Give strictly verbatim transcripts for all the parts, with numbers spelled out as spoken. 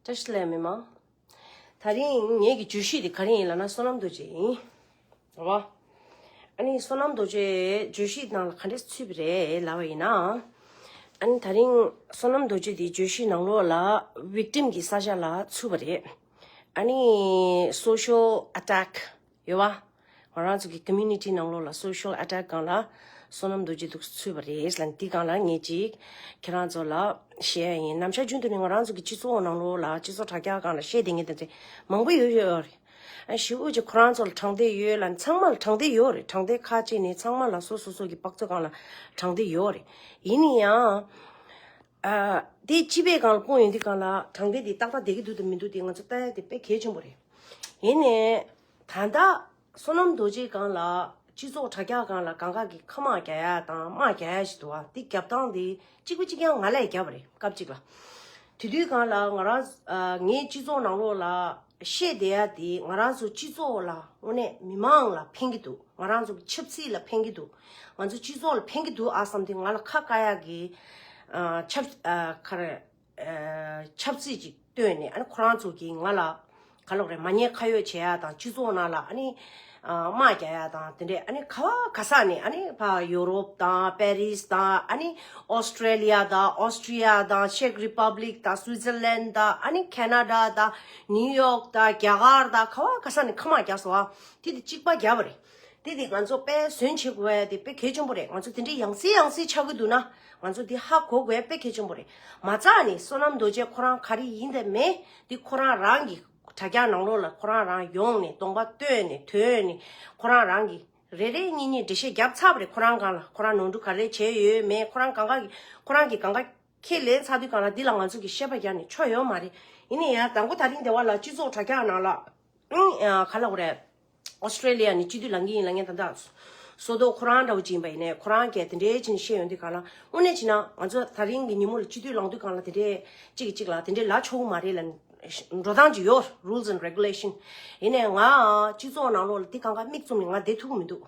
བཀྲ་ཤིས་བདེ་ལེགས་མི་མང་། ད་རིང་ངེད་ཀྱི་བརྗོད་གཞི་དེ་ག་རེ་ཡིན་ལབ་ན་བསོད་ནམས་རྡོ་རྗེ་ཡིན། རེད་བ། ཨ་ནི་བསོད་ནམས་རྡོ་རྗེ་བརྗོད་གཞི་ནང་ལ་ག་འདྲས་ཚུད་པ་རེད་ལབ་པ་ཡིན་ན། ཨ་ནི་ད་རིང་བསོད་ནམས་རྡོ་རྗེ་དེ་བརྗོད་གཞི་ནང་ལོགས་ལ་victim་གྱི་ས་ཆ་ལ་ཚུད་པ་རེད། ཨ་ནི་social attack་ཡོད་བ། ང་རང་ཚོ་གི་community་ནང་ལོགས་ལ་social attack་སྒང་ལ་བསོད་ནམས་རྡོ་རྗེ་འདུག་ཚུད་པ་རེད་ལ། འདི་སྒང་ལ་ངས་ཅིག་ཁྱེད་རང་ཚོ་ལ་བཤད་ཡ་ཡིན། ནམ་ཞག་རྒྱུན་དུ་ནས་ང་རང་ཚོ་གི་སྤྱི་ཚོགས་ནང་ལོགས་ལ་སྤྱི་ཚོགས་དྲ་རྒྱ་སྒང་ལ་བཤད་བསྡད་མཁན་དེ་འདྲ་མང་པོ་ཡོད་ཡོད་རེད། ཨ་ཞེ་པོ་ཅིག་ཁོ་རང་ཚོ་ལ་དྲང་བདེན་ཡོད་ལ་ཚང་མ་ལ་དྲང་བདེན་ཡོད་རེད། དྲང་བདེན་ཁ་ཅིག་ནས་ཚང་མ་ལ་སོ་སོ་སོ་གི་བག་ཚོད་སྒང་ལ་དྲང་བདེན་ཡོད་རེད། ཡིན་ན་ཡང་། ཨ། དེ་སྤྱི་པའི་སྒང་ལ་སྤུངས་ཡོང་དུས་སྒང་ལ་དྲང་བདེན་དེ་ཏག་ཏག་བསྡད་ཀྱི་འདུག་དང་མི་འདུག་དེ་ང་ཚོ་ལྟ་ཡ་དེ་དཔེ་གལ་ཆེན་པོ་རེད། ཡིན་ནའི། ད་ལྟ་བསོད་ནམས་རྡོ་རྗེའི་སྒང་ལ་སྤྱི་ཚོགས་དྲ་རྒྱ་སྒང་ལ་གང་ག་གི་ཁ་དམག་རྒྱག་ཡ་དང་དམག་རྒྱག་ཡ་ཞིག་འདུག་བ། དེ་རྒྱབ་སྟངས་དེ་གཅིག་པ་གཅིག་རྐྱང་ང་ལས་རྒྱབ་པ་རེད་སྐབས་གཅིག་ལ། དེ་དུས་སྒང་ལ་ང་རང་ཨ། ངའི་སྤྱི་ཚོགས་ནང་ལོགས་ལ་བཤད་བསྡད་ཡ་དེ་ང་རང་ཚོ་སྤྱི་ཚོགས་ལ་དངོས་གནས་མི་མང་ལ་ཕན་གྱི་འདུག་ང་རང་ཚོ་གི་ཆབ་སྲིད་ལ་ཕན་གྱི་འདུག་ང་ཚོ་སྤྱི་ཚོགས་ལ་ཕན་གྱི་འདུག་ཨ་བསམ་དུས་ང་ལ་ཁ་བཀག་ཡ་གི་ཨ། ཆབ་ཨ། ག་རེ། ཨ། ཆབ་སྲིད་ཅིག་བཏོན་ནས་ཨ་ནི་ཁོ་རང་ཚོ་གིས་ང་ལ་ག་ལབ་རེད། མ་ཉེས་ཁ་གཡོགས་བྱེད་ཡ་དང་སྤྱི་ཚོགས་ནང་ལ་ཨ་ནི་ཨ། དམག་རྒྱག་ཡ་དང་དེ་འདྲས་ཨ་ནི་ག་བ་ག་ས་ནས་ཨ་ནི་ཕ་ཡུ་རོབ་དང་པེ་རིས་དང་ཨ་ནི་ཨོ་སི་ཀྲེ་ལི་ཡ་དང་ཨོ་སི་ཀྲི་ཡ་དང་ཆེག་རི་པབ་ལིག་དང་སུའི་ཙར་ལན་དང་ཨ་ནི་ཁེ་ན་ཌ་དང་ནིའུ་ཡོག་དང་རྒྱ་གར་དང་ག་བ་ག་ས་ནས་ཁ་དམག་རྒྱག་སོང་བ། དེ་དེ་གཅིག་པ་རྒྱབ་པ་རེད། དེ་དེ་ང་ཚོ་དཔེ་ཟོན་བྱེད་དགོས་ཡ་དེ་དཔེ་གལ་ཆེན་པོ་རེད། ང་ཚོ་དེ་འདྲའི་ཡང་སེ་ཡང་སེ་ཆགས་ཀྱི་འདུག་ན་ང་ཚོ་དེ་ཧ་གོ་དགོས་ཡ་དཔེ་གལ་ཆེན་པོ་རེད། མ་རྩ་ནས་བསོད་ནམས་རྡོ་རྗེ་ཁོ་རང་ག་རེ་ཡིན་དེ་མེད་དེ་ཁོ་རང་རང་གི་དྲ་རྒྱ་ནང་ལོགས་ལ་ཁོ་རང་རང་ཡོང་ནས་གདོང་པ་སྟོན་ནས་དོན་ནས་ཁོ་རང་རང་གི་རེ་རེ་གཉིས་གཉིས་འགྲེལ་བཤད་རྒྱབ་ཚར་བ་རེད། ཁོ་རང་སྒང་ལ་ཁོ་རང་ནོར་འཁྲུལ་ག་རེ་བྱས་ཡོད་མེད་ཁོ་རང་གང་ག་གི་ཁོ་རང་གི་གང་ག་ཁས་ལེན་ཚར་དུས་སྒང་ལ་འདི་ལ་ང་ཚོ་གི་བཤད་པ་རྒྱག་ནས་ཆོ་ཡོད་མ་རེད། ཡིན་ན་ཡང་དང་པོ་ད་རིང་འདི་བ་ལ་སྤྱི་ཚོགས་དྲ་རྒྱ་ནང་ལ་ཨང་ག་ལབ་དགོས་རེད། ཨོ་སི་ཀྲེ་ལི་ཡ་ནས་སྤྱི་འཐུས་ལངས་ཀྱི་ཡིན་ལབ་མཁན་ད་ལྟ་བསོད་རྡོར་ཁོ་རང་འདྲ་བོ་ཅིག་ཡིན་པ་ཡིན་ནའི་ཁོ་རང་གིས་དེ་འདྲའི་ཕྱིན་བཤད་ཡོང་དུས་སྒང་ལ་དངོས་གནས་བྱས་ན་ང་ཚོ་ད་རིང་གི་ཉིན་མོ་ལ་སྤྱི་འཐུས་ལངས་དུས་སྒང་ལ་དེ་འདྲའི་གཅིག་གིས་གཅིག་ལ་དེ་འདྲའི་ལབ་ཆོག་གི་མ་རེད་ལབ་འགྲོ་སྟངས་ཅིག་ཡོད། Rules and regulation། ཡིན་ནའི་ང་སྤྱི་ཚོགས་ནང་ལོགས་ལ་དེ་གང་ག་མིག་བཙུམ་ནས་ང་བསྡད་ཐུབ་ཀྱི་མི་འདུག་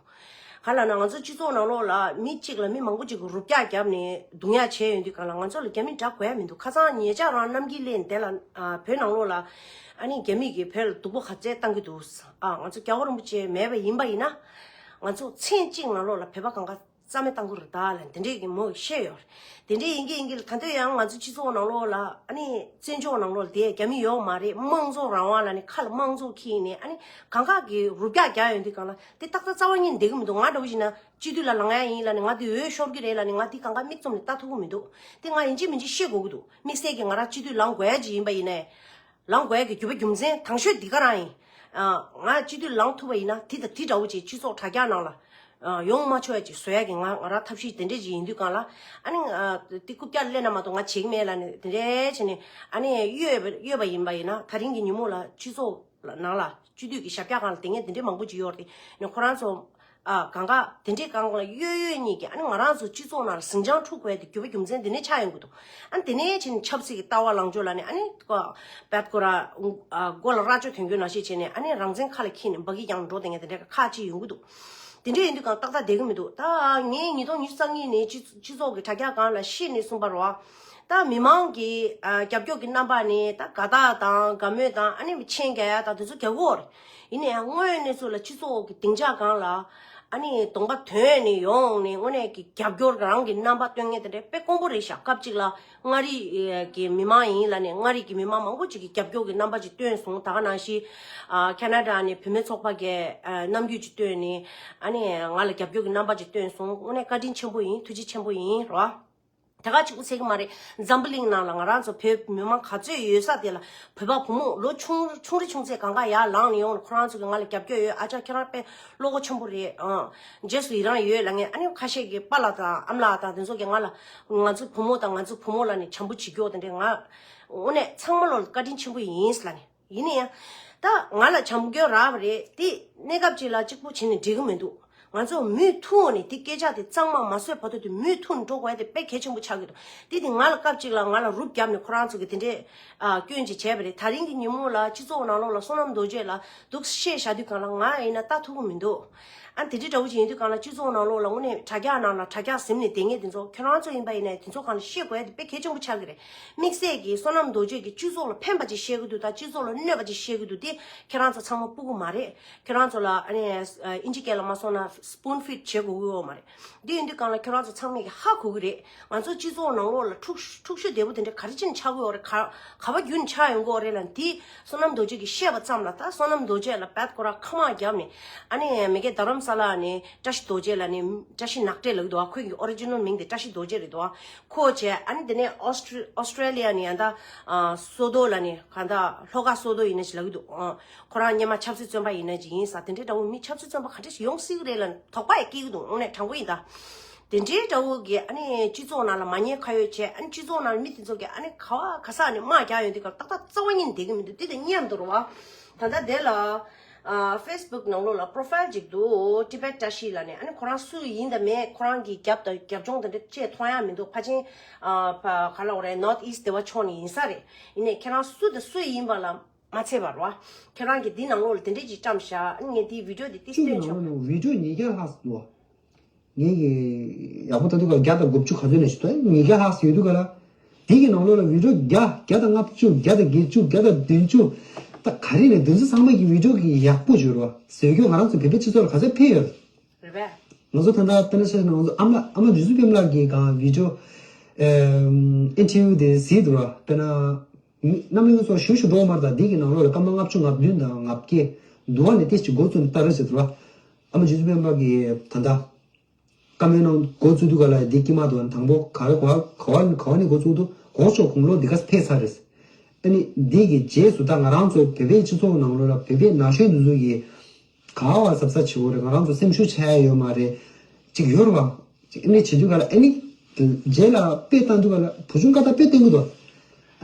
ག་ལབ་ན་ང་ཚོ་སྤྱི་ཚོགས་ནང་ལོགས་ལ་མི་གཅིག་ལ་མི་མང་པོ་ཅིག་གིས་རུབ་རྒྱག་བརྒྱབ་ནས་རྡུང་ཡ་བྱས་ཡོང་དུས་སྒང་ལ་ང་ཚོ་ལ་རྒྱ་མི་འདྲ་དགོས་ཡ་མི་འདུག་ཁ་སང་ཉེ་ཆར་རང་གནམ་དཀྱིལ་ལས་དེ་ལ་ཨ། བོད་ནང་ལོགས་ལ་ཨ་ནི་རྒྱ་མི་གིས་བོད་ལ་སྡུག་པོ་ག་ཚད་བཏང་གི་འདུག་ཨ། ང་ཚོ་རྒྱལ་བ་རིན་པོ་ཆེ་མེད་པ་ཡིན་པ་ཡིན་ན་ང་ཚོ་མཚན་གཅིག་ནང་ལོགས་ལ་བོད་པ་གང་ག་རྩ་མེད་བཏང་གི་རེད་ད་ལབ་དེ་འདྲས་ཀྱི་མོ་བཤད་ཡོད་རེད། དེ་འདྲས་ཡིན་གྱི་ཡིན་གྱི་ལ་ད་ལྟ་ཡང་ང་ཚོ་སྤྱི་ཚོགས་ནང་ལོགས་ལ་ཨ་ནི་བཙན་བྱོལ་ནང་ལོགས་ལ་དེ་རྒྱ་མི་ཡོད་མ་རེད། དམངས་གཙོ་རང་དབང་ལབ་ནས་ཁ་ལ་དམངས་གཙོ་འཁྱེར་ནས་ཨ་ནི་གང་ག་གིས་རུབ་རྒྱག་རྒྱག་ཡོང་དུས་སྒང་ལ་དེ་ཏག་ཏག་རྩ་བ་ཉིད་བསྡད་ཀྱི་མི་འདུག་ང་འདྲ་བོ་ཞིག་ན་སྤྱི་འཐུས་ལ་ལངས་ཡ་ཡིན་ལབ་ནས་ང་དེ་འོས་ཤོར་གྱི་རེད་ལབ་ནས་ང་དེ་གང་ག་མིག་བཙུམ་ནས་ལྟ་ཐུབ་ཀྱི་མི་འདུག་དེ་ང་ཡིན་གཅིག་མིན་གཅིག་བཤད་དགོས་ཀྱི་འདུག་དམིགས་བསལ་གྱི་ང་རང་སྤྱི་འཐུས་ལངས་དགོས་ཡ་ཅིག་ཡིན་པ་ཡིན་ནའི། ལངས་དགོས་ཡ་གི་རྒྱུ་བ་རྒྱུ་མཚན་དང་ཤོས་འདི་ག་རང་ཡིན། ཨ། ང་སྤྱི་འཐུས་ལངས་ཐུབ་པ་ཡིན་ན་དེ་དང་དེ་འདྲ་བོ་ཅིག་སྤྱི་ཚོགས་དྲ་རྒྱ་ནང་ལ་ཨ། ཡོང་མ་ཆོག་ཡ་ཅིག་བཟོ་ཡ་གི་ང་ང་རང་ཐབས་ཤེས་དེ་འདྲས་ཅིག་ཡིན་དུས་སྒང་ལ་ཨ་ནི་ཨ། དེ་རྐུབ་བཀྱག་ལ་སླེབས་ན་མ་གཏོགས་ང་བྱེད་ཀྱི་མེད་ལབ་ནས་དེ་འདྲས་བྱས་ནས་ཨ་ནི་གཡོལ་བ་གཡོལ་བ་ཡིན་པ་ཡིན་ན་ད་རིང་གི་ཉིན་མོ་ལ་སྤྱི་ཚོགས་ནང་ལ་སྤྱི་འཐུས་ཀྱི་ཞབས་བཀྱག་སྒང་ལ་དེ་ངས་དེ་འདྲས་མང་པོ་ཅིག་ཡོད་རེད་ནས་ཁོ་རང་ཚོ། ཨ། གང་ག་དེ་འདྲའི་སྒང་ལ་གཡོ་གཡོ་གཉིས་ཀྱིས་ཨ་ནི་ང་རང་ཚོ་སྤྱི་ཚོགས་ནང་ལ་ཟིང་ཆ་འཁྲུག་དགོས་དེ་རྒྱུ་བ་རྒྱུ་མཚན་དེ་ནས་ཆགས་ཡོང་གི་འདུག་ཨ་ནི་དེ་ནས་ཕྱིན་ཆབ་སྲིད་ཀྱི་ལྟ་བ་ལངས་ཕྱོགས་ལ་ནི་ཨ་ནི་ཀོ་བད་ཀོ་ར་ཨ་མགོ་ལ་རྭ་ཅོ་ཐོན་རྒྱུ་ནང་བཞིན་བྱས་ནས་ཨ་ནི་རང་བཙན་ཁ་ལ་འཁྱེར་ནས་འབག་གི་ཀྱང་འགྲོ་དེ་ངས་དེ་འདྲའི་ཁག་ཅིག་ཡོང་གི་འདུག་དེ་འདྲ་ཡིན་དུས་གང་ཏག་ཏག་བསྡད་གི་མི་འདུག་ད་ངས་ཉིས་སྟོང་ཉི་ཤུ་རྩ་གཉིས་ནས་སྤྱི་སྤྱི་ཚོགས་ཀྱི་དྲ་རྒྱ་སྒང་ལ་ཤེས་ནས་གསུངས་པ་རེད་བ། ད་མི་མང་གི་ཨ་རྒྱབ་སྐྱོར་གྱི་རྣམ་པ་ནི་ད་དགའ་རྟགས་དང་དགའ་མོས་དང་ཨ་ནི་མཆན་རྒྱག་ཡ་དང་དེ་ཚོ་རྒྱག་གི་ཡོད་རེད། ཡིན་ན་ཡང་དངོས་ཡོད་གནས་ཚུལ་ལ་སྤྱི་ཚོགས་ཀྱི་སྡིངས་ཆ་སྒང་ལ་ཨ་ནི་གདོང་པ་དོན་ནས་ཡོང་ནས་དངོས་གནས་ཀྱི་རྒྱབ་སྐྱོར་རང་གི་རྣམ་པ་སྟོན་མཁན་དེ་འདྲ་དཔེ་དཀོན་པོ་རེད་ཤག་སྐབས་གཅིག་ལ་མངའ་རིས་ཀྱི་མི་མང་ཡིན་ལབ་ནས་མངའ་རིས་ཀྱི་མི་མང་མང་པོ་ཅིག་གིས་རྒྱབ་སྐྱོར་གྱི་རྣམ་པ་ཅིག་སྟོན་སོང་། ད་ག་ནང་བཞིན་ཨ་ཁེ་ན་ཌ་ནས་བུད་མེད་ཚོགས་པ་གིས་ཨ་རྣམ་འགྱུར་ཅིག་སྟོན་ནས་ཨ་ནི་ང་ལ་རྒྱབ་སྐྱོར་གྱི་རྣམ་པ་ཅིག་སྟོན་སོང་། དངོས་གནས་བཀའ་དྲིན་ཆེན་པོ་ཡིན། ཐུགས་རྗེ་ཆེན་པོ་ཡིན་རོ། དེ་ག་གཅིག་པུ་ཚད་ཀྱི་མ་རེད། འཛམ་བུ་གླིང་ནང་ལ་ང་རང་ཚོ་བོད་མི་མང་ག་ཚོད་ཡོད་ས་དེ་ལ་བོད་པ་བུ་མོ་ལོ་ཆུང་ཆུང་རེ་ཆུང་ཚད་གང་ག་ཡར་ལངས་ནས་ཡོང་ནས་ཁོ་རང་ཚོ་གིས་ང་ལ་རྒྱབ་སྐྱོར་ཡོད། ཨ་ཅག་ཁྱེད་རང་དཔེ་བློ་ཁོག་ཆེན་པོ་རེད་ཨང་། རྗེས་སུ་ཡི་རང་ཡོད་ལབ་མཁན་ཨ་ནི་ཁ་ཤས་ཀྱིས་པཱ་ལགས་དང་ཨ་མ་ལགས་དང་དེ་ཚོ་གིས་ང་ལ་ང་ཚོ་བུ་མོ་དང་ང་ཚོ་བུ་མོ་ལབ་ནས་བྱམས་པོ་བྱེད་རྒྱུ་དེ་འདྲས་ང་དངོས་གནས་ཚང་མ་ལོ་བཀའ་དྲིན་ཆེན་པོ་ཡིན་ལབ་ནས། ཡིན་ན་ཡང་། ད་ང་ལ་བྱམས་སྐྱོར་རག་པ་རེད་དེ་གནས་སྐབས་ཅིག་ལ་གཅིག་པུ་བྱས་ནས་འགྲིག་གི་མི་འདུག་ང་ཚོ་མུ་མཐུད་ནས་དེ་སྐད་ཆ་དེ་གཙང་མ་མ་བཟོས་བར་དུ་དེ་མུ་མཐུད་ནས་འགྲོ་དགོས་ཡ་དེ་དཔེ་གལ་ཆེན་པོ་ཆགས་ཀྱི་འདུག་དེ་དེ་ང་ལ་སྐབས་ཅིག་ལ་ང་ལ་རུབ་བརྒྱབ་ནས་ཁོ་རང་ཚོ་གིས་དེ་འདྲས་ཨ་སྐྱོན་ཅིག་བྱས་པ་རེད། ད་རིང་གི་ཉིན་མོ་ལ་སྤྱི་ཚོགས་ནང་ལོགས་ལ་བསོད་ནམས་རྡོ་རྗེ་ལ་འདུག་བཤད་བཞག་དུས་སྒང་ལ་ང་ཡིན་ན་ལྟ་ཐུབ་ཀྱི་མི་འདུག་ཨ་དེ་འདྲའི་འདྲ་བོ་ཅིག་ཡིན་དུས་གང་ལ་སྤྱི་ཚོགས་ནང་ལོགས་ལ་དངོས་གནས་དྲ་རྒྱ་ནང་ལ་དྲ་རྒྱ་ཟིན་ནས་བསྡད་མཁན་དེ་ཚོ་ཁྱོད་རང་ཚོ་ཡིན་པ་ཡིན་ནའི་དེ་ཚོ་གང་ལ་ཤེས་དགོས་ཡ་དེ་དཔེ་གལ་ཆེན་པོ་ཆགས་ཀྱི་རེད། དམིགས་བསལ་གྱིས་བསོད་ནམས་རྡོ་རྗེ་གིས་སྤྱི་ཚོགས་ལ་ཕན་པ་ཅིག་བཤད་ཀྱི་འདུག་དང་སྤྱི་ཚོགས་ལ་གནོད་པ་ཅིག་བཤད་ཀྱི་འདུག་དེ་ཁྱེད་རང་ཚོ་ཚང་མ་སྤུ་གུ་མ་རེད། ཁྱེད་རང་ཚོ་ལ་ཨ་ནི་ཨིན་ཇི་སྐད་ལ་མ་སོང་ན་སྤུན་ཕིཌ་བྱེད་དགོས་ཀྱི་ཡོད་མ་རེད། འདི་ཡིན་དུས་གང་ལ་ཁྱེད་རང་ཚོ་ཚང་མས་ཀྱི་ཧ་གོ་གི་རེད། ང་ཚོ་སྤྱི་ཚོགས་ནང་ལོགས་ལ་འཁྲུག་འཁྲུག་ཤོས་བདེ་པོ་དེ་འདྲ་ག་རེ་བྱས་ནས་ཆགས་ཀྱི་ཡོད་རེད། ག་ག་བ་བརྒྱུད་ནས་ཆགས་ཡོང་གི་ཡོད་རེད་ལབ་དེ་བསོད་ནམས་རྡོ་རྗེ་གིས་བཤད་པ་ཙམ་ལ་ད་བསོད་ནམས་རྡོ་རྗེ་ལ་བད་ཁོ་རང་ཁ་མ་བརྒྱབ་ནས་ཨ་ནི་མི་སྒེར་རྡ་རམ་ས་ལ་ནས་བཀྲ་ཤིས་རྡོ་རྗེ་ལ་ནས་བཀྲ་ཤིས་ནག་ཏྲེ་ལབ་ཀྱི་འདུག་ཁོའི་གི་ཨོ་རི་ཇི་ནལ་མིང་དེ་བཀྲ་ཤིས་རྡོ་རྗེ་རེད་འདུག་ཁོ་བྱས་ཨ་ནི་དེ་ནས་ཨོ་སི་ཨོ་སི་ཏྲེ་ལི་ཡ་ནས་ཨ་ད་སོ་དོ་ལ་ནས་ག་ད་ལྷོ་ཁ་སོ་དོ་ཡིན་ན་ཞིག་ལབ་ཀྱི་འདུག་ཁོ་རང་སྔོན་མ་ཆབ་སྲིད་བཙོན་པ་ཡིན་ན་ཅིག་ཡིན་ས་དེ་འདྲའི་འདྲ་བོ་མི་ཆབ་སྲིད་བཙོན་པ་ག་འདྲ་ཞིག་ཡོང་སྲིད་ཀྱི་རེད་ལ་དོགས་པ་ཡང་སྐྱེ་གི་འདུག་དངོས་གནས་དྲང་པོ་ཡིན་ད། དེ་འདྲའི་འདྲ་བོ་གི་ཨ་ནི་སྤྱི་ཚོགས་ནང་ལ་མ་ཉེས་ཁ་གཡོགས་བྱས་ཨ་ནི་སྤྱི་ཚོགས་ནང་ལ་མི་དེ་ཚོ་གི་ཨ་ནི་ག་བ་ག་ས་ནས་དམག་རྒྱག་ཡོང་དུས་སྐབས་ཏག་ཏག་རྩ་བ་ཉིད་ནས་བསྡད་ཀྱི་མི་འདུག་དེ་དང་མཉམ་དུ་རེད་བ། ད་ལྟ་དེ་ལ་ཨ་ཕེ་སི་བུག་ནང་ལོགས་ལ་པོ་རོ་ཕའིལ་ཅིག་འདུག་ཊི་བེཊ་བཀྲ་ཤིས་ལབ་ནས། ཨ་ནི་ཁོ་རང་སུ་ཡིན་དང་མེད་ཁོ་རང་གི་རྒྱབ་དང་རྒྱབ་ལྗོངས་དང་འདྲ་ཅེས་མཐོང་ཡ་མི་འདུག་ཕལ་ཆེར་ཨ་ཕ་ག་ལབ་དགོས་རེད། ནོར་ཐི་ཨིསཊ་སྡེ་བ་ཕྱོགས་ནས་ཡིན་ས་རེད། ཡིན་ནའི་ཁྱེད་རང་སུ་དང་སུ་ཡིན་པ་ལ་མ་ཚད་པར་བ། ཁྱེད་རང་གིས་འདི་ནང་ལོགས་ལ་དེ་འདྲས་ཅིག་བཀྲམ་བཞག་ཨ་ནི་ངས་འདིའི་བི་ཌིའོ་འདི་ཏིས་གཅིག་གི་སྟོན་ནང་ཆོག་ལོགས་ནས་བི་ཌིའོ་ཉིས་བརྒྱ་ལྷག་ཙམ་འདུག་ངེད་ཀྱི་ཡག་པོ་ལྟ་དུས་ཀ་བརྒྱ་དང་དགུ་བཅུ་ག་ཚོད་ནས་ཞིག་ཏོ་ཉིས་བརྒྱ་ལྷག་ཙམ་ཡོད་དུས་ཀ་ལ། དེ་གི་ནང་ལོགས་ལ་བི་ཌིའོ་བརྒྱ་བརྒྱ་དང་ལྔ་བཅུ་བརྒྱ་དང་བརྒྱད་ཅུ་བརྒྱ་དང་བདུན་ཅུ། ད་ག་རེ་ནས་དེ་ཚོ་ཚང་མ་གི་བི་ཌིའོ་གི་ཡག་པོ་བྱོས་རོགས་ཟེར་རྒྱུ་ང་རང་ཚོ་བོད་པའི་སྤྱི་ཚོགས་ལ་ག་ཚོད་ཕན་ཡོད། རེད་པས། ང་ཚོ་ད་ལྟ་དཔེར་ན་ཆ་བཞག་ན་ང་ཚོ་ཨ་མ་ཨ་མ་རྗེ་བཙུན་སྤེན་པ་ལགས་ཀྱི་གང་བི་ཌིའོ་ཨིན་ཊར་བིའུ་དེ་གཟིགས་འདུག་ར། དཔེར་ན་མི་རྣམ་གླིང་ཚོ་ཞུ་ཞུ་འགྲོ་མ་རེད། ད་འདི་གི་ནང་ལོགས་ལ་སྐར་མ་ལྔ་བཅུ་ང་བདུན་དང་ང་བརྒྱད་འདུག་བ་ནས་ཏིས་ཅིག་འགོ་བཙུགས་ནས་ལྟ་རོགས་བྱེད་འདུག་ར། ཨ་མ་རྗེ་བཙུན་སྤེན་པ་ལགས་ཀྱི་ད་ལྟ། བཀའ་མོལ་གནང་འགོ་བཙུགས་དུས་ག་ལ་འདི་དཀྱིལ་མ་དུ་དང་པོ་ག་རེ་ག་བ་ག་བ་ག་བ་ནས་འགོ་བཙུགས་འདུག་གོང་ཆོག་དགུང་ལོ་འདི་ག་ཕེབས་ཚར་རེད། ཨ་ནི་འདི་གི་རྗེས་སུ་ད་ང་རང་ཚོ་བོད་པའི་སྤྱི་ཚོགས་ནང་ལོགས་ལ་བོད་པའི་ན་གཞོན་འདི་ཚོ་གི་ག་བ་གཟབ་གཟབ་བྱེད་དགོས་རེད། ང་རང་ཚོ་སེམས་ཤུགས་ཆག་ཡ་ཡོད་མ་རེད། ཅིག་ཡོད་རེད་བ། ཅིག་ཨ་ནི་བྱེད་དུས་ག་ལ་ཨ་ནི་རྗེས་ལ་དཔེ་བཏང་དུས་ག་ལ་བུ་ཆུང་ཀ་ད་དཔེ་བཏོན་གི་འདུག་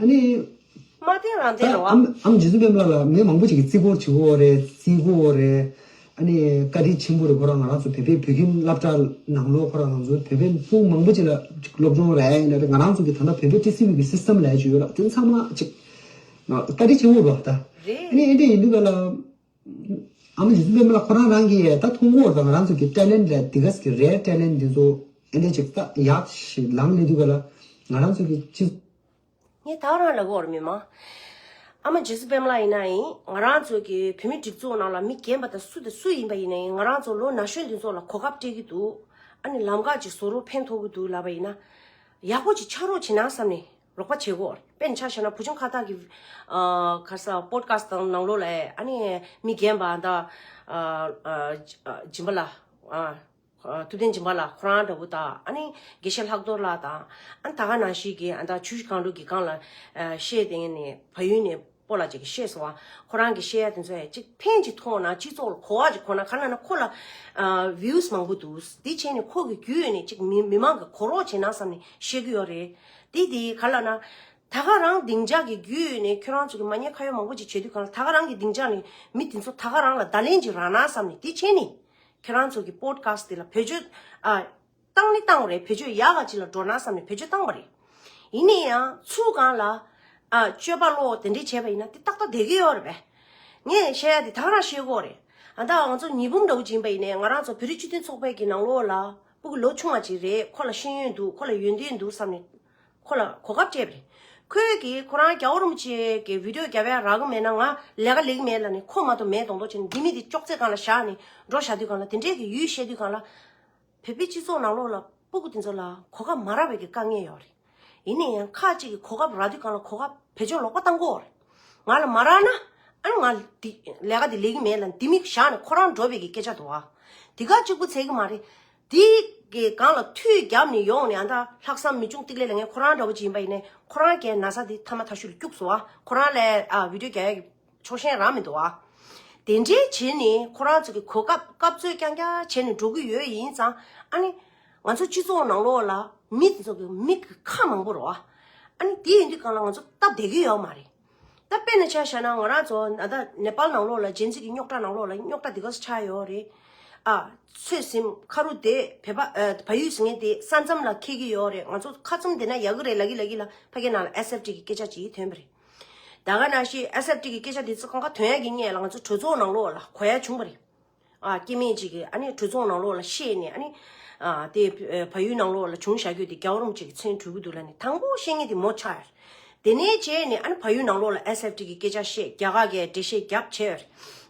ཨ་ནི། མ་བསྟན་རང་ད་བསྟན་རེད་བ། ཨམ་ཨམ་རྗེ་བཙུན་སྤེན་པ་ལགས་ལ་མི་མང་པོ་ཅིག་གིས་བརྩི་བཀུར་བྱེད་ཀྱི་ཡོད་རེད། བརྩི་གི་ཡོད་རེད། ཨ་ནི་བཀའ་དྲིན་ཆེན་པོ་རེད། ཁོ་རང་ང་རང་ཚོ་བོད་པའི་བོད་ཁྱིམ་སློབ་གྲྭ་ནང་ལོགས་ཁོ་རང་ང་ཚོ་བོད་པའི་སྤུན་མང་པོ་ཅིག་ལ་སློབ་སྦྱོང་རག་ཡ་ཡིན་ན་རེད། ང་རང་ཚོ་གི་ད་ལྟ་བོད་པའི་ཊི་སི་ཝི་གི་སིས་ཊམ་ལབ་ཡ་ཅིག་ཡོད་ལ་དེ་ཚང་མ་ཅིག་བཀའ་དྲིན་ཆེན་པོ་རེད་ད། རེད། ཨ་ནི་ཨེ་འདྲ་ཡིན་དུས་ག་ལ་ཨམ་རྗེ་བཙུན་སྤེན་པ་ལགས་ཁོ་རང་རང་གིས་ད་མཐོང་གི་ཡོད་རེད་ད། ང་རང་ཚོ་གི་ཊེ་ལེན་ཊི་རེད་འདི་ག་གི་རེད་ཊེ་ལེན་ཊི་འདི་ཚོ་ཨེ་འདྲ་ཅིག་ད་ཡག་ཞིག་ལངས་སླེབས་དུས་ག་ལ་ང་རང་ཚོ་གི་སྤྱི། ངས་ད་རང་ལབ་དགོས་རེད་མི་མང་། ཨ་མ་རྗེ་བཙུན་སྤེན་པ་ལགས་ཡིན་ན་ཡིན་ང་རང་ཚོ་གི་བོད་མི་སྒྲིག་འཛུགས་ནང་ལ་མི་རྒན་པ་དང་སུ་དང་སུ་ཡིན་པ་ཡིན་ན་ཡིན་ང་རང་ཚོ་ལོ་ན་གཞོན་འདི་ཚོ་ལ་གོ་སྐབས་སྤྲད་ཀྱི་འདུག་ཨ་ནི་ལམ་ཁ་ཅིག་བཟོ་རོགས་ཕན་ཐོགས་ཀྱི་འདུག་ལབ་པ་ཡིན་ན། ཡག་པོ་ཅིག་ཆགས་རོགས་བྱེད་ན་བསམ་ནས་རོགས་པ་བྱེད་དགོས་རེད། དཔེར་ན་ཆ་བཞག་ན་བུ་ཆུང་ཁ་བཏགས་ཀྱི་ཨ་ག་ས་པོ་ཌི་ཁ་སི་ཊི་དང་ནང་ལོགས་ལ་ཨ་ནི་མི་རྒན་པ་ད་ཨ་ཨ་སྦྱིན་པ་ལགས་ཨ། ཐུབ་བསྟན་སྦྱིན་པ་ལགས་ཁོ་རང་འདྲ་བོ་དང་ཨ་ནི་དགེ་བཤེས་ལྷག་རྡོར་ལགས་དང་ཨ་ནི་ད་ག་ནང་བཞིན་གྱི་ཨ་ད་ཆུ་བཞི་སྒང་དྲུག་གི་སྒང་ལ་བཤད་དེ་ནས་བལ་ཡུལ་ནས་སྤོ་ལགས་ཅིག་གིས་བཤད་སོང་བ། ཁོ་རང་གིས་བཤད་ཡ་དེ་ཚོ་ཡ་ཅིག་ཕན་ཅིག་ཐོགས་ན་སྤྱི་ཚོགས་ལ་གོ་བ་ཅིག་གོ་ན་ག་ལ་ན་ཁོ་ལ་ཝིའུ་སི་མང་པོ་འདུག་དེ་བྱས་ནས་ཁོ་གི་བརྒྱུད་ནས་ཅིག་མི་མི་མང་གི་གོ་རོགས་བྱེད་ན་བསམ་ནས་བཤད་ཀྱི་ཡོད་རེད། དེ་དེ་ག་ལ་ན་ད་ག་རང་སྡིངས་ཆ་གི་བརྒྱུད་ནས་ཁྱོད་རང་ཚོ་གི་མ་ཉེས་ཁ་གཡོགས་མང་པོ་ཅིག་བྱེད་དུས་ག་ལ་ད་ག་རང་གི་སྡིངས་ཆ་ནས་མི་དེ་ཚོ་ད་ག་རང་ལ་བརྡ་ལན་ཅིག་རག་ན་བསམ་ནས་དེ་བྱས་ནས། ཁྱེད་རང་ཚོ་གི་པོ་ཌི་ཁ་སི་ཊི་དེ་ལ་བེད་སྤྱོད་ཨ། བཏང་ནི་བཏང་བ་རེད། བེད་སྤྱོད་ཡག་ག་ཅིག་ལ་འགྲོ་ན་བསམ་ནས་བེད་སྤྱོད་བཏང་བ་རེད། ཡིན་ནའི་ཡང་ཚུར་སྒང་ལ་ཨ། སྤྱོད་པ་ལོག་དེ་འདྲས་བྱས་པ་ཡིན་ན་དེ་ཏག་ཏག་བསྡད་ཀྱི་ཡོད་རེད་པས། ངས་བཤད་ཡ་དེ་ད་ག་རང་བཤད་དགོས་རེད། ཨ་ད་ང་ཚོ་ཉི་འབུམ་འདྲ་བོ་ཅིག་ཡིན་པ་ཡིན་ནའི་ང་རང་ཚོ་བོད་རིགས་སྤྱི་མཐུན་ཚོགས་པའི་གི་ནང་ལོགས་ལ་སྤུ་གུ་ལོ་ཆུང་བ་ཅིག་རེད། ཁོ་ལ་ཤེས་ཡོན་འདུག་ཁོ་ལ་ཡོན་ཏན་འདུག་བསམ་ནས། ཁོ་ལ་གོ་སྐབས་སྤྲད་པ་རེད། ཁོས་ཀྱིས་ཁོ་རང་རྒྱལ་བ་རིན་པོ་ཆེ་གི་བི་ཌིའོ་རྒྱབ་ཡ་རག་གི་མེད་ན་ང་ལས་ཀ་ལས་ཀྱི་མེད་ལབ་ནས་ཁོ་མ་གཏོགས་མེད་མདོག་མདོག་བྱས་ནས་འདི་མི་འདི་ཅོག་ཙེ་སྒང་ལ་བཞག་ནས་འགྲོ་བཞག་དུས་སྒང་ལ་དེ་འདྲའི་གི་ཡུལ་བཤད་དུས་སྒང་ལ། བོད་པའི་སྤྱི་ཚོགས་ནང་ལོགས་ལ་སྤུ་གུ་དེ་ཚོ་ལ་གོ་སྐབས་མ་རག་པའི་གི་དཀའ་ངལ་ཡོད་རེད། ཡིན་ན་ཡང་ཁག་ཅིག་གིས་གོ་སྐབས་རག་དུས་སྒང་ལ་གོ་སྐབས་བེད་སྤྱོད་ལོག་པ་བཏང་གི་ཡོད་རེད། ང་ལ་མ་རག་ན་ཨ་ནི་ང་འདི་ལས་ཀ་འདི་ལས་ཀྱི་མེད་ལབ་འདི་མི་བཞག་ནས་ཁོ་རང་འགྲོ་བའི་གི་སྐད་ཆ་འདུག་ཨ། འདི་ག་གཅིག་པུ་ཚད་ཀྱི་མ་རེད། དེའི་གི་སྒང་ལ་མཐུད་བརྒྱབ་ནས་ཡོང་ནས་ཨ་ད་ལྷག་བསམ་མི་ཆུང་ཏིག་ལེ་ལ་ངས་ཁོ་རང་འདྲ་བོ་ཅིག་ཡིན་པ་ཡིན་ནའི་ཁོ་རང་གི་ན་ཚ་དེ་ཐ་མ་ཐ་ཤུ་ལ་སྐྱུག་སོང་ཨ། ཁོ་རང་ལ་ཨ་བི་ཌིའོ་རྒྱག་ཡ་གི་ཕྱོགས་ཞེན་རང་མི་འདུག་ཨ། དེ་འདྲའི་བྱས་ནས་ཁོ་རང་ཚོ་གི་གོ་སྐབས་སྐབས་འཚོལ་རྐྱང་རྐྱང་བྱས་ནས་འགྲོ་གི་ཡོད་ཡིན་ཙང་ཨ་ནི་ང་ཚོ་སྤྱི་ཚོགས་ནང་ལོགས་ལ་མི་དེ་ཚོ་གི་མི་གི་ཁ་མང་པོ་རེད་ཨ། ཨ་ནི་དེ་ཡིན་དུས་སྒང་ལ་ང་ཚོ་སྟབས་བདེ་གི་ཡོད་མ་རེད། ད་དཔེར་ན་ཆ་བཞག་ན་ང་རང་ཚོ་ད་ལྟ་ནེ་པཱལ་ནང་ལོགས་ལ་ཇེན་ཛི་གི་རྙོག་དྲ་ནང་ལོགས་ལ་རྙོག་དྲ་དེ་ག་ཚོད་ཆགས་ཡོད་རེད། ཨ། ཚོད་ཟིན་ཁ་རུ་དེ་བོད་པ་ཨ། བལ་ཡུལ་ཟེར་མཁན་དེ་ས་མཚམས་ལ་འཁེལ་གི་ཡོད་རེད། ང་ཚོ་ཁ་བཙུམ་བསྡད་ན་ཡག་གི་རེད་ལབ་ཀྱི་ལབ་ཀྱི་ལ་ཕ་གི་ནང་ལ་ཨེས་ཨེཕ་ཊི་གི་སྐད་ཆ་ཅིག་ཐོན་པ་རེད། ད་ག་ནང་བཞིན་ཨེས་ཨེཕ་ཊི་གི་སྐད་ཆ་དེ་ཚོ་གང་ག་ཐོན་ཡག་གི་སྔོན་ལ་ང་ཚོ་གྲོས་ཚོགས་ནང་ལོགས་ལ་གོ་ཡ་བྱུང་པ་རེད། ཨ་སྐྱེ་དམན་ཅིག་གིས་ཨ་ནི་གྲོས་ཚོགས་ནང་ལོགས་ལ་བཤད་ནས་ཨ་ནི་ཨ་དེ་བལ་ཡུལ་ནང་ལོགས་ལ་བྱུང་བཞག་རྒྱུ་དེ་རྒྱལ་བ་རིན་པོ་ཆེ་གི་མཚན་འབྲུ་གུ་འདུག་ལབ་ནས་དང་པོ་བཤད་མཁན་དེ་མོ་ཆགས་ཡོད་རེད། དེ་ནས་བྱས་ནས་ཨ་ནི་བལ་ཡུལ་ནང་ལོགས་ལ་ཨེས་ཨེཕ་ཊི་གི་སྐད་ཆ་བཤད། རྒྱ་གར་གྱིས་འགྲེལ་བཤད་རྒྱབ་བྱས་ཡོད་རེད།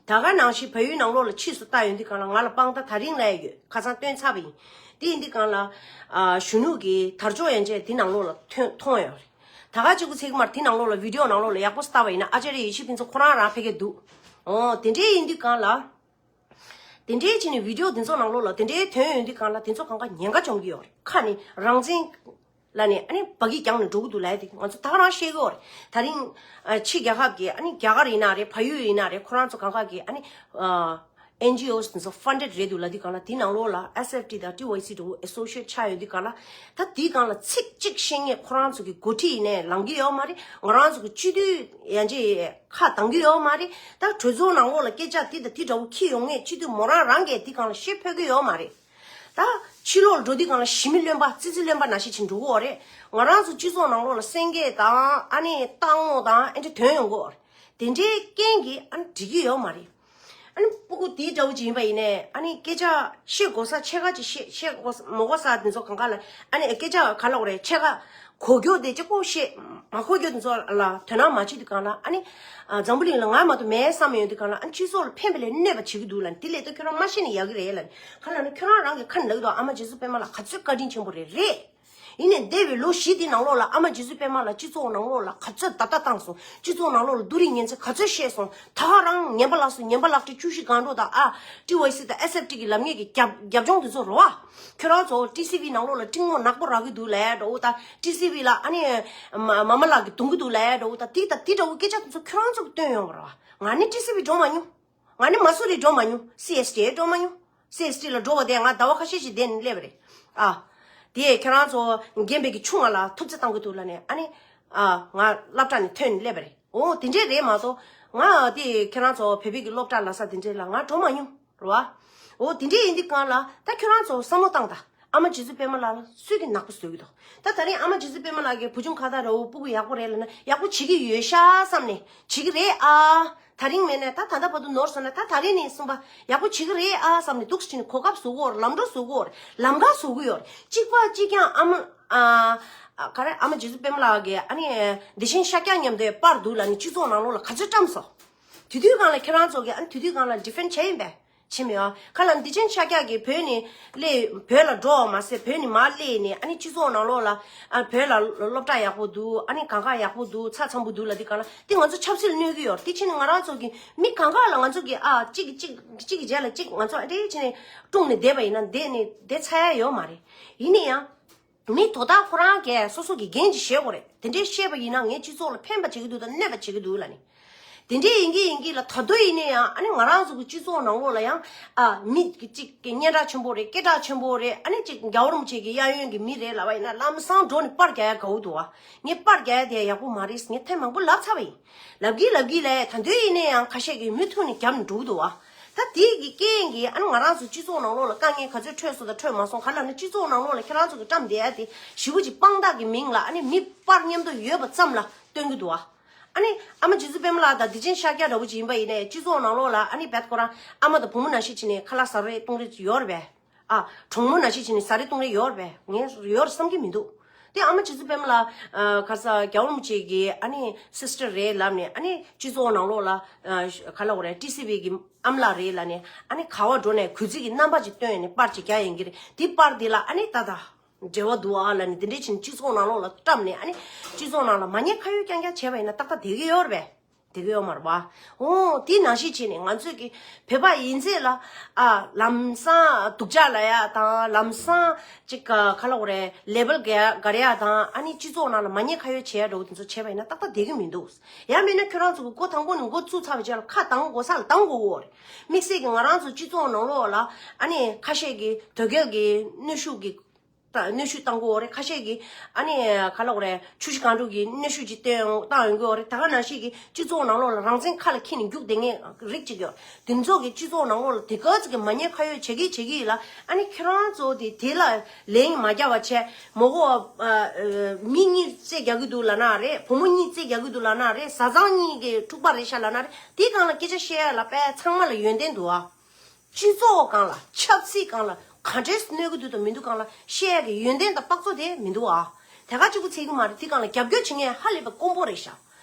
ད་ག་ནང་བཞིན་བལ་ཡུལ་ནང་ལོགས་ལ་ཕྱིས་སུ་ལྟ་ཡོང་དུས་སྒང་ལ་ང་ལ་དཔང་རྟགས་ད་རིང་སླེབས་ཡོད། ཁ་སང་བཏོན་ཚར་བ་ཡིན། དེ་ཡིན་དུས་སྒང་ལ་ཨ་གཞོན་ནུ་གི་དར་ལྕོག་ཡན་ཆད་དེ་ནང་ལོགས་ལ་ཐོན་མཐོང་ཡོད་རེད། ད་ག་གཅིག་པུ་ཚིག་མར་དེ་ནང་ལོགས་ལ་བི་ཌི་ཡོ་ནང་ལོགས་ལ་ཡག་པོ་ལྟ་བ་ཡིན་ན་ཨ་ཅཱརྱ་ཡེ་ཤེས་ཕུན་ཚོགས་ཁོ་རང་རང་ཕ་གིར་འདུག་འོ་དེ་འདྲའི་ཡིན་དུས་སྒང་ལ། དེ་འདྲའི་བྱས་ནས་བི་ཌི་ཡོ་དེ་ཚོ་ནང་ལོགས་ལ་དེ་འདྲའི་ཐོན་ཡོང་དུས་སྒང་ལ་དེ་ཚོ་གང་ག་ཉེན་ཁ་འཇོམས་ཀྱི་ཡོད་རེད། ཁ་ནས་རང་བཙན་ལབ་ནས་ཨ་ནི་སྦ་གི་རྒྱང་ནས་འགྲོ་གི་འདུག་ལབ་ཡ་དེ་ང་ཚོ་ད་ག་རང་བཤད་གི་ཡོད་རེད། ད་རིང་ཨ་ཕྱི་རྒྱལ་ཁབ་ཀྱི་ཨ་ནི་རྒྱ་གར་ཡིན་ན་རེད། བལ་ཡུལ་ཡིན་ན་རེད། ཁོ་རང་ཚོ་གང་ག་གི་ཨ་ནི་ཨ་ཨེན་ཇི་ཨོ་དེ་ཚོ་ཕན་ཌེཌ་རེད་འདུག་ལབ་དུས་སྒང་ལ་དེ་ནང་ལོགས་ལ་ཨེས་ཨེཕ་ཊི་དང་ཊི་ཝའི་སི་འདྲ་བོ་ཨེ་སོ་ཤི་ཡེཊ་ཆགས་ཡོང་དུས་སྒང་ལ་ད་དེའི་སྒང་ལ་ཚིག་གཅིག་བཤད་མཁན་ཁོ་རང་ཚོ་གི་འགོ་ཁྲིད་ཡིན་ནའི་ལངས་ཀྱི་ཡོད་མ་རེད། ང་རང་ཚོ་གི་སྤྱི་འཐུས་ཡན་ཆད་ཁ་གདངས་ཀྱི་ཡོད་མ་རེད། ད་གྲོས་ཚོགས་ནང་ལོགས་ལ་སྐད་ཆ་དེ་དང་དེ་འདྲ་བོ་འཁྱེར་ཡོང་མཁན་སྤྱི་འཐུས་མོ་རང་རང་གིས་དེ་སྒང་ལ་ཤེས་ཕོད་ཀྱི་ཡོད་མ་རེད། ད་ཕྱི་ལོགས་ལ་འགྲོ་དུས་སྒང་ལ་ཞི་མི་རློན་པ་ཙི་ཙི་རློན་པ་ནང་བཞིན་བྱས་འགྲོ་གི་ཡོད་རེད། ང་རང་ཚོ་སྤྱི་ཚོགས་ནང་ལོགས་ལ་སེང་གེ་དང་ཨ་ནི་སྟག་མོ་དང་ཨེ་འདྲ་ཐོན་ཡོང་གི་ཡོད་རེད། དེ་འདྲའི་རྐྱེན་གྱིས་ཨ་ནི་འགྲིག་གི་ཡོད་མ་རེད། ཨ་ནི་སྤུ་གུ་དེའི་འདྲ་བོ་ཅིག་ཡིན་པ་ཡིན་ནའི་ཨ་ནི་སྐད་ཆ་བཤད་དགོས་ས་ཕྱེད་ཀ་ཅིག་བཤད། བཤད་དགོས་ས་མ་དགོས་ས་དེ་ཚོ་གང་ག་ལ་ཨ་ནི་སྐད་ཆ་ག་ལབ་དགོས་རེད། ཕྱེད་ཀ་གོ་རྒྱུ་དེ་གཅིག་པོ་བཤད། མ་གོ་རྒྱུ་དེ་ཚོ་ལ་དོ་སྣང་མ་བྱེད་དུས་སྒང་ལ་ཨ་ནི་ཨ་འཛམ་བུ་གླིང་ལ་ང་མ་གཏོགས་མེད་བསམ་ཡོང་དུས་སྒང་ལ་ཨ་ནི་སྤྱི་ཚོགས་ལ་ཕན་པ་ལས་གནོད་པ་བྱེད་ཀྱི་འདུག་ལབ་ནས་དེ་ལས་ད་ཁྱོད་རང་མ་བཤད་ན་ཡག་གི་རེད་ལབ་ནས། ག་ལབ་ན་ཁྱོད་རང་རང་གི་ཁ་ནས་ལབ་ཀྱི་འདུག་ཨ་མ་རྗེ་བཙུན་པད་མ་ལགས་ག་ཚོད་བཀའ་དྲིན་ཆེན་པོ་རེད། རེད། ཡིན་ནའི་འདས་པའི་ལོ་བཞི་དེའི་ནང་ལོགས་ལ་ཨ་མ་རྗེ་བཙུན་པད་མ་ལགས་སྤྱི་ཚོགས་ནང་ལོགས་ལ་ག་ཚོད་བརྡབ་ལྟ་བཏང་སོང་། སྤྱི་ཚོགས་ནང་ལོགས་ལ་བསྡུ་རིགས་ངན་ཚད་ག་ཚོད་བཤད་སོང་། ད་ག་རང་ངན་པ་ལགས་སུ་ངན་པ་ལག་ཁྲིད་བཅུ་བཞི་སྒང་དྲུག་དང་ཨ་ཊི་ཝའི་སི་དང་ཨེས་ཨེཕ་ཊི་གི་ལབ་མཁན་གྱི་རྒྱབ་རྒྱབ་ལྗོངས་དེ་ཚོ་རེད་བ། ཁྱོད་རང་ཚོ་ཊི་སི་ཝི་ནང་ལོགས་ལ་ཏིང་མོ་ནག་པོ་རག་གི་འདུག་ལབ་ཡ་འདྲ་བོ་དང་ཊི་སི་ཝི་ལ་ཨ་ནི་མ་མ་མ་ལགས་ཀྱིས་རྡུང་གི་འདུག་ལབ་ཡ་འདྲ་བོ་དང་དེ་དང་དེ་འདྲ་བོ་སྐད་ཆ་དེ་ཚོ་ཁྱོད་རང་ཚོ་གིས་བཏོན་ཡོང་བ་རེད་བ། ང་ནི་ཊི་སི་ཝི་འགྲོ་མ་མྱོང་། ང་ནི་མ་སུ་རི་འགྲོ་མ་མྱོང་། སི་ཨེས་ཊི་འགྲོ་མ་མྱོང་། སི་ཨེས་ཊི་ལ་འགྲོ་བ་དེ་ང་ཟླ་བ་ཁ་ཤས་ཤིག་བསྡད་ནས་སླེབས་པ་རེད། ཨ། དེས་ཁྱེད་རང་ཚོ་རྒན་པའི་གི་ཆུང་བ་ལ་ཐུབ་ཚོད་བཏང་གི་འདུག་ལབ་ནས་ཨ་ནི། ཨ། ང་སློབ་གྲྭ་ནས་ཐོན་ནས་སླེབས་པ་རེད། འོ་དེ་འདྲས་རེད་མ་གཏོགས་ང་དེ་ཁྱེད་རང་ཚོ་བོད་པའི་གི་སློབ་གྲྭ་ལ་ས་དེ་འདྲས་ལ་ང་འགྲོ་མ་མྱོང་རེད་བ། འོ་དེ་འདྲས་ཡིན་དུས་སྒང་ལ་ད་ཁྱོད་རང་ཚོ་བསམ་བློ་བཏང་དང་། ཨ་མ་རྗེ་བཙུན་པད་མ་ལགས་ལ་སུས་ཀྱི་ནག་པོ་བཟོ་གི་འདུག་ད་ད་རིང་ཨ་མ་རྗེ་བཙུན་པད་མ་ལགས་ཀྱིས་བུ་ཆུང་ཁ་བརྡ་ར་བོ་སྤུ་གུ་ཡག་པོ་རེད་ལབ་ན་ཡག་པོ་བྱེད་ཀྱི་ཡོད་ཤག་བསམ་ནས་བྱེད་ཀྱི་རེད་ཨ། ད་རིང་མེད་ནས་ད་ད་ལྟ་བར་དུ་ནོར་སོང་ན་ད་ད་རིང་ནས་གསུངས་པ་ཡག་པོ་བྱེད་ཀྱི་རེད་ཨ་བསམ་ནས་འདུག་སེ་བྱས་ནས་གོ་སྐབས་བཟོ་གི་ཡོད་རེད། ལམ་འགྲོ་བཟོ་གི་ཡོད་རེད། ལམ་ཁ་བཟོ་གི་ཡོད་རེད། གཅིག་པ་གཅིག་རྐྱང་ཨ་མ་ཨ་ག་རེ་ཨ་མ་རྗེ་བཙུན་པད་མ་ལགས་ཀྱིས་ཨ་ནི་བདེ་ཆེན་ཤཱཀྱ་མཉམ་དུ་པར་འདུག་ལབ་ནས་སྤྱི་ཚོགས་ནང་ལོགས་ལ་ག་ཚོད་བཀྲམ་སོང་། དེ་དུས་སྒང་ལ་ཁྱེད་རང་ཚོ་གིས་ཨ་ནི་དེ་དུས་སྒང་ལ་ཌི་ཕེན་ཌི་བྱས་ཡིན་པས། ཕྱིན་མེད་ཨ། ཁ་ལ་བདེ་ཆེན་ཤཱཀྱ་གིས་བོད་ནས་སླེབས། བོད་ལ་འགྲོ་བ་མ་ཟད་བོད་ནས་མར་སླེབས་ནས་ཨ་ནི་སྤྱི་ཚོགས་ནང་ལོགས་ལ་ཨ་བོད་ལ་སློབ་གྲྭ་ཡག་པོ་འདུག་ཨ་ནི་གང་ག་ཡག་པོ་འདུག་ཆ་ཚང་པོ་འདུག་ལབ་དུས་སྒང་ལ་དེ་ང་ཚོ་ཆབ་སྲིད་གནོད་ཀྱི་ཡོད་རེད། དེ་ཕྱིན་ང་རང་ཚོ་གི་མི་གང་ག་ལ་ང་ཚོ་གི་ཨ་གཅིག་གིས་གཅིག་གཅིག་གི་རྗེས་ལ་གཅིག་ང་ཚོ་ཨ་འདྲས་བྱས་ནས་དཀྲུགས་ནས་བསྡད་པ་ཡིན་ན་བསྡད་ནས་བསྡད་ཚར་ཡ་ཡོད་མ་རེད། ཡིན་ན་ཡང་། མི་དོ་བདག་ཁོ་རང་གིས་སོ་སོ་གི་འགན་ཅིག་བཞེས་དགོས་རེད། དེ་འདྲའི་བཤད་པ་ཡིན་ན་ངའི་སྤྱི་ཚོགས་ལ་ཕན་པ་བྱེད་ཀྱི་འདུག་དང་གནོད་པ་བྱེད་ཀྱི་འདུག་ལབ་ནས། དེ་འདྲའི་ཡིན་གྱི་ཡིན་གྱི་ལ་ད་དུང་ཡིན་ན་ཡང་ཨ་ནི་ང་རང་ཚོ་གི་སྤྱི་ཚོགས་ནང་ལོགས་ལ་ཡང་ཨ་མི་གཅིག་གི་སྙན་གྲགས་ཆེན་པོ་རེད། སྐད་གྲགས་ཆེན་པོ་རེད། ཨ་ནི་གཅིག་རྒྱལ་བ་རིན་པོ་ཆེ་གི་གཡས་གཡོན་གྱི་མི་རེད་ལབ་པ་ཡིན་ན་ལམ་སང་འགྲོ་ནས་པར་རྒྱག་ཡ་དགའ་བོ་འདུག་བ། ངས་པར་རྒྱག་ཡ་དེ་ཡག་པོ་མ་རེད། ངས་ཐེངས་མང་པོ་ལབ་ཚར་བ་ཡིན། ལབ་གི་ལབ་གི་ལས་ད་དུང་ཡིན་ན་ཡང་ཁ་ཤས་ཀྱིས་མུ་མཐུད་ནས་རྒྱབ་ནས་འགྲོ་གི་འདུག་བ། ད་དེ་གི་རྐྱེན་གྱིས་ཨ་ནི་ང་རང་ཚོ་སྤྱི་ཚོགས་ནང་ལོགས་ལ་དཀའ་ངལ་ག་ཚོད་འཕྲད་སོང་དང་འཕྲད་མ་སོང་། ག་ལབ་ན་སྤྱི་ཚོགས་ནང་ལོགས་ལ་ཁྱེད་རང་ཚོ་གི་བཀྲམ་བསྡད་ཡ་དེ་ཞེ་པོ་ཅིག་དཔང་རྟགས་ཀྱི་མིང་ལ་ཨ་ནི་མི་པར་མཉམ་དུ་ཡོད་པ་ཙམ་ལ་སྟོན་གི་འདུག་བ། ཨ་ནི་ཨ་མ་རྗེ་བཙུན་པད་མ་ལགས་དང་བདེ་ཆེན་ཤཱཀྱ་འདྲ་བོ་ཅིག་ཡིན་པ་ཡིན་ནའི་སྤྱི་ཚོགས་ནང་ལོགས་ལ་ཨ་ནི་བད་ཁོ་རང་ཨ་མ་དང་བུ་མོ་ནང་བཞིན་བྱས་ནས་ཁ་ལག་ཟ་རེས་བཏུང་རེས་ཅིག་ཡོད་རེད་པས། ཨ། གྲོགས་མོ་ནང་བཞིན་བྱས་ནས་ཟ་རེས་བཏུང་རེས་ཡོད་རེད་པས། ངས་ཡོད་རེད་བསམ་གྱི་མི་འདུག་དེ་ཨ་མ་རྗེ་བཙུན་པད་མ་ལགས་ཨ་ག་ས་རྒྱལ་བ་རིན་པོ་ཆེ་གི་ཨ་ནི་སི་སི་ཊར་རེད་ལབ་ནས་ཨ་ནི་སྤྱི་ཚོགས་ནང་ལོགས་ལ་ཨ་ག་ལབ་དགོས་རེད། ཊི་སི་ཝི་གི་ཨ་མ་ལགས་རེད་ལབ་ནས་ཨ་ནི་ག་བ་འགྲོ་ནས་གུས་བརྩི་གི་རྣམ་པ་ཅིག་སྟོན་ནས་པར་ཅིག་རྒྱག་ཡིན་གྱི་རེད། དེ་པར་དེ་ལ་ཨ་ནི་ད་ལྟ་འབྲེལ་བ་འདུག་ཨ་ལབ་ནས་དེ་འདྲས་བྱས་ནས་སྤྱི་ཚོགས་ནང་ལོགས་ལ་བཀྲམ་ནས་ཨ་ནི་སྤྱི་ཚོགས་ནང་ལ་མ་ཉེས་ཁ་གཡོགས་རྐྱང་རྐྱང་བྱས་པ་ཡིན་ན་ཏག་ཏག་བསྡད་ཀྱི་ཡོད་རེད་པས། དེ་གི་ཡོད་མ་རེད་པ། འོ་དེ་ནང་བཞིན་བྱས་ནས་ང་ཚོས་ཀྱི་བོད་པ་ཡིན་ཚད་ལ་ཨ་ལམ་སང་སྡུག་ཅག་ལབ་ཡ་དང་ལམ་སང་ཅིག་ག་ག་ལབ་དགོས་རེད། ལེ་བལ་ག་ག་རེ་ཡ་དང་ཨ་ནི་སྤྱི་ཚོགས་ནང་ལ་མ་ཉེས་ཁ་གཡོགས་བྱེད་ཡ་འདྲ་བོ་དེ་ཚོ་བྱས་པ་ཡིན་ན་ཏག་ཏག་བསྡད་ཀྱི་མི་འདུག་ཡང་མིན་ན་ཁྱོད་རང་ཚོ་གི་འགོ་དང་པོ་ནས་འགོ་བཙུགས་ཚར་བ་བྱས་ལ་ཁ་གདངས་དགོས་ས་ལ་གདངས་དགོས་ཀྱི་ཡོད་རེད། དམིགས་བསལ་གྱི་ང་རང་ཚོ་སྤྱི་ཚོགས་ནང་ལོགས་ལ་ཨ་ནི་ཁ་ཤས་ཀྱིས་དོལ་རྒྱལ་གྱི་གནོན་ཤུགས་ཀྱི་ད་གནོན་ཤུགས་བཏང་གི་ཡོད་རེད། ཁ་ཤས་ཀྱིས་ཨ་ནི་ག་ལབ་དགོས་རེད། ཆུ་བཞི་སྒང་དྲུག་གི་གནོན་ཤུགས་ཅིག་བཏོན་བཏང་ཡོང་གི་ཡོད་རེད། ད་ག་ནང་བཞིན་གྱི་སྤྱི་ཚོགས་ནང་ལོགས་ལ་རང་བཙན་ཁ་ལ་འཁྱེར་ནས་རྒྱུགས་བསྡད་མཁན་རིགས་ཅིག་ཡོད། དེ་ཚོ་གི་སྤྱི་ཚོགས་ནང་ལོགས་ལ་དེ་ག་ཚོད་ཀྱི་མ་ཉེས་ཁ་གཡོགས་བྱེད་ཀྱི་བྱེད་ཀྱི་ཡིན་ལ་ཨ་ནི་ཁྱེད་རང་ཚོ་དེ་དེ་ལ་ལན་མ་རྒྱག་པ་བྱས་མོ་གོ་བ་མི་གཉིས་རྩེད་རྒྱག་གི་འདུག་ལབ་ན་རེད། བུ་མོ་གཉིས་རྩེད་རྒྱག་གི་འདུག་ལབ་ན་རེད། བཟའ་ཚང་གཉིས་ཀྱི་འཁྲུག་པ་རེད་ཤག་ལབ་ན་རེད། དེའི་སྒང་ལ་སྐད་ཆ་བཤད་ཡ་ལ་དཔེ་ཚང་མ་ལ་ཡོན་ཏན་འདུག་ཨ། སྤྱི་ཚོགས་སྒང་ལ་ཆབ་སྲིད་སྒང་ལ་ག་འདྲས་གནོད་ཀྱི་འདུག་དང་མི་འདུག་སྒང་ལ་བཤད་ཡག་གི་ཡོན་ཏན་དང་དཔག་ཚོད་དེ་མི་འདུག་ཨ། དེ་ག་གཅིག་པུ་ཚད་ཀྱི་མ་རེད། དེ་སྒང་ལ་རྒྱབ་སྐྱོར་བྱེད་མཁན་ཧ་ལས་པའི་དཀོན་པོ་རེད་ཤག་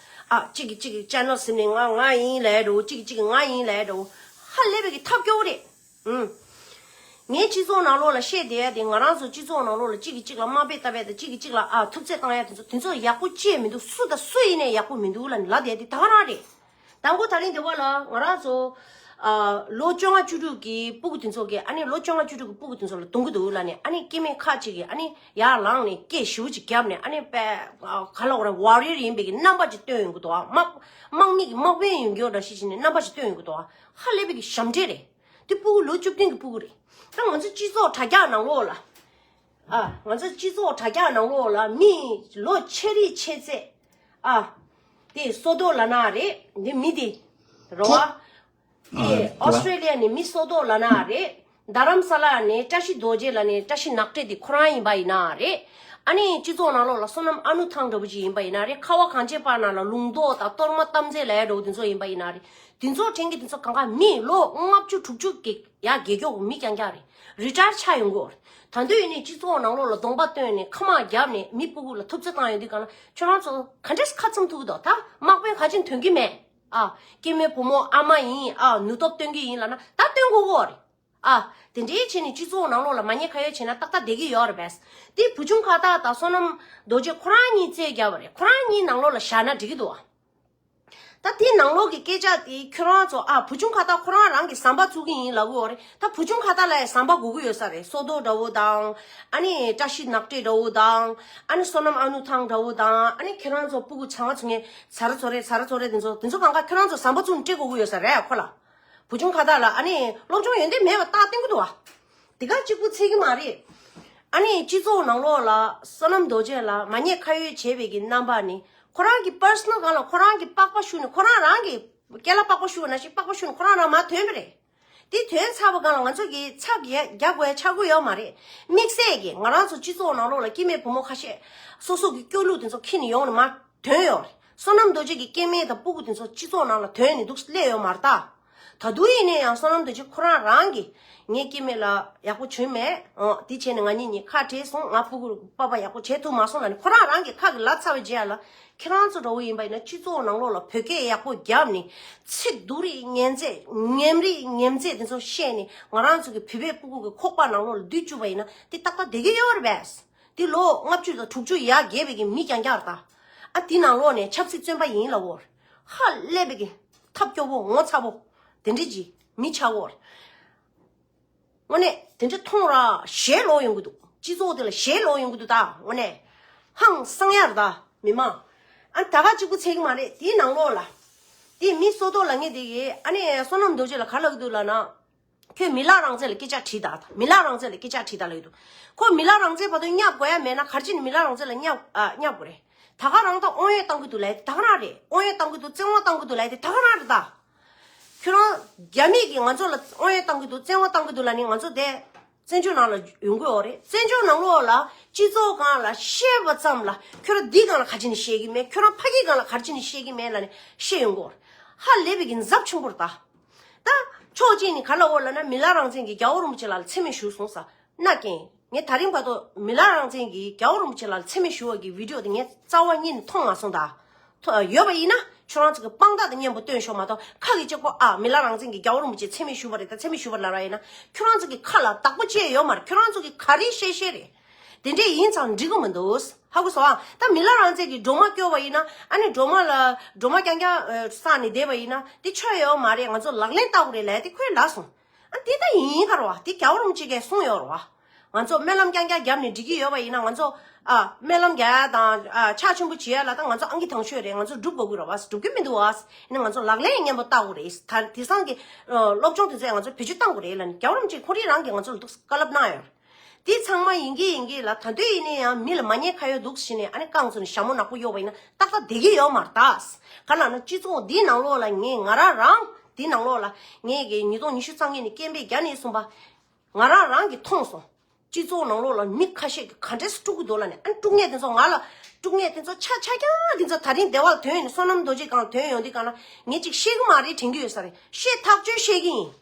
ཨ། གཅིག་གིས་གཅིག་གི་ཅེ་ནལ་ཟིན་ནས་ང་ང་ཡིན་ལབ་འགྲོ། གཅིག་གིས་གཅིག་གི་ང་ཡིན་ལབ་འགྲོ། ཧ་ལས་པའི་གི་ཐབས་སྐྱོ་བོ་རེད། ཨུམ། ངའི་སྤྱི་ཚོགས་ནང་ལོགས་ལ་བཤད་བསྡད་ཡ་དེ། ང་རང་ཚོ་སྤྱི་ཚོགས་ནང་ལོགས་ལ་གཅིག་གིས་གཅིག་ལ་དམའ་འབེབས་བཏབ་ཡ་དང་། གཅིག་གིས་གཅིག་ལ་ཨ་ཐུབ་ཚད་བཏང་ཡ་དེ་ཚོ། དེ་ཚོ་ཡག་པོ་ཅི་ཡང་མི་འདུག་སུ་དང་སུ་ཡིན་ནའི་ཡག་པོ་མི་འདུག་ལབ་ནས་ལབ་བསྡད་དེ་ད་ག་རང་རེད། དང་པོ་ད་རིང་འདི་བ་ལ་ང་རང་ཚོ་ཨ་ལོ་བཅོ་ལྔ་བཅུ་དྲུག་གི་སྤུ་གུ་དེ་ཚོ་གིས། ཨ་ནི་ལོ་བཅོ་ལྔ་བཅུ་དྲུག་གི་སྤུ་གུ་དེ་ཚོ་ལ་རྡུང་གི་འདུག་ལབ་ནས། ཨ་ནི་སྐྱེ་དམན་ཁག་ཅིག་གིས་ཨ་ནི་ཡར་ལངས་ནས་སྐད་ཞེ་པོ་ཅིག་བརྒྱབ་ནས། ཨ་ནི་དཔེ་ག་ལབ་དགོས་རེད། ཝོ་རི་ཡར་ཡིན་པའི་གི་རྣམ་པ་ཅིག་སྟོན་ཡོང་གི་འདུག་ཨ། དམག་དམག་མི་གི་དམག་དཔོན་ཡོང་གི་ཡོད་འདྲ་ཞིག་བྱས་ནས་རྣམ་པ་ཅིག་སྟོན་ཡོང་གི་འདུག་ཨ། ཧ་ལས་པའི་གི་ཞབས་འདྲེན་རེད། དེ་སྤུ་གུ་ལོ་བཅུ་བདུན་གྱི་སྤུ་གུ་རེད། ད་ང་ཚོ་སྤྱི་ཚོགས་དྲ་རྒྱ་ནང་ལོགས་ལ། ཨ། ང་ཚོ་སྤྱི་ཚོགས་དྲ་རྒྱ་ནང་ལོགས་ལ་མི་ལོ་ཆེ་རིགས་ཆེ་ཚད། ཨ། དེ་སོ་ཏོ་ལབ་ན་རེད། འདི་མི་དེ་རེད་བ། དེ་ཨ་ཨོ་སི་ཊྲེ་ལི་ཡ་ནས་མི་སོ་ཏོ་ལབ་ན་རེད། རྡ་རམ་ས་ལ་ནས་བཀྲ་ཤིས་རྡོ་རྗེ་ལབ་ནས། བཀྲ་ཤིས་ནག་ཁྲེ་དེ་ཁོ་རང་ཡིན་པ་ཡིན་ན་རེད། ཨ་ནི་སྤྱི་ཚོགས་ནང་ལོགས་ལ་བསོད་ནམས་ཨ་ནུ་ཐང་འདྲ་པོ་ཅིག་ཡིན་པ་ཡིན་ན་རེད། ཁ་བ་གངས་ཅན་པ་ནང་ལ་ལུང་རྟོགས་དང་གཏོར་མ་དམ་རྫས་ལབ་ཡ་འདྲ་པོ་དེ་ཚོ་ཡིན་པ་ཡིན་ན་རེད། དེ་ཚོ་དྲན་གི་དེ་ཚོ་གང་ག་མི་ལོ་ལྔ་བཅུ་དྲུག་ཅུ་གི་ཡ་རྒས་མགྱོགས་མི་རྐྱང་རྐྱང་རེད། རི་ཊ་ཡར་ཆགས་ཡོང་གི་ཡོད་རེད། ད་དུང་ཡིན་ནའི་སྤྱི་ཚོགས་ནང་ལོགས་ལ་གདོང་པ་སྟོན་ནས་ཁ་དམག་བརྒྱབ་ནས་མི་སྤུ་གུ་ལ་ཐུབ་ཚོད་བཏང་ཡོང་དུས་སྒང་ལ་ཁྱོད་རང་ཚོ་ག་འདྲས་ཁ་འཚུམ་ཐུབ་ཀྱི་འདུག་ད་དམག་དཔོན་ག་ཅིག་ཐོན་གི་མེད། ཨ། སྐྱེ་དམན་བུ་མོ་ཨ་མ་ཡིན། ཨ། ནུས་སྟོབས་སྟོན་གི་ཡིན་ལབ་ན་ད་སྟོན་དགོས་ཀྱི་ཡོད་རེད། ཨ། དེ་འདྲའི་བྱས་ནས་སྤྱི་ཚོགས་ནང་ལོགས་ལ་མ་ཉེས་ཁ་གཡོགས་བྱས་ན་ཏག་ཏག་བསྡད་ཀྱི་ཡོད་རེད་པས། དེ་བུ་ཆུང་ཁ་བཏགས་དང་བསོད་ནམས་རྡོ་རྗེ་ཁོ་རང་གཉིས་རྩོད་རྒྱབ་པ་རེད། ཁོ་རང་གཉིས་ནང་ལོགས་ལ་བཞག་ན་འགྲིག་གི་འདུག་ཨ། ད་དེ་ནང་ལོགས་ཀྱི་སྐད་ཆ་དེ་ཁྱོད་རང་ཚོ། ཨ། བུ་ཆུང་ཁ་བཏགས་ཁོ་རང་རང་གི་ཟམ་པ་བཙུགས་ཀྱི་ཡིན་ལབ་ཀྱི་ཡོད་རེད། ད་བུ་ཆུང་ཁ་བཏགས་ལ་ཡང་ཟམ་པ་དགོས་ཀྱི་ཡོད་ས་རེད། སོ་ཏོ་འདྲ་བོ་དང་། ཨ་ནི་བཀྲ་ཤིས་ནག་ཁྲེ་འདྲ་བོ་དང་། ཨ་ནི་བསོད་ནམས་ཨ་ནུ་ཐང་འདྲ་བོ་དང་། ཨ་ནི་ཁྱེད་རང་ཚོ་སྤུ་གུ་ཚང་མ་ཚུགས་མཁན་ཚ་ར་ཚོ་རེད། ཚ་ར་ཚོ་རེད། དེ་ཚོ་དེ་ཚོ་གང་ག་ཁྱོད་རང་ཚོ་ཟམ་པ་བཙུགས་ནས་སྤྲད་དགོས་ཀྱི་ཡོད་ས་རེད་ཁོ་ལ། བུ་ཆུང་ཁ་བཏགས་ལ་ཨ་ནི་སློབ་སྦྱོང་ཡོན་ཏན་མེད་པ་རྟགས་སྟོན་གྱི་འདུག་བ། དེ་ག་གཅིག་པུ་ཚད་ཀྱི་མ་རེད། ཨ་ནི་སྤྱི་ཚོགས་ནང་ལོགས་ལ་བསོད་ནམས་རྡོ་རྗེ་ལ་མ་ཉེས་ཁ་གཡོགས་བྱས་པའི་གི་རྣམ་པ་ནི། ཁོ་རང་གི་པར་སོ་ནལ་སྒང་ལ་ཁོ་རང་གི་པགས་པ་བཤུ་ནས། ཁོ་རང་རང་གི་རྐན་ལག་པགས་པ་བཤུ་བ་ནང་བཞིན་པགས་པ་བཤུ་ནས་ཁོ་རང་རང་མར་ཐོན་པ་རེད། དེ་ཐོན་ཚར་བ་སྒང་ལ་ང་ཚོ་གིས་ཚབ་རྒྱག་རྒྱག་དགོས་ཡ་ཆགས་ཀྱི་ཡོད་མ་རེད། དམིགས་བསལ་གྱིས་ང་རང་ཚོ་སྤྱི་ཚོགས་ནང་ལོགས་ལ་སྐྱེ་དམན་བུ་མོ་ཁ་ཤས་སོ་སོ་གི་སྐྱོ་གླུ་དེ་ཚོ་འཁྱེར་ནས་ཡོང་ནས་མར་ཐོན་ཡོད་རེད། བསོད་ནམས་རྡོ་རྗེ་གི་སྐྱེ་དམན་དང་སྤུ་གུ་དེ་ཚོ་སྤྱི་ཚོགས་ནང་ལ་ཐོན་ནས་འདུག་སླེབས་ཡོད་མ་རེད་ད། ད་དུང་ཡིན་ནའི་ཡང་བསོད་ནམས་རྡོ་རྗེ་ཁོ་རང་རང་གིས་ངའི་སྐྱེ་དམན་ལ་ཡག་པོ་བྱུང་མེད། ཨོ། དེ་བྱས་ནས་ང་གཉིས་གཉིས་ཁ་བྲལ་སོང་། ང་སྤུ་གུར་པ་ཕ་ཡག་པོ་བྱེད་ཐུབ་མ་སོང་ལབ་ནས་ཁོ་རང་རང་གིས་ཁ་གི་ལབ་ཚར་བའི་རྗེས་ལ། ཁྱེད་རང་ཚོ་འདྲ་བོ་ཡིན་པ་ཡིན་ན་སྤྱི་ཚོགས་ནང་ལོགས་ལ་བོད་སྐད་ཡག་པོ་བརྒྱབ་ནས། ཚིག་སྡུག་རིགས་ངན་ཚད་ངན་རིགས་ངན་ཚད་དེ་ཚོ་བཤད་ནས་ང་རང་ཚོ་གི་བོད་པའི་སྤུ་གུ་གི་ཁོག་པ་ནང་ལོགས་ལ་བསྡུས་བཅུག་པ་ཡིན་ན་དེ་ཏག་ཏག་བསྡད་ཀྱི་ཡོད་རེད་པས། དེ་ལོ་ལྔ་བཅུ་དང་དྲུག་ཅུ་ཡར་རྒས་པའི་གི་མི་རྐྱང་རྐྱང་རེད་ད། ཨ། དེ་ནང་ལོགས་ནས་ཆབ་སྲིད་བཙོན་པ་ཡིན་ལབ་ཡོད་རེད། ཧ་ལས་པའི་གི་ཐབས་སྐྱོ་བོ་ངོ་ཚ་བོ་དེ་འདྲ་ཅིག་མི་ཆགས་ཡོད་རེད། དངོས་གནས་དེ་འདྲ་མཐོང་ར་ཞེད་ལོག་ཡོང་གི་འདུག་སྤྱི་ཚོགས་དེ་ལ་ཞེད་ལོག་ཡོང་གི་འདུག་ད་དངོས་གནས་ཧང་སང་ཡ་རེད་ད་མི་མང་། ཨ། ད་ག་གཅིག་པུ་ཚད་ཀྱི་མ་རེད། དེའི་ནང་ལོགས་ལ་དེ་མི་སོ་ཏོ་ལབ་མཁན་དེ་གིས་ཨ་ནི་བསོད་ནམས་རྡོ་རྗེ་ལ་ག་ལབ་ཀྱི་འདུག་ལབ་ན། ཁྱོད་མི་ལ་རང་བཙན་ལ་སྐད་ཆ་དྲིས་དང་། མི་ལ་རང་བཙན་ལ་སྐད་ཆ་དྲིས་དང་ལབ་ཀྱི་འདུག་ཁོ་མི་ལ་རང་བཙན་བར་དུ་བསྙབ་དགོས་ཡ་མེད་ན་ག་རེ་བྱས་ནས་མི་ལ་རང་བཙན་ལ་བསྙབ། ཨ། བསྙབ་དགོས་རེད། ད་ག་རང་ད་དབང་ཡོད་གཏང་གི་འདུག་ལབ་ཡ་དེ་ད་ག་རང་རེད། དབང་ཡོད་གཏང་གི་འདུག་བཙན་དབང་གཏང་གི་འདུག་ལབ་ཡ་དེ་ད་ག་རང་རེད་ད། ཁྱོད་རང་རྒྱ་མི་གིས་ང་ཚོ་ལ་དབང་ཡོད་གཏང་གི་འདུག་བཙན་དབང་གཏང་གི་འདུག་ལབ་ནས་ང་ཚོ་དེ་བཙན་བྱོལ་ནང་ལ་ཡོང་གི་ཡོད་རེད། བཙན་བྱོལ་ནང་ལོགས་ལ་སྤྱི་ཚོགས་སྒང་ལ་བཤད་པ་ཙམ་ལ་ཁྱོད་རང་འདི་སྒང་ལ་ག་རེ་བྱས་ནས་བཤད་ཀྱི་མེད། ཁྱོད་རང་ཕ་གི་སྒང་ལ་ག་རེ་བྱས་ནས་བཤད་ཀྱི་མེད་ལབ་ནས་བཤད་ཡོང་གི་ཡོད་རེད། ཧ་ལས་པའི་གི་འཛབ་ཆེན་པོ་རེད་ད། ད་ཕྱོགས་གཅིག་ནས་ག་ལབ་ཡོད་ལབ་ན། མི་ལ་རང་བཙན་གྱིས་རྒྱལ་བ་རིན་པོ་ཆེ་ལགས་ལ་མཚན་སྨད་ཞུས་སོང་ཟེར། ན་རྒན། ངས་ད་རིང་བར་དུ་མི་ལ་རང་བཙན་གྱིས་རྒྱལ་བ་རིན་པོ་ཆེ་ལགས་ལ་མཚན་སྨད་ཞུ་བ་གི་བི་ཌི་ཡོ་དེ་ངས་རྩ་བ་ཉིད་ནས་མཐོང་མ་སོང་ད། ཐོ་ཡོད་པ་ཡིན་ན་ཁྱོད་རང་ཚོ་གི་དཔང་རྟགས་དང་མཉམ་པོ་སྟོན་ཤོག་མ་གཏོགས་ཁ་གི་གཅིག་པོ། ཨ། མི་ལ་རང་བཙན་གྱིས་རྒྱལ་བ་རིན་པོ་ཆེ་མཚན་སྨད་ཞུས་པ་རེད་ད། མཚན་སྨད་ཞུས་པ་ལབ་པ་ཡིན་ན་ཁྱོད་རང་ཚོ་གི་ཁ་ལ་བདག་པོ་ཅི་ཡང་ཡོད་མ་རེད། ཁྱོད་རང་ཚོ་གི་ག་རེ་བཤད་བཤད་རེད། དེ་འདྲས་ཡིན་ཙང་འགྲིག་གི་མི་འདུག་ཧ་གོ་སོང་ཨ། ད་མི་ལ་རང་བཙན་གྱིས་སྒྲོལ་མ་སྐྱོར་བ་ཡིན་ན། ཨ་ནི་སྒྲོལ་མ་ལ་སྒྲོལ་མ་རྐྱང་རྐྱང་བསགས་ནས་བསྡད་པ་ཡིན་ན་དེ་ཆོ་ཡོད་མ་རེད། ང་ཚོ་ལག་ལེན་བསྟར་དགོས་རེད་ལབ་ཡ་དེ་ཁོས་ལབ་སོང་། ཨ། དེ་ད་ཡིན་ག་རེད་བ། དེ་རྒྱལ་བ་རིན་པོ་ཆེ་གིས་གསུངས་ཡོད་རེད་བ། ང་ཚོ་སྨོན་ལམ་རྐྱང་རྐྱང་བརྒྱབ་ནས་འགྲིག་གི་ཡོད་པ་ཡིན་ན། ང་ཚོ། ཨ། སྨོན་ལམ་རྒྱག་ཡ་དང་། ཨ། ཕྱག་ཆེན་པོ་བྱེད་ཡ་ལ་ད་ང་ཚོ་ཨང་ཀི་དང་ཤོས་རེད། ང་ཚོ་སྒྲུབ་དགོས་ཀྱི་རེད་བ། སྒྲུབ་ཀྱི་མི་འདུག་བ། ཡིན་ན་ང་ཚོ་ལག་ལེན་མཉམ་པོ་བསྟར་དགོས་རེད། ད་དེང་སང་གི་སློབ་སྦྱོང་དེ་ཚོ་ཡང་ང་ཚོ་བེད་སྤྱོད་བཏང་དགོས་རེད་ལབ་ནས་རྒྱལ་བ་རིན་པོ་ཆེ་ཁོ་རང་རང་གིས་ང་ཚོ་ལ་འདུག་བཀའ་སློབ་གནང་ཡོད་རེད། དེ་ཚང་མ་ཡིན་གྱི་ཡིན་གྱི་ལ། ད་དུང་ཡིན་ན་ཡང་མི་ལ་མ་ཉེས་ཁ་གཡོགས་འདུག་བྱས་ནས། ཨ་ནི་རྐང་བཙུགས་ནས་ཞྭ་མོ་ནག་པོ་གཡོགས་པ་ཡིན་ན་ཏག་ཏག་བསྡད་ཀྱི་ཡོད་མ་རེད་ད། ག་ལབ་ན་སྤྱི་ཚོགས་འདིའི་ནང་ལོགས་ལ་ངས་ང་རང་རང་འདིའི་ནང་ལོགས་ལ་ངས་ཀྱི་ཉིས་སྟོང་ཉི་ཤུ་རྩ་ལྔ་ནས་སྐད་འབོད་རྒྱག་ནས་བཟུང་བ། ང་རང་རང་གིས་མཐོང་སོང་། སྤྱི་ཚོགས་ནང་ལོགས་ལ་མི་ཁ་ཤས་ཀྱིས་ག་འདྲས་སེ་དཀྲུག་གི་འདུག་ལབ་ནས། ཨ། དཀྲུག་མཁན་དེ་ཚོ་ང་ལ། དཀྲུག་མཁན་དེ་ཚོ་ཆ་ཆ་རྐྱང་དེ་ཚོ་ད་རིང་སྡེ་བ་ལ་ཐོན་ཡོང་ནས། བསོད་ནམས་རྡོ་རྗེ་སྒང་ལ་ཐོན་ཡོང་དུས་སྒང་ལ་ངས་ཅིག་བཤད་གི་མ་རེད་དྲན་གི་ཡོད་ས་རེད། བཤད་ཐག་ཆོད་བཤད་གི་ཡིན།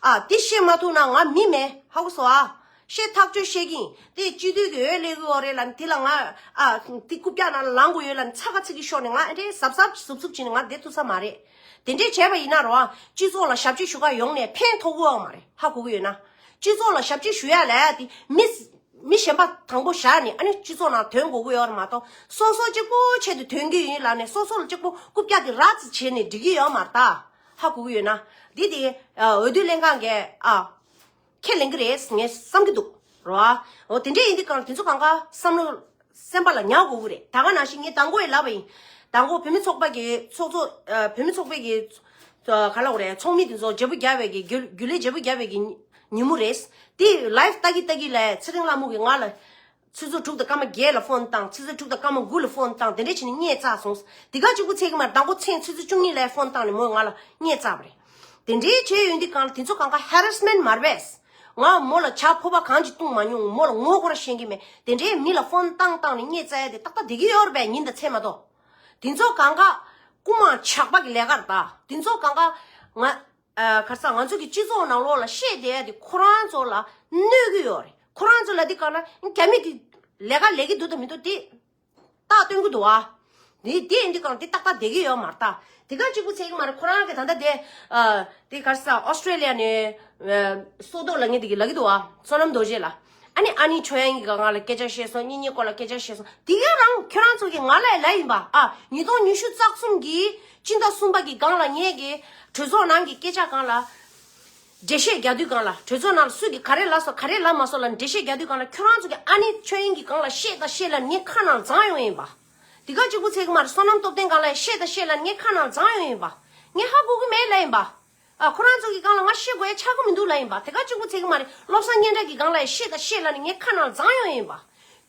ཨ་དེ་བཤད་མ་ཐུབ་ན་ང་མི་མེད། ཧ་གོ་སོང་ཨ། བཤད་ཐག་གཅོད་བཤད་ཀྱིན་དེ་སྤྱི་འཐུས་ཀྱི་འོས་སླེབས་ཀྱི་ཡོད་རེད་ལབ་ནས་དེ་ལ་ང་ཨ་དེ་རྐུབ་བཀྱག་ནང་ལ་ལངས་དགོས་ཡོད་ལབ་ནས་ཚ་ཁ་ཚིག་གི་ཤོར་ནས་ང་ཨེ་འདྲའི་གཟབ་གཟབ་ཟུབ་ཟུབ་བྱས་ནས་ང་བསྡད་ཐུབ་ས་མ་རེད། དེ་འདྲས་བྱས་པ་ཡིན་ན་རོ་ཨ་སྤྱི་ཚོགས་ལ་ཞབས་ཕྱི་ཞུ་ག་ཡོང་ནས་ཕན་ཐོགས་ཀྱི་ཡོད་མ་རེད། ཧ་གོ་གི་ཡོད་ན། སྤྱི་ཚོགས་ལ་ཞབས་ཕྱི་ཞུ་ཡ་ལ་དེ་མི་མི་གཞན་པ་དང་པོ་བཞག་ནས་ཨ་ནི་སྤྱི་ཚོགས་ནང་དོན་དགོས་ཀྱི་ཡོད་རེད་མ་གཏོགས་སོ་སོ་གཅིག་པོ་ཆེད་དུ་དོན་གྱི་ཡིན་ལབ་ནས་སོ་སོ་ལ་གཅིག་པོ་རྐུབ་བཀྱག་གི་ར་ཙི་བྱས་ནས་འགྲིག་གི་ཡོད་མ་རེད་ད། ཧ་གོ་གི་ཡོད་ན། འདི་དེ་འོས་བསྡུ་ལྷན་ཁང་གིས་ཨ་ཁས་ལེན་གི་རེད་ངས་བསམ་གི་འདུག་རོ། འོ་དེ་འདྲས་ཡིན་དུས་གང་དེ་ཚོ་གང་ག་བསམ་བློ་སེམས་པ་ལ་ཉར་དགོས་ཀྱི་རེད། ད་ག་ནང་བཞིན་ངས་དང་པོ་ཡི་ལབ་པ་ཡིན། དང་པོ་བོད་མི་ཚོགས་པ་གི་ཚོགས་གཙོ་ཨ་བོད་མི་ཚོགས་པའི་གི་ཨ་ག་ལབ་དགོས་རེད། ཚོགས་མི་དེ་ཚོ་བརྗེ་པོ་རྒྱག་པའི་གི་རྒྱུ་རྒྱུན་ལས་བརྗེ་པོ་རྒྱག་པའི་གི་ཉིན་མོ་རེད། དེ་ལའིབ་ལྟ་གི་ལྟ་གི་ལ་ཚེ་རིང་ལྷ་མོ་གི་ང་ལ་ཆུ་ཚོད་དྲུག་དང་སྐར་མ་བརྒྱད་ལ་ཕོན་བཏང་། ཆུ་ཚོད་དྲུག་དང་སྐར་མ་དགུ་ལ་ཕོན་བཏང་། དེ་འདྲས་བྱས་ནས་བརྙས་བཅག་སོང་། དེ་ག་གཅིག་པུ་ཚད་ཀྱི་མ་རེད། དང་པོ་མཚན་ཆུ་ཚོད་བཅུ་གཉིས་ལ་ཕོན་བཏང་ནས་མོས་ང་ལ་བརྙས་བཅག་པ་རེད། དེ་འདྲའི་བྱས་ཡོང་དུས་གང་ལ་དེ་ཚོ་གང་ག་ཧེ་རེ་སི་མེན་ཊི་མ་རེད་པས། ང་མོ་ལ་ཇ་ཕོར་པ་གང་ཅིག་བཏུང་མ་མྱོང་། མོ་ལ་ངོ་སྐོར་ཤེས་ཀྱི་མེད། དེ་འདྲའི་མི་ལ་ཕོན་བཏང་བཏང་ནས་བརྙས་བཅག་ཡ་དེ་ཏག་ཏག་བསྡད་ཀྱི་ཡོད་རེད་པས་ཉིན་དང་མཚན་མ་གཏོགས། དེ་ཚོ་གང་ག་རྐུ་མ་ཇག་པ་གི་ལས་ཀ་རེད་ད། དེ་ཚོ་གང་ག་ང་ཨ་ག་རེ་ཟེར། ང་ཚོ་གི་སྤྱི་ཚོགས་ནང་ལོགས་ལ་བཤད་བསྡད་ཡ་དེ་ཁོ་རང་ཚོ་ལ་གནོད་ཀྱི་ཡོད་རེད། ཁོ་རང་ཚོ་ལ་དེ་གང་ན་རྒྱ་མི་གི་ལས་ཀ་ལས་ཀྱི་འདུག་དང་མི་འདུག་དེ། རྟགས་སྟོན་གྱི་འདུག་ཨ། འདི་འདི་འདི་གང་འདི་ཏག་ཏག་བསྡད་ཀྱི་ཡོད་མ་རེད་ད། དེ་ག་གཅིག་པུ་ཚད་ཀྱི་མ་རེད། ཁོ་རང་གི་ད་ལྟ་དེ་ཨ་དེ་ག་རེ་ཟེར། ཨོ་སི་ཀྲེ་ལི་ཡ་ནས་ཨ་སོ་ཏོ་ལབ་མཁན་དེ་གིས་ལབ་ཀྱི་འདུག་ཨ། བསོད་ནམས་རྡོ་རྗེ་ལ། ཨ་ནི་ཨ་ནེ་ཆོས་དབྱངས་ཀྱིས་ང་ལ་སྐད་ཆ་བཤད་སོང་། གཉེན་ཉེ་སྐོར་ལ་སྐད་ཆ་བཤད་སོང་། དེ་ག་རང་ཁྱོད་རང་ཚོ་གིས་ང་ལ་ལབ་ཡིན་པ། ཨ་ཉིས་སྟོང་ཉི་ཤུ་རྩ་གསུམ་གྱི་སྤྱི་ཟླ་གསུམ་པ་གི་སྒང་ལ་ངེད་ཀྱི་གྲོས་ཚོགས་ནང་གི་སྐད་ཆ་སྒང་ལ། འགྲེལ་བཤད་རྒྱག་དུས་སྒང་ལ། གྲོས་ཚོགས་ནང་ལ་སུ་གིས་ག་རེ་ལབ་སོང་ག་རེ་ལབ་མ་སོང་ལབ་འགྲེལ་བཤད་རྒྱག་དུས་སྒང་ལ། ཁྱོད་རང་ཚོ་གིས་ཨ་ནེ་ཆོས་དབྱིངས་ཀྱི་སྒང་ལ་བཤད་དང་བཤད་ལབ་ངའི་ཁ་ནང་འཛིང་ཡོང་ཡིན་པ། དེ་ག་གཅིག་པུ་ཚད་ཀྱི་མ་རེད། བསོད་ནམས་སྟོབས་ལྡན་སྒང་ལ་བཤད་དང་བཤད་ལབ་ངའི་ཁ་ནང་འཛིང་ཡོང་ཡིན་པ། ངས་ཧ་གོ་གི་མེད་ལབ་ཡིན་པ། ཨ་ཁོ་རང་ཚོ་གི་སྒང་ལ་ང་བཤད་དགོས་ཡ་ཆགས་ཀྱི་མི་འདུག་ལབ་ཡིན་པ། དེ་ག་གཅིག་པུ་ཚད་ཀྱི་མ་རེད། བློ་བཟང་སྙན་གྲགས་ཀྱི་སྒང་ལ་བཤད་དང་བཤད་ལབ་ནས་ངའི་ཁ་ནང་འཛིང་ཡོང་ཡིན་པ།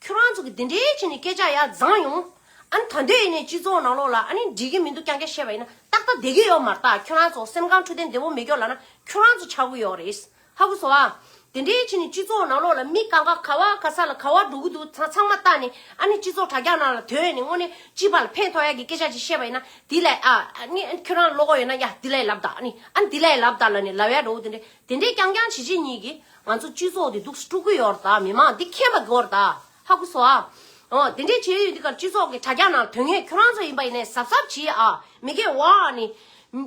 ཁྱོད་རང་ཚོ་གི་འདི་འདྲའི་བྱས་ནས་སྐད་ཆ་ཡར་འཛིང་ཡོང་། ཨ་ནི་ད་འདོད་ཡིན་ནས་སྤྱི་ཚོགས་ནང་ལོགས་ལ་ཨ་ནི་འགྲིག་གི་མི་འདུག་རྐྱང་རྐྱང་བཤད་པ་ཡིན་ན་ཏག་ཏག་བསྡད་ཀྱི་ཡོད་མ་རེད་ད། ཁྱོད་རང་ཚོ་སེམས་ཁམས་འཕྲོད་བསྟེན་བདེ་པོ་མེད་སྐྱོ་ལབ་ན་ཁྱོད་རང་ཚོ་ཆགས་ཀྱི་ཡོད་རེད། ཧ་གོ་སོང་ཨ། དེ་འདྲའི་བྱས་ནས་སྤྱི་ཚོགས་ནང་ལོགས་ལ་མི་གང་ག་ག་བ་ག་ས་ལ་ག་བ་འགྲོ་གི་འདུག་ཚང་ཚང་མ་ལྟ་ནས་ཨ་ནི་སྤྱི་ཚོགས་དྲ་རྒྱ་ནང་ལ་ཐོན་ནས་དངོས་གནས་སྤྱི་པ་ལ་ཕན་ཐོགས་ཡ་གི་སྐད་ཆ་ཅིག་བཤད་པ་ཡིན་ན་འདི་ལ་ཨ་ཨ་ནི་ཁྱོད་རང་བློ་ཁོག་ཡོད་ན་ཡ་འདི་ལ་ལབ་ད། ཨ་ནི་ཨ་ནི་འདི་ལ་ལབ་ད་ལབ་ནས་ལབ་ཡ་འགྲོ་གི་དེ་འདྲའི། དེ་འདྲའི་རྐྱང་རྐྱང་བྱེད་བྱེད་གཉིས་ཀྱིས་ང་ཚོ་སྤྱི་ཚོགས་དེ་སྡུག་སྤྲུག་གི་ཡོད་རེད་ད། མི་མང་འདི་མཁྱེན་པ་དགོས་རེད་ད། ཧ་གོ་སོང་ཨ། འོ་དེ་འདྲའི་བྱེད་ཡོད་འདི་གར་སྤྱི་ཚོགས་ཀྱི་དྲ་རྒྱ་ནང་དོན་ངེས་ཁྱོད་རང་ཚོ་ཡིན་པ་ཡིན་ནའི་གཟབ་གཟབ་བྱེད་ཨ། མི་སྐད་བ་ནི་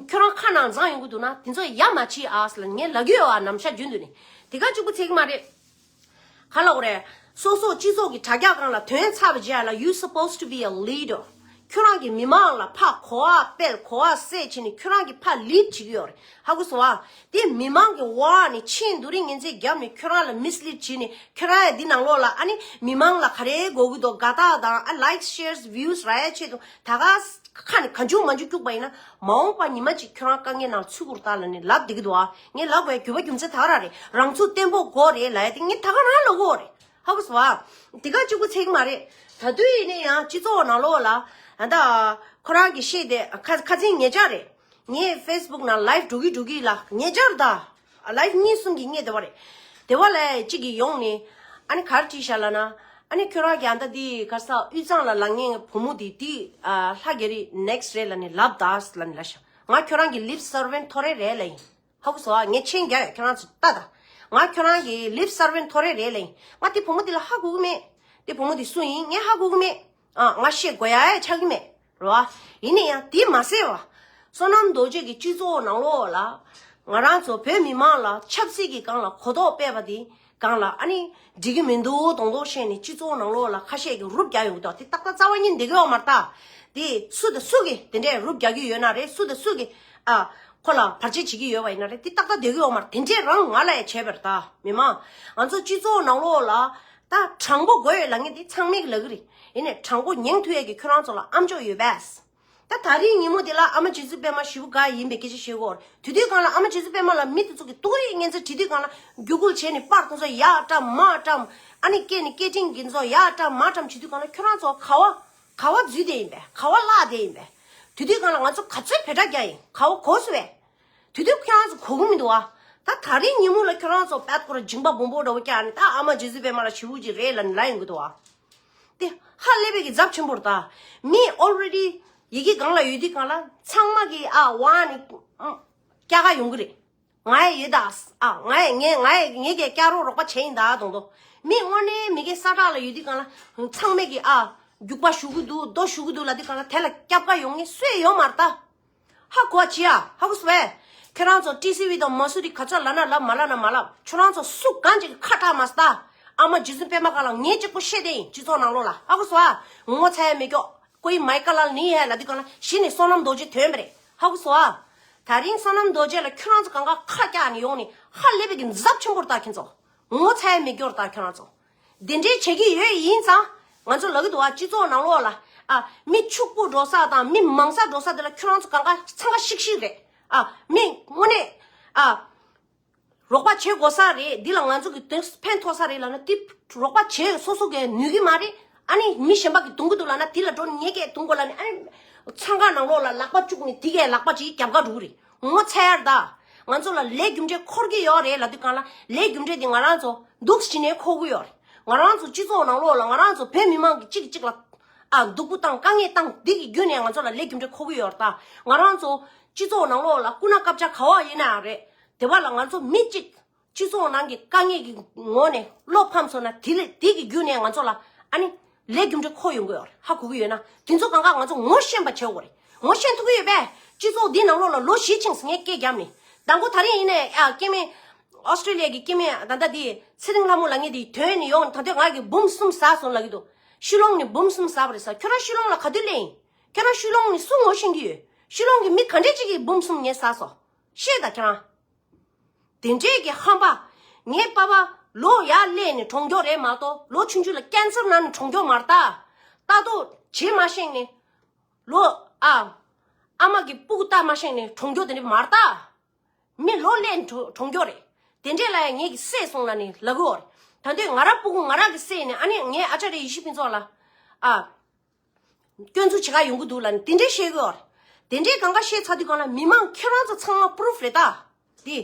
ཁྱོད་རང་ཁ་ནང་འཛིང་ཡོང་གི་འདུག་ན་དེ་ཚོ་ཡ་མ་བྱེད་ཨ་ཟེར་ལ་ངས་ལབ་ཀྱི་ཡོད་ཨ། ནམ་ཞག་རྒྱུན་དུ་ནི་དེ་ག་གཅིག་པུ་ཚད་ཀྱི་མ་རེད། ག་ལབ་དགོས་རེད། སོ་སོ་སྤྱི་ཚོགས་ཀྱི་དྲ་རྒྱ་སྒང་ལ་དོན་ཚར་བ་བྱས་ལ། You supposed to be a leader. ཁྱོད་རང་གི་མི་མང་ལ་ཕར་གོ་བ་སྤེལ་གོ་བ་སད་བྱས་ནས་ཁྱོད་རང་གི་ཕར་ལིཌ་བྱེད་ཀྱི་ཡོད་རེད། ཧ་གོ་སོང་ཨ། དེ་མི་མང་གི་འོག་ནས་ཆེས་འདུ་རིང་ངན་ཚད་བརྒྱབ་ནས་ཁྱོད་རང་ལ་མིས་ལིཌ་བྱས་ནས་ཁྱོད་རང་ཡ་འདི་ནང་ལོགས་ལ་ཨ་ནི་མི་མང་ལ་ག་རེ་དགོས་ཀྱི་འདུག་དགའ་རྟགས་དང་ཨ་ལའིག་ཤེར་བིའུ་རག་ཡ་ཆེད་དུ་ད་ག་ཁ་ནས་ག་འཇུག་མ་འཇུག་སྐྱུག་པ་ཡིན་ན་མ་འོངས་པ་ཉི་མ་གཅིག་ཁྱོད་རང་དཀའ་ངལ་ནང་ཚུད་དགོས་རེད་ད་ལབ་ནས་ལབ་བསྡད་ཀྱི་འདུག་ཨ། ངས་ལབ་དགོས་ཡ་རྒྱུ་བ་རྒྱུ་མཚན་ད་ག་རང་རེད། རང་ཚུགས་བརྟན་པོ་དགོས་རེད་ལབ་ཡ་དེ་ངས་ད་ག་རང་ལབ་དགོས་རེད། ཧ་གོ་སོང་ཨ། དེ་ག་གཅིག་པུ་ཚད་ཀྱི་མ་རེད། ད་དུས་ཡིན་ན་ཡང་སྤྱི་ཚོགས་ནང་ལོགས་ལ་ཨ་ད་ཁོ་རང་གི་བཤད་དེ་ཁ་ཁ་སང་ཉེ་ཆར་རེད། ངས་ཕེ་སི་བུག་ནང་ལའིབ་འགྲོ་གི་འགྲོ་གི་ལ་ཉེ་ཆར་ད། ལའིབ་གཉིས་གསུམ་གྱི་ངས་དེ་བ་རེད། དེ་བ་ལ་གཅིག་གིས་ཡོང་ནས་ཨ་ནི་ག་རེ་བྲིས་ཤག་ལབ་ན། ཨ་ནི་ཁྱོད་རང་གི་ཨ་ད་དེ་ག་རེ་ཟེར་དབུས་གཙང་ལ་ལབ་མཁན་བུ་མོ་དེ་དེ་ལྷ་རྒྱ་རི་ནེག་སི་རེད་ལབ་ནས་ལབ་ད་ལབ་ནས་ལབ་ཤག་ང་ཁྱོད་རང་གི་ལིབ་སར་ཝན་ཐོ་རེ་རེད་ལབ་ཡིན། ཧ་གོ་སོང་ཨ། ངས་མཆན་རྒྱག་ཡ་ཁྱོད་རང་ཚོ་ལྟ་ད། ང་ཁྱོད་རང་གི་ལིབ་སར་ཝན་ཐོ་རེ་རེད་ལབ་ཡིན། ང་དེ་བུ་མོ་དེ་ལ་ཧ་གོ་གི་མེད། དེ་བུ་མོ་དེ་སུ་ཡིན་ངས་ཧ་གོ་གི་མེད། ཨ་ང་བཤད་དགོས་ཡ་ཡ་ཆགས་ཀྱི་མེད་རེད་བ། ཡིན་ན་ཡང་དེ་མ་ཟད་བ། བསོད་ནམས་རྡོ་རྗེ་གི་སྤྱི་ཚོགས་ནང་ལོགས་ལ་ང་རང་ཚོ་བོད་མི་མང་ལ་ཆབ་སྲིད་ཀྱི་སྒང་ལ་གོ་རྟོགས་སྤེལ་བ་དེ་སྒང་ལ་ཨ་ནི་འགྲིག་གི་མི་འདུག་མདོག་མདོག་བཤད་ནས་སྤྱི་ཚོགས་ནང་ལོགས་ལ་ཁ་ཤས་ཀྱིས་རུབ་རྒྱག་ཡོང་གི་འདུག་དེ་ཏག་ཏག་རྩ་བ་ཉིད་བསྡད་ཀྱི་ཡོད་མ་རེད་ད། དེ་སུ་དང་སུ་གིས་དེ་འདྲས་རུབ་རྒྱག་གི་ཡོད་ན་རེད། སུ་དང་སུ་གིས་ཨ་ཁོ་ལ་བར་ཆད་བྱེད་ཀྱི་ཡོད་པ་ཡིན་ན་རེད། དེ་ཏག་ཏག་བསྡད་ཀྱི་ཡོད་མ་རེད། དེ་འདྲས་རང་ང་ལ་ཡང་བྱས་པ་རེད་ད། མི་མང་ང་ཚོ་སྤྱི་ཚོགས་ནང་ལོགས་ལ་ད་དྲང་པོ་དགོས་ཡོད་ལབ་མཁན་དེ་ཚང་མས་ལབ་ཀྱི་རེད། ཡིན་ནའི་དྲང་པོ་ཉན་ཐུབ་ཡས་ཀྱི་ཁྱོད་རང་ཚོ་ལ་ཨ་མཆོག་ཡོད་པས། ད་ད་རིང་ཉིན་མོ་དེ་ལ་ཨ་མ་རྗེ་བཙུན་པད་མ་ཞེ་པོ་དགའ་ཡིན་པའི་སྐད་ཆ་བཤད་ཀྱི་ཡོད་རེད། དེ་དུས་སྒང་ལ་ཨ་མ་རྗེ་བཙུན་པད་མ་ལ་མི་དེ་ཚོ་གིས་ཏོག་རེ་ངན་ཚ་དྲིས་དུས་སྒང་ལ་རྒྱུ་སྐུལ་བྱས་ནས་པར་དེ་ཚོ་ཡར་བཀྲམ་མར་བཀྲམ། ཨ་ནི་སྐད་ནས་སྐད་འཕྲིན་གྱི་ཚོ་ཡར་བཀྲམ་མར་བཀྲམ་བྱེད་དུས་སྒང་ལ་ཁྱོད་རང་ཚོ་ག་བ་ག་བ་འཛུལ་བསྡད་ཡིན་པས། ག་བ་བརླག་བསྡད་ཡིན་པས། དེ་དུས་སྒང་ལ་ང་ཚོ་ག་ཚོད་བེ་ཏྲ་རྒྱག་ཡིན། ག་བ་གོ་སོང་བས། དེ་དུས་ཁྱོད་རང་ཚོ་གོ་གི་མི་འདུག་ཨ། ད་ད་རིང་ཉིན་མོ་ལ་ཁྱོད་རང་ཚོ་པད་ཁོ་ར་སྦྱིན་པ་སྦོམ་པོ་འདྲ་བོ་བཀྱག་ནས་ད་ཨ་མ་རྗེ་བཙུན་པད་མ་ལ་ཞེ་པོ་ཅིག་རེད་ལབ་ནས་ལབ་ཡོང་གི་འདུག་ཨ། དེ་ཧ་ལས་པའི་གི་ཚབས་ཆེན་པོ་རེད་ད། མི་ཨོལ་རེ་ཌི་ཡི་གེ་སྒང་ལ་ཡོད་དུས་སྒང་ལ་ཚང་མ་གི་ཨ་ཝ་ནི་སྐྱག་ག་ཡོང་གི་རེད། ང་ཡི་ཡོད་ད། ཨ་ང་ཡི་ངས་ང་ཡི་ངས་ཀྱི་སྐྱ་རོགས་རོགས་པ་བྱས་ཡིན་ད་དང་དོ། མི་དངོས་གནས་མི་གི་ས་ཁྲ་ལ་ཡོད་དུས་གང་ལ་ཚང་མས་ཀྱི་ཨ་རྒྱུག་པ་ཞུ་གི་འདུག་རྡོ་ཞུ་གི་འདུག་ལབ་དུས་གང་ལ་དེ་ལ་སྐྱབས་ཀ་ཡོང་ངེས་སུས་ཡོང་མ་རེད་ད། ཧ་གོ་བ་བྱེད་ཨ། ཧ་གོ་སོང་བས། ཁྱོད་རང་ཚོ་ཊི་སི་ཝི་དང་མ་སུ་རི་ག་ཚོད་ལབ་ན་ལབ་མ་ལབ་ན་མ་ལབ། ཁྱོད་རང་ཚོ་སུ་གང་ཅིག་གི་ཁ་གྲག་མ་སྟ། ཨ་མ་རྗེ་བཙུན་པད་མ་ག་ལ་ངས་གཅིག་པོ་བཤད་དེ་ཡིན། སྤྱི་ཚོགས་ནང་ལོགས་ལ་ཧ་གོ་སོང་ཨ། ངོ་ཚ་ཡ་མི་སྐྱོ། ཀོའི་མའི་ཀ་ལ་ནི་ཡ་ལ་དུས་གང་ལ་གཞི་ནས་བསོད་ནམས་རྡོ་རྗེ་ཐོན་པ་རེད། ཧ་གོ་སོང་ཨ། ད་རིང་བསོད་ནམས་རྡོ་རྗེ་ལ་ཁྱོད་རང་ཚོ་གང་ག་ཁ་བཀྱག་ནས་ཡོང་ནས་ཧ་ལས་པའི་གི་འཛབ་ཆེན་པོར་ལྟ་ཁྱོད་ཚོ། ངོ་ཚ་ཡ་མི་སྐྱོ་ལྟ་ཁྱོད་རང་ཚོ། འདི་འདྲའི་བྱེད་ཀྱི་ཡོད་ཡིན་ཙང་། ང་ཚོ་ལབ་ཀྱི་འདུག་བ། སྤྱི་ཚོགས་ནང་ལོགས་ལ་ཨ་མི་ཕྱུག་པོ་འགྲོ་ས་དང་མི་མང་ས་འགྲོ་ས་དེ་ལ་ཁྱོད་རང་ཚོ་གང་ག་འཚང་ཁ་ཤིག་ཤིག་རེད། ཨ་མི་དངོས་གནས་ཨ་རོགས་པ་བྱེད་དགོས་ས་རེད། འདི་ལ་ང་ཚོ་གི་དོན་ཕན་ཐོགས་ས་རེད་ལབ་ན་དེ་རོགས་པ་བྱེད་སོ་སོ་གས་ནུས་ཀྱི་མ་རེད། ཨ་ནི་མི་གཞན་པ་གི་དུང་གི་འདུག་ལབ་ན་དེ་ལ་འགྲོ་ངེད་ཀས་དུང་དགོས་ལབ་ནི་ཨ་ནི་འཚང་ཁ་ནང་ལོགས་ལ་ལག་པ་བཅུག་ནི་དེ་གས་ལག་པ་ཅིག་རྒྱབ་ཁ་འགྲོ་གི་རེད། ངོ་ཚ་ཡར་ད། ང་ཚོ་ལ་ལས་རྒྱུ་འབྲས་འཁོར་གྱི་ཡོད་རེད་ལབ་དུས་གང་ལ་ལས་རྒྱུ་འབྲས་དེ་ང་རང་ཚོ་འདུག་སེ་ནས་འཁོར་གྱི་ཡོད་རེད། ང་རང་ཚོ་སྤྱི་ཚོགས་ནང་ལོགས་ལ་ང་རང་ཚོ་བོད་མི་མང་གི་གཅིག་གིས་གཅིག་ལ་ཨ་སྡུག་པོ་བཏང་དཀའ་ངལ་བཏང་འདི་གི་བརྒྱུད་ནས་ང་ཚོ་ལ་ལས་རྒྱུ་འབྲས་འཁོར་གྱི་ཡོད་རེད་ད། ང་རང་ཚོ་སྤྱི་ཚོགས་ནང་ལོགས་ལ་སྐུ་ན་སྐབས་ཆ་ག་བ་ཡིན་ན་ཡང་རེད། དེ་བ་ལ་ང་ཚོ་མི་གཅིག་སྤྱི་ཚོགས་ནང་གི་དཀའ་ངལ་གྱི་ངོ་ནས་བློ་ཕམ་སོང་ན་དེ་ལས་དེ་གི་བརྒྱུད་ནས་ང་ཚོ་ལ་ཨ་ནི་ལས་རྒྱུ་འབྲས་འཁོར་ཡོང་གི་ཡོད་རེད། ཧ་གོ་གི་ཡོད་ན་དེ་ཚོ་གང་ག་ང་ཚོ་ངོ་ཤེས་པ་བྱེད་དགོས་རེད། ངོ་ཤེས་ཐུབ་ཀྱི་ཡོད་པས། སྤྱི་ཚོགས་འདི་ནང་ལོགས་ལ་ལོ་བཞི་ཕྱིན་སོང་ངས་སྐད་བརྒྱབ་ནས། དང་པོ་ད་རིང་ཡིན་ནས་ཨ་སྐྱེ་དམན། ཨོ་སི་ཀྲི་ལི་ཡ་གི་སྐྱེ་དམན་ད་ལྟ་དེ་ཚེ་རིང་ལྷ་མོ་ལབ་མཁན་དེ་ཐོན་ནས་ཡོང་ད་ལྟ་ང་གི་འབུམ་གསུམ་ཟ་སོང་ལབ་ཀྱི་འདུག་ཤུལ་ལོང་ནས་འབུམ་གསུམ་ཟ་བ་རེད་ཟེར། ཁྱོད་རང་ཤུལ་ལོང་ལ་ག་དུས་སླེབས་ཡིན། ཁྱོད་རང་ཤུལ་ལོང་ནས་སུ་ངོ་ཤེས་ཀྱི་ཡོད། ཤུལ་ལོང་གི་མི་ག་འདྲས་ཅིག་གིས་འབུམ་གསུམ་ངས་ཟ་སོང་། ཤེས་ད་ཁྱོད་རང་། དེ་འདྲས་ཀྱི་ཧམ་པ། ངའི་པ་ཕ་ལོ་ཡར་སླེབས་ནས་གྲོངས་མགྱོགས་རེད་མ་གཏོགས་ལོ་ཆུང་ཆུང་ལ་ཀན་སར་ན་ནས་གྲོངས་མགྱོགས་མ་རེད་ད། ལྟ་རྟོག་བྱེད་མ་ཤེས་ནས། ལོ་ཨ། ཨ་མ་གི་སྤུ་གུ་ལྟ་མ་ཤེས་ནས་གྲོངས་མགྱོགས་དེ་འདྲས་མ་རེད་ད། མི་ལོ་ལས་གྲོ་གྲོངས་མགྱོགས་རེད། དེ་འདྲས་ལ་ཡང་ངེད་ཀྱི་སྲས་སོང་ལ་ནི་ལབ་གི་ཡོད་རེད། ད་དུང་ང་རང་སྤུ་གུ་ང་རང་གི་སྲས་ནི་ཨ་ནི་ངའི་ཨ་ཅག་རེ་ཡེ་ཤེས་ཕུན་ཚོགས་ལ། ཨ། སྐྱོན་འཛུགས་བྱེད་ག་ཡོང་གི་འདུག་ལ་ནི་དེ་འདྲས་བཤད་གི་ཡོད་རེད། དེ་འདྲས་གང་ག་བཤད་ཚར་དུས་གང་ལ་མི་མང་ཁྱོད་རང་ཚོ་ཚང་མ་པུ་རུབ་རེད་ད། དེ།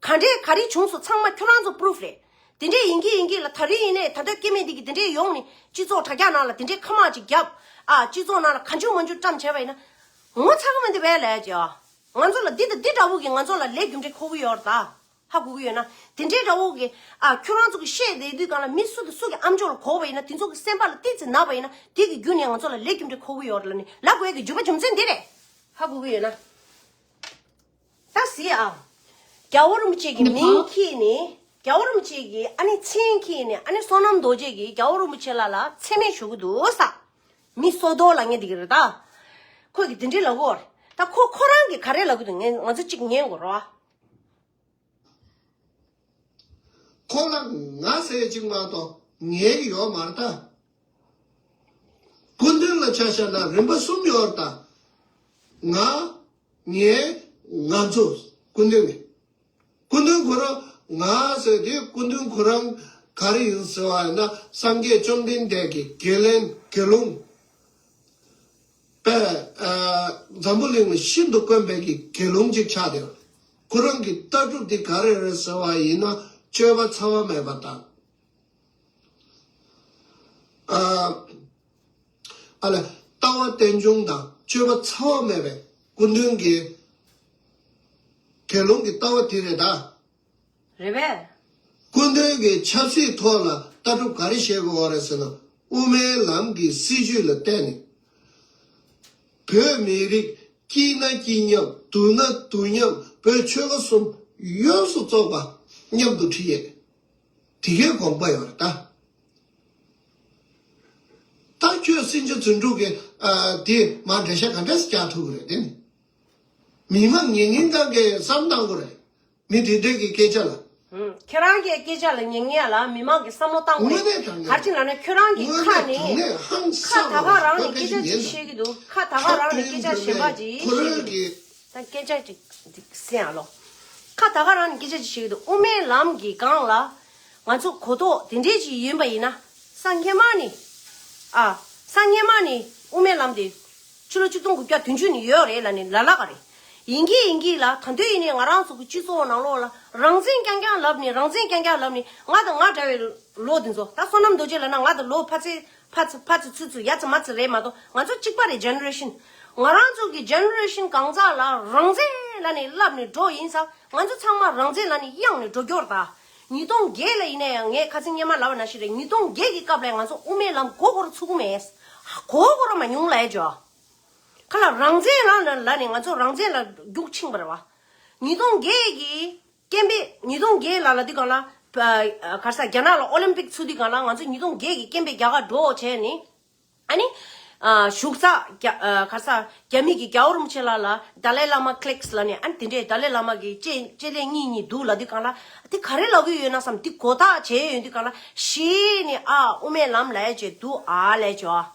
ག་འདྲས་ག་རེ་བྱུང་སོང་ཚང་མ་ཁྱོད་རང་ཚོ་པུ་རུབ་རེད། དེ་འདྲས་ཡིན་གྱི་ཡིན་གྱི་ལ་ད་རེས་ཡིན་ནས་ད་ལྟ་སྐྱེ་དམན་འདི་གི་དེ་འདྲས་ཡོང་ནས་སྤྱི་ཚོགས་དྲ་རྒྱ་ནང་ལ་དེ་འདྲས་ཁ་མང་ཅིག་བརྒྱབ། ཨ་སྤྱི་ཚོགས་ནང་ལ་ག་འཇུ་མ་འཇུ་བཀྲམ་བྱས་པ་ཡིན་ན། ངོ་ཚ་གི་མི་འདུག་བས་ལས་ཀྱི། ང་ཚོ་ལ་འདི་དང་འདི་འདྲ་བོ་གི་ང་ཚོ་ལ་ལས་རྒྱུ་འབྲས་འཁོར་གི་ཡོད་རེད་ད། ཧ་གོ་གི་ཡོད་ན། དེ་འདྲའི་འདྲ་བོ་གི་ཨ་ཁྱོད་རང་ཚོ་གི་བཤད་བསྡད་དུས་གང་ལ་མི་སུ་དང་སུ་གི་ཨམ་ཅོག་ལ་གོ་བ་ཡིན་ན་དེ་ཚོ་གི་སེམས་པ་ལ་ཏོག་ཙམ་ན་བ་ཡིན་ན་དེ་གི་བརྒྱུད་ནས་ང་ཚོ་ལ་ལས་རྒྱུ་འབྲས་འཁོར་གི་ཡོད་རེད་ལ་ནི་ལབ་དགོས་ཀྱི་རྒྱུ་མ་རྒྱུ་མཚན་འདི་རེད། ཧ་གོ་གི་ཡོད་ན། ད་གཟིགས་ཨ། རྒྱལ་བ་རིན་པོ་ཆེ་གི་མིང་ཁྱེར་ནས་རྒྱལ་བ་རིན་པོ་ཆེ་གི་ཨ་ནི་མཚན་ཁྱེར་ནས་ཨ་ནི་བསོད་ནམས་རྡོ་རྗེ་གི་རྒྱལ་བ་རིན་པོ་ཆེ་ལ་ལ་མཚན་སྨད་ཞུ་གི་འདུག་ས། མི་སོ་ཏོ་ལ་ངས་འདི་གི་རེད་ད། ཁོས་གི་འདི་འདྲའི་ལབ་གོ་རེད། ད་ཁོ་ཁོ་རང་གི་ག་རེ་ལབ་གི་འདུག་ངས་ང་ཚོ་གཅིག་ཉན་དགོས་རོ། ཁོ་ལ་ང་ཟེར་གཅིག་མ་གཏོགས་ངའི་གི་ཡོད་མ་རེད་ད། སྐུ་མདུན་ལ་ཆ་བཞག་ན་རིམ་པ་གསུམ་ཡོད་རེད་ད། ང་། ངའི། ང་ཚོ། སྐུ་མདུན་གི། སྐུ་མདུན་ཁོ་རང་ང་ཟེར་དུས་སྐུ་མདུན་ཁོ་རང་ག་རེ་ཡིན་ཟེར་བ་ཡིན་ན་སངས་རྒྱས་བཅོམ་ལྡན་འདས་ཀྱི་དགེ་ལན་དགེ་སློང་། པས། ཨ། འཛམ་བུ་གླིང་ལ་ཤིན་ཏུ་དཀོན་པའི་གི་དགེ་སློང་ཅིག་ཆགས་ཏེ། ཁོ་རང་གི་ལྟ་གྲུབ་དེ་ག་རེ་རེད་ཟེར་བ་ཡིན་ན་སྤྱོད་པ་ཚ་བ་མེད་པ་དང་། ཨ། ཨ་ལ། ལྟ་བ་རྟེན་འབྱུང་དང་སྤྱོད་པ་ཚ་བ་མེད་པའི་སྐུ་མདུན་གྱི་དགེ་སློང་གི་ལྟ་བ་དེ་རེད་ད། རེད་པས། སྐུ་མདུན་གྱི་ཆབ་སྲིད་ཐོག་ལ་ལྟ་གྲུབ་ག་རེ་བྱེད་དགོས་པ་རེད་ཟེར་ན་དབུ་མའི་ལམ་གྱི་སྲིད་བྱུས་ལ་བརྟེན་ནས། བོད་མི་རིགས་སྐྱིད་ན་སྐྱིད་མཉམ་སྡུག་ན་སྡུག་མཉམ་བོད་ཆོལ་ཁ་གསུམ་ཡོངས་སུ་རྫོགས་པ་མཉམ་དུ་ཁྲིད་ཡས། དེ་གའི་དགོངས་པ་ཡོད་རེད་ད། ད་ཁྱོད་སེང་ཆེན་རྫུ་འཕྲུལ་གྱི་ཨ་དེ་མ་འགྲེལ་བཤད་ག་འདྲས་རྒྱག་ཐུབ་ཀྱི་རེད་དེ་ནི། མི་མང་ཉན་མཁན་གང་གས་བསམ་བཏང་དགོས་རེད། མི་དེ་འདྲས་ཀྱི་སྐད་ཆ་ལ། ཧུམ། ཁྱེད་རང་གི་སྐད་ཆ་ལ་ཉན་མཁན་ལ་མི་མང་གི་བསམ་བློ་བཏང་དགོས་རེད། དངོས་གནས་དྲང་གནས། ག་རེ་བྱས་ལབ་ན་ཁྱོད་རང་གི་ཁ་ནས་དངོས་གནས་དྲང་གནས་ཧང་སངས་ཁ་ད་ག་རང་ནས་སྐད་ཆ་ཅིག་བཤད་ཀྱི་འདུག་ཁ་ད་ག་རང་ནས་སྐད་ཆ་གཞན་པ་ཅིག་ཁོ་རང་གི་ད་སྐད་ཆ་ཅིག་འདི་སེང་ཨ་ལོ། ཁ་ད་ག་རང་ནས་སྐད་ཆ་ཅིག་བཤད་ཀྱི་འདུག་དབུ་མའི་ལམ་གྱི་སྒང་ལ་ང་ཚོ་གོ་རྟོགས་དེ་འདྲས་ཅིག་ཡིན་པ་ཡིན་ན་སང་ཉི་མ་ནི། ཨ། སང་ཉི་མ་ནི་དབུ་མའི་ལམ་དེ་ཕྱི་ལོ་ཆིག་སྟོང་དགུ་བརྒྱ་བདུན་ཅུ་ནས་ཡོད་རེད་ལབ་ནས་ལ་ལ་ག་རེད། ཡིན་གྱི་ཡིན་གྱི་ལ་ད་དུང་ཡིན་ནའི་ང་རང་ཚོ་གི་སྤྱི་ཚོགས་ནང་ལོགས་ལ་རང་བཙན་རྐྱང་རྐྱང་ལབ་ནས་རང་བཙན་རྐྱང་རྐྱང་ལབ་ནས་ང་དང་ང་འདྲ་བའི་ལོ་དེ་ཚོ་ད་བསོད་ནམས་རྡོ་རྗེ་ལབ་ན་ང་དང་ལོ་ཕ་ཚེ་ཕ་ཚེ་ཕ་ཚེ་ཚུ་ཚུ་ཡ་ཚེ་མ་ཚེ་རེད་མ་གཏོགས་ང་ཚོ་གཅིག་པ་རེད། ཇེ་ནེ་རེ་ཤན། ང་རང་ཚོ་གི་ཇེ་ནེ་རེ་ཤན་གང་ཟག་ལ་རང་བཙན་ ལ་ནི་ལབ་ནས་འགྲོ་ཡིན་ཙང་ང་ཚོ་ཚང་མ་རང་བཙན་ལ་ནི་གཡེང་ནས་འགྲོ་རྒྱུར་ད། ཉིས་སྟོང་བརྒྱད་ལ་ཡིན་ན་ཡང་ངས་ཁ་སང་སྔོན་མ་ལབ་པ་ནང་བཞིན་རེད། ཉིས་སྟོང་བརྒྱད་ཀྱི་སྐབས་ལ་ང་ཚོ་དབུ་མའི་ལམ་མགོ་སྐོར་ཚུགས་མེད། མགོ་སྐོར་མ་མྱོང་ལ་ཡ་ཇོ། ཁ་ལ་རང་བཙན་ལ་ལ་ནི་ང་ཚོ་རང་བཙན་ལ་རྒྱུག་ཕྱིན་པ་རེད་བ། ཉིས་སྟོང་བརྒྱད་ཀྱི་སྐད་འབོད་ཉིས་སྟོང་བརྒྱད་ལ་ལ་དུས་གང་ལ་ག་རེ་ཟ་རྒྱ་ནག་ལ་ཨོ་ལིམ་པིག་ཚུགས་དུས་གང་ལ་ང་ཚོ་ཉིས་སྟོང་བརྒྱད་ཀྱི་སྐད་འབོད་རྒྱ་གར་འགྲོ་བྱས་ནི། ཨ་ནི། ཨ་བཞུགས་ས་རྒྱ་ཨ་ག་རེ་ཟ་རྒྱ་མི་གི་རྒྱལ་བ་རིན་པོ་ཆེ་ལགས་ལ་ཌ་ལའི་བླ་མ་ཀླེགས་ལ་ནི་ཨ་ནི་དེ་འདྲས་ཌ་ལའི་བླ་མ་གི་ལྕེ་ལྕེ་ལེ་གཉིས་གཉིས་འདུག་ལབ་དུས་གང་ལ་དེ་ག་རེ་ལབ་གི་ཡོད་ན་བསམ། དེ་གོ་ཐག་བྱས་ཡོད་དུས་གང་ལ་ཤེས་ནི་ཨ་དབུ་མའི་ལམ་ལབ་ཡ་བྱས་འདུག་ཨ་ལས་བྱོ།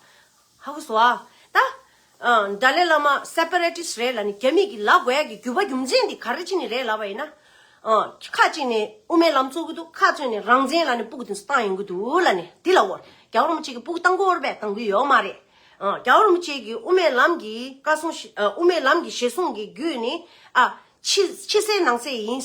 ཧ་གོ་སོང་ཨ། ད། ཨ་ཌ་ལའི་བླ་མ་སེ་པ་རེ་ཊིསི་རེད་ལབ་ནི་རྒྱ་མི་གི་ལབ་དགོས་ཡ་གི་རྒྱུ་བ་རྒྱུ་མཚན་དེ་ག་རེ་བྱས་ནི་རེད་ལབ་པ་ཡིན་ན། ཨ་ཁ་ཅིག་ནས་དབུ་མའི་ལམ་བཙུགས་ཀྱི་འདུག་ཁ་ཅིག་ནས་རང་བཙན་ལབ་ནས་སྤུ་གུ་དེ་ཚོ་བཏང་ཡོང་གི་འདུག་ལབ་ནས་འདི་ལབ་འོ། རྒྱལ་བ་རིན་པོ་ཆེ་གི་སྤུ་གུ་བཏང་གི་ཡོད་རེད་པས། བཏང་གི་ཡོད་མ་རེད། ཨ་རྒྱལ་བ་རིན་པོ་ཆེ་གི་དབུ་མའི་ལམ་གྱི་བཀའ་གསུང་ཞིག་ཨ་དབུ་མའི་ལམ་གྱི་ཞལ་གསུང་གི་བརྒྱུད་ནས་ཨ་ཕྱི་ཕྱི་གསལ་ནང་གསལ་ཡིན།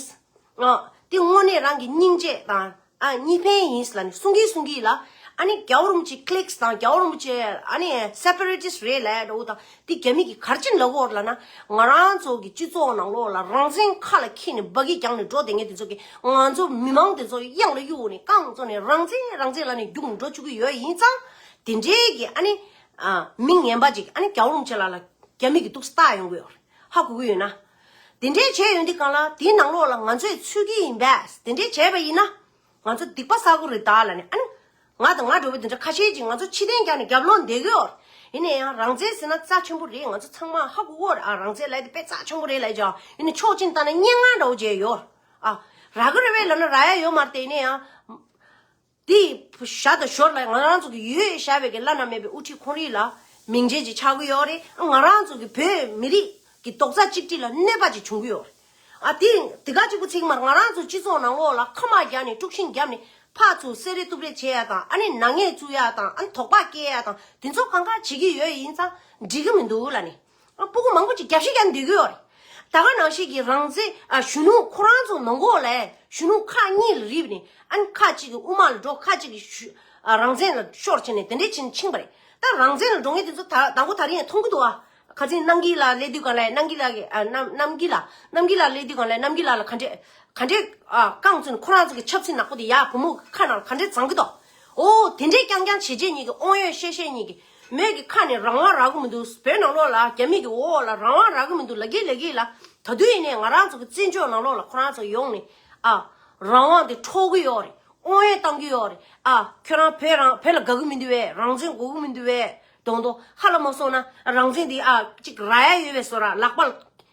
ཨ་དེ་དངོས་གནས་རང་གི་སྙིང་རྗེ་དང་ཨ་གཉིས་ཕན་ཡིན་ལབ་ནས་གསུང་གིན་གསུང་གིན་ལ། ཨ་ནི་རྒྱལ་བ་རིན་པོ་ཆེ་ཀླེགས་དང་རྒྱལ་བ་རིན་པོ་ཆེ་ཨ་ནི་སེ་པ་རེ་ཊིསི་རེད་ལབ་ཡ་འདྲ་བོ་དང་དེ་རྒྱ་མི་གིས་ག་རེ་བྱས་ནས་ལབ་ཀྱི་ཡོད་རེད་ལབ་ན། ང་རང་ཚོ་གི་སྤྱི་ཚོགས་ནང་ལོགས་ལ་རང་བཙན་ཁ་ལ་འཁྱེར་ནས་འབའ་གི་རྒྱག་ནས་འགྲོ་བསྡད་མཁན་དེ་ཚོ་གིས་ང་ཚོ་མི་མང་དེ་ཚོ་གཡང་ལ་གཡུག་ནས་རྐང་བཙུགས་ནས་རང་བཙན་རང་བཙན་ལབ་ནས་རྒྱུག་ནས་འགྲོ་བཅུག་གི་ཡོད་ཡིན་ཙང་། དེ་འདྲའི་གི་ཨ་ནི་ཨ་མི་ངན་པ་ཅིག་ཨ་ནི་རྒྱལ་བ་རིན་པོ་ཆེ་ལགས་ལ་རྒྱ་མི་གིས་འདུག་སེ་ལྟ་ཡོང་གི་ཡོད་རེད། ཧ་གོ་གི་ཡོད་ན། དེ་འདྲའི་བྱས་ཡོང་དུས་གང་ལ་དེའི་ནང་ལོགས་ལ་ང་ཚོས་ཚུད་ཀྱི་ཡིན་པས། དེ་འདྲའི་བྱས་པ་ཡིན་ན་ང་ཚོ་སྡིག་པ་བསགས་ཀྱི་རེད་ད་ལབ་ནས། ཨ་ནི་ང་དང་ང་འདྲ་བོ་དེ་འདྲ་ཁ་ཤས་ཅིག་ང་ཚོ་ཕྱི་གཏན་རྒྱག་ནས་རྒྱབ་ལོགས་བསྡད་ཀྱི་ཡོད་རེད། ཡིན་ན་ཡང་རང་བཙན་ཟེར་ན་རྩ་ཆེན་པོ་རེད། ང་ཚོ་ཚང་མ་ཧ་གོ་གི་ཡོད་རེད། ཨ་རང་བཙན་ལབ་དེ་དཔེ་རྩ་ཆེན་པོ་རེད་ལབ་ཀྱང་། ཡིན་ན་ཕྱོགས་གཅིག་ནས་བལྟས་ན་སྙན་ངག་འདྲ་བོ་བྱས་ཡོད། ཨ་རག་གི་རེད་པས་ལབ་ན་རག་ཡ་ཡོད་མ་རེད་དེ། ཡིན་ན་ཡང་། དེ་ཞར་དང་ཞོར་ལ་ང་རང་ཚོ་གི་ཡོད་བཞག་པའི་གི་བླ་ན་མེད་པའི་དབུ་ཁྲིད་ཁོང་རིགས་ལ་མིང་ཆེན་ཅིག་ཆགས་ཀྱི་ཡོད་རེད། ང་རང་ཚོ་གི་བོད་མི་རིགས་ཀྱི་རྡོག་རྩ་གཅིག་སྒྲིལ་ལ་གནོད་པ་ཅིག་བྱུང་གི་ཡོད་རེད། ཨ་དེ་དེ་ག་གཅིག་པུ་ཚིག་མར་ང་རང་ཚོ་སྤྱི་ཚོགས་ནང་ལོགས་ལ་ཁ་དམག་རྒྱག་ནས་དཀྲུག་ཤིང་བརྒྱབ་ནས་ཕར་ཚུར་བསད་རེས་གཏུབ་རེས་བྱེད་ཡ་དང་། ཨ་ནི་ནག་ཉེས་བཙུགས་ཡ་དང་། ཨ་ནི་དོགས་པ་སྐྱེ་ཡ་དང་། དེ་ཚོ་གང་ག་བྱེད་ཀྱི་ཡོད་ཡིན་ཙང་འགྲིག་གི་མི་འདུག་ལབ་ནས། ཨ་སྤུ་གུ་མང་པོ་ཅིག་རྒྱབ་བཤིག་རྒྱག་འདོད་ཀྱི་ཡོད་རེད། ད་ག་ནང་བཞིན་གྱི་རང་བཙན་ཨ་གཞོན་ནུ་ཁོ་རང་ཚོ་ནང་ལོགས་ལ་གཞོན་ནུ་ཁག་གཉིས་ལ་རིབ་ནས། ཨ་ནི་ཁ་ཅིག་གི་དབུ་མ་ལ་འགྲོ། ཁ་ཅིག་གི་ཞུ་ཨ་རང་བཙན་ལ་ཤོར་བྱས་ནས་དེ་འདྲས་བྱས་ནས་ཕྱིན་པ་རེད། ད་རང་བཙན་ལ་འགྲོ་མཁན་དེ་ཚོ་ད་དང་པོ་ད་རིང་ཡང་མཐོང་གི་འདུག་ཨ་ཁ་སང་རྣམ་རྒྱལ་ལགས་སླེབས་དུས་གང་ལ། རྣམ་རྒྱལ་ལགས་ཀྱི་ཨ་རྣམ་རྣམ་རྒྱལ་ལགས་རྣམ་རྒྱལ་ལགས་སླེབས་དུས་གང་ལ། རྣམ་རྒྱལ་ལགས་ལ་ག་འདྲས་ག་འདྲས་ཨ་རྐང་བཙུགས་ནས་ཁོ་རང་ཚོ་གི་ཆབ་སྲིད་ནག་པོ་དེ་ཡར་བུ་མོ་གི་ཁ་ནང་ལ་ག་འདྲས་བརྫངས་གི་འདུག་ཨོ་དེ་འདྲའི་རྐྱང་རྐྱང་བྱས་བྱས་ཉིད་ཀྱི་དབང་ཡོད་ཤེས་ཤེས་ཉིད་ཀྱི་མོས་ཀྱི་ཁ་ནས་རང་དབང་རག་གི་མི་འདུག་བོད་ནང་ལོགས་ལ་རྒྱ་མི་གི་འོག་ལ་རང་དབང་རག་གི་མི་འདུག་ལབ་ཀྱི་ལབ་ཀྱི་ལ། ད་དུང་ཡིན་ནའི་ང་རང་ཚོ་གི་བཙན་བྱོལ་ནང་ལོགས་ལ་ཁོ་རང་ཚོ་ཡོང་ནས་ཨ་རང་དབང་དེ་འཕྲོག་གི་ཡོད་རེད། དབང་ཡོད་བཏང་གི་ཡོད་རེད། ཨ་ཁྱོད་རང་བོད་རང་བོད་ལ་དགའ་གི་མི་འདུག་བས། རང་བཙན་དགོས་གི་མི་འདུག་བས། དོང་དོ་ཧ་ལ་མ་སོང་ན་རང་བཙན་འདི་ཨ་ཅིག་རག་ཡ་ཡོད་པའི་བཟོ་ར། ལག་པ་ལ་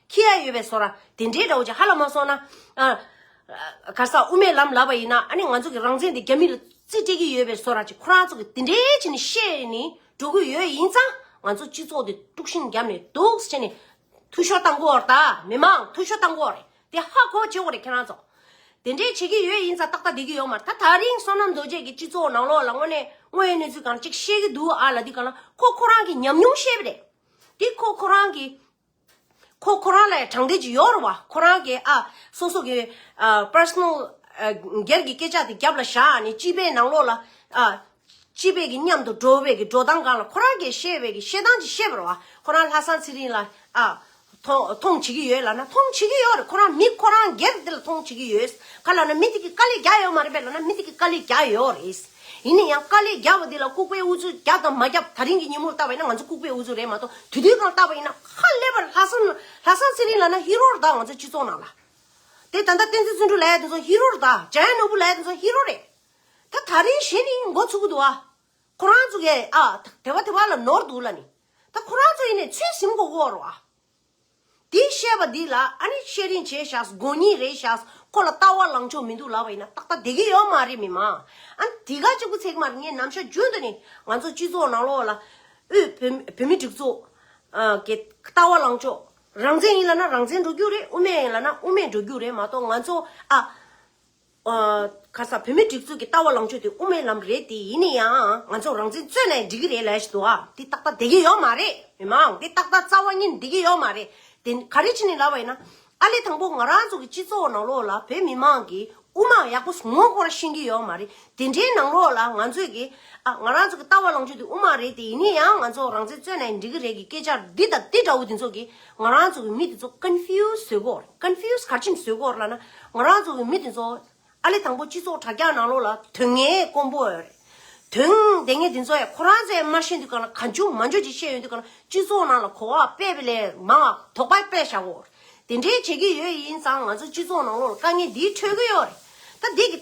འཁྱེར་ཡ་ཡོད་པའི་བཟོ་ར་དེ་འདྲའི་འདྲ་བོ་ཅིག་ཧ་ལ་མ་སོང་ན། ཨ་ག་ས་དབུ་མའི་ལམ་ལབ་པ་ཡིན་ན། ཨ་ནི་ང་ཚོ་གི་རང་བཙན་འདི་རྒྱ་མི་ལ་རྩིས་སྤྲད་ཀྱི་ཡོད་པའི་བཟོ་ར་ཅིག་ཁོ་རང་ཚོ་གི་དེ་འདྲའི་བྱས་ནས་བཤད་ནས་འགྲོ་གི་ཡོད་ཡིན་ཙང་། ང་ཚོ་སྤྱི་ཚོགས་འདི་དཀྲུག་ཤིང་བརྒྱབ་ནས་འདུག་སེ་བྱས་ནས་འཐུས་ཤོར་བཏང་གི་ཡོད་རེད། ད་མི་མང་འཐུས་ཤོར་བཏང་གི་ཡོད་རེད། དེ་ཧ་གོ་བྱེད་དགོས་རེད་ཁྱེད་རང་ཚོ། དེ་འདྲའི་བྱེད་ཀྱི་ཡོད་ཡིན་ཙང་ཏག་ཏག་བསྡད་ཀྱི་ཡོད་མ་རེད། ད་ད་རིང་བསོད་ནམས་རྡོ་རྗེ་གི་སྤྱི་ཚོགས་ནང་ལོགས་ལ་དངོས་གནས་དངོས་ཡོད་གནས་ཚུལ་གང་ཅིག་བཤད་ཀྱི་འདུག་ཨ་ལབ་དུས་གང་ལ་ཁོ་ཁོ་རང་གི་ཉམས་མྱོང་བཤད་པ་རེད། དེ་ཁོ་ཁོ་རང་གི་ཁོ་ཁོ་རང་ལ་དྲང་བདེན་ཅིག་ཡོད་རེད་བ། ཁོ་རང་གིས་ཨ་སོ་སོ་གི་ཨ་པར་སོ་ནལ་ཨ་སྒེར་གྱི་སྐད་ཆ་དེ་རྒྱབ་ལ་བཞག་ནས་སྤྱི་པའི་ནང་ལོགས་ལ་ཨ་སྤྱི་པའི་གི་མཉམ་དུ་འགྲོ་བའི་གི་འགྲོ་སྟངས་སྒང་ལ་ཁོ་རང་གིས་བཤད་པའི་གི་བཤད་སྟངས་ཅིག་བཤད་པ་རེད་བ། ཁོ་རང་ལྷ་བཟང་ཚེ་རིང་ལ་ཨ་མཐོང་མཐོང་བྱེད་ཀྱི་ཡོད་ལབ་ན་མཐོང་བྱེད་ཀྱི་ཡོད་རེད། ཁོ་རང་མི་ཁོ་རང་སྒེར་དེ་ལ་མཐོང་བྱེད་ཀྱི་ཡོད། ག་ལབ་ན་མི་དེ་གིས་དཀའ་ལས་རྒྱག་ཡོད་མ་རེད་པས་ལབ་ན་མི་དེ་གིས་དཀའ་ལས་རྒྱག་ཡོད་རེད། ཡིན་ན་ཡང་དཀའ་ལས་རྒྱག་པ་འདི་ལ་ལྐུགས་པའི་ཨུ་ཚུགས་རྒྱག་དང་མ་རྒྱབ། ད་རིང་གི་ཉིན་མོར་བལྟས་པ་ཡིན་ན་ང་ཚོ་ལྐུགས་པའི་ཨུ་ཚུགས་རེད་མ་གཏོགས། དུས་དུས་གང་བལྟས་པ་ཡིན་ན་ཧ་ལས་པར་ལྷ་བཟང་ལྷ་བཟང་ཚེ་རིང་ལབ་ན་ཧི་རོ་རེད་ད། ང་ཚོ་སྤྱི་ཚོགས་ནང་ལ། དེ་ད་ལྟ་བསྟན་འཛིན་བརྩོན་འགྲུས་ལབ་ཡ་དེ་ཚོ་ཧི་རོ་རེད་ད། འཇམ་དབྱངས་ནོར་བུ་ལབ་ཡ་དེ་ཚོ་ཧི་རོ་རེད། ད་ད་རིང་གཞི་ནས་མགོ་ཚོས་ཀྱི་འདུག་ཨ། ཁོ་རང་ཚོ་གས་ཨ་དེ་བ་དེ་བ་ལ་ནོར་འདུག་ལབ་ནི། ད་ཁོ་རང་ཚོ་ཡིན་ནས་ཚོད་ཟིན་དགོས་ཀྱི་ཡོད་རེད་བ། དེ་བཤད་པ་འདི་ལ་ཨ་ནི་བཤད་རིན་བྱས་ཤག་དགོས་ངེས་རེད་ཤག་ཁོ་ལ་ལྟ་བ་ལངས་ཕྱོགས་མི་འདུག་ལབ་པ་ཡིན་ན་ཏག་ཏག་བསྡད་ཀྱི་ཡོད་མ་རེད་མི་མང་། ཨ་ནི་དེ་ག་གཅིག་པུ་ཚིག་མར་ངས་ནམ་ཞག་རྒྱུན་དུ་ནི་ང་ཚོ་སྤྱི་ཚོགས་ནང་ལོགས་ལ་དབུས་བོད་བོད་མི་སྒྲིག་འཛུགས་ཨ་གི་ལྟ་བ་ལངས་ཕྱོགས། རང་བཙན་ཡིན་ལབ་ན་རང་བཙན་འགྲོ་རྒྱུ་རེད། དབུ་མའི་ཡིན་ལབ་ན་དབུ་མའི་འགྲོ་རྒྱུ་རེད་མ་གཏོགས། ང་ཚོ་ཨ་ཨ་ག་ས་བོད་མི་སྒྲིག་འཛུགས་ཀྱི་ལྟ་བ་ལངས་ཕྱོགས་དེ་དབུ་མའི་ལམ་རེད། དེ་ཡིན་ན་ཡང་ང་ཚོ་རང་བཙན་རྩོད་ནའི་འགྲིག་གི་རེད་ལབ་ཞིག་འདུག་ཨ། དེ་ཏག་ཏག་བསྡད་ཀྱི་ཡོད་མ་རེད་མི་མང་། དེ་ཏག་ཏག་རྩ་བ་ཉིད་བསྡད་ཀྱི་ཡོད་མ་རེད། དེ་ག་རེ་བྱས་ནས་ལབ་པ་ཡིན་ན། ཨ་ལས་དང་པོ་ང་རང་ཚོ་གི་སྤྱི་ཚོགས་ནང་ལོགས་ལ་བོད་མི་མང་གི་ དབུ་མ་ཡག་པོ་ངོ་ཁོ་རང་ཤེས་ཀྱི་ཡོད་མ་རེད། དེ་འདྲའི་ནང་ལོགས་ལ་ང་ཚོས་ཀྱི་ཨ་ང་རང་ཚོ་གི་ལྟ་བ་ལངས་ཕྱོགས་དེ་དབུ་མ་རེད་དེ། ཡིན་ན་ཡང་ང་ཚོ་རང་བཙན་རྩོད་ན་འགྲིག་གི་རེད་ཀྱི་སྐད་ཆ་འདི་དང་འདི་འདྲ་བོ་དེ་ཚོ་གིས་ང་རང་ཚོ་གི་མི་དེ་ཚོ་ཀོན་ཕིའུ་སི་བཟོས་ཀྱི་ཡོད་རེད། ཀོན་ཕིའུ་སི་ག་རེ་བྱས་ནས་བཟོས་ཀྱི་ཡོད་རེད་ལབ་ན། ང་རང་ཚོ་གི་མི་དེ་ཚོ་ཨ་ལེ་དང་པོ་སྤྱི་ཚོགས་དྲ་རྒྱ་ནང་ལོགས་ལ་དོན་ངན་དཀོན་པོ་ཡོད་རེད། དོན་དེ་ངས་དེ་ཚོ་ཡ་ཁོ་རང་ཚོས་མ་ཤེས་དུས་གང་ལ་གང་བྱུང་མང་བྱུང་ཅིག་བཤད་ཡོང་དུས་གང་ལ་སྤྱི་ཚོགས་ནང་ལ་གོ་བ་སྤེལ་བ་ལས་མང་བ་དོགས་པ་སྤེལ་བཞག་གོ། དེ་འདྲའི་བྱེད་ཀྱི་ཡོད་ཡིན་ཙང་ང་ཚོ་སྤྱི་ཚོགས་ནང་ལོགས་ལ་དཀའ་ངལ་འདི་འཕྲད་ཀྱི་ཡོད་རེད། ད་འདི་གི་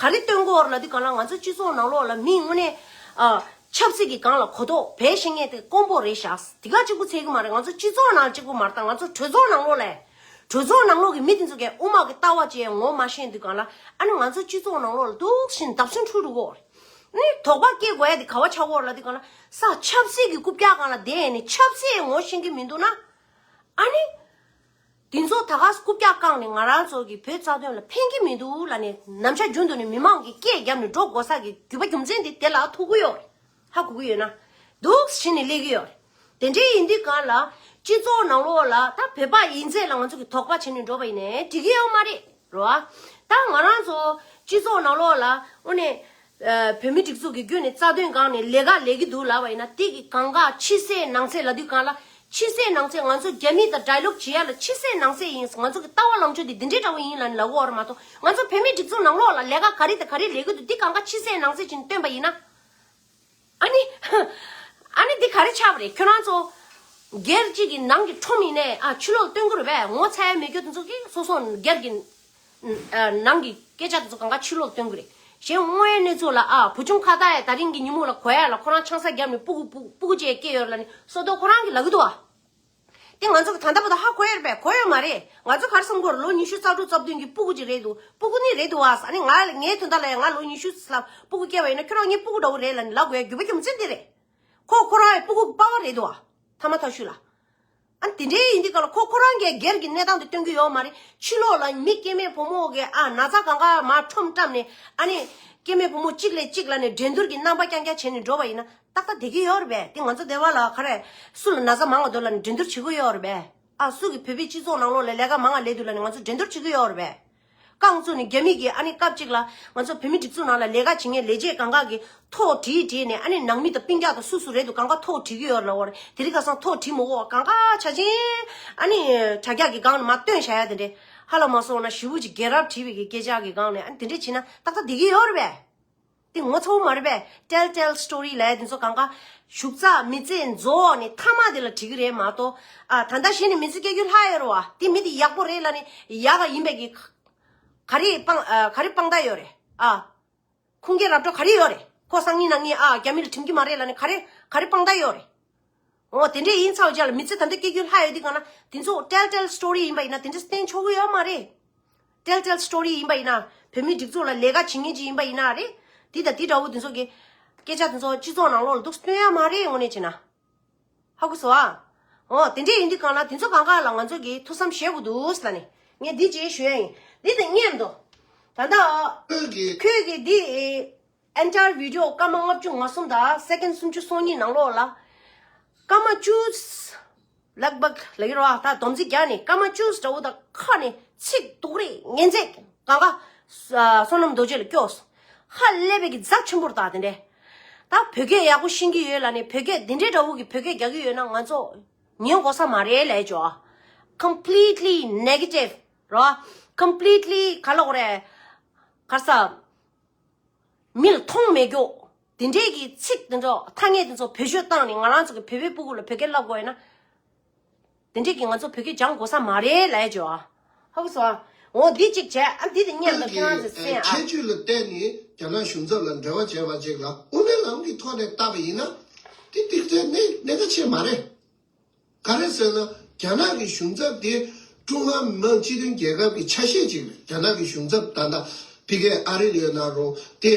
ག་རེ་སྟོན་གོ་ར་ལབ་དུས་གང་ལ་ང་ཚོ་སྤྱི་ཚོགས་ནང་ལོགས་ལ་མི་དངོས་གནས་ཨ་ཆབ་སྲིད་ཀྱི་སྒང་ལ་གོ་རྟོགས་བེད་ཤེས་མཁན་དེ་དཀོན་པོ་རེད་ཤག་དེ་ག་གཅིག་པུ་ཚད་ཀྱི་མ་རེད། ང་ཚོ་སྤྱི་ཚོགས་ནང་གཅིག་པུ་མ་རེད། ད་ང་ཚོ་གྲོས་ཚོགས་ནང་ལོགས་ལ་གྲོས་ཚོགས་ནང་ལོགས་ཀྱི་མི་དེ་ཚོ་གས་དབུ་མ་གི་ལྟ་བ་ཅིག་ངོ་མ་ཤེས་དུས་གང་ལ་ཨ་ནི་ང་ཚོ་སྤྱི་ཚོགས་ནང་ལོགས་ལ་འདུག་བཞིན་བརྡབ་གསིག་འཁྲུག་འགྲོ་གི་ཡོད་རེད། ནི་དོགས་པ་སྐྱེ་དགོས་ཡ་དེ་ག་བ་ཆགས་ཀྱི་ཡོད་རེད་ལབ་དུས་གང་ལ་ས་ཆབ་སྲིད་ཀྱི་རྐུབ་བཀྱག་སྒང་ལ་བསྡད་ནས་ཆབ་སྲིད་ངོ་ཤེས་ཀྱི་མི་འདུག་ན། ཨ་ནི། དེ་ཚོ་ད་ག་རྐུབ་བཀྱག་བཀང་ནས་ང་རང་ཚོ་གི་བོད་རྩ་དོན་ལ་ཕན་གྱི་མི་འདུག་ལབ་ནས་ནམ་ཞག་རྒྱུན་དུ་ནས་མི་མང་གི་སྐད་བརྒྱབ་ནས་འགྲོ་དགོས་ས་གི་རྒྱུ་པ་རྒྱུ་མཚན་དེ་དེ་ལ་ཐུག་གི་ཡོད་རེད། ཧ་གོ་གི་ཡོད་ན། འདུག་བྱས་ནས་སླེབས་ཀྱི་ཡོད་རེད། དེ་འདྲའི་ཡིན་དུས་གང་ལ་སྤྱི་ཚོགས་ནང་ལོགས་ལ་ད་བོད་པ་ཡིན་ཚད་ལ་ང་ཚོ་གི་དོགས་པ་བྱས་ནས་འགྲོ་བ་ཡིན་ནའི་འགྲིག་གི་ཡོད་མ་རེད་རོ། ད་ང་རང་ཚོ་སྤྱི་ཚོགས་ནང་ལོགས་ལ་དངོས་གནས། བོད་མི་སྒྲིག་འཛུགས་ཀྱི་བརྒྱུད་ནས་རྩ་དོན་སྒང་ནས་ལས་ཀ་ལས་ཀྱི་འདུག་ལབ་པ་ཡིན་ན་དེ་གི་གང་ག་ཕྱི་གསལ་ནང་གསལ་ལབ་དུས་གང་ལ་ཕྱི་གསལ་ནང་གསལ་ང་ཚོ་རྒྱ་མི་དང་ཌའི་ལོག་བྱེད་ཡ་ལ་ཕྱི་གསལ་ནང་གསལ་ཡིན། ང་ཚོ་གི་ལྟ་བ་ལངས་ཕྱོགས་དེ་འདི་འདྲའི་འདྲ་བོ་ཡིན་ལབ་ནས་ལབ་ཀྱི་ཡོད་རེད་མ་གཏོགས་ང་ཚོ་བོད་མི་སྒྲིག་འཛུགས་ནང་ལོགས་ལ་ལས་ཀ་ག་རེ་དང་ག་རེ་ལས་ཀྱི་འདུག་འདི་གང་ག་ཕྱི་གསལ་ནང་གསལ་བྱས་ནས་སྟོན་པ་ཡིན་ན། ཨ་ནི། ཨ་ནི་འདི་ག་རེ་ཆགས་པ་རེད། ཁྱོད་རང་ཚོ་སྒེར་གཅིག་གི་ནང་གི་ཁྲོམ་ཡིན་ནའི་ཨ་ཕྱི་ལོགས་སྟོན་གྱི་རེད་པས། ངོ་ཚ་ཡ་མེད་རྒྱུ་དེ་ཚོ་གི་སོ་སོ་སྒེར་གྱི་ཨ་ནང་གི་སྐད་ཆ་དེ་ཚོ་གང་ག་ཕྱི་ལོགས་སྟོན་གྱི་རེད། གཞན་དངོས་ཡོད་གནས་ཚུལ་ལ་ཨ་བུ་ཆུང་ཁ་བཏགས་ཡ་ད་རིང་གི་ཉིན་མོ་ལ་གོ་ཡ་ལ་ཁོ་རང་ཆང་ས་བརྒྱབ་ནས་སྤུ་གུ་སྤུ་སྤུ་གུ་ཅིག་སྐྱེས་ཡོད་ལ་ནི་སོ་ཏོ་ཁོ་རང་གི་ལབ་ཀྱི་འདུག་ཨ། དེ་ང་ཚོ་གི་ད་ལྟ་བར་དུ་ཧ་གོ་ཡོད་རེད་པས། གོ་ཡོད་མ་རེད། ང་ཚོ་ག་རེ་བསམ་གྱི་ཡོད་རེད། ལོ་ཉི་ཤུ་རྩ་དྲུག་རྩ་བདུན་གྱི་སྤུ་གུ་ཅིག་རེད་འདུག་སྤུ་གུ་ནི་རེད་འདུག་ཨ། ཨ་ནི་ང་ངའི་དོན་དག་ལ་ཡང་ང་ལོ་ཉི་ཤུ་ལ་སྤུ་གུ་སྐྱེས་པ་ཡིན་ན་ཁྱོད་རང་ངའི་སྤུ་གུ་འདྲ་བོ་རེད་ལབ་ནི་ལབ་དགོས་ཡ་རྒྱུ་པ་རྒྱུ་མཚན་དེ་རེད། ཁོ་ཁོ་རང་ཡི་སྤུ་གུ་པ་ཕ་རེད་འདུག་ཨ། ཐ་མ་ཐག་ཤུལ་ལ། ཨ་ནི་དེ་འདྲའི་ཡིན་དུས་ག་ལ་ཁོ་ཁོ་རང་གིས་སྒེར་གྱི་གནས་སྟངས་དེ་སྟོན་གྱི་ཡོད་མ་རེད། ཕྱི་ལོགས་ལ་མི་སྐྱེ་དམན་ཕོ་མོ་གི་ཨ་ན་ཚ་གང་ག་མར་ཁྲོམ་བཀྲམ་ནས་ཨ་ནི་སྐྱེ་དམན་ཕོ་མོ་གཅིག་ལས་གཅིག་ལ་ནས་འགྲན་བསྡུར་གྱི་རྣམ་པ་རྐྱང་རྐྱང་བྱས་ནས་འགྲོ་བ་ཡིན་ན་ཏག་ཏག་བསྡད་ཀྱི་ཡོད་རེད་པས། དེ་ང་ཚོ་སྡེ་བ་ལ་ག་རེ་སུ་ལ་ན་ཚ་མང་བ་འདུག་ལབ་ནས་འགྲན་བསྡུར་བྱེད་ཀྱི་ཡོད་རེད་པས། ཨ་སུ་གི་བོད་པའི་སྤྱི་ཚོགས་ནང་ལོགས་ལ་ལས་ཀ་མང་བ་ལས་འདུག་ལབ་ནས་ང་ཚོ་འགྲན་བསྡུར་བྱེད་ཀྱི་ཡོད་རེད་པས། རྐང་བཙུགས་ནས་རྒྱ་མི་གིས་ཨ་ནི་སྐབས་གཅིག་ལ་ང་ཚོ་བོད་མི་སྒྲིག་འཛུགས་ནང་ལ་ལས་ཀ་བྱེད་མཁན་ལས་བྱེད་གང་ག་གིས་ཐོ་བྲིས་བྲིས་ནས་ཨ་ནི་ནང་མི་དང་སྤུན་ཀྱག་དང་སུ་སུ་རེད་འདུག་གང་ག་ཐོ་བྲིས་ཀྱི་ཡོད་རེད་ལབ་པ་རེད། དེ་རིང་ཁ་སང་ཐོ་བྲིས་མི་དགོས་པ་གང་ག་ཆ་ཆེན་ཨ་ནི་དྲ་རྒྱ་གི་སྒང་ནས་མར་བཏོན་བཞག་ཡ་དེ་འདྲས། ཧ་ལ་མ་སོང་ན་ཞེ་པོ་ཅིག་རྒྱལ་རབས་བྲིས་པའི་གི་སྐད་ཆ་གི་སྒང་ནས་ཨ་ནི་དེ་འདྲས་བྱས་ན་ཏག་ཏག་བསྡད་ཀྱི་ཡོད་རེད་པས། དེ་ངོ་ཚ་བོ་མ་རེད་པས། Telltale Story ལབ་ཡ་དེ་ཚོ་གང་ག་ཞུགས་ཚགས་མི་ཚེ་རྫོགས་ནས་མཐའ་མ་དེ་ལ་བྲིས་ཀྱི་རེད་མ་གཏོགས། ཨ་ད་ལྟ་གཞི་ནས་མི་ཚེ་སྐྱེལ་རྒྱུ་ལྷག་ཡོད་རེད་པ། དེ་མི་དེ་ཡག་པོ་རེད་ལབ་ནས་ཡག་ག་ཡིན་པའི་གི་ག་རེ་དཔང་ཨ་ག་རེ་དཔང་རྟགས་ཡོད་རེད་ཨ། ཁུངས་སྐྱེལ་ར་སྤྲོད་ག་རེ་ཡོད་རེད། ཁོ་སང་ཉིན་གནངས་ཉིན་ཨ་རྒྱ་མི་ལ་འགྲིམ་གྱི་མ་རེད་ལབ་ནས་ག་རེ་ག་རེ་དཔང་རྟགས་ཡོད་རེད། འོ་དེ་འདྲས་ཡིན་ཚར་བའི་རྗེས་ལ་མི་ཚེ་ད་ལྟ་སྐྱེལ་རྒྱུ་ལྷག་ཡོད་དུས་གང་ན་དེ་ཚོ་Telltale Story ཡིན་པ་ཡིན་ན་དེ་འདྲས་བསྟན་ཆོག་གི་ཡོད་མ་རེད། Telltale Story ཡིན་པ་ཡིན་ན་བོད་མི་སྒྲིག་འཛུགས་ལ་ལས་ཀ་བྱེད་མཁན་ཅིག་ཡིན་པ་ཡིན་ན་རེད། དེ་དང་དེ་འདྲ་བོ་དེ་ཚོ་གི་སྐད་ཆ་དེ་ཚོ་སྤྱི་ཚོགས་ནང་ལོགས་ལ་འདུག་སྟོན་ཡ་མ་རེད་དངོས་གནས་བྱས་ན། ཧ་གོ་སོང་ཨ། འོ་དེ་འདྲས་ཡིན་དུས་གང་ལ་དེ་ཚོ་གང་ག་ལ་ང་ཚོ་གིས་ཐུགས་བསམ་བཞེས་དགོས་འདུག་ཟེར་ལབ་ནས་ངས་འདི་ཅིག་ཞུ་ཡ་ཡིན། འདི་དང་མཉམ་དུ་ད་ལྟ་ཁོས་ཀྱིས་ཁོས་ཀྱིས་འདི་entire video སྐར་མ་ལྔ་བཅུ་ང་གསུམ་དང་second སུམ་ཅུ་སོ་གཉིས་ནང་ལོགས་ལ་སྐར་མ་བཅུ་ལག་པ་ལ་ཡོད་ར་ད་སྡོམ་རྩིས་རྒྱག་ནས་སྐར་མ་བཅུ་འདྲ་བོ་དང་ཁ་ནས་ཚིག་སྡུག་རེད་ངན་ཚད་གང་ག་བསོད་ནམས་རྡོ་རྗེ་ལ་སྐྱོ་སོང་། ཧ་ལས་པའི་གི་རྫབ་ཆེན་པོར་ད་དེ་འདྲས། ད་བོད་སྐད་ཡག་པོ་ཤེས་ཀྱི་ཡོད་ལབ་ནས་བོད་སྐད་འདི་འདྲའི་འདྲ་བོ་གི་བོད་སྐད་རྒྱག་གི་ཡོད་ན་ང་ཚོ་ཉན་དགོས་ས་མ་རེད་ལབ་ཡ་ཅོ། Completely negative རོ། Completely ག་ལ་གོ་རེད། ག་ས། མི་ལ་མཐོང་མེད་རྒྱུ། དེ་འདྲས་ཀྱི་ཚིག་དེ་ཚོ་ཐ་སྙད་དེ་ཚོ་བེད་སྤྱོད་བཏང་ནས་ང་རང་ཚོ་གི་བོད་པའི་སྤུ་གུ་ལ་བོད་སྐད་བསླབ་དགོས་ཡོད་ན། དེ་འདྲས་ཀྱིས་ང་ཚོ་བོད་སྐད་སྦྱང་དགོས་ས་མ་རེད་ལབ་ཡ་ཅོ། ཧ་གོ་སོང་ཨ། འོ་འདི་གཅིག་བྱས་ཨ་འདི་དེ་མཉམ་དུ་ཁྱེད་རང་ཚོས་གསན་ཨ། ཁྱད་ཆོས་ལ་བརྟེན་ནས་རྒྱ་ནག་གཞུང་ཚབ་ལ་འབྲེལ་བ་བྱས་པ་ཅིག་ལ་དབུ་མའི་ལམ་གྱི་ཐོག་ནས་བལྟས་པ་ཡིན་ན། དེ་ཏིག་ཙེ་གནད་གནད་འགག་ཆེ་མ་རེད། ག་རེ་ཟེར་ན་རྒྱ་ནག་གི་གཞུང་ཚབ་དེ་ཀྲུང་ཧྭ་མི་དམངས་སྤྱི་མཐུན་རྒྱལ་ཁབ་ཀྱི་ཆ་ཤས་ཅིག་རེད། རྒྱ་ནག་གི་གཞུང་ཚབ་ད་ལྟ་ཕ་གིའི་ཨ་རིར་ཡོད་ན་རུང་དེ་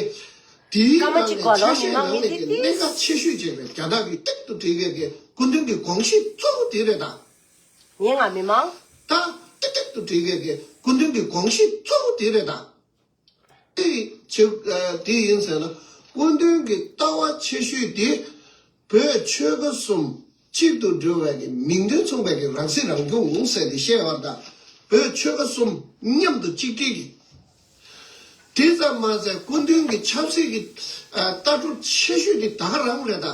དེའི་ནང་ནས་ཆ་ཤས་ནང་ནས་ཀྱི་གནད་འགག་ཆེ་ཤོས་ཅིག་རེད། རྒྱ་ནག་གི་ཏིག་ཏུ་བྲིས་མཁན་གྱི་སྐུ་མདུན་གྱི་དགོངས་གཞི་གཙོ་བོ་དེ་རེད་ད། ངའི་ང་མི་མང་། ད་ཏིག་ཏིག་ཏུ་བྲིས་མཁན་གྱི་སྐུ་མདུན་གྱི་དགོངས་གཞི་གཙོ་བོ་དེ་རེད་ད། དེ་ཆེ་ཨ་དེ་ཡིན་ཟེར་ན་སྐུ་མདུན་གྱི་ལྟ་བ་ཆེ་ཤོས་དེ་བོད་ཆོལ་ཁ་གསུམ་གཅིག་ཏུ་སྒྲིལ་བའི་གི་མིང་དོན་མཚུངས་པའི་གི་རང་སྲིད་རང་སྐྱོང་ཟེར་ཏེ་བཤད་པ་དང་བོད་ཆོལ་ཁ་གསུམ་མཉམ་དུ་གཅིག་སྒྲིལ་གྱི་ དེ་ཙམ་མ་ཟད་སྐུ་མདུན་གྱི་ཆབ་སྲིད་ཀྱི་ཨ་ལྟ་གྲུབ་ཆེ་ཤོས་དེ་ད་ག་རང་རེད་ད།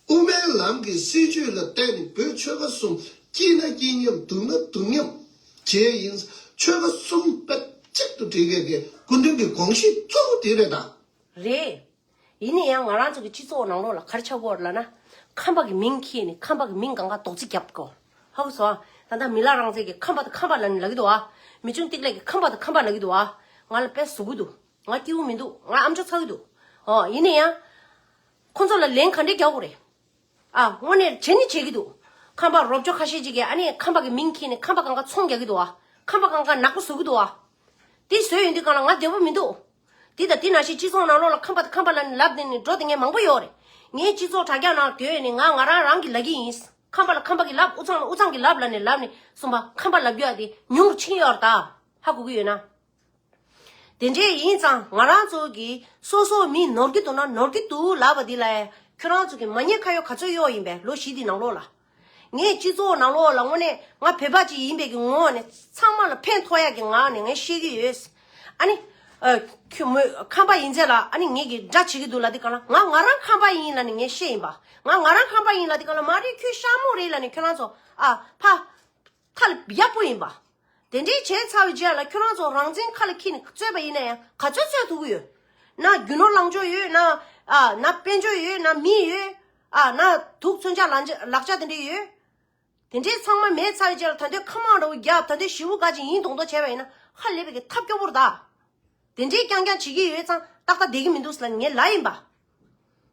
དབུ་མའི་ལམ་གྱི་སྲིད་བྱུས་ལ་བརྟེན་ནས་བོད་ཆོལ་ཁ་གསུམ་སྐྱིད་ན་སྐྱིད་མཉམ་སྡུག་ན་སྡུག་མཉམ་བྱས་ཡིན། ཆོལ་ཁ་གསུམ་དཔེ་གཅིག་ཏུ་སྒྲིལ་མཁན་གྱི་སྐུ་མདུན་གྱི་དགོངས་གཞི་གཙོ་བོ་དེ་རེད་ད། རེད། ཡིན་ན་ཡང་ང་རང་ཚོ་གི་སྤྱི་ཚོགས་ནང་ལོགས་ལ་ག་རེ་ཆགས་ཀྱི་ཡོད་རེད་ལབ་ན། ཁམས་པ་གི་མིང་ཁྱེར་ནས་ཁམས་པ་གི་མིང་སྒང་ག་རྡོག་རྫིས་རྒྱབ་དགོས། ཧ་གོ་སོང་ཨ། ད་ལྟ་མི་ལ་རང་བཙན་གྱིས་ཁམས་པ་དང་ཁམས་པ་ལབ་ནས་ལབ་ཀྱི་འདུག་ཨ། མི་ཆུང་ཏིག་ལེགས་ཀྱིས་ཁམས་པ་དང་ཁམས་པ་ལབ་ཀྱི་འདུག་ཨ། ང་ལ་དཔེ་ཟུག་གི་འདུག་ང་སྐྱིད་པོ་མི་འདུག་ང་ཨམ་ཅོག་ཚ་གི་འདུག་ཨོ་ཡིན་ན་ཡང་། ཁོ་ཚོ་ལ་ལན་ག་འདྲས་རྒྱག་དགོས་རེད། ཨ་དངོས་གནས་བྱེད་ནི་བྱེད་ཀྱི་འདུག་ཁམས་པ་རོབ་ཅོ་ཁ་ཤས་ཅིག་གིས་ཨ་ནི་ཁམས་པ་གི་མིང་ཁྱེར་ནས་ཁམས་པ་སྒང་ག་ཚོང་རྒྱག་གི་འདུག་ཨ། ཁམས་པ་སྒང་ག་ནག་པོ་བཟོ་གི་འདུག་ཨ། དེ་བཟོས་ཡོང་དུས་སྒང་ལ་ང་བདེ་པོ་མི་འདུག་དེ་དང་དེ་ནང་བཞིན་སྤྱི་ཚོགས་ནང་ལོགས་ལ་ཁམས་པ་དང་ཁམས་པ་ལབ་ནས་ལབ་བསྡད་ནས་འགྲོ་བསྡད་མཁན་མང་པོ་ཡོད་རེད། ངའི་སྤྱི་ཚོགས་དྲ་རྒྱ་ནང་སྡོད་ནས་ང་ང་རང་རང་གིས་ལབ་ཀྱི་ཡིན། ཁམས་པ་ལ་ཁམས་པ་གིས་ལབ། དབུས་གཙང་ལ་དབུས་གཙང་གིས་ལབ་ལབ་ནས་ལབ་ནས་གསུམ་པ་ཁམས་པ་ལབ་རྒྱུ་ཡ་དེ་ཉུང་རུ་ཕྱིན་ཡོད་རེད་ད། ཧ་གོ་གི་ཡོད་ན། དེ་འདྲས་ཡིན་ཙང་ང་རང་ཚོ་གིས་སོ་སོ་མི་ནོར་གྱི་འདུག་ན་ནོར་གྱི་འདུག་ལབ་པ་འདི་ལ་ཁྱོད་རང་ཚོ་གིས་མ་ཉེས་ཁ་གཡོག་ག་ཚོད་གཡོག་ཡིན་པས་ལོ་བཞི་འདི་ནང་ལོགས་ལ། ངས་སྤྱི་ཚོགས་ནང་ལོགས་ལ་དངོས་གནས་ང་བོད་པ་ཅིག་ཡིན་པའི་གི་ངོ་བོ་ནས་ཚང་མ་ལ་ཕན་ཐོགས་ཡག་གི་ངང་ནས་ངས་བཤད་ཀྱི་ཡོད། ཨ་ནི། ཨ། ཁྱོད་མོས་ཁམས་པ་ཡིན་ཚད་ལ་ཨ་ནི་ངེད་ཀྱིས་དགྲ་བྱེད་ཀྱི་འདུག་ལབ་དུས་སྒང་ལ་ང་ང་རང་ཁམས་པ་ཡིན་ལབ་ནས་ངས་བཤད་ཡིན་པ། ང་ང་རང་ཁམས་པ་ཡིན་ལབ་དུས་སྒང་ལ་མ་རེད་ཁྱོད་ཤ་མོ་རེད་ལབ་ནས་ཁྱོད་རང་ཚོ་ཨ་ཕ། ཐ་ལ་ཡག་པོ་ཡིན་པ། དེ་འདྲའི་བྱས་ཚར་བའི་རྗེས་ལ་ཁྱོད་རང་ཚོ་རང་བཙན་ཁ་ལ་འཁྱེར་ནས་རྩོད་པ་ཡིན་ན་ཡང་ག་ཚོད་རྩོད་ཐུབ་ཀྱི་ཡོད། ན་རྒྱུ་ནོར་ལངས་ཕྱོགས་ཡོད་ན། ཨ་ན་དཔལ་འབྱོར་ཡོད་ན་མི་ཡོད། ཨ་ན་དུག་མཚོན་ཆ་ལག་ཆ་ལག་ཆ་དེ་འདྲ་ཡོད། དེ་འདྲའི་ཚང་མ་མེད་ཚར་བའི་རྗེས་ལ་ད་ལྟའི་ཁ་མང་འདྲ་བོ་རྒྱབ་ད་ལྟའི་ཞི་བོ་ག་ཅིག་ཡིན་མདོག་མདོག་བྱས་པ་ཡིན་ན་ཧ་ལས་པའི་གི་ཐབས་སྐྱོ་པོ་རེད་ད། དེ་འདྲའི་རྐྱང་རྐྱང་བྱེད་ཀྱི་ཡོད་ཙང་ཏག་ཏག་བསྡད་ཀྱི་མི་འདུག་ཟེར་ལབ་ངས་ལབ་ཡིན་པ།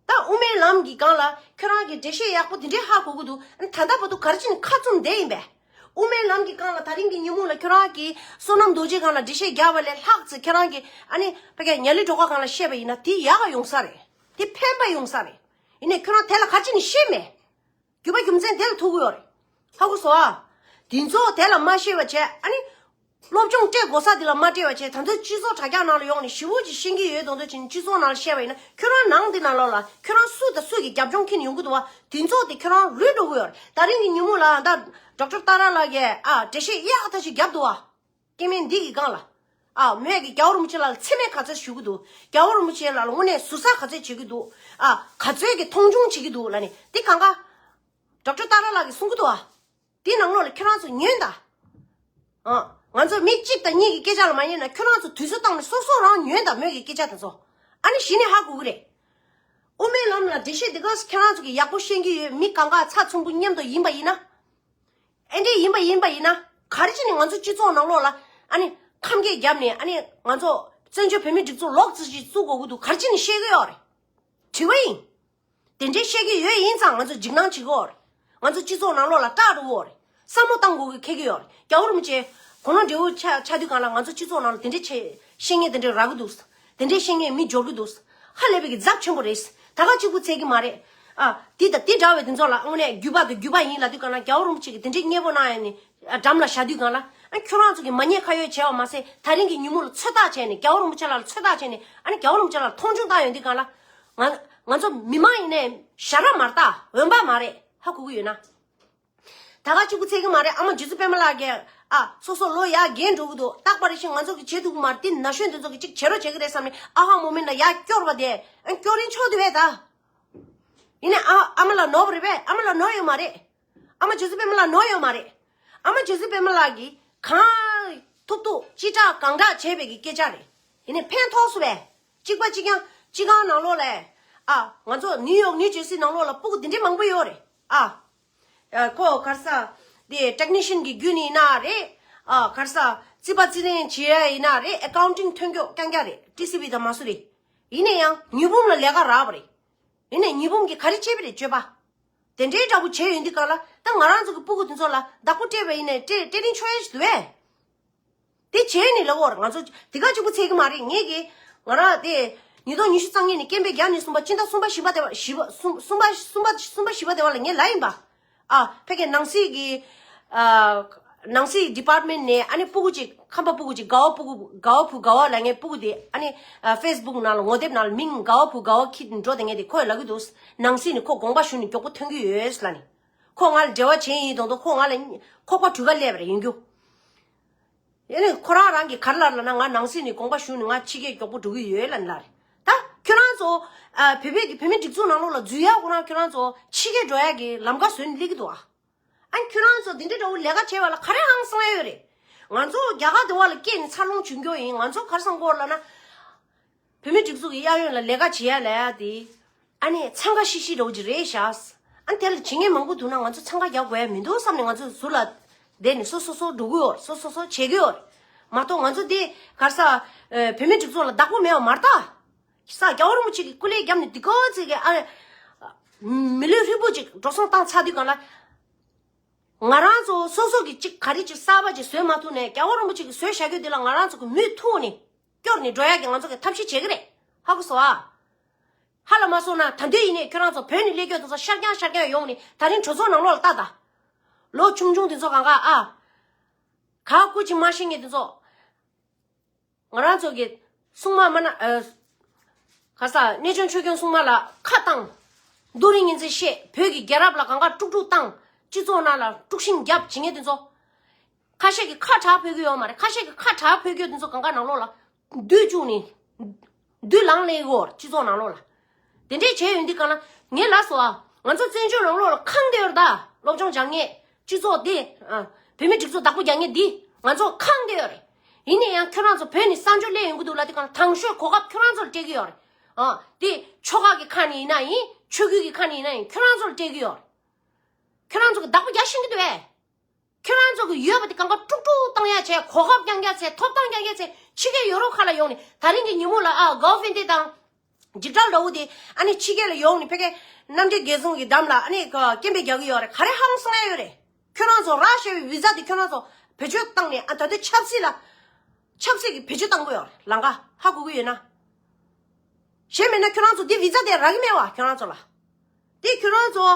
ད་དབུ་མའི་ལམ་གྱི་སྒང་ལ་ཁྱོད་རང་གིས་འགྲེལ་བཤད་ཡག་པོ་དེ་འདྲའི་ཧ་གོ་གི་འདུག་ཨ་ནི་ད་ལྟ་བར་དུ་ག་རེ་བྱས་ནས་ཁ་བཙུམ་བསྡད་ཡིན་པས། དབུ་མའི་ལམ་གྱི་སྒང་ལ་ད་རིང་གི་ཉིན་མོ་ལ་ཁྱོད་རང་གིས་བསོད་ནམས་རྡོ་རྗེའི་སྒང་ལ་འགྲེལ་བཤད་རྒྱག་པ་ལས་ལྷག་ཙམ་ཁྱོད་རང་གིས་ཨ་ནི་ཕ་གིའི་ཉ་ལི་སྒྲོལ་དཀར་སྒང་ལ་བཤད་པ་ཡིན་ན་དེ་ཡག་ག་ཡོང་ས་རེད། དེ་ཕན་པ་ཡོང་ས་རེད། ཡིན་ནའི་ཁྱོད་རང་དེ་ལ་ག་རེ་བྱས་ནས་བཤད་མེད། རྒྱུ་མ་རྒྱུ་མཚན་དེ་ལ་ཐུག་གི་ཡོད་རེད། ཧ་གོ་སོང་ཨ། དེ་ཚོ་དེ་ལ་མ་ཤེས་པ་བྱས་ཨ་ནི། སློབ་སྦྱོང་སྤྲད་དགོས་ས་དེ་ལ་མ་སྤྲད་པ་བྱས་ད་ཚོད་སྤྱི་ཚོགས་དྲ་རྒྱ་ནང་ལ་ཡོང་ནས་ཞི་བོ་ཅིག་ཤེས་ཀྱི་ཡོད་དོན་ཚོད་ཅིག་སྤྱི་ཚོགས་ནང་ལ་བཤད་པ་ཡིན་ན་ཁྱོད་རང་ནང་དེ་ནང་ལོགས་ལ་ཁྱོད་རང་སུ་དང་སུ་གི་རྒྱབ་ལྗོངས་འཁྱེར་ནས་ཡོང་གི་འདུག་བ། དེ་ཚོ་དེ་ཁྱོད་རང་རུལ་འགྲོ་གི་ཡོད་རེད། ད་རིང་གི་ཉིན་མོ་ལ་ད་ཌོག་ཊར་ཏཱ་ར་ལགས་ཀྱིས་ཨ་འགྲེལ་བཤད་ཡག་ཐག་ཆོད་རྒྱབ་འདུག་བ། སྐྱེ་དམན་འདི་གི་སྒང་ལ། ཨ་མོས་ཀྱི་རྒྱལ་བ་རིན་པོ་ཆེ་ལ་མཚན་སྨད་ག་ཚོད་ཞུ་གི་འདུག་རྒྱལ་བ་རིན་པོ་ཆེ་ལ་དངོས་གནས་ཟུར་ཟ་ག་ཚོད་བྱེད་ཀྱི་འདུག་ཨ་ག་ཚོད་ཀྱི་མཐོང་ཆུང་བྱེད་ཀྱི་འདུག་ལབ་ནས་འདི་གང་ག་ཌོག་ཊར་ཏཱ་ར་ལགས་ཀྱིས་གསུང་གི་འདུག་ཨ། འདི་ནང་ལོགས་ལ་ཁྱོད་རང་ཚོ་ཉོན་དང་། ཨ་ང་ཚོ་མི་གཅིག་དང་གཉིས་ཀྱི་སྐད་ཆ་ལ་མ་ཉན་ན་ཁྱོད་རང་ཚོ་དུས་ཚོད་བཏང་ནས་སོ་སོ་རང་ཉོན་དང་མོས་ཀྱི་སྐད་ཆ་དེ་ཚོ། ཨ་ནི་གཞི་ནས་ཧ་གོ་གི་རེད། དབུ་མའི་ལམ་ལ་འགྲེལ་བཤད་འདི་ག་ཁྱེད་རང་ཚོ་གིས་ཡག་པོ་ཤེས་ཀྱི་ཡོད། མི་གང་ག་ཚ་ཚོམ་བུ་མཉམ་དུ་ཡིན་པ་ཡིན་ན། ཨེ་འདྲས་ཡིན་པ་ཡིན་པ་ཡིན་ན་ག་རེ་བྱས་ནས་ང་ཚོ་སྤྱི་ཚོགས་ནང་ལོགས་ལ་ཨ་ནི་ཁམས་སྐད་བརྒྱབ་ནས་ཨ་ནི་ང་ཚོ་བཙན་བྱོལ་བོད་མིའི་སྒྲིག་འཛུགས་ལོག་ཙམ་ཞིག་བཙུགས་དགོས་ཀྱི་འདུག་ག་རེ་བྱས་ནས་བཤད་ཀྱི་ཡོད་རེད། དྲི་བ་ཡིན། དེ་འདྲས་བཤད་ཀྱི་ཡོད་ཡིན་ཙང་ང་ཚོ་འཇིགས་སྣང་བྱེད་ཀྱི་ཡོད་རེད། ང་ཚོ་སྤྱི་ཚོགས་ནང་ལོགས་ལ་སྐྲག་འགྲོ་གི་ཡོད་རེད། བསམ་བློ་བཏང་དགོས་ཀྱི་འཁེལ་གྱི་ཡོད་རེད། རྒྱལ་བ་རིན་པོ་ཆེ་དགུང་ལོ་བགྲེས་པོ་ཆགས་ཆགས་དུས་སྒང་ལ་ང་ཚོ་སྤྱི་ཚོགས་ནང་ལ་དེ་འདྲས་བྱེད་བཤད་མཁན་དེ་འདྲས་རག་གི་འདུག་དེ་འདྲས་བཤད་མཁན་མི་འབྱོར་གྱི་འདུག་ཧ་ལས་པའི་གི་ཚབས་ཆེན་པོ་རེད། ད་ག་གཅིག་པུ་ཚད་ཀྱི་མ་རེད། ཨ་དེ་དང་དེ་འདྲ་བའི་དེ་ཚོ་ལ་དངོས་གནས་བརྒྱུད་པ་དང་བརྒྱུད་པ་ཡིན་ལབ་དུས་སྒང་ལ་རྒྱལ་བ་རིན་པོ་ཆེ་གིས་དེ་འདྲས་མཉེས་པོ་གནང་ཡ་ནི་འགྲམ་ལ་བཞག་དུས་སྒང་ལ་ཨ་ཁྱོད་རང་ཚོ་གིས་མ་ཉེས་ཁ་གཡོག་བྱས་པ་མ་ཟད་ད་རིང་གི་ཉིན་མོ་ལ་ཚོད་ལྟ་བྱས་ནས་རྒྱལ་བ་རིན་པོ་ཆེ་ལ་ཚོད་ལྟ་བྱས་ནས་ཨ་ནི་རྒྱལ་བ་རིན་པོ་ཆེ་ལ་མཐོང་ཆུང་བཏང་ཡོང་དུས་སྒང་ལ། ང་ང་ཚོ་མི་མང་ཡིན་ནའི་ཞ་ར་མ་རེད་ད། འོན་པ་མ་རེད། ཧ་གོ་གི་ཡོད་ན། ད་ག་གཅིག་པུ་ཚད་ཀྱི་མ་རེད། ཨ་མ་རྗེ་བཙུན་པད་མ་ལགས་ཀྱིས་ཨ་སོ་སོ་ལོ་ཡར་རྒས་འགྲོ་གི་འདུག་རྟག་པར་ཤིང་ང་ཚོ་གི་བྱེད་ཐུབ་ཀྱི་མ་རེད། དེ་ན་གཞོན་དེ་ཚོ་གི་ཅིག་བྱེད་རོགས་བྱེད་ཀྱི་རེད་བསམ་ནས་ཨ་ཧ་མོ་མིན་ལ་ཡར་སྐྱོར་བ་དེ་ཨ་སྐྱོར་རིན་ཆོག་དེ་བས་ད། ཡིན་ནའི་ཨ་ཨ་མ་ལ་ནོར་བ་རེད་པས། ཨ་མ་ལ་ནོར་ཡོད་མ་རེད། ཨ་མ་རྗེ་བཙུན་པད་མ་ལགས་ནོར་ཡོད་མ་རེད། ཨ་མ་རྗེ་བཙུན་པད་མ་ལགས་ཀྱིས་གང་ཐུབ་ཐུབ་ཅི་དྲག་གང་དྲག་བྱས་པའི་གི་སྐད་ཆ་རེད། ཡིན་ནའི་ཕན་ཐོགས་སུ་བས། གཅིག་པ་གཅིག་རྐྱང་གཅིག་སྒང་ནང་ལོགས་ལ། ཨ་ང་ཚོ་ནིའུ་ཡོག་ནིའུ་ཇར་སི་ནང་ལོགས་ལ་སྤུ་གུ་འདི་འདྲའི་མང་པོ་ཡོད་རེད། ཨ་ཨ་ཁོ་ག་རེ་ཟ། དེ་ཊེག་ནི་ཤན་གྱི་བརྒྱུད་ནས་ཡིན་ན་རེད། ཨ་ག་རེ་ཟ། རྩིས་པ་རྩིས་ལེན་བྱེད་ཡ་ཡིན་ན་རེད། ཨེ་ཀའུན་ཊིང་ཐོན་སྐྱོད་རྐྱང་རྐྱང་རེད། ཊི་སི་བི་དང་མ་སུ་རི། ཡིན་ནའི་ཡང་ཉི་འབུམ་ལ་ལས་ཀ་རག་པ་རེད། ཡིན་ནའི་ཉི་འབུམ་གྱིས་ག་རེ་བྱས་པ་རེད་སྤྱོད་པ། དེ་འདྲའི་འདྲ་པོ་བྱས་ཡོང་དུས་སྒང་ལ་ད་ང་རང་ཚོ་གི་སྤུ་གུ་དེ་ཚོ་ལ་བདག་པོ་སྤྲད་པ་ཡིན་ནའི་སྤྲད་སྤྲད་རིན་ཆོག་ཡ་ཞིག་འདུག་བས། དེ་བྱས་ནས་ལབ་འོར་ང་ཚོ་དེ་ག་གཅིག་པུ་ཚད་ཀྱི་མ་རེད། ངས་ཀྱི་ང་རང་དེ་ཉིས་སྟོང་ཉི་ཤུ་རྩ་གཉིས་ནས་སྐྱེ་འཕེལ་རྒྱག་ནས་གསུམ་པ་སྤྱི་ཟླ་གསུམ་པ་བཞི་པ་དེ་བ་བཞི་པ་གསུམ་གསུམ་པ་གསུམ་པ་གསུམ་པ་བཞི་པ་དེ་བ་ལ་ངས་ལབ་ཡིན་པ། ཨ་ཕ་གི་ནང་སྲིད་ཀྱི་ཨ་ནང་སྲིད་ཌི་པཱར་ཊི་མེན་ཊི་ནས་ཨ་ནི་སྤུ་གུ་ཅིག་ཁམས་པ་སྤུ་གུ་ཅིག་དགའ་བ་སྤུ་གུ་དགའ་བ་བུ་དགའ་བ་ལབ་མཁན་སྤུ་གུ་དེ་ཨ་ནི་ཨ་ཕེ་སི་བུག་ནང་ལ་ངོ་དེབ་ནང་ལ་མིང་དགའ་བ་བུ་དགའ་བ་འཁྱེར་འགྲོ་བསྡད་མཁན་དེ་ཁོས་ལབ་ཀྱི་འདུག་ནང་སྲིད་ནས་ཁོ་དགོངས་པ་ཞུས་ནས་མགྱོགས་པོ་ཐོན་གྱི་ཡོད་ལབ་ནས། ཁོ་ང་ལ་འབྲེལ་བ་བྱས་ཡིན་མདོག་མདོག་ཁོ་ང་ལ་ཁོག་པ་གྲུ་ཁ་སླེབས་པ་རེད་ཡིན་རྒྱུ། ཡིན་ནའི་ཁོ་རང་རང་གིས་ག་རེ་ལབ་ལབ་ན། ང་ནང་སྲིད་ནས་དགོངས་པ་ཞུས་ནས་ང་ཕྱི་རྒྱལ་མགྱོགས་པོ་འགྲོ་གི་ཡོད་ལབ་ནས་ལབ་རེད། ད་ཁྱོད་རང་ཚོ་ཨ་བོད་པའི་གི་བོད་མི་སྒྲིག་འཛུགས་ནང་ལོགས་ལ་འཛུལ་ཡག་ཁོ་རང་ཁྱོད་རང་ཚོ་ཕྱི་རྒྱལ་འགྲོ་ཡག་གི་ལམ་ཁ་བཟོས་ནས་སླེབས་ཀྱི་འདུག་ཨ། ཨ་ནི་ཁྱོད་རང་ཚོ་འདི་འདྲའི་འདྲ་བོ་ལས་ཀ་བྱས་པ་ལ་ག་རེ་ཧང་སང་ཡ་ཡོད་རེད། ང་ཚོ་རྒྱ་གར་འདི་བ་ལ་སྐྱེས་ནས་འཚར་ལོངས་བྱུང་རྒྱུ་ཡིན། ང་ཚོ་ག་རེ་བསམ་གྱི་ཡོད་ལབ་ན། བོད་མི་སྒྲིག་འཛུགས་ཀྱི་གཡས་གཡོན་ལ་ལས་ཀ་བྱེད་ཡ་ལབ་ཡ་དེ། ཨ་ནི་འཚང་ཁ་ཤིག་ཤིག་འདྲ་བོ་ཅིག་རེད་ཤག། ཨ་ནི་དེ་ལ་བྱེད་མཁན་མང་པོ་འདུག་ན་ང་ཚོ་འཚང་ཁ་རྒྱག་དགོས་ཡ་མི་འདུག་བསམ་ནས། ང་ཚོ་ཟུར་ལ་བསྡད་ནས་སོ་སོ་སོ་འགྲོ་གི་ཡོད་རེད། སོ་སོ་སོ་བྱེད་ཀྱི་ཡོད་རེད། མ་གཏོགས་ང་ཚོ་དེ་ག་རེ་ཟ། ཨ་བོད་མི་སྒྲིག་འཛུགས་ལ་བདག་པོ་མེད་པ་མ་རེད་ད། ས་རྒྱལ་བ་རིན་པོ་ཆེ་གིས་སྐུ་ལས་བརྒྱབ་ནས་འདི་ག་ཚོད་ཀྱི་ཨ། མི་ལུས་ཧྲིལ་པོ་ཅིག་འགྲོ་སོང་བཏང་ཚར་དུས་སྒང་ལ། ང་རང་ཚོ་སོ་སོ་གིས་ཅིག་ག་རེ་ཅིག་གསར་པ་ཅིག་བཟོས་མ་ཐུབ་ནས། རྒྱལ་བ་རིན་པོ་ཆེ་གིས་བཟོས་བཞག་རྒྱུ་འདི་ལ་ང་རང་ཚོ་གིས་མུ་མཐུད་ནས་སྐྱོར་ནས་འགྲོ་ཡག་གི་ང་ཚོ་གིས་ཐབས་ཤེས་བྱེད་ཀྱི་རེད། ཧ་གོ་སོང་ཨ། ཧ་ལ་མ་སོང་ན་ད་དུང་ཡིན་ནའི་ཁྱོད་རང་ཚོ་བོད་ནས་སླེབས་རྒྱུ་དེ་ཚོ་ཤར་རྐྱང་ཤར་རྐྱང་ཡོང་ནས་ད་རིང་གྲོས་ཚོགས་ནང་ལོགས་ལ་ལྟ་ད། ལོ་ཆུང་ཆུང་དེ་ཚོ་གང་ག་ཨ། ག་སྐུ་ཅི་མ་ཤེས་མཁན་དེ་ཚོ། ང་རང་ཚོ་གི་སྲུང་མ་མ་ན་ཨ། ག་རེ་ཟ། གནས་ཆུང་ཆོས་སྐྱོང་སྲུང་མ་ལ་ཁ་བཏང་། རྡོ་རིང་ངན་ཚེ་བཤད། བོད་ཀྱི་རྒྱལ་རབས་ལ་གང་ག་དཀྲུག་དཀྲུག་བཏང་། སྤྱི་ཚོགས་ནང་ལ་དཀྲུག་ཤིང་བརྒྱབ་བྱེད་མཁན་དེ་ཚོ། ཁ་ཤས་ཀྱིས་ཁ་གྲག་ཕོད་ཀྱི་ཡོད་མ་རེད། ཁ་ཤས་ཀྱིས་ཁ་གྲག་ཕོད་ཀྱི་ཡོད་དེ་ཚོ་གང་ག་ནང་ལོགས་ལ་བསྡུས་བཅུག་ནས། བསྡུས་ལངས་ལེན་ཡོད་སྤྱི་ཚོགས་ནང་ལོགས་ལ། དེ་འདྲས་བྱས་ཡོང་དུས་སྒང་ལ་ངས་ལབ་སོང་ཨ། ང་ཚོ་བཙན་བྱོལ་ནང་ལོགས་ལ་ཁེངས་བསྡད་ཡོད་རེད་ད། སློབ་སྦྱོང་སྦྱང་མཁན། སྤྱི་ཚོགས་འདི། ཨ། བོད་མི་སྒྲིག་འཛུགས་བདག་པོ་རྒྱག་མཁན་འདི་ང་ཚོ་ཁེངས་བསྡད་ཡོད་རེད། ཡིན་ན་ཡང་ཁྱོད་རང་ཚོ་བོད་ནས་གསར་འབྱོར་སླེབས་ཡོང་གི་འདུག་ལབ་དུས་སྒང་ལ་དང་ཤོས་གོ་སྐབས་ཁྱོད་རང་ཚོར་སྤྲད་ཀྱི་ཡོད་རེད། ཨ། འདི་ཆོལ་ཁ་གི་ཁ་ནས་ཡིན་ན་ཡིན། ཆོས་བརྒྱུད་ཀྱི་ཁ་ནས་ཡིན་ན་ཡིན། ཁྱོད་རང་ཚོར་སྤྲད་ཀྱི་ཡོད་རེད། ཁྱོད་རང་ཚོ་གི་བདག་པོ་རྒྱག་ཤེས་ཀྱི་འདུག་གས། ཁྱོད་རང་ཚོ་གི་ཡོད་པ་དེ་གང་ག་དཀྲུག་དཀྲུག་བཏང་ཡ་བྱས། གོ་སྐབས་རྐྱང་རྐྱང་བྱས། ཐོབ་ཐང་རྐྱང་རྐྱང་བྱས། ཕྱི་རྒྱལ་ཡོ་རོབ་ཁག་ལ་ཡོང་ནས། ད་རིང་གི་ཉིན་མོ་ལ་ཨ་གོ་ཧྥེ་འདི་དང་འཇིགས་བྲལ་ལོ་འུ་དེ་ཨ་ནི་ཕྱི་རྒྱལ་ལ་ཡོང་ནས་ཕ་གིའི་རྣམ་འདྲེན་རྒྱལ་བཙུན་གྱི་འགྲམ་ལ་ཨ་ནི་སྐད་འབོད་རྒྱག་གི་ཡོད་རེད། ག་རེ་ཧང་སང་ཡ་ཡོད་རེད། ཁྱོད་རང་ཚོ་རག་བྱས་པའི་བི་ཛ་དེ་ཁྱོད་རང་ཚོ་བེད་སྤྱོད་བཏང་ནས། ཨ། ད་དུང་ཆབ་སྲིད་ལ། ཆབ་སྲིད་ཀྱི་བེད་སྤྱོད་བཏང་གི་ཡོད་རེད། ལམ་ཁ་ཧ་གོ་གི་ཡོད་ན། གཞན་མིན་ན་ཁྱོད་རང་ཚོ་འདི་བི་ཛ་དེ་རག་གི་མེད་པ། ཁྱོད་རང་ཚོ་ལ། དེ་ཁྱོད་རང་ཚོ།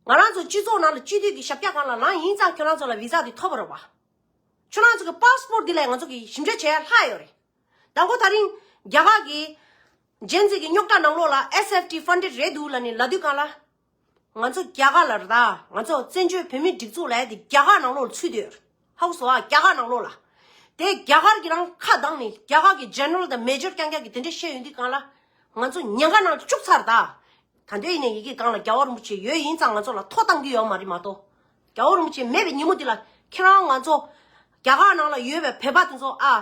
ང་རང་ཚོ་སྤྱི་ཚོགས་ནང་ལ་སྤྱི་འཐུས་ཀྱི་ཞབས་བཀྱག་སྒང་ལ་ལངས་ཡིན་ཙང་ཁྱོད་རང་ཚོ་ལ་བི་ཛ་དེ་ཐོབ་པ་རེད་པ། ཁྱོད་རང་ཚོ་གི་པཱ་སི་པོར་ཊི་དེ་ལ་ང་ཚོ་གིས་ཞིབ་འཇུག་བྱས་ལྷག་ཡོད་རེད། དང་པོ་ད་རིང་རྒྱ་གར་གྱི་ཇེན་ཛི་གི་རྙོག་དྲ་ནང་ལོགས་ལ་ཨེས་ཨེཕ་ཊི་ཕན་ཌེཌ་རེད་འདུག་ལབ་ནས་ལབ་དུས་སྒང་ལ། ང་ཚོ་རྒྱ་གར་ལ་རེད་ད། ང་ཚོ་བཙན་བྱོལ་བོད་མིའི་སྒྲིག་འཛུགས་ལབ་ཡ་དེ་རྒྱ་གར་ནང་ལོགས་ལ་ཚུད་བསྡད་ཡོད་རེད། ཧ་གོ་སོང་ཨ། རྒྱ་གར་ནང་ལོགས་ལ། དེ་རྒྱ་གར་གྱི་རང་ཁ་གདངས་ནས་རྒྱ་གར་གྱི་ཇེ་ནེ་རལ་དང་མེ་ཇར་རྐྱང་རྐྱང་གིས་དེ་འདྲ་བཤད་ཡོང་དུས་སྒང་ལ། ང་ཚོ་ཉེན་ཁ་ནང་ལ་བཅུག་ཚར་ད། ད་འདོད་ཡིན་ནའི་ཡི་གེ་སྒང་ལ་རྒྱལ་བ་རིན་པོ་ཆེ་ཡོད་ཡིན་ཙང་ང་ཚོ་ལ་ཐོ་བཏང་གི་ཡོད་མ་རེད་མ་གཏོགས། རྒྱལ་བ་རིན་པོ་ཆེ་མེད་པའི་ཉིན་མོ་འདི་ལ་ཁྱེད་རང་ང་ཚོ་རྒྱ་གར་ནང་ལ་ཡོད་པའི་བོད་པ་དེ་ཚོ་ཨ།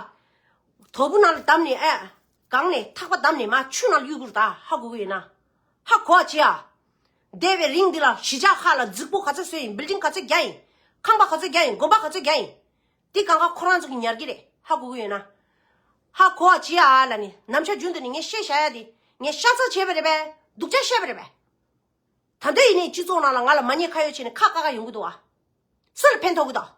དོ་པོ་ནང་ལ་བསྡམས་ནས་ཨ། གང་ནས་ཐག་པ་བསྡམས་ནས་མར་ཆུ་ནང་ལ་གཡུག་དགོས་རེད་ད། ཧ་གོ་གི་ཡོད་ན། ཧ་གོ་བ་བྱེད་ཨ། འདས་པའི་རིང་འདི་ལ་གཞིས་ཆགས་ཁག་ལ་རྫིག་པོ་ག་ཚོད་བཟོས་ཡིན། བིལ་ཌིང་ག་ཚོད་བརྒྱབ་ཡིན། ཁང་པ་ག་ཚོད་བརྒྱབ་ཡིན། དགོན་པ་ག་ཚོད་བརྒྱབ་ཡིན། འདི་གང་ག་ཁོ་རང་ཚོ་གིས་ཉར་གི་རེད། ཧ་གོ་གི་ཡོད་ན། ཧ་གོ་བ་བྱེད་ཨ་ལབ་ནས་ནམ་ཞག་རྒྱུན་དུ་ནས་ངས་བཤད་བཞག་ཡ་དེ་ངས་ཤ་ཚ་བྱས་པ་རེད་པས། སྡུག་ཅག་བཤད་པ་རེད་པས། ད་ལྟ་ཡིན་ནའི་སྤྱི་ཚོགས་ནང་ལ་ང་ལ་མ་ཉེས་ཁ་གཡོག་བྱས་ནས་ཁ་བཀག་ག་ཡོང་གི་འདུག་ཨ། སུ་ལ་ཕན་ཐོགས་གི་འདུག་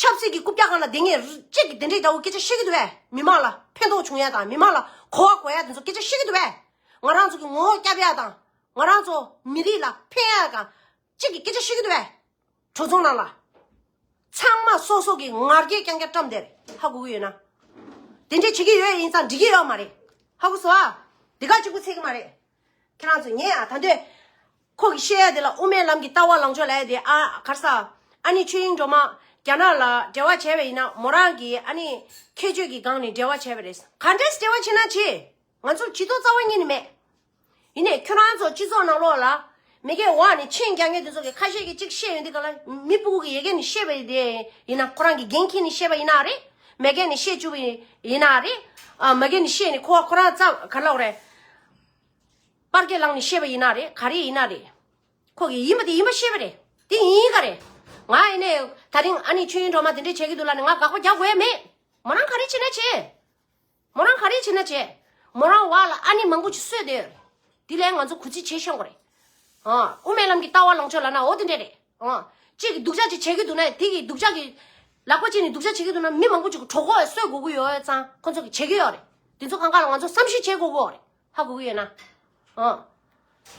ཆབ་སྲིད་ཀྱི་རྐུབ་བཀྱག་སྒང་ལ་བསྡད་མཁན་རུ་གཅིག་གིས་དེ་འདྲའི་འདྲ་བོ་སྐད་ཆ་བཤད་ཀྱི་འདུག་པས། མི་མང་ལ་ཕན་ཐོགས་བྱུང་ཡ་དང་མི་མང་ལ་གོ་བ་གོ་ཡ་དེ་ཚོ་སྐད་ཆ་བཤད་ཀྱི་འདུག་པས། ང་རང་ཚོ་གི་ངོ་བོ་བསྐྱབ་ཡ་དང་། ང་རང་ཚོ་མི་རིགས་ལ་ཕན་ཡ་གང་གཅིག་གིས་སྐད་ཆ་བཤད་ཀྱི་འདུག་པས། གྲོས་ཚོགས་ནང་ལ། ཚང་མ་སོ་སོ་གི་ངར་སྐད་རྐྱང་རྐྱང་བཀྲམ་བསྡད་རེད། ཧ་གོ་གི་ཡོད་ན། དེ་འདྲས་བྱེད་ཀྱི་ཡོད་ཡིན་ཙང་འགྲིག་གི་ཡོད་མ་རེད། ཧ་གོ་སོང་ཨ། དེ་ག་གཅིག་པུ་ཚད་ཀྱི་མ་རེད། ཁྱེད་རང་ཚོ་ཉན་ཨ། ད་དུང་ཁོ་གིས་བཤད་ཡ་དེ་ལ་དབུ་མའི་ལམ་གྱི་ལྟ་བ་ལངས་ཕྱོགས་ལབ་ཡ་དེ། ཨ། ག་རེ་ཟ། ཨ་ནེ་ཆོས་དབྱིངས་སྒྲོལ་མ་རྒྱ་ནག་ལ་འབྲེལ་བ་བྱས་པ་ཡིན་ན་མོ་རང་གིས་ཨ་ནེ་ཁྱད་ཆོས་ཀྱི་སྒང་ནས་འབྲེལ་བ་བྱས་པ་རེད། ག་འདྲས་འབྲེལ་བ་བྱེད་ན་བྱེད། ང་ཚོར་ཇུས་གཏོགས་རྩ་བ་ཉིད་ནས་མེད། ཡིན་ནའི་ཁྱོད་རང་ཚོ་སྤྱི་ཚོགས་ནང་ལོགས་ལ་མི་སྒེར་འོག་ནས་མཆན་རྒྱག་མཁན་དེ་ཚོ་གིས་ཁ་ཤས་ཀྱིས་གཅིག་བཤད་ཡོང་དུས་སྒང་ལ། མི་སྤུ་གུ་གིས་ཡ་གི་ནས་བཤད་པ་དེ་ཡིན་ན། ཁོ་རང་གིས་འགན་འཁྱེར་ནས་བཤད་པ་ཡིན་ན་རེད། མི་སྒེར་ནས་བཤད་བཅུག་པ་ཡིན་ན་རེད། ཨ། མི་སྒེར་ནས་བཤད་ནས་ཁོ་ཁོ་རང་རྩ་ག་རེ་ལབ་དགོས་རེད། པར་སྐད་བླངས་ནས་བཤད་པ་ཡིན་ན་རེད། ག་རེ་ཡིན་ན་རེད། ཁོ་གིས་ཡིན་པ་དེ་ཡིན་པ་བཤད་པ་རེད། དེ་ཡིན་ག་རེད། ང་ཡིན་ནའི་ད་རིང་ཨ་ནེ་ཆོས་དབྱིངས་སྒྲོལ་མ་དེ་འདྲས་བྱེད་ཀྱི་འདུག་ལབ་ནས་ང་དགག་པ་རྒྱག་དགོས་ཡ་མེད། མོ་རང་ག་རེ་བྱེད་ན་བྱེད། མོ་རང་ག་རེ་བྱེད་ན་བྱེད། མོ་རང་འོག་ལ་ཨ་ནེ་མང་པོ་ཅིག་གསོས་བསྡད་ཡོད་རེད། དེ་ལས་ང་ཚོ་གུས་བརྩི་བྱེད་ཤོག་གི་རེད། ཨ། དབུ་མའི་ལམ་གྱི་ལྟ་བ་ལངས་ཕྱོགས་ལབ་ན་འོ་དེ་འདྲས་རེད། ཨ། གཅིག་གིས་སྡུག་ཅག་ཅིག་བྱེད་ཀྱི་འདུག་ན་དེ་གིས་སྡུག་ཅག་གི་ལག་པ་བྱས་ནས་སྡུག་ཅག་བྱེད་ཀྱི་འདུག་ན་མི་མང་པོ་ཅིག་གིས་གྲོད་ཁོག་གསོད་དགོས་ཀྱི་ཡོད་ཙང་ཁོ་ཚོ་གིས་བྱེད་ཀྱི་ཡོད་རེད། དེ་ཚོ་གང་ག་ལ་ང་ཚོ་བསམ་ཤེས་བྱེད་དགོས་ཀྱི་ཡོད་རེད། ཧ་གོ་གི་ཡོད་ན། ཨ།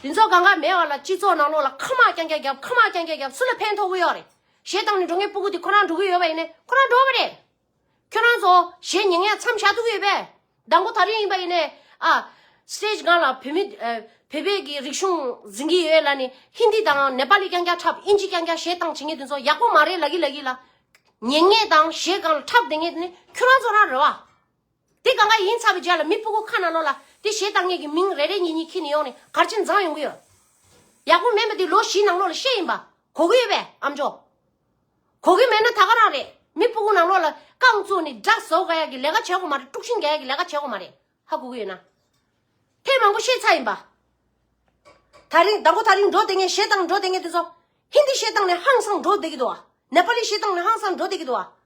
དེ་ཚོ་གང་ག་མེད་པ་ལ་སྤྱི་ཚོགས་ནང་ལོགས་ལ་ཁ་དམག་རྐྱང་རྐྱང་བརྒྱབ། ཁ་དམག་རྐྱང་རྐྱང་བརྒྱབ། སུ་ལ་ཕན་ཐོགས་ཀྱི་ཡོད་རེད། གཞས་བཏང་ནས་འགྲོ་མཁན་སྤུ་གུ་དེ་ཁོ་རང་འགྲོ་གི་ཡོད་པ་ཡིན་ནའི་ཁོ་རང་འགྲོ་བ་རེད། ཁྱོད་རང་ཚོ་གཞས་ཉན་ཡ་མཚམས་བཞག་ཐུབ་ཀྱི་ཡོད་པས། མདང་དགོང་དེ་རིང་ཡིན་པ་ཡིན་ནའི་ཨ། སི་ཊེ་ཇི་སྒང་ལ་བོད་མི་ཨ། བོད་པའི་གི་རིག་གཞུང་འཛིན་གྱི་ཡོད་ལབ་ནས་ཧིན་དི་དང་ནེ་པ་ལི་རྐྱང་རྐྱང་འཁྲབ། ཨིན་ཇི་རྐྱང་རྐྱང་གཞས་བཏང་བྱེད་མཁན་དེ་ཚོ་ཡག་པོ་མ་རེད་ལབ་ཀྱི་ལབ་ཀྱི་ལ། ཉན་མཁན་དང་གཞས་སྒང་ལ་འཁྲབ་བསྡད་མཁན་དེ་ནི་ཁྱོད་རང་ཚོ་རང་རེད་བ། དེ་གང་ག་ཡིན་ཚར་བའི་རྗེས་ལ་མི་སྤུ་གུ་ཁ་ནང་ལོགས་ལ་དེ་གཞས་བཏང་མཁན་གྱི་མིང་རེ་རེ་གཉིས་གཉིས་ཁྱེར་ནས་ཡོང་ནས་གར་ཆེན་བཟང་ཡོང་གི་ཡོད། ཡག་པོ་མེད་པ་དེ་ལོ་བཞི་ནང་ལོགས་ལ་ཤེས་ཡིན་པ་གོ་གི་ཡོད་པས་ཨམ་ཅོག་གོ་གི་མེད་ན་ད་ག་རང་རེད། མི་སྤུ་གུ་ནང་ལོགས་ལ་རྐང་བཙུགས་ནས་སྒྲ་བཟོ་ག་ཡག་གི་ལས་ཀ་བྱེད་དགོས་མ་རེད། དཀྲུག་ཤིང་རྒྱག་ཡག་གི་ལས་ཀ་བྱེད་དགོས་མ་རེད། ཧ་གོ་གི་ཡོད་ན། ཐེངས་མང་པོ་བཤད་ཚར་ཡིན་པ། ད་རིང་དང་པོ་ད་རིང་འགྲོ་བསྡད་མཁན་གཞས་བཏང་འགྲོ་བསྡད་མཁན་དེ་ཚོ་ཧིན་དི་གཞས་བཏང་ནས་ཧང་སང་འགྲོ་བསྡད་ཀྱི་འདུག་བ། ནེ་པ་ལི་གཞས་བཏང་ནས་ཧང་སང་འགྲོ་བསྡད་ཀྱི་འདུག་བ།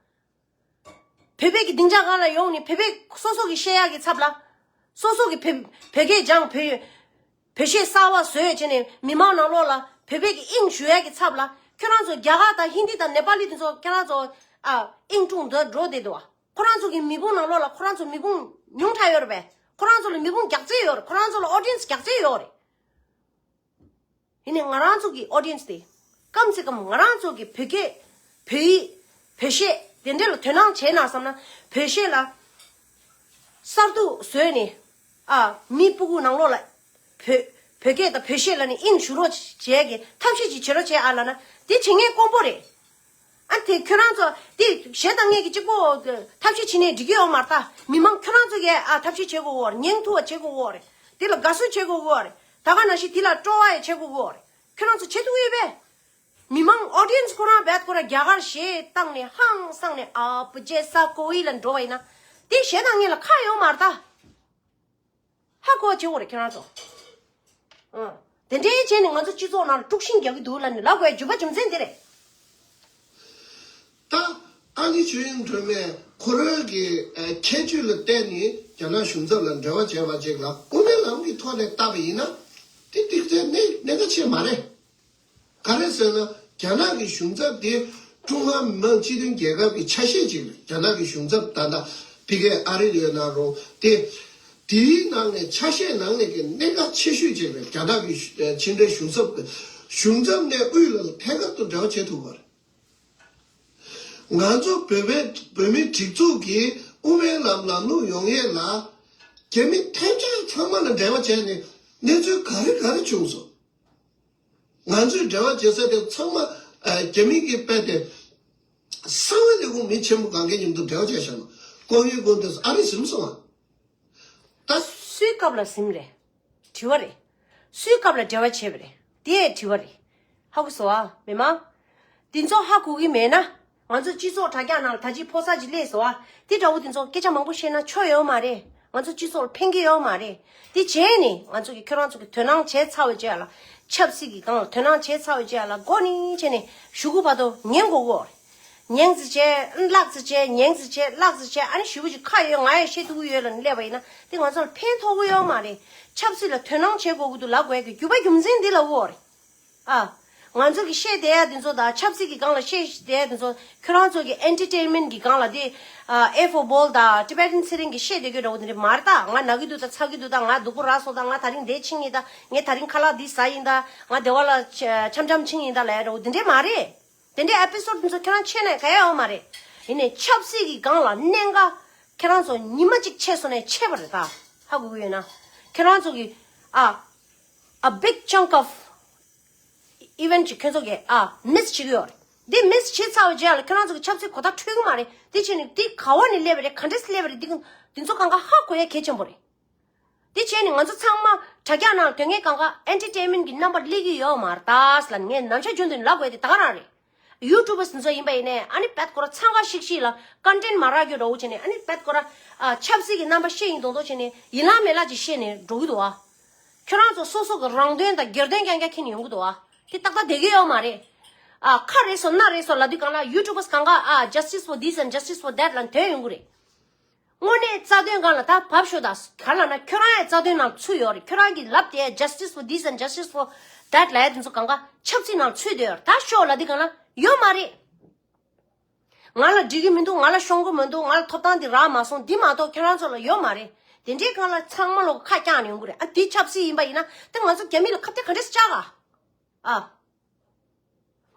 བོད་པའི་གི་སྡིངས་ཆ་སྒང་ལ་ཡོང་ནས་བོད་པའི་སོ་སོ་གི་བཤད་ཡག་གི་ཚབ་ལ། སོ་སོ་གི་བོད་བོད་སྐད་སྦྱང་བོད་བོད་གཞས་གསར་བ་བཟོས་བྱས་ནས་མི་མང་ནང་ལོགས་ལ་བོད་པའི་གི་དབྱིངས་ཞུ་ཡག་གི་ཚབ་ལ་ཁྱོད་རང་ཚོ་རྒྱ་གར་དང་ཧིན་དི་དང་ནེ་པ་ལི་དེ་ཚོ་ཁྱོད་རང་ཚོ་ཨ་དབྱིངས་དཀྲུགས་འདོད་འགྲོ་བསྡད་འདུག་བ། ཁོ་རང་ཚོ་གི་མི་བུང་ནང་ལོགས་ལ་ཁོ་རང་ཚོ་མི་བུང་ཉུང་དྲགས་ཡོད་རེད་པས། ཁོ་རང་ཚོ་ལ་མི་བུང་རྒྱག་རྩིས་ཡོད་རེད། ཁོ་རང་ཚོ་ལ་ཨོ་ཌི་ཡེན་སི་རྒྱག་རྩིས་ཡོད་རེད། ཡིན་ནའི་ང་རང་ཚོ་གི་ཨོ་ཌི་ཡེན་སི་དེ་ཀམ་སེ་ཀམ་ང་རང་ཚོ་གི་བོད་སྐད་བོད་ཡིག་བོད་གཞས་དེ་འདྲ་ལ་དོ་སྣང་བྱས་ན་བསམ་ན་བོད་གཞས་ལ་གསར་གཏོད་བཟོས་ནས་ཨ་མི་སྤུ་གུ་ནང་ལོགས་ལ་བོད་བོད་སྐད་དང་བོད་གཞས་ལ་ནི་དབྱིངས་ཞུགས་རོགས་བྱས་ཀྱི་ཐབས་ཤེས་ཅིག་བྱེད་རོགས་བྱས་ཨ་ལབ་ན་དེ་བྱེད་མཁན་དཀོན་པོ་རེད། ཨ་དེ་ཁྱོད་རང་ཚོ་དེ་གཞས་བཏང་མཁན་གྱི་གཅིག་པོ་ཐབས་ཤེས་བྱེད་ནས་འགྲིག་གི་ཡོད་མ་རེད་ད། མི་མང་ཁྱོད་རང་ཚོ་གིས་ཨ་ཐབས་ཤེས་བྱེད་དགོས་ཡོད་རེད། ཉན་ཐུབ་པ་བྱེད་དགོས་ཡོད་རེད། དེ་ལ་དགའ་བསུ་བྱེད་དགོས་ཡོད་རེད། ད་ག་ནང་བཞིན་དེ་ལ་སྤྲོ་བ་ཡང་བྱེད་དགོས་ཡོད་རེད། ཁྱོད་རང་ཚོ་བྱེད་ཐུབ་ཀྱི་ཡོད་པས། མི་མང་ཨོ་ཌི་ཡེན་སི་ཁོ་རང་རྦད་ཁོ་རང་རྒྱ་གར་གཞས་བཏང་ནས་ཧང་སངས་ནས་ཨ་པུ་ཅེ་ས་ཀོ་ཝི་ལ་འགྲོ་བ་ཡིན་ན་དེ་གཞས་བཏང་མཁན་ལ་ཁག་ཡོད་མ་རེད་ད། ཧ་གོ་བ་བྱེད་དགོས་རེད་ཁྱེད་རང་ཚོ། ཨང་། དེ་འདྲའི་བྱས་ནས་ང་ཚོ་སྤྱི་ཚོགས་ནང་ལ་དཀྲུག་ཤིང་རྒྱག་གི་འདུག་ལབ་ནས་ལབ་དགོས་རྒྱུ་མཚན་དེ་རེད། ད་ཨ་ནི་ཆོས་དབྱིངས་སྒྲོལ་མས་ཁོ་རང་གི་ཨ་ཁྱད་ཆོས་ལ་བརྟེན་ནས་རྒྱ་ནག་གཞུང་ཚབ་ལ་འབྲེལ་བ་བྱས་པ་ཅིག་ལ་དབུ་མའི་ལམ་གྱི་ཐོག་ནས་བལྟས་པ་ཡིན་ན་དེ་ཏིག་ཙེ་གནད་གནད་འགག་ཆེ་མ་རེད། ག་རེ་ཟེར་ན་རྒྱ་ནག་གི་གཞུང་ཚབ་དེ་ཀྲུང་ཧྭ་མི་དམངས་སྤྱི་མཐུན་རྒྱལ་ཁབ་ཀྱི་ཆ་ཤས་ཅིག་རེད། རྒྱ་ནག་གི་གཞུང་ཚབ་ད་ལྟ་ཕ་གིའི་ཨ་རི་ལ་ཡོད་ན་རུང་དེ་དེའི་ནང་ནས་ཆ་ཤས་ནང་ནས་ཀྱི་གནད་འགག་ཆེ་ཤོས་ཅིག་རེད། རྒྱ་ནག་གི་ཕྱི་འབྲེལ་གཞུང་ཚབ་གཞུང་ཚབ་ནས་དབུས་ལ་ཐད་ཀར་དུ་འབྲེལ་བ་བྱེད་ཐུབ་པ་རེད། ང་ཚོ་བོད་པའི་བོད་མིའི་སྒྲིག་འཛུགས་ཀྱིས་དབུ་མའི་ལམ་ལམ་ལུགས་ཡོང་ཡས་ལ་རྒྱ་མི་ཐམས་ཅད་ཚང་མ་ལ་འབྲེལ་བ་བྱས་ནས་གནས་ཚུལ་ག་རེ་ག་རེ་བྱུང་སོང་། ང་ཚོས་འབྲེལ་བ་བྱེད་ས་དེ་ཚང་མ་ཨ་རྒྱ་མི་གི་དཔེ་དེ་གསང་བའི་ལས་ཁུངས་མི་ཆེན་པོ་གང་གའི་མཉམ་དུ་འབྲེལ་བ་བྱས་བཞག་ན་ཀོང་ཡུལ་ཀོང་དེ་ཨ་རི་ཟིན་སོང་ང་། ད་སུའི་སྐབས་ལ་ཟིན་རེད། དྲི་བ་རེད། སུའི་སྐབས་ལ་འབྲེལ་བ་བྱས་པ་རེད། དེ་དྲི་བ་རེད། ཧ་གོ་སོང་ཨ་མི་མང་། འདི་ཚོ་ཧ་གོ་གི་མེད་ན། ང་ཚོ་སྤྱི་ཚོགས་དྲ་རྒྱ་ནང་ལ་ད་ཅི་ཕོ་གསར་ཅིག་སླེབས་སོང་ཨ། དེ་འདྲ་བོ་དེ་ཚོ་སྐད་ཆ་མང་པོ་བཤད་ན་ཆོ་ཡོད་མ་རེད། ང་ཚོ་སྤྱི་ཚོགས་ལ་ཕན་གྱི་ཡོད་མ་རེད། དེ་བྱས་ནས་ང་ཚོ་གི་ཁྱོད་རང་ཚོ་གི་དོ་སྣང་བྱས་ཚར་བའི་རྗེས་ལ་ཆབ་སྲིད་ཀྱི་སྒང་ལ་དོ་སྣང་བྱས་ཚར་བའི་རྗེས་ལ་མགོ་ནས་བྱས་ནས་གཞུག་གུ་བར་དུ་ཉན་དགོས་གོ། ཉན་ཙི་བྱས་ལག་ཙི་བྱས་ཉན་ཙི་བྱས་ལག་ཙི་བྱས་ཨ་ནི་ཞུ་བ་ཅིག་ཁ་ཡོད་ང་ཡང་བཤད་ཐུབ་ཀྱི་ཡོད་ལ་ནི་སླེབས་པ་ཡིན་ན་དེ་ང་ཚོ་ལ་ཕན་ཐོགས་ཀྱི་ཡོད་མ་རེད། ཆབ་སྲིད་ལ་དོ་སྣང་བྱེད་དགོས་ཀྱི་འདུག་ལབ་དགོས་ཀྱི་རྒྱུ་བ་རྒྱུ་མཚན་འདི་ལ་འོ་རེད། ཨ། ང་ཚོ་གི་བཤད་བསྡད་ཡ་དེ་ཚོ་དང་ཆབ་སྲིད་ཀྱི་སྒང་ལ་བཤད་བསྡད་ཡ་དེ་ཚོ་ཁྱོད་རང་ཚོ་གི་ཨེན་ཊར་ཊེན་མེན་ཊི་གི་སྒང་ལ་དེ་ཨ་ཨེ་ཧྥོ་བྷོལ་དང་ཊི་བེ་ཊན་ཚེ་རིང་གི་བཤད་བསྡད་རྒྱུ་འདྲ་བོ་དེ་འདྲ་མ་རེད་ད། ང་ན་གི་འདུག་ད་ཚ་གི་འདུག་ད་ང་སྡུག་པོ་རག་སོང་ད། ང་ད་རིང་འདི་ཕྱིན་ཡིན་ད། ངས་ད་རིང་ཁ་ལག་འདི་ཟ་ཡིན་ད། ང་སྡེ་བ་ལ་འཆམ་འཆམ་ཕྱིན་ཡིན་ད་ལབ་ཡ་འདྲ་བོ་དེ་འདྲ་མ་རེད། དེ་འདྲའི་ཨེ་པི་སོ་ཌི་དེ་ཚོ་ཁྱོད་རང་ཆད་ནས་ག་ཡ་ཡོང་མ་རེད། ཡིན་ནའི་ཆབ་སྲིད་ཀྱི་སྒང་ལ་གནད་འགག་ཁྱོད་རང་ཚོ་ཉི་མ་གཅིག་ཆད་སོང་ནས་ཆད་པ་རེད་ད། ཧ་གོ་གི་ཡོད་ན། ཁྱོད་རང་ཚོ་གི་ཨ། a big chunk of event ཅིག་ཁྱོད་ཚོ་གི་ཨ་མིས་བྱེད་ཀྱི་ཡོད་རེད། འདི་མིས་བྱེད་ཚར་བའི་རྗེས་ལ་ཁྱོད་རང་ཚོ་གི་ཆབ་སྲིད་གོ་བརྡ་འཕྲོད་ཀྱི་མ་རེད། འདི་བྱས་ནས་འདི་ག་བ་ནས་སླེབས་པ་རེད། ག་འདྲས་སླེབས་པ་རེད། འདི་འདི་ཚོ་གང་ག་ཧ་གོ་ཡ་གལ་ཆེན་པོ་རེད། དེ་བྱས་ནས་ང་ཚོ་ཚང་མ་དྲ་རྒྱ་ནང་དོན་ངན་གང་ག་ཨེན་ཊར་ཊེན་མེན་ཊི་གི་རྣམ་པར་སླེབས་ཀྱི་ཡོད་མ་རེད་ད་ཟེར་ལབ་ནས་ངས་ནམ་ཞག་རྒྱུན་དུ་ལབ་དགོས་དེ་ད་ག་རང་རེད། ཡུ་ཊུབ་པར་སི་འདི་ཚོ་ཡིན་པ་ཡིན་ནའི་ཨ་ནི་བད་ཁོ་ར་འཚང་ཁ་ཤིག་ཤིག་ལ་ཀོན་ཊེན་མ་རག་རྒྱུ་འདྲ་བོ་བྱས་ནས་ཨ་ནི་བད་ཁོ་ར་ཨ་ཆབ་སྲིད་ཀྱི་རྣམ་པ་བཤད་ཡིན་མདོག་མདོག་བྱས་ནས་ཡིན་ལ་མེད་ལ་ཅིག་བཤད་ནས་འགྲོ་གི་འདུག་ཨ། ཁྱོད་རང་ཚོ་སོ་སོ་གི་རང་དོན་དང་སྒེར་དོན་རྐྱང་རྐྱང་འཁྱེར་ནས་ཡོང་གི་འདུག་ཨ། དེ་ཏག་ཏག་བསྡད་ཀྱི་ཡོད་མ་རེད། ཨ་ཁ་རེ་སོ་སྣ་རེ་སོ་ལབ་དུས་གང་ལ་ཡུ་ཊུབ་པར་སི་གང་ག་ཨ་justice for this and justice for that ལབ་དོན་ཡོང་གི་རེད། དངོས་གནས་རྩ་དོན་སྒང་ལ་ད་བབས་ཤོག་ད། ག་ལབ་ན་ཁྱོད་རང་ཡང་རྩ་དོན་ནང་ཚུད་ཡོད་རེད། ཁྱོད་རང་གིས་ལབ་དེ་justice for this and justice for that ལབ་ཡ་དེ་ཚོ་གང་ག་ཆབ་སྲིད་ནང་ཚུད་བསྡད་ཡོད་རེད། ད་ཤོག་ལབ་དེ་གང་ལ་ཡོད་མ་རེད། ང་ལ་འགྲིག་གི་མི་འདུག་ང་ལ་ཤོང་གི་མི་འདུག་ང་ལ་ཐོབ་ཐང་འདི་རག་མ་སོང་འདི་མ་གཏོགས་ཁྱོད་རང་ཚོ་ལ་ཡོད་མ་རེད། དེ་འདྲའི་སྒང་ལ་ཚང་མ་ལོག་ཁ་བཀྱག་ནས་ཡོང་གི་རེད། ཨ་འདི་ཆབ་སྲིད་ཡིན་པ་ཡིན་ན་ད་ང་ཚོ་རྒྱ་མི་ལ་ཁ་གཏད་ག་འདྲས་བཅག་ག་ཨ།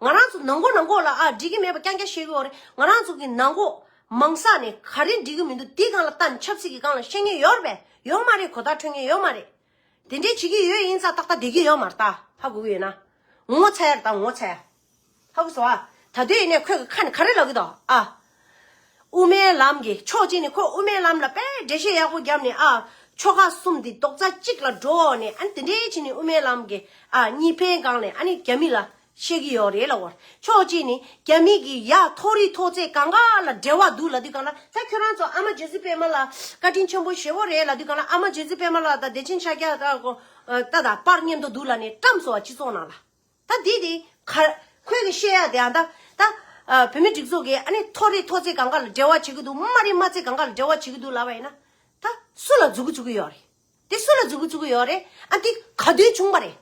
ང་རང་ཚོ་ནང་མགོ་ནང་མགོ་ལ་ཨ་འགྲིག་གི་མེད་པ་རྐྱང་རྐྱང་བཤད་གི་ཡོད་རེད། ང་རང་ཚོ་གི་ནང་མགོ་མང་ས་ནས་ག་རེ་འགྲིག་གི་མི་འདུག་དེའི་སྒང་ལ་ལྟ་ནས་ཆབ་སྲིད་ཀྱི་སྒང་ལ་བཤད་མཁན་ཡོད་རེད་པས། ཡོད་མ་རེད། གོ་བརྡ་འཕྲོད་མཁན་ཡོད་མ་རེད། དེ་འདྲའི་བྱེད་ཀྱི་ཡོད་ཡིན་ཙང་ཏག་ཏག་བསྡད་ཀྱི་ཡོད་མ་རེད་ད། ཧ་གོ་གི་ཡོད་ན། ངོ་ཚ་ཡ་རེད་ད་ངོ་ཚ་ཡ། ཧ་གོ་སོང་ཨ། ད་དུས་ཡིན་ནས་ཁོས་ཁ་ནས་ག་རེ་ལབ་ཀྱི་འདུག་ཨ། དབུ་མའི་ལམ་གྱི་ཕྱོགས་གཅིག་ནས་ཁོ་དབུ་མའི་ལམ་ལ་དཔེ་འགྲེལ་བཤད་ཡག་པོ་བརྒྱབ་ནས་ཨ། ཆོལ་ཁ་གསུམ་འདི་རྡོག་རྩ་གཅིག་ལ་འགྲོ་ནས་ཨ་ནི་དེ་འདྲའི་ཕྱིན་ནས་དབུ་མའི་ལམ་གྱི་ཨ་གཉིས་ཕན་སྒང་ནས་ཨ་ནི་རྒྱ་མི་ལ་བཤད་ཀྱི་ཡོད་རེད་ལབ་པ། ཕྱོགས་གཅིག་ནས་རྒྱ་མི་གི་ཡ་མཐོ་རིས་མཐོ་ཚད་གང་ག་ལ་འབྲེལ་བ་འདུག་ལབ་དུས་སྒང་ལ། ད་ཁྱོད་རང་ཚོ་ཨ་མ་རྗེ་བཙུན་པད་མ་ལགས་བཀའ་དྲིན་ཆེན་པོ་ཞེ་པོ་རེད་ལབ་དུས་སྒང་ལ། ཨ་མ་རྗེ་བཙུན་པད་མ་ལགས་དང་བདེ་ཆེན་ཕྱག་རྒྱ་དང་ད་དང་པར་མཉམ་དུ་འདུག་ལབ་ནས་བཀྲམ་སོང་བ། སྤྱི་ཚོགས་ནང་ལ། ད་འདི་དེ་ག་ཁོས་གི་བཤད་ཡ་དེ་ཨ་ད་ད་ཨ་བོད་མི་སྒྲིག་འཛུགས་ཀྱི་ཨ་ནི་མཐོ་རིས་མཐོ་ཚད་གང་ག་ལ་འབྲེལ་བ་བྱེད་ཀྱི་འདུག་མ་རིག་མ་ཚད་གང་ག་ལ་འབྲེལ་བ་བྱེད་ཀྱི་འདུག་ལབ་པ་ཡིན་ན། ད་སུ་ལ་མཛུབ་གུ་བཙུགས་ཀྱི་ཡོད་རེད། དེ་སུ་ལ་མཛུབ་གུ་བཙུགས་ཀྱི་ཡོད་རེད། ཨ་འདི་ག་དུས་བྱུང་བ་རེད།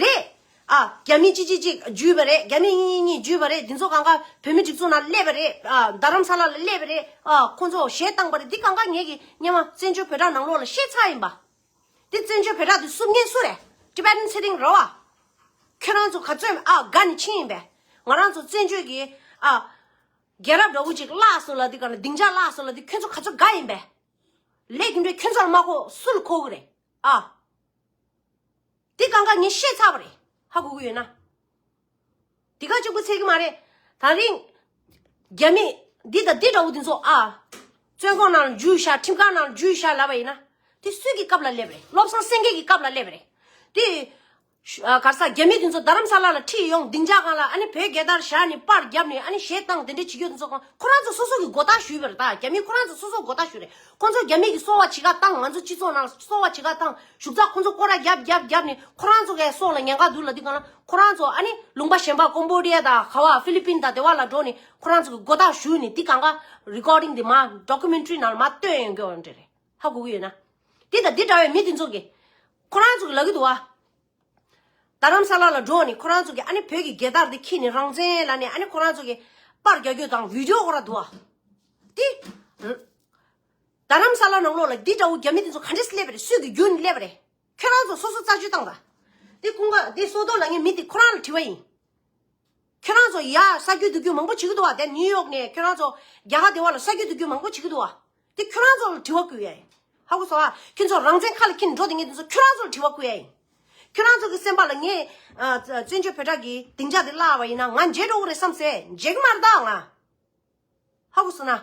རེད། ཨ་རྒྱ་མི་གཅིག་གཅིག་གཅིག་འཇུས་པ་རེད། རྒྱ་མི་གཉིས་གཉིས་གཉིས་འཇུས་པ་རེད། འདི་ཚོ་གང་ག་བོད་མི་སྒྲིག་འཛུགས་ནང་སླེབས་པ་རེད། ཨ་རྡ་རམ་ས་ལ་ལ་སླེབས་པ་རེད། ཨ་ཁོང་ཚོ་གཞས་བཏང་པ་རེད། འདི་གང་ག་ངེད་ཀྱི་སྔོན་མ་བཙན་བྱོལ་བོད་དྲ་ནང་ལོགས་ལ་བཤད་ཚར་ཡིན་པ། དེ་བཙན་བྱོལ་བོད་དྲ་དེ་བསུབ་མཁན་སུ་རེད། Tibetan Sitting Row་ཨ། ཁྱོད་རང་ཚོ་ག་ཚོད་ཨ་དགའ་ནས་ཕྱིན་ཡིན་པས། ང་རང་ཚོ་བཙན་བྱོལ་གྱི་ཨ་རྒྱལ་རབས་འདྲ་བོ་ཅིག་བརླགས་སོང་ལབ་དུས་ག་ལ། སྡིངས་ཆ་བརླགས་སོང་ལབ་དུས་ཁྱོད་ཚོ་ག་ཚོད་དགའ་ཡིན་པས། ལས་རྒྱུ་འབྲས་ཁྱོད་ཚོ་ལ་མ་གོ་སུ་ལ་གོ་གི་རེད་ཨ། དེ་གང་ག་ངས་བཤད་ཚར་བ་རེད། ཧ་གོ་གི་ཡོད་ན། དེ་ག་གཅིག་པུ་ཚད་ཀྱི་མ་རེད། ད་རིང་རྒྱ་མི་འདི་དང་འདི་འདྲ་བོ་འདི་ཚོ་ཨ། བཙོན་ཁང་ནང་ལ་འཇུས་བཞག་ཁྲིམས་ཁང་ནང་ལ་འཇུས་བཞག་ལབ་པ་ཡིན་ན། དེ་སུའི་གི་སྐབས་ལ་སླེབས་རེད། བློ་བཟང་སེང་གེ་གི་སྐབས་ལ་སླེབས་རེད། དེ་ཨ་ག་རེ་ཟ། རྒྱ་མི་འདི་ཚོ་རྡ་རམ་ས་ལ་ལ་ཁྲིད་ཡོང་སྡིངས་ཆ་སྒང་ལ་ཨ་ནི་བོད་རྒྱལ་དར་བཞག་ནས་པར་བརྒྱབ་ནས་ཨ་ནི་གཞས་བཏང་དེ་འདྲ་བྱེད་རྒྱུ་འདི་ཚོ་གང་ཁོ་རང་ཚོ་སོ་སོ་གི་མགོ་ཐག་ཞུས་པ་རེད། ད་རྒྱ་མི་ཁོ་རང་ཚོ་སོ་སོ་མགོ་ཐག་ཞུས་རེད། ཁོང་ཚོ་རྒྱ་མི་གི་སོ་བ་བྱེད་ག་བཏང་། ང་ཚོ་སྤྱི་ཚོགས་ནང་སོ་བ་བྱེད་ག་བཏང་། བཞུགས་ཚགས་ཁོང་ཚོ་སྐོར་ར་རྒྱབ་རྒྱབ་རྒྱབ་ནས་ཁོ་རང་ཚོ་གའི་སྲོག་ལ་ཉེན་ཁ་འདུག་ལབ་དུས་གང་ལ། ཁོ་རང་ཚོ་ཨ་ནི་ལུང་པ་གཞན་པ་ཀོམ་བོ་ཌི་ཡ་དང་ག་བ་ཧྥི་ལི་པིན་དང་དེ་བ་ལ་འགྲོ་ནས་ཁོ་རང་ཚོ་གི་མགོ་ཐག་ཞུས་ནས་དེ་གང་ག་རི་ཀོར་ཌིང་དེ་མ་ཌོ་ཀུ་མེན་ཊ་རི་ནང་ལ་མ་སྟོན་ཡོང་གི་ཡོད་འདྲ་རེད། ཧ་གོ་གི་ཡོད་ན། དེ་དང་དེ་འདྲ་བའི་མི་དེ་ཚོ་གི་ཁོ་རང་ཚོ་གི་ལབ་གི་འདུག་བ། རྡ་རམ་ས་ལ་ལ་འགྲོ་ནས་ཁོ་རང་ཚོ་གི་ཨ་ནི་བོད་ཀྱི་རྒྱལ་དར་དེ་འཁྱེར་ནས་རང་བཙན་ལབ་ནས་ཨ་ནི་ཁོ་རང་ཚོ་གི་པར་རྒྱག་རྒྱུ་དང་བི་ཌི་ཡོ་སྐོར་ར་འདུག་བ། དེ། རྡ་རམ་ས་ལ་ནང་ལོགས་ལ་འདི་འདྲ་བོ་རྒྱ་མི་དེ་ཚོ་ག་འདྲས་སླེབས་པ་རེད། སུས་ཀྱི་བརྒྱུད་ནས་སླེབས་པ་རེད། ཁྱོད་རང་ཚོ་སོ་སོ་རྩད་གཅོད་བཏང་དང་། དེ་ཁོང་ག་དེ་སོ་ཏོ་ལ་ངའི་མི་དེ་ཁོ་རང་ལ་དྲི་བ་ཡིན། ཁྱོད་རང་ཚོ་ཡ་ས་རྒྱུ་འདུག་རྒྱུ་མང་པོ་བྱེད་ཀྱི་འདུག་བ། དེ་ནིའུ་ཡོག་ནས་ཁྱོད་རང་ཚོ་རྒྱ་གར་དེ་བ་ལ་ས་རྒྱུ་འདུག་རྒྱུ་མང་པོ་བྱེད་ཀྱི་འདུག་བ། དེ་ཁྱོད་རང་ཚོ་ལ་དྲི་བ་བསྐུར་ཡ་ཡིན། ཧ་གོ་སོང་ཨ། ཁྱོད་ཚོ་རང་བཙན་ཁ་ལ་འཁྱེར་ནས་འགྲོ་བསྡད་མཁན་དེ་ཚོ་ཁྱོད་རང་ཚོ་ལ་དྲི་བ་བསྐུར་ཡ་ཡིན། ཁྱོད་རང་ཚོ་གི་སེམས་པ་ལ་ངས་ཨ་བཙན་བྱོལ་བོད་དྲ་གི་སྡིངས་ཆ་དེ་བརླགས་པ་ཡིན་ན་ང་མཇལ་འགྲོ་གི་རེད་བསམ་སེ་མཇལ་གི་མ་རེད་ད་ང་། ཧ་གོ་སོང་ན།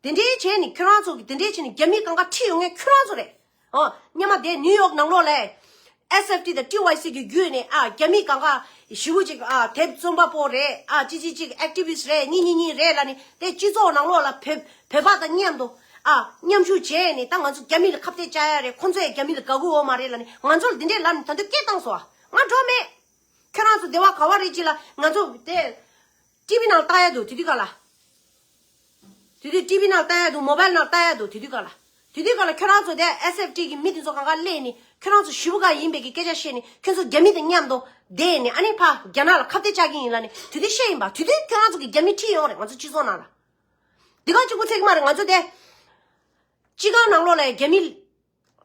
དེ་འདྲའི་བྱས་ནས་ཁྱོད་རང་ཚོ་གི་དེ་འདྲའི་བྱས་ནས་རྒྱ་མི་གང་ག་ཁྲིད་ཡོང་མཁན་ཁྱོད་རང་ཚོ་རེད། ཨོ། སྔོན་མ་དེ་ནིའུ་ཡོག་ནང་ལོགས་ལ་ཨེས་ཨེཕ་ཊི་དང་ཊི་ཝའི་སི་གི་བརྒྱུད་ནས་ཨ་རྒྱ་མི་གང་ག་ཞེ་པོ་ཅིག་ཨ་དེབ་རྩོམ་པ་པོ་རེད། ཨ་ཅི་ཅི་ཅིག་ཨེག་ཊི་བི་སི་ཊི་རེད། གཉིས་གཉིས་གཉིས་རེད་ལབ་ནས་དེ་སྤྱི་ཚོགས་ནང་ལོགས་ལ་བོད་བོད་པ་དང་མཉམ་དུ་ཨ་མཉམ་ཞུགས་བྱས་ནས་ད་ང་ཚོ་རྒྱ་མི་ལ་ཁ་གཏད་བཅག་ཡ་རེད། ཁོང་ཚོ་ཡང་རྒྱ་མི་ལ་དགའ་གི་ཡོད་མ་རེད་ལབ་ནས་ང་ཚོ་ལ་འདི་འདྲས་ལབ་ནས་ད་དུང་སྐད་བཏང་སོང་ཨ། ང་འགྲོ་མེད། ཁྱོད་རང་ཚོ་སྡེ་བ་ག་བ་རེད་ཅིག་ལ་ང་ཚོ་དེ། ཊི་ཝི་ནང་ལྟ་ཡ་འདུག་དེ་དུས་ག་ལ། དེ་དུས་ཊི་ཝི་ནང་ལྟ་ཡ་འདུག་མོ་བྷལ་ནང་ལྟ་ཡ་འདུག་དེ་དུས་ག་ལ། དེ་དུས་ག་ལ་ཁྱོད་རང་ཚོ་དེ་ཨེས་ཨེཕ་ཊི་གི་མི་དེ་ཚོ་གང་ག་སླེབས་ནས་ཁྱོད་རང་ཚོ་ཞེ་པོ་ག་ཡིན་པའི་གི་སྐད་ཆ་བཤད་ནས་ཁྱོད་ཚོ་རྒྱ་མི་དང་མཉམ་དུ་བསྡད་ནས་ཨ་ནི་ཕ་རྒྱ་ནག་ལ་ཁ་གཏད་བཅག་གི་ཡིན་ལབ་ནས་དེ་དུས་བཤད་ཡིན་པ། དེ་དུས་ཁྱོད་རང་ཚོ་གི་རྒྱ་མི་ཁྲིད་ཡོང་རེད་ང་ཚོ་སྤྱི་ཚོགས་ནང་ལ། དེ་ག་གཅིག་པུ་ཚད་ཀྱི་མ་རེད། ང་ཚོ་དེ་སྤྱི་ཁང་ནང་ལོགས་ལ་རྒྱ་མི་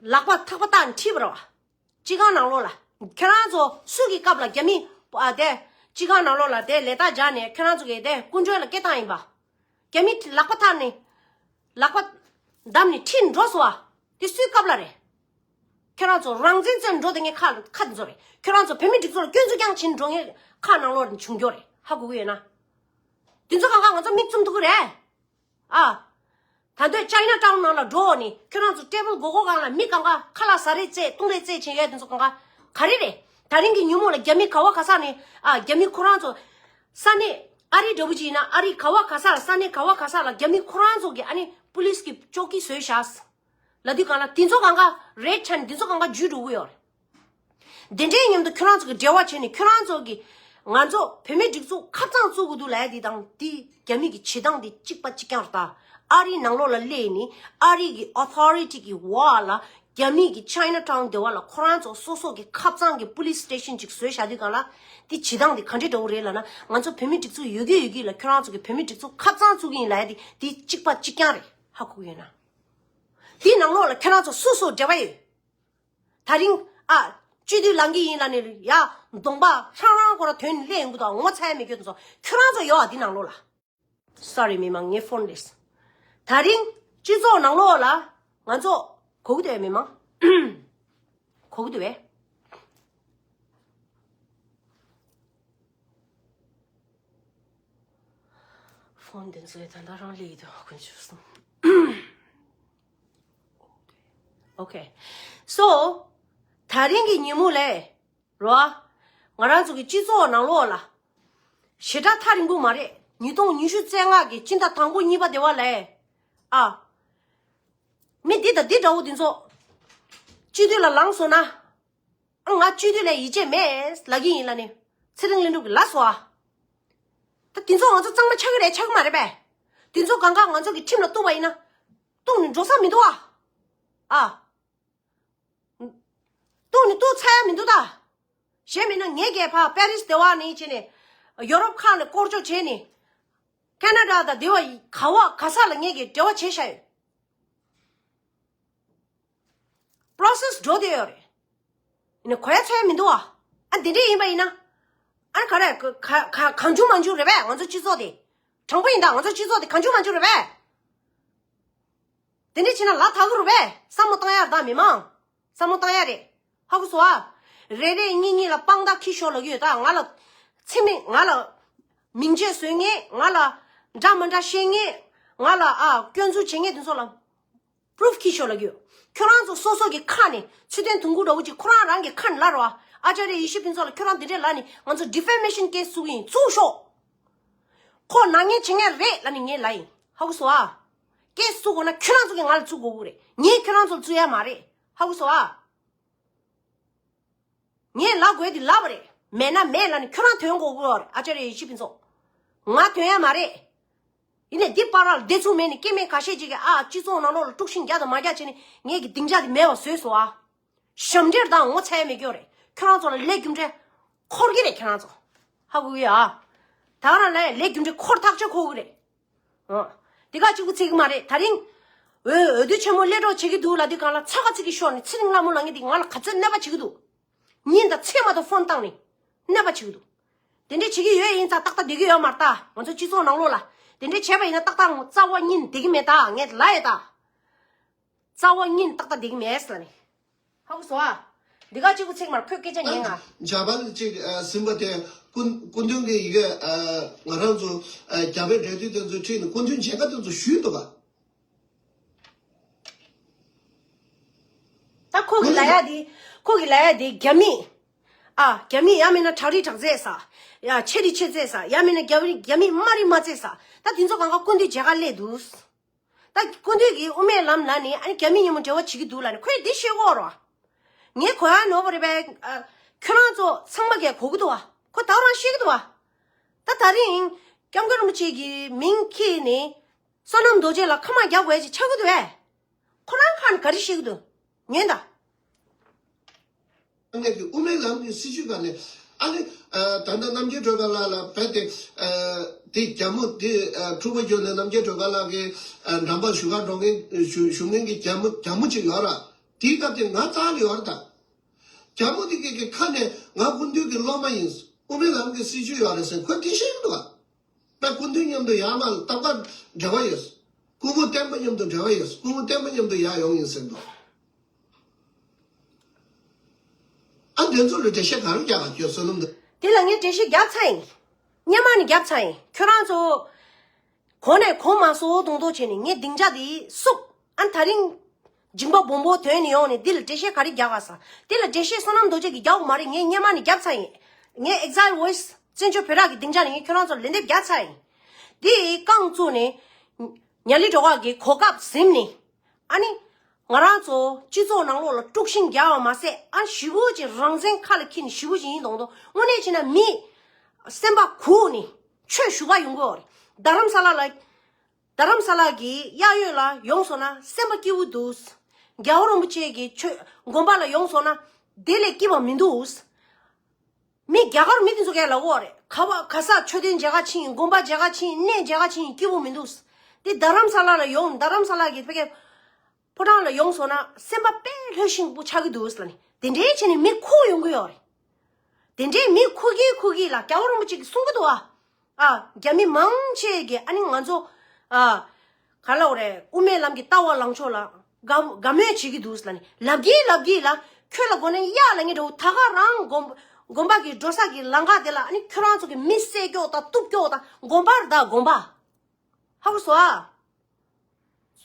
ལག་པ་ཐག་པ་བཏགས་ནས་ཁྲིད་པ་རེད་བ། སྤྱི་ཁང་ནང་ལོགས་ལ། ཁྱེད་རང་ཚོ་སུ་གི་སྐབས་ལ་རྒྱ་མི་ཨ་དེ་སྤྱི་ཁང་ནང་ལོགས་ལ་དེ་ལས་རྟགས་སྦྱར་ནས་ཁྱེད་རང་ཚོ་གི་དེ་སྐུ་མགྲོན་ལ་སྐད་བཏང་ཡིན་པ། རྒྱ་མི་ལག་པ་ཐག་ནས་ལག་པ་བསྡམས་ནས་ཁྲིད་འགྲོ་སོང་བ། དེ་སུའི་སྐབས་ལ་རེད། ཁྱེད་རང་ཚོ་རང་བཙན་རྩོད་འགྲོ་དེ་ངའི་ཁ་ཁ་དེ་ཚོ་རེད། ཁྱེད་རང་ཚོ་བོད་མི་སྒྲིག་འཛུགས་ལ་སྐྱོན་འཛུགས་རྐྱང་བྱེད་འགྲོ་ངའི་ཁ་ནང་ལོགས་བྱུང་རྒྱུ་རེད། ཧ་གོ་གི་ཡོད་ན། དེ་ཚོ་གང་ག་ང་ཚོ་མིག་བཙུམ་ཐུབ་ཀྱི་རེད། ཨ། ད་འདོད་ཅའི་ན་ཊའུན་ནང་ལ་འགྲོ་ནས་ཁྱོད་རང་ཚོ་ཊེ་བལ་སྒོར་སྒོར་སྒང་ལ་མི་གང་ག་ཁ་ལག་ཟ་རེས་རྩེད་བཏུང་རེས་རྩེད་བྱེད་ཡས་དེ་ཚོ་གང་ག་ག་རེ་རེད། ད་རིང་གི་ཉིན་མོ་ལ་རྒྱ་མི་ག་བ་ག་ས་ནས་ཨ་རྒྱ་མི་ཁོ་རང་ཚོ་ས་གནས་ཨ་རི་འདྲ་བོ་ཅིག་ཡིན་ན་ཨ་རི་ག་བ་ག་ས་ལ་ས་གནས་ག་བ་ག་ས་ལ་རྒྱ་མི་ཁོ་རང་ཚོ་གི་ཨ་ནི་པུ་ལིས་ཀྱི་ཅོ་ཀི་བཟོས་བཞག་ལབ་དུས་གང་ལ་དེ་ཚོ་གང་ག་རེད་ཆ་ནས་དེ་ཚོ་གང་ག་འཇུས་འགྲོ་གི་ཡོད་རེད། དེ་འདྲའི་མཉམ་དུ་ཁྱོད་རང་ཚོ་གི་འབྲེལ་བ་བྱས་ནས་ཁྱོད་རང་ཚོ་གི་ང་ཚོ་བོད་མི་སྒྲིག་འཛུགས་ཁ་གཙང་བཙུགས་དགོས་འདུག་ལབ་ཡ་འདི་དང་འདི་རྒྱ་མི་གི་བྱེད་སྟངས་འདི་གཅིག་པ་གཅིག་རྐྱང་རེད་ད། ཨ་རིའི་ནང་ལོགས་ལ་སླེབས་ནས་ཨ་རི་གི་ཨོ་ཐོ་རི་ཊི་གི་འོག་ལ་རྒྱ་མི་གི་ཅའི་ན་ཊའུན་དེ་བ་ལ་ཁོ་རང་ཚོ་སོ་སོ་གི་ཁ་གཙང་གི་པུ་ལིས་སི་ཊེ་ཤན་ཅིག་བཟོས་བཞག་དུས་གང་ལ་འདི་བྱེད་སྟངས་འདི་ག་འདྲའི་འདྲ་བོ་རེད་ལབ་ན་ང་ཚོ་བོད་མི་སྒྲིག་འཛུགས་ཡོད་ཀྱི་ཡོད་ཀྱི་ལ་ཁྱོད་རང་ཚོ་གི་བོད་མི་སྒྲིག་འཛུགས་ཁ་གཙང་བཙུགས་ཀྱི་ཡིན་ལབ་ཡ་འདི་འདི་གཅིག་པ་གཅིག་རྐྱང་རེད། ཧ་གོ་གི་ཡོད་ན། འདིའི་ནང་ལོགས་ལ་ཁྱོད་རང་ཚོ་སུ་སུ་འབྲེལ་བ་ཡོད། ད་རིང་ཨ་སྤྱི་འཐུས་ལངས་ཀྱི་ཡིན་ལབ་ནས་ཡ་གདོང་པ་རང་རང་ཁོ་ར་དོན་ལས་ཡོང་གི་འདུག་ངོ་ཚ་ཡ་མེད་རྒྱུ་དེ་ཚོ་ཁྱོད་རང་ཚོ་ཡོད་ཨ་འདི་ནང་ལོགས་ལ། སོ་རི་མི་མང་ངའི་ཕོན་རེད། ད་རིང་སྤྱི་ཚོགས་ནང་ལོགས་ལ་ང་ཚོ་གོ་གི་འདུག་ཨེ་མི་མང་། གོ་གི་འདུག་ཨེ། འོ་འདི་ཚོའི་ད་ལྟ་རང་ལས་ཡིད་དུ་ཁོན་ཆུ་སོང་། Okay. So, ད་རིང་གི་ཉིན་མོ་ལས་རོ། ང་རང་ཚོ་གི་སྤྱི་ཚོགས་ནང་ལོགས་ལ། ཞེ་དྲག་ཐག་རིང་པོ་མ་རེད། ཉིས་སྟོང་ཉི་ཤུ་རྩ་ལྔ་གི་སྤྱི་ཟླ་དང་པོ་གཉིས་པ་དེ་བ་ལས། ཨ། མི་འདི་དང་འདི་འདྲ་བོ་འདི་ཚོ། སྤྱི་འཐུས་ལ་ལངས་སོང་ན། ཨ་ང་སྤྱི་འཐུས་ལ་ཡིད་ཆེས་མེད་ལབ་ཀྱི་ཡིན་ལབ་ནས་ཚེ་རིང་ལྷུན་གྲུབ་ཀྱིས་ལབ་སོང་ཨ། ད་དེ་ཚོ་ང་ཚོ་གཙང་མ་ཆགས་ཀྱི་རེད་ཆགས་ཀྱི་མ་རེད་པས། དེ་ཚོ་གང་ག་ང་ཚོ་གི་ཁྲིམས་ལ་གཏུགས་པ་ཡིན་ན། གཏུགས་ནས་འགྲོ་ས་མི་འདུག་ཨ། ཨ། གཏུགས་ནས་གཏུགས་ཚར་ཡ་མི་འདུག་ད། གཞན་མིན་ན་ངས་ཀྱིས་ཕར་པེ་རིས་དེ་བ་ནས་བྱས་ནས། ཡོ་རོབ་ཁག་ནས་སྐོར་སྐྱོད་བྱས་ནས། ཁེ་ན་ཌ་དང་དེ་བ་ག་བ་ག་ས་ལ་ངས་ཀྱིས་འབྲེལ་བ་བྱས་བཞག་ཡོད། པོ་རོ་སེ་སི་འགྲོ་བསྡད་ཡོད་རེད། ཡིན་ན་གོ་ཡ་ཚོད་ཡ་མི་འདུག་ཨ། ཨ་འདི་འདྲས་ཡིན་པ་ཡིན་ན། ཨ་ག་རེ་ག་ག་གང་བྱུང་མང་བྱུང་རེད་པས་ང་ཚོ་སྤྱི་ཚོགས་དེ། དྲང་པོ་ཡིན་ད་ང་ཚོ་སྤྱི་ཚོགས་དེ་གང་བྱུང་མང་བྱུང་རེད་པས། དེ་འདྲས་བྱས་ན་ལ་དྭགས་རུ་བས་བསམ་བློ་བཏང་ཡ་རེད་ད་མི་མང་། བསམ་བློ་བཏང་ཡ་རེད། ཧ་གོ་སོང་ཨ། རེ་རེ་གཉིས་གཉིས་ལ་དཔང་རྟགས་འཁྱེར་ཤོག་ལབ་ཀྱི་ཡོད་ད་ང་ལ། ཚེ་མི་ང་ལ། མིང་ཆད་བཟོ་མཁན་ང་ལ། འདྲ་མི་འདྲ་བཤད་མཁན་ང་ལ་ཨ་སྐྱོན་འཛུགས་བྱེད་མཁན་དེ་ཚོ་ལ། པུ་རུབ་འཁྱེར་ཤོག་ལབ་ཀྱི་ཡོད། ཁྱོད་རང་ཚོ་སོ་སོ་གི་ཁ་ནས་ཚུལ་ལྡན་དུང་དཀར་འདྲ་བོ་ཅིག་ཁོ་རང་རང་གི་ཁ་ནས་ལབ་རོགས་ཨ། ཨ་ཅཱརྱ་ཡེ་ཤེས་ཕུན་ཚོགས་ལ་ཁྱོད་རང་འདི་འདྲས་ལབ་ནས་ང་ཚོ་ཌི་ཕེ་མེ་ཤན་ཀེ་སི་བཙུགས་ཀྱི་ཡིན་བཙུགས་ཤོག་ཁོ་ནག་ཉེས་བྱེད་མཁན་རེད་ལབ་ནས་ངས་ལབ་ཡིན། ཧ་གོ་སོང་ཨ། ཀེ་སི་བཙུགས་དགོས་ན་ཁྱོད་རང་ཚོ་གིས་ང་ལ་བཙུགས་དགོས་ཀྱི་རེད། ངས་ཁྱོད་རང་ཚོ་ལ་བཙུགས་ཡ་མ་རེད། ཧ་གོ་སོང་ཨ། ངས་ལབ་དགོས་དེ་ལབ་པ་རེད། མེད་ན་མེད་ལབ་ནས་ཁྱོད་རང་དོན་གོ་དགོས་རེད། ཨ་ཅཱརྱ་ཡེ་ཤེས་ཕུན་ཚོགས། ང་དོན་ཡ་མ་རེད། ཡིན་ནའི་འདི་བར་ལ་བདེ་ཚུགས་མེད་ནས་སྐྱེ་དམན་ཁ་ཤས་ཅིག་གིས་ཨ་སྤྱི་ཚོགས་ནང་ལོགས་ལ་དཀྲུག་ཤིང་རྒྱག་དང་མ་རྒྱག་བྱས་ནས་ངས་ཀྱི་སྡིངས་ཆ་དེ་མེད་པ་བཟོས་སོང་ཨ། ཞབས་འདྲེན་དང་ངོ་ཚ་ཡ་མེད་ཀྱི་ཡོད་རེད། ཁྱོད་རང་ཚོ་ལ་ལས་རྒྱུ་འབྲས་འཁོར་གྱི་རེད་ཁྱོད་རང་ཚོ། ཧ་གོ་གི་ཨ། ད་ག་རང་ལ་ལས་རྒྱུ་འབྲས་འཁོར་ཐག་ཆོད་འཁོར་གི་རེད། ཨ། དེ་ག་གཅིག་པུ་ཚིག་གི་མ་རེད་ད་རིང་། འོས་འོས་བསྡུ་ཆེན་མོ་སླེབས་གྲབས་བྱེད་ཀྱི་འདུག་ལབ་དུས་སྒང་ལ་ཚ་ག་ཚིག་གི་ཤོར་ནས་ཚེ་རིང་ལྷ་མོ་ལབ་མཁན་དེ་ང་ལ་ག་ཚོད་གནོད་པ་བྱེད་ཀྱི་འདུག་ཉིན་དང་མཚན་མ་དང་ཕོན་བཏང་ནས་གནོད་པ་བྱེད་ཀྱི་འདུག་དེ་འདྲས་བྱེད་ཀྱི་ཡོད་ཡིན་ཙང་ཏག་ཏག་བསྡད་ཀྱི་ཡོད་མ་རེད་ད། ང་ཚོ་སྤྱི་ཚོགས་ནང་ལོགས་ལ་དེ་འདྲས་བྱས་པ་ཡིན་ན་ཏག་ཏག་རྩ་བ་ཉིད་བསྡད་ཀྱི་མེད་ད་ངས་ལབ་ཡོད་ད། རྩ་བ་ཉིད་ཏག་ཏག་བསྡད་ཀྱི་མེད་ཟེར་ནས། ཧ་གོ་སོང་ཨ། འདི་ག་གཅིག་པུ་ཚིག་མར་ཁོས་སྐད་ཆ་ཉན་ང་། ཇ་པན་གཅིག་ཟིན་པ་དེ་སྐུ་སྐུ་མདུན་གྱི་ཡི་གེ་ང་རང་ཚོ་རྒྱ་བལ་འབྲེལ་མཐུད་དེ་ཚོ་ཁྲིད་ནས་སྐུ་མདུན་མཇལ་ཁ་དེ་ཚོ་ཞུས་འདུག་ག་ད་ཁོ་གི་ལབ་ཡ་དེ། ཁོ་གི་ལབ་ཡ་དེ་རྒྱ་མི། ཨ། རྒྱ་མི་ཡང་མིན་ན་དྲག་རིགས་དྲག་རྩལ་ཟ། ཡ་ཆེ་རིགས་ཆེ་རྩལ་ཟ། ཡང་མིན་ན་རྒྱ་རིགས་རྒྱ་མི་དམའ་རིགས་དམའ་རྩལ་ཟ། ད་དེ་ཚོ་གང་ག་སྐུ་མདུན་མཇལ་ཁ་སླེབས་འདུག་ད་སྐུ་མདུན་གྱིས་དབུ་མའི་ལམ་ལབ་ནས་ཨ་ནི་རྒྱ་མི་མཉམ་པོ་འབྲེལ་བ་བྱེད་ཀྱི་འདུག་ལབ་ནས་ཁོས་འདི་བཤད་ཀྱི་ཡོད་རེད་བ། ངས་གོ་ཡ་ནོར་བ་རེད་པས། ཨ། ཁྱོད་རང་ཚོ་ཚང་མ་གིས་གོ་གི་འདུག་བ། ཁོ་ད་རང་བཤད་ཀྱི་འདུག་བ། ད་ད་རིང་སྐྱབས་མགོན་རིན་པོ་ཆེ་གི་མིང་ཁྱེར་ནས་བསོད་ནམས་རྡོ་རྗེ་ལ་ཁ་མ་རྒྱག་དགོས་ཅིག་ཆགས་ཀྱི་འདུག་བས། ཁོ་རང་ཁ་ནས་ག་རེ་བཤད་ཀྱི་འདུག་ཉན་ད། ངས་ཀྱི་དབུ་མའི་ལམ་གྱི་སྲིད་བྱུས་སྒང་ནས་ཨ་ནི་ད་ལྟ་རྣམ་རྒྱལ་སྒྲོལ་དཀར་ལགས་ལ་བས་ཏེ་དེ་རྒྱ་མོ་དེ་འཁྲུག་པ་བརྒྱབ་ནས་རྣམ་རྒྱལ་སྒྲོལ་དཀར་ལགས་ཀྱི་འགྲམ་པར་བཞུགས་གར་འགྲོ་མཁན་བཞུགས་བཞུགས་མཁན་གྱི་རྒྱ་མོ་རྒྱ་མོ་ཅིག་ཡོད་ར། དེའི་སྐབས་དེ་ང་རྩ་ལ་ཡོད་ར་ད། རྒྱ་མོ་དེ་གི་གི་ཁ་ནས་ང་སྐུ་མདུན་གྱི་སློབ་མ་ཡིན། དབུ་མའི་ལམ་གྱི་སྲིད་བྱུས་ཡོད་རེད་ཟེར་ཁོས་དེ་བཤད་ཀྱི་འདུག་ག་ད་སྐུ་མདུན་མཉམ་དུ་ཡར་མར་ལ་སྟབས་ཀ་འབྲེལ་བ་ཡོད། སྐུ་ངོ་བསྟན་པ་མཉམ་དུ་འབྲེལ་བ་ཡོད། སྐུ་ངོ་བསྟན་པ་མཉམ་དུ་ཡར་ཡོང་ཡིན་ཟེར་འདུག་ཨ་འདི་ཚོ་ལ་འགྲེལ་བཤད་ག་རེ་རྒྱག་ག་ཁྱོད་བསོད་ནམས་འདུག་དེ་ལ་ངས་འགྲེལ་བཤད་རྒྱབ་ཚར་ཡིན། སྔོན་མ་ནས་རྒྱབ་ཚར་ཡིན། ཁྱོད་རང་ཚོ། གོང་ནས་གོང་མ་སོ་དོང་དོ་བྱས་ནས་ངས་སྡིངས་ཆ་དེ་བསུབ། ཨ་ད་རིང་། འཇིང་པ་སྦོམ་པོ་དོན་ནས་ཡོང་ནས་འདི་ལ་འགྲེལ་བཤད་ག་རེ་རྒྱག་ག་ས། འདི་ལ་འགྲེལ་བཤད་བསོད་ནམས་རྡོ་རྗེ་གིས་རྒྱག་དགོས་མ་རེད། ངས་སྔོན་མ་ནས་རྒྱབ་ཚར་ཡིན། ངས་Exile Voice བཙན་བྱོལ་བོད་རིགས་ཀྱི་སྡིངས་ཆ་ནས་ངས་ཁྱོད་རང་ཚོར་ལན་འདེབས་རྒྱག་ཚར་ཡིན། འདི་རྐང་བཙུགས་ནས། ཉ་ལི་སྒྲོལ་དཀར་གྱི་གོ་སྐབས་ཟིན་ནས། ཨ་ནི། ང་རང་ཚོ་སྤྱི་ཚོགས་ནང་ལོགས་ལ་དཀྲུག་ཤིང་རྒྱག་པ་མ་ཟད་ཨ་ཞེ་པོ་ཅིག་རང་བཙན་ཁ་ལ་འཁྱེར་ནས་ཞེ་པོ་ཅིག་ཡིན་མདོག་མདོག་དངོས་གནས་བྱས་ན་མི། སེམས་པ་འཁུག་ནས་ཆོས་ཞུ་ག་ཡོང་གི་ཡོད་རེད། རྡ་རམ་ས་ལ་ལ། རྡ་རམ་ས་ལ་གི་གཡས་གཡོན་ལ་ཡོང་སོང་ན་སེམས་པ་སྐྱིད་པོ་འདུག་རྒྱལ་བ་རིན་པོ་ཆེ་གི་ཆོས་དགོན་པ་ལ་ཡོང་སོང་ན་དེ་ལས་སྐྱིད་པ་མི་འདུག་མི་རྒྱ་གར་མི་དེ་ཚོ་གས་ལབ་ཀྱི་ཡོད་རེད། ག་བ་ག་ས་མཆོད་རྟེན་མཇལ་ཁ་ཕྱིན་དགོན་པ་མཇལ་ཁ་ཕྱིན་གནས་མཇལ་ཁ་ཕྱིན་སྐྱིད་པོ་མི་འདུག་དེ་རྡ་རམ་ས་ལ་ལ་ཡོང་རྡ་རམ་ས་ལ་གི་ཕ་གི་ཕོ་བྲང་ལ་ཡོང་སོང་ན་སེམས་པ་དཔེ་ལྷོད་ཤིང་པོ་ཆགས་ཀྱི་འདུག་ལབ་ནས་དེ་འདྲའི་བྱས་ནས་མི་འཁུག་ཡོང་གི་ཡོད་རེད། དེ་འདྲའི་མི་འཁུག་གི་འཁུག་གི་ལ་རྒྱལ་བ་རིན་པོ་ཆེ་གིས་གསུང་གི་འདུག་ཨ། ཨ། རྒྱ་མི་མང་ཆེ་གིས་ཨ་ནི་ང་ཚོ། ཨ། ག་ལབ་དགོས་རེད། དབུ་མའི་ལམ་གྱི་ལྟ་བ་ལངས་ཕྱོགས་ལ་དགའ་དགའ་མོས་བྱེད་ཀྱི་འདུག་ལབ་ནས་ལབ་གི་ལབ་གི་ལ། ཁྱོད་ལ་དགོས་ན་གཡག་ལབ་མཁན་འདྲ་བོ་ད་ག་རང་དགོན་དགོན་པ་གི་འགྲོ་ས་གི་ལམ་ཁ་དེ་ལ་ཨ་ནི་ཁྱོད་རང་ཚོ་གི་མི་བསད་སྐྱོག་དང་གཏུབ་སྐྱོག་དང་དགོན་པ་རེད་ད་དགོན་པ། ཧ་གོ་སོང་ཨ།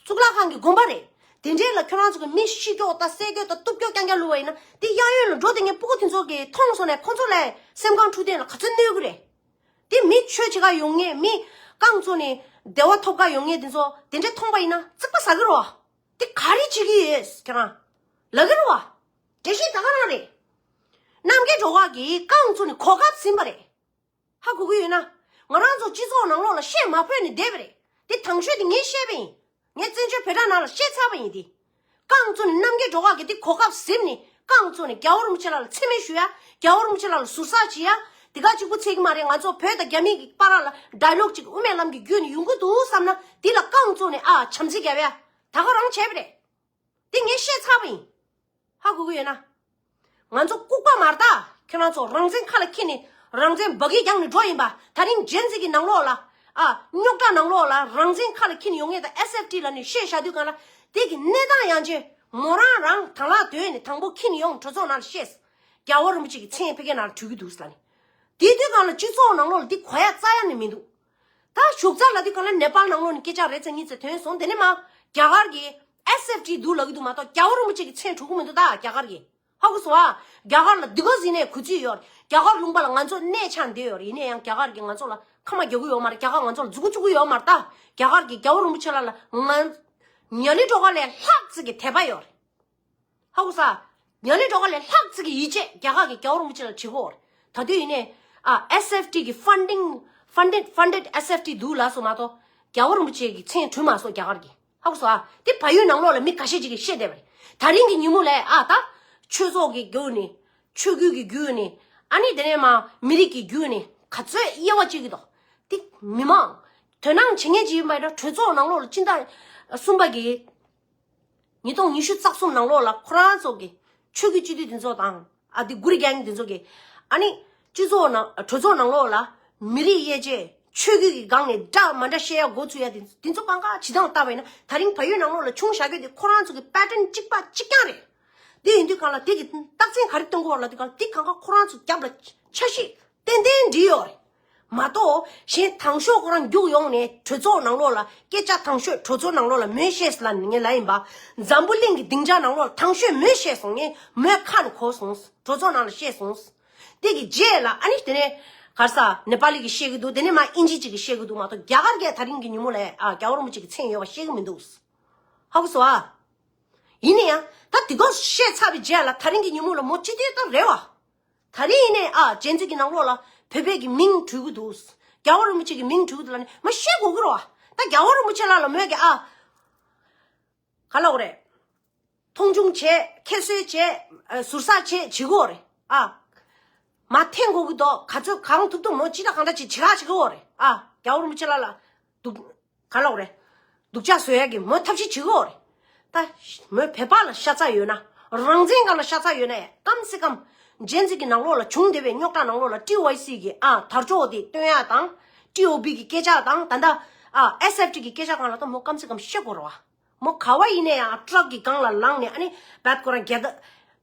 གཙུག་ལག་ཁང་གི་དགོན་པ་རེད། དེ་འདྲའི་ལ་ཁྱོད་རང་ཚོ་གི་མི་ཤི་སྐྱོ་དང་བསད་སྐྱོ་དང་གཏུབ་སྐྱོ་རྐྱང་རྐྱང་བླུགས་པ་ཡིན་ན། དེ་གཡས་གཡོན་ལ་འགྲོ་དེ་ངའི་སྤུ་གུ་དེ་ཚོ་གིས་མཐོང་སོང་ནས་ཁོ་ཚོ་ལ་སེམས་ཁམས་འཁྲུག་དེ་ལ་ག་ཚོད་གནོད་གི་རེད། དེ་མི་ཆོས་བྱེད་ག་ཡོང་མཁན། མི་རྐང་བཙུགས་ནས་བདེ་བ་ཐོབ་ག་ཡོང་མཁན་དེ་ཚོ་དེ་འདྲ་མཐོང་པ་ཡིན་ན་རྩིག་པ་ཟ་གི་རེད་བ། དེ་ག་རེ་བྱེད་ཀྱི་ཡོད་ཁྱེད་རང་། ལབ་གི་རེད་བ། འགྲེལ་བཤད་ད་ག་རང་རེད། རྣམ་རྒྱལ་སྒྲོལ་དཀར་གྱིས་རྐང་བཙུགས་ནས་གོ་སྐབས་ཟིན་པ་རེད། ཧ་གོ་གི་ཡོད་ན། ང་རང་ཚོ་སྤྱི་ཚོགས་ནང་ལོགས་ལ་བཤད་མ་ཕོད་ནས་བསྡད་པ་རེད། དེ་དང་ཤོས་དེ་ངས་བཤད་པ་ཡིན། ངས་བཙན་བྱོལ་བོད་དྲ་ནང་ལ་བཤད་ཚར་བ་ཡིན་དེ། རྐང་བཙུགས་ནས་རྣམ་རྒྱལ་སྒྲོལ་དཀར་གྱིས་དེ་གོ་སྐབས་ཟིན་ནས་རྐང་བཙུགས་ནས་རྒྱལ་བ་རིན་པོ་ཆེ་ལགས་ལ་མཚན་སྨད་ཞུ་ཡ། རྒྱལ་བ་རིན་པོ་ཆེ་ལགས་ལ་ཟུར་ཟ་བྱེད་ཡ། དེ་ག་གཅིག་པུ་ཚད་ཀྱི་མ་རེད། ང་ཚོ་བོད་དང་རྒྱ་མི་གི་བར་ལ་ཌའི་ལོག་ཅིག་དབུ་མའི་ལམ་གྱི་བརྒྱུད་ནས་ཡོང་གི་འདུག་བསམ་ན། དེ་ལ་རྐང་བཙུགས་ནས་ཨ་བྱམས་བརྩེ་རྒྱབ་ཡ། ད་ག་རང་བྱས་པ་རེད། དེ་ངས་བཤད་ཚར་བ་ཡིན། ཧ་གོ་གི་ཡོད་ན། ང་ཚོ་ལྐུགས་པ་མ་རེད་ད། ཁྱེད་རང་ཚོ་རང་བཙན་ཁ་ལ་འཁྱེར་ནས་རང་བཙན་འབག་གི་རྒྱང་ནས་འགྲོ་ཡིན་པ། ད་རིང་ཇེན་ཟི་གི་ནང་ལོགས་ལ། ཨ། རྙོག་དྲ་ནང་ལོགས་ལ་རང་བཙན་ཁ་ལ་འཁྱེར་ནས་ཡོང་མཁན་དང་ཨེས་ཨེཕ་ཊི་ལབ་ནས་བཤད་བཞག་དུས་གང་ལ། དེ་གི་གནས་སྟངས་ཡང་ཅིན་མོ་རང་རང་དང་བླངས་བཏོན་ནས་དང་པོ་འཁྱེར་ནས་ཡོང་། གྲོས་ཚོགས་ནང་ལ་བཤད། རྒྱལ་བ་རིན་པོ་ཆེ་གི་མཚན་ཕ་གིའི་ནང་ལ་བྲུས་ཀྱི་འདུག་ཟེར་ནས། དེ་དུས་གང་ལ་སྤྱི་ཚོགས་ནང་ལོགས་ལ་དེ་གོ་ཡ་རྩ་ཡ་ནས་མི་འདུག་ད་ཞོགས་ཇ་ལ་དུས་གང་ལ་ནེ་པཱལ་ནང་ལོགས་ནས་སྐད་ཆ་རེ་ཚེ་གཉིས་ཚེ་ཐོན་སོང་། དེ་ནས་མ་རྒྱ་གར་གྱི་ཨེས་ཨེཕ་ཊི་འདུག་ལབ་ཀྱི་འདུག་མ་གཏོགས་རྒྱལ་བ་རིན་པོ་ཆེ་གི་མཚན་གྲུབ་ཀྱི་མི་འདུག་ད་རྒྱ་གར་གྱི། ཧ་གོ་སོང་ཨ། རྒྱ་གར་ལ་འདི་ག་ཟིན་ནས་གུས་བརྩི་ཡོད་རེད། རྒྱ་གར་ལུང་པ་ལ་ང་ཚོ་གནས་ཆགས་བསྡད་ཡོད་རེད། ཡིན་ན་ཡང་རྒྱ་གར་གྱིས་ང་ཚོ་ལ་ཁ་མ་རྒྱག་གི་ཡོད་མ་རེད། རྒྱ་གར་ང་ཚོ་ལ་མཛུབ་གུ་བཙུགས་གི་ཡོད་མ་རེད་ད། རྒྱ་གར་གྱིས་རྒྱལ་བ་རིན་པོ་ཆེ་ལ་ལ་ང་ཉ་ལི་ཀྲོ་ག་ལས་ལྷག་ཙིག་གི་དད་པ་ཡོད་རེད། ཧ་གོ་ས། ཉ་ལི་ཀྲོ་ག་ལས་ལྷག་ཙིག་གི་ཡིད་ཆེས་རྒྱ་གར་གྱིས་རྒྱལ་བ་རིན་པོ་ཆེ་ལ་བྱེད་ཀྱི་ཡོད་རེད། ད་དུས་ཡིན་ནའི་ཨ་ཨེས་ཨེཕ་ཊི་གི་ཕན་ཌིང་ཕན་ཌེཌ་ཕན་ཌེཌ་ཨེས་ཨེཕ་ཊི་འདུག་ལབ་སོང་མ་གཏོགས་རྒྱལ་བ་རིན་པོ་ཆེ་གི་མཚན་གྲུབ་མ་སོང་རྒྱ་གར་གྱིས། ཧ་གོ་སོང་ཨ། དེ་བལ་ཡུལ་ནང་ལོགས་ལ་མི་ཁ་ཤས་ཅིག་གིས་བཤད་བསྡད་པ་རེད། ད་རིང་གི་ཉིན་མོ་ལ་ཨ་ད་ཆོས་ཚོགས་ཀྱི་བརྒྱུད་ནས་ཆོས་བརྒྱུད་ཀྱི་བརྒྱུད་ནས་ཨ་ནི་དེ་ནས་མ་མི་རིགས་ཀྱི་བརྒྱུད་ནས་ག་ཚོད་དབྱེ་བ་བྱེད་ཀྱི་འདུག་དེ་མི་མང་དོ་སྣང་བྱེད་མཁན་ཅིག་ཡིན་པ་ཡིན་ན་གྲོས་ཚོགས་ནང་ལོགས་ལ་སྤྱི་ཟླ་གསུམ་པ་གི་ཉིས་སྟོང་ཉི་ཤུ་རྩ་གསུམ་ནང་ལོགས་ལ་ཁོ་རང་ཚོ་གི་ཆོས་བརྒྱུད་སྤྱི་འཐུས་དེ་ཚོ་དང་ཨ་དེ་གུ་རི་གེང་དེ་ཚོ་གི་ཨ་ནི་སྤྱི་ཚོགས་ནང་གྲོས་ཚོགས་ནང་ལོགས་ལ་མི་རིགས་དབྱེ་འབྱེད་ཆོས་བརྒྱུད་ཀྱི་སྒང་ནས་འདྲ་མ་འདྲ་བཤད་ཡ་འགོ་ཚུགས་ཡ་དེ་དེ་ཚོ་གང་ག་ཇི་ལྟར་བལྟས་པ་ཡིན་ན། ད་རིང་བལ་ཡུལ་ནང་ལོགས་ལ་བྱུང་བཞག་རྒྱུ་དེ་ཁོ་རང་ཚོ་གི་པེ་ཊན་གཅིག་པ་གཅིག་རྐྱང་རེད། དེ་ཡིན་དུས་གང་ལ་དེ་གི་རྟགས་མཚན་ག་རེ་སྟོན་གྱི་ཡོད་ལབ་དུས་གང་ལ་དེ་གང་ག་ཁོ་རང་ཚོ་རྒྱབ་ལ་འཆར་གཞི་ཏན་ཏན་འགྲིག་ཡོད་རེད། མ་གཏོགས་གཞན་དང་ཤོག་ཁོ་རང་རྒྱུགས་ཡོང་ནས་གྲོས་ཚོགས་ནང་ལོགས་ལ་སྐད་ཆ་དང་ཤོས་གྲོས་ཚོགས་ནང་ལོགས་ལ་མོས་བཤད་ལ་ངས་ལབ་ཡིན་པ། འཛམ་བུ་གླིང་གི་སྡིངས་ཆ་ནང་ལོགས་ལ་དང་ཤོས་མོས་བཤད་སོང་། ངས་མོས་ཁ་ནས་གོ་སོང་། གྲོས་ཚོགས་ནང་ལ་བཤད་སོང་། དེ་གི་རྗེས་ལ་ཨ་ནི་དེ་ནས་ག་རེ་ཟ་ནེ་པ་ལི་གིས་བཤད་ཀྱི་འདུག་དེ་ནས་མ་ཨིན་ཇི་ཅིག་གིས་བཤད་ཀྱི་འདུག་མ་གཏོགས་རྒྱ་གར་གྱིས་ད་རིང་གི་ཉིན་མོ་ལ་ཨ་རྒྱལ་བ་རིན་པོ་ཆེ་གི་མཚན་ཡོད་པ་བཤད་ཀྱི་མི་འདུག་ཧ་གོ་སོང་ཨ། ཡིན་ན་ཡང་ད་དེ་ག་བཤད་ཚར་བའི་རྗེས་ལ་ད་རིང་གི་ཉིན་མོ་ལ་མོ་ཅི་དེ་ལྟར་རེད་བ། ད་རིང་ཡིན་ནའི་ཨ་ཇེན་ཟི་གི་ནང་ལོགས་ལ་བོད་པའི་གི་མིང་བྲུས་ཀྱི་འདུག་རྒྱལ་བ་རིན་པོ་ཆེ་གི་མིང་བྲུས་ཀྱི་འདུག་ལབ་ནས་མ་བཤད་དགོས་ཀྱི་རེད་བ། ད་རྒྱལ་བ་རིན་པོ་ཆེ་ལགས་ལ་མོས་ཀྱི་ཨ་ག་ལབ་དགོས་རེད། མཐོང་ཆུང་བྱས། ཁྱད་གསོད་བྱས། ཨ་ཟུར་ཟ་བྱས་བྱེད་དགོས་རེད་ཨ། མ་འཐེན་དགོས་ཀྱི་འདུག་ག་ཚོད་གང་ཐུབ་ཐུབ་མོ་ཅི་ལ་གང་ལྟར་ཅིག་བྱེད་ཁ་བྱེད་དགོས་རེད་ཨ། རྒྱལ་བ་རིན་པོ་ཆེ་ལགས་ལ་སྡུག་ག་ལབ་དགོས་རེད། སྡུག་ཅག་བཟོ་ཡ་གི་མོ་ཐབས་ཤེས་བྱེད་དགོས་རེད། ད་མོ་བོད་པ་ལ་ཤ་ཚ་ཡོད་ན། རང་བཙན་སྒང་ལ་ཤ་ཚ་ཡོད་ན་ཡང་ཀམ་སེ་ཀམ་ཇེན་ཟི་གི་ནང་ལོགས་ལ་བྱུང་བསྡད་པའི་རྙོག་དྲ་ནང་ལོགས་ལ་ཊི་ཝའི་སི་གི་ཨ་དར་ལྕོག་དེ་སྟོན་ཡ་དང་། ཊི་ཨོ་བི་གི་སྐད་ཆ་དང་ད་ལྟ་ཨ་ཨེས་ཨེཕ་ཊི་གི་སྐད་ཆ་སྒང་ལ་ད་མོ་ཀམ་སེ་ཀམ་བཤད་དགོས་རེད་བ། མོ་ག་བ་ཡིན་ན་ཡང་ཊྲག་གི་སྒང་ལ་ལངས་ནས་ཨ་ནི་བད་ཁོ་རང་རྒྱལ་དར་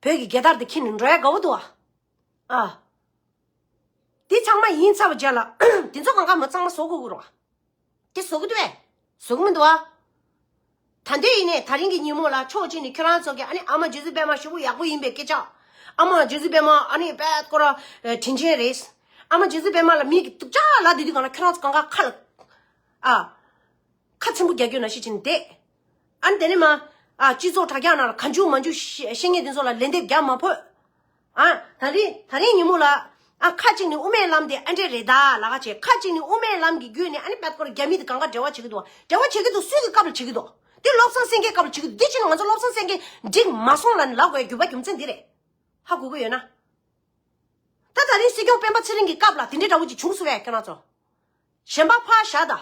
བོད་ཀྱི་རྒྱལ་དར་དེ་འཁྱེར་ནས་འགྲོ་ཡ་དགའ་བོ་འདུག་ཨ། ཨ། དེ་ཚང་མ་ཡིན་ཚར་བའི་རྗེས་ལ་དེ་ཚོ་གང་ག་མོ་ཚང་མ་བཟོ་དགོས་ཀྱི་རེད་བ། དེ་བཟོ་གི་འདུག་བས། བཟོ་གི་མི་འདུག་བ། ད་འདོད་ཡིན་ནས་ད་རིང་གི་ཉིན་མོ་ལ་ཕྱོགས་གཅིག་ནས་ཁྱོད་རང་ཚོ་གི་ཨ་ནི་ཨ་མ་རྗེ་བཙུན་པད་མ་ཞེ་པོ་ཡག་པོ་ཡིན་པའི་སྐད་ཆ། ཨ་མ་རྗེ་བཙུན་པད་མ་ཨ་ནི་བད་ཁོ་རང་དྲིན་ཆེན་རེད། ཨ་མ་རྗེ་བཙུན་པད་མ་ལ་མི་གི་སྡུག་ཅག་ལབ་བསྡད་དུས་གང་ལ་ཁྱོད་རང་ཚོ་གང་ག་ཁ་ལ་ཨ། ཁ་ཆེན་པོ་རྒྱག་རྒྱུ་ནང་བཞིན་བྱས་ནས་བསྡད། ཨ་ནི་དེ་ནས་མ། ཨ་སྤྱི་ཚོགས་དྲ་རྒྱ་ནང་ལ་གང་བྱུང་མང་བྱུང་བཤད་བཤད་མཁན་དེ་ཚོ་ལ་ལན་འདེབས་རྒྱག་མ་ཕོད། ཨ་ད་རིང་ད་རིང་ཉིན་མོ་ལ། ཨ་ཁ་ཅིག་ནས་དབུ་མའི་ལམ་དེ་ཨ་འདྲས་རེད་ད་ལབ་ཁ་བྱས། ཁ་ཅིག་ནས་དབུ་མའི་ལམ་གྱི་བརྒྱུད་ནས་ཨ་ནི་བད་ཁོ་རང་རྒྱ་མི་དེ་གང་ག་འབྲེལ་བ་བྱེད་ཀྱི་འདུག་འབྲེལ་བ་བྱེད་ཀྱི་འདུག་སུའི་གི་སྐབས་ལ་བྱེད་ཀྱི་འདུག་དེ་བློ་བཟང་སེང་གེའི་སྐབས་ལ་བྱེད་ཀྱི་འདུག་དེ་ཕྱིན་ང་ཚོ་བློ་བཟང་སེང་གེ་འགྲིག་མ་སོང་ལབ་ནས་ལབ་དགོས་ཡ་རྒྱུ་བ་རྒྱུ་མཚན་འདི་རེད། ཧ་གོ་གི་ཡོད་ན། ད་ད་རིང་སྲིད་སྐྱོང་སྤེན་པ་ཚེ་རིང་གི་སྐབས་ལ་དེ་འདྲའི་འདྲ་བོ་ཅིག་བྱུང་སོང་བས་ཁྱེད་རང་ཚོ། གཞན་པ་ཕར་བཞག་ད།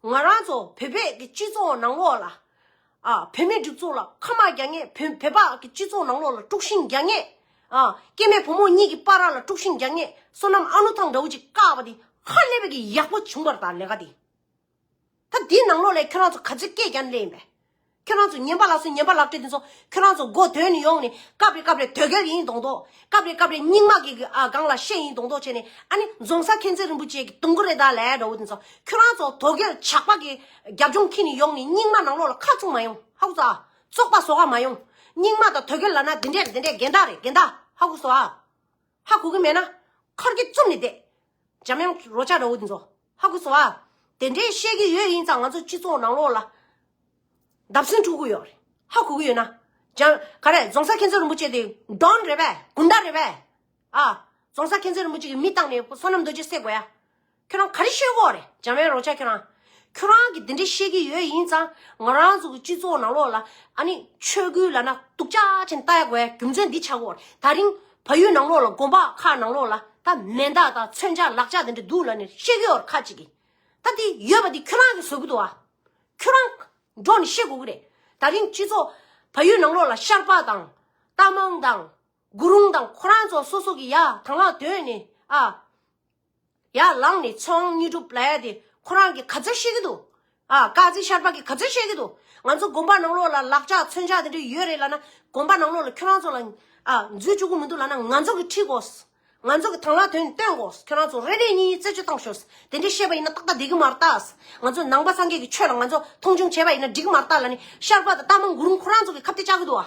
ང་རང་ཚོ་བོད་པའི་གི་སྤྱི་ཚོགས་ནང་ལོགས་ལ། ཨ་བོད་མིའི་སྒྲིག་འཛུགས་ལ་ཁ་དམག་རྒྱག་མཁན། བོད་བོད་པ་གི་སྤྱི་ཚོགས་ནང་ལོགས་ལ་དཀྲུག་ཤིང་རྒྱག་མཁན། ཨ་སྐྱེ་དམན་བུ་མོ་གཉིས་ཀྱི་བར་ལ་དཀྲུག་ཤིང་རྒྱག་མཁན། བསོད་ནམས་ཨ་ལོ་ཐང་འདྲ་བོ་ཅིག་བཀག་པ་དེ་ཧ་ལས་པའི་གི་ཡག་པོ་བྱུང་བ་རེད་ད་ལས་ཀ་དེ། ད་འདིའི་ནང་ལོགས་ལ་ཁྱོད་རང་ཚོ་ག་ཚོད་སྐད་རྒྱག་ནས་སླེབས་ཡིན་པས། ཁྱོད་རང་ཚོ་ངན་པ་ལགས་སོ། ངན་པ་ལག་སྤྲད་དེ་ཚོ་ཁྱོད་རང་ཚོ་མགོ་ཐོན་ནས་ཡོང་ནས་སྐབས་རེ་སྐབས་རེ་དོལ་རྒྱལ་ཡིན་མདོག་མདོག་སྐབས་རེ་སྐབས་རེ་རྙིང་མ་གི་གི་ཨ་སྒང་ལ་བཤད་ཡིན་མདོག་མདོག་བྱས་ནས། ཨ་ནི་རྫོང་སར་མཁྱེན་བརྩེ་རིན་པོ་ཆེ་གི་དུང་གུ་རེད་ད་ལས་འདྲ་བོ་དེ་ཚོ། ཁྱོད་རང་ཚོ་དོལ་རྒྱལ་ཇག་པ་གི་རྒྱབ་ལྗོངས་འཁྱེར་ནས་ཡོང་ནས་རྙིང་མ་ནང་ལོགས་ལ་ཁ་བཙུམ་མ་ཡོང་། ཧ་གོ་སོང་ཨ། བཙོག་པ་བཟོ་ག་མ་ཡོང་། རྙིང་མ་དང་དོལ་རྒྱལ་ལབ་ན་དེ་འདྲས་དེ་འདྲས་རྒན་བདག་རེད། རྒན་བདག་ཧ་གོ་སོང་ཨ། ཧ་གོ་གི་མེད་ན་ཁར་གི་བཙུམ་ནས་བསྡད། འཇམ་དབྱངས་རོ་ཆ་འདྲ་བོ་དེ་ཚོ་ཧ་གོ་སོང་ཨ། དེ་འདྲས་བཤད་ཀྱི་ཡོད་ཡིན་ཙང་ང་ཚོ་སྤྱི་ཚོགས་ནང་ལོགས་ལ་བརྡབ་གསིག་འཁྲུག་གི་ཡོད་རེད། ཧ་གོ་གི་ཡོད་ན། འཇམ་ག་རེ་རྫོང་སར་མཁྱེན་བརྩེ་རིན་པོ་ཆེ་དེ་ཌོན་རེད་པས། གུན་ཌ་རེད་པས། ཨ། རྫོང་སར་མཁྱེན་བརྩེ་རིན་པོ་ཆེ་གི་མི་བཏང་ནས་བསོད་ནམས་རྡོ་རྗེ་བསད་དགོས་ཡ། ཁྱོད་རང་ག་རེ་ཤོད་གོ་རེད། འཇམ་དབྱངས་རོ་ཆ་ཁྱོད་རང་། ཁྱོད་རང་གིས་འདི་འདྲ་བཤད་ཀྱི་ཡོད་ཡིན་ཙང་ང་རང་ཚོ་གི་སྤྱི་ཚོགས་ནང་ལོགས་ལ་ཨ་ནི་ཆོས་ཀུན་ལབ་ན་སྡུག་ཅག་ཅན་ལྟ་ཡ་དགོས་ཡ་རྒྱུ་མཚན་འདི་ཆགས་གོ་རེད། ད་རིང་བལ་ཡུལ་ནང་ལོགས་ལ་དགོན་པ་ཁག་ནང་ལོགས་ལ་ད་མེ་མདའ་དང་མཚོན་ཆ་ལག་ཆ་དེ་འདྲ་འདུག་ལབ་ནས་བཤད་ཀྱི་ཡོད་རེད་ཁ་ཅིག་གིས། ད་དེ་ཡོད་པ་དེ་ཁྱོད་རང་གིས་བཟོ་གི་འདུག་ཨ། ཁྱོད་རང་འགྲོ་ནས་བཤད་དགོས་ཀྱི་རེད། ད་རིང་སྤྱི་ཚོགས་བལ་ཡུལ་ནང་ལོགས་ལ་ཤར་པ་དང་རྟ་མང་དང་གུ་རུང་དང་ཁོ་རང་ཚོ་སོ་སོ་གི་ཡ་དང་བླངས་བཏོན་ནས་ཨ། ཡར་ལངས་ནས་ཚོང་དངོས་གྲུབ་ལབ་ཡ་དེ་ཁོ་རང་གིས་ག་ཚོད་ཤེས་ཀྱི་འདུག་ཨ། དཀར་མཛེས་ཤར་པ་གིས་ག་ཚོད་ཤེས་ཀྱི་འདུག་ང་ཚོ་དགོན་པ་ནང་ལོགས་ལ་ལག་ཆ་མཚོན་ཆ་དེ་འདྲ་ཡོད་རེད་ལབ་ན་དགོན་པ་ནང་ལོགས་ལ་ཁྱོད་རང་ཚོ་ལ་ཨ་འཛུལ་བཅུག་གི་མི་འདུག་ལབ་ན་ང་ཚོ་གིས་ཁྲིད་དགོས། ང་ཚོ་གིས་དང་བླངས་བཏོན་བཏོན་དགོས། ཁྱོད་རང་ཚོ་རེ་རེ་གཉིས་གཉིས་རྩད་གཅོད་བཏང་ཤོག་དེ་འདྲ་བཤད་པ་ཡིན་ན་ཏག་ཏག་བསྡད་ཀྱི་མ་རེད་ད། ང་ཚོ་ནང་པ་སངས་རྒྱས་ཀྱི་ཆོས་ལ་ང་ཚོ་མཐོང་ཆུང་བྱས་པ་ཡིན་ན་འགྲིག་གི་མ་རེད་ད་ལབ་ནས་ཤར་པ་དང་རྟ་མང་གུ་རུང་ཁོ་རང་ཚོ་གིས་ཁ་གཏད་བཅག་གི་འདུག་ཨ།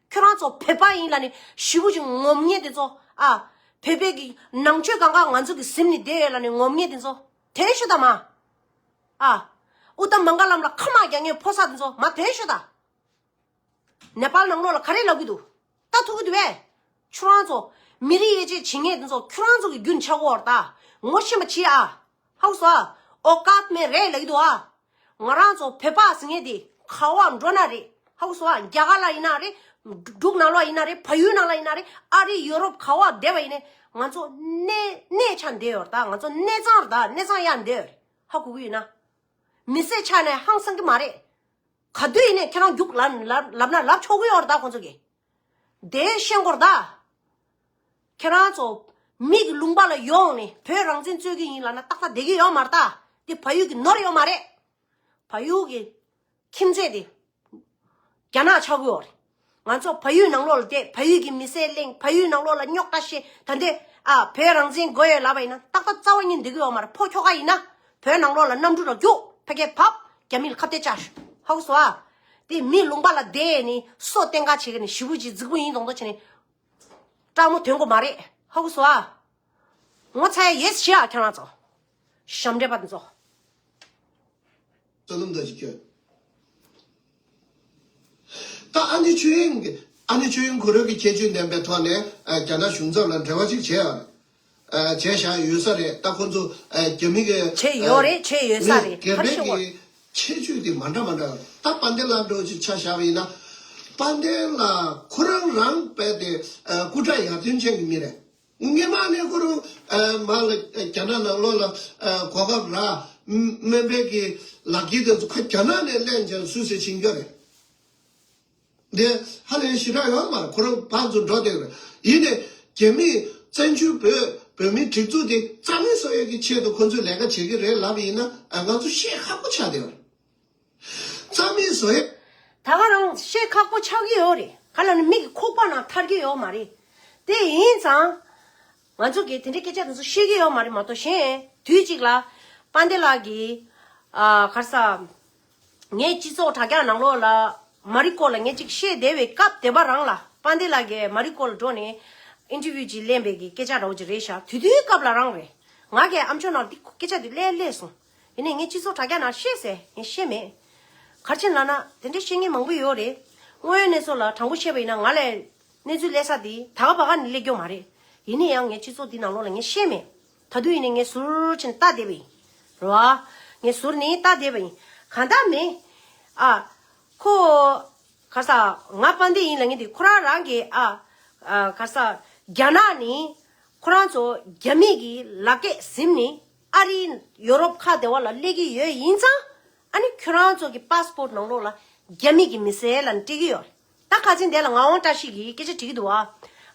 ཁྱོད་རང་ཚོ་བོད་པ་ཡིན་ལབ་ནས་ཞེ་པོ་ཅིག་ངོམ་མཁན་དེ་ཚོ་ཨ། བོད་པའི་གི་ནང་ཆོས་གང་ག་ང་ཚོ་གི་ཟིན་ནས་བསྡད་ཡོད་ལབ་ནས་ངོམ་མཁན་དེ་ཚོ་ཐོན་ཤོག་ད་མ། ཨ། ཨུ་ཏམ་མང་ག་ལམ་ལ་ཁ་མ་རྒྱག་མཁན་ཕོ་གསར་དེ་ཚོ་མ་ཐོན་ཤོག་ད། ནེ་པཱལ་ནང་ལོགས་ལ་ག་རེ་ལབ་གི་འདུག་ལྟ་ཐུབ་ཀྱི་འདུག་པས། ཁྱོད་རང་ཚོ་མི་རིགས་དབྱེ་འབྱེད་བྱེད་མཁན་དེ་ཚོ་ཁྱོད་རང་ཚོ་གི་རྒྱུན་ཆགས་ཀྱི་ཡོད་རེད་ད། ངོ་ཤེས་པ་བྱེད་ཨ། ཧ་གོ་སོང་ཨ། ཨོ་ཀཱད་མེད་རེད་ལབ་ཀྱི་འདུག་ཨ། ང་རང་ཚོ་བོད་པ་ཟེར་མཁན་དེ་ག་བ་འགྲོ་ན་རེད། ཧ་གོ་སོང་ཨ། རྒྱ་གར་ལ་ཡིན་ན་རེད། འབྲུག་ནང་ལ་ཡིན་ན་རེད། བལ་ཡུལ་ནང་ལ་ཡིན་ན་རེད། ཨ་རི་ཡོ་རོབ་ག་བ་བསྡད་པ་ཡིན་ནའི་ང་ཚོ་གནས་གནས་ཆ་བསྡད་ཡོད་རེད་ད། ང་ཚོ་གནས་ཚང་རེད་ད། གནས་ཚང་ཡར་བསྡད་ཡོད་རེད། ཧ་གོ་གི་ཡོད་ན། མི་སེར་ཆགས་ནས་ཧང་སང་གི་མ་རེད། ག་དུས་ཡིན་ནའི་ཁྱེད་རང་རྒྱུགས་ལབ་ལབ་ལབ་ན་ལབ་ཆོག་གི་ཡོད་རེད་ད་ཁོང་ཚོ་གིས། དེ་ཤེས་དགོས་རེད་ད། ཁྱེད་རང་ཚོ་མི་གི་ལུང་པ་ལ་ཡོང་ནས་བོད་རང་བཙན་རྩོད་ཀྱི་ཡིན་ལབ་ན་ཏག་ཏག་བསྡད་ཀྱི་ཡོད་མ་རེད་ད། དེ་བལ་ཡུལ་གྱི་ནོར་ཡོད་མ་རེད། བལ་ཡུལ་གྱི་ཁྱིམ་མཚེས་དེ་རྒྱ་ནག་ཆགས་ཀྱི་ཡོད་རེད། ང་ཚོ་བལ་ཡུལ་ནང་ལོགས་ལ་བསྡད། བལ་ཡུལ་གྱི་མི་སེར་གླེང་། བལ་ཡུལ་ནང་ལོགས་ལ་རྙོག་དྲ་བཤད། ད་འདི་ཨ་བོད་རང་བཙན་དགོས་ཡོད་ལབ་པ་ཡིན་ན་ཏག་ཏག་རྩ་བ་ཉིད་འདུག་གི་ཡོད་མ་རེད། ཕོ་ཁྱོ་ག་ཡིན་ན་བོད་ནང་ལོགས་ལ་གནམ་གྲུ་ལ་རྒྱུགས། ཕ་གིར་བབས། རྒྱ་མི་ལ་ཁ་གཏད་བཅག་ཤོག་ཧ་གོ་སོང་ཨ། དེ་མི་ལུང་པ་ལ་བསྡད་ནས་སོ་བསྟན་ག་བྱེད་གི་ནས་ཞེ་པོ་ཅིག་རྫིག་པོ་ཡིན་མདོག་མདོག་བྱས་ནས་སྐྲག་མོ་ཐོན་དགོས་མ་རེད། ཧ་གོ་སོང་ཨ། ངོ་ཚ་ཡ་ཡོད་ཤི་ཨ་ཁྱེད་རང་ཚོ། ཞབས་འདྲེན་པ་དེ་ཚོ། བསོད་ནམས་དར་ཞིང་རྒྱས། ད་ཨ་ནེ་ཆོས་དབྱིངས་ཀྱི་ཨ་ནེ་ཆོས་དབྱིངས་ཁོ་རང་གི་ཁྱད་ཆོས་ལྡན་པའི་ཐོག་ནས་ཨ་རྒྱ་ནག་གཞུང་ཚབ་ལ་འབྲེལ་བ་ཅིག་བྱས་ཨ། ཨ་བྱས་བཞག་ཡོད་ས་རེད། ད་ཁོ་ཚོ་ཨ་རྒྱ་མི་གི་བྱས་ཡོད་རེད། བྱས་ཡོད་ས་རེད། ག་རེ་ཤོད་གོ། ཁྱད་ཆོས་དེ་མ་འདྲ་མ་འདྲ། ད་དཔལ་ལྡན་ལགས་འདྲ་བོ་ཅིག་ཆ་བཞག་པ་ཡིན་ན། དཔལ་ལྡན་ལགས་ཁོ་རང་རང་རྦད་དེ་ཨ་སྐུ་དྲག་ཡར་ཐོན་ཅན་གྱི་མི་རེད། སྔོན་མ་ནས་ཁོ་རང་ཨ་མ་ལ་རྒྱ་ནག་ནང་ལོགས་ལ་ཨ་གོ་སྐབས་རག་སྨན་པའི་གི་ལག་འཁྱེར་དེ་ཚོ་ཁོ་རྒྱ་ནག་ནས་ལེན་བྱས་སུད་སི་ཕྱིན་རྒྱུ་རེད། འདི་ཧ་ལས་ཞེ་དྲག་ཡོད་མ་རེད། ཁོ་རང་ཕར་ཚུར་འགྲོ་བསྡད་རེད། ཡིན་ནའི་རྒྱ་མིས་བཙན་བྱོལ་བོད་བོད་མིའི་སྒྲིག་འཛུགས་དེ་རྩ་མེད་བཟོ་ཡས་ཀྱི་ཆེད་དུ་ཁོ་ཚོས་ལས་ཀ་བྱེད་ཀྱི་རེད་ལབ་པ་ཡིན་ན་ཨ་ང་ཚོ་བཤད་ཁག་པོ་ཆགས་བསྡད་ཡོད་རེད། རྩ་མེད་བཟོ་ཡས། ད་ག་རང་བཤད་ཁག་པོ་ཆགས་ཀྱི་ཡོད་རེད། ག་ལ་ནི་མི་གི་ཁོག་པ་ནང་ཐར་གྱི་ཡོད་མ་རེད། དེ་ཡིན་ཙང་། ང་ཚོ་གིས་དེ་འདྲའི་སྐད་ཆ་དེ་ཚོ་བཤད་ཀྱི་ཡོད་མ་རེད་མ་གཏོགས་གཞན་དུས་གཅིག་ལ་དཔལ་ལྡན་ལགས་ཀྱིས་ཨ་ག་རེ་ཟ། ངའི་སྤྱི་ཚོགས་དྲ་རྒྱ་ནང་ལོགས་ལ་མ་རི་ཀོ་ལ་ངས་ཅིག་བཤད་བསྡད་པའི་སྐབས་དེ་པ་རང་ལ་དཔལ་ལྡན་ལགས་ཀྱིས་མ་རི་ཀོ་ལ་འགྲོ་ནས་ཨིན་ཊར་བིའུ་ཅིག་ལེན་པའི་གི་སྐད་ཆ་འདྲ་བོ་ཅིག་རེད་ཤག་དེ་དུས་སྐབས་ལ་རང་རེད། ང་གིས་ཨ་མཆོག་ནང་འདི་སྐད་ཆ་འདི་སླེབས་སླེབས་སོང་། ཡིན་ནའི་ངས་སྤྱི་ཚོགས་དྲ་རྒྱ་ནང་བཤད་ཟེར་ངས་བཤད་མེད། ག་རེ་བྱས་ནས་ལབ་ན་དེ་འདྲ་བཤད་མཁན་མང་པོ་ཡོད་རེད། དངོས་ཡོད་གནས་ཚུལ་ལ་དྲང་པོ་བཤད་པ་ཡིན་ན་ང་ལས་གནས་ཚུལ་སླེབས་ས་དེ་ད་ག་བ་ག་ནས་སླེབས་ཀྱི་ཡོད་མ་རེད། ཡིན་ནའི་ཡང་ངས་སྤྱི་ཚོགས་འདི་ནང་ལོགས་ལ་ངས་བཤད་མེད། ད་དུང་ཡིན་ནའི་ངས་ཟུར་ཕྱིན་ལྟ་བསྡད་པ་ཡིན། རེད་བ། ངས་ཟུར་ནས་ལྟ་བསྡད་པ་ཡིན། གང་ལྟར་མེད། ཨ། ཁོ། ག་རེ་ཟ། ང་དཔལ་ལྡན་ཡིན་ལབ་མཁན་དེ་ཁོ་རང་རང་གིས་ཨ། ཨ། ག་རེ་ཟ། རྒྱ་ནག་ནི། ཁོ་རང་ཚོ་རྒྱ་མི་གི་ལག་སྐྱེས་ཟིན་ནས་ཨ་རི་ཡོ་རོབ་ཁ་བདེ་བ་ལ་སླེབས་ཀྱི་ཡོད་ཡིན་ཙང་། ཨ་ནི་ཁྱོད་རང་ཚོ་གི་པཱ་སི་པོར་ཊི་ནང་ལོགས་ལ་རྒྱ་མི་གི་མི་སེར་ལབ་ནས་སྤྲད་ཀྱི་ཡོད་རེད། ད་ཁ་སང་དེ་ལ་ངག་དབང་བཀྲ་ཤིས་ཀྱིས་སྐད་ཆ་དྲིས་ཀྱི་འདུག་ཨ།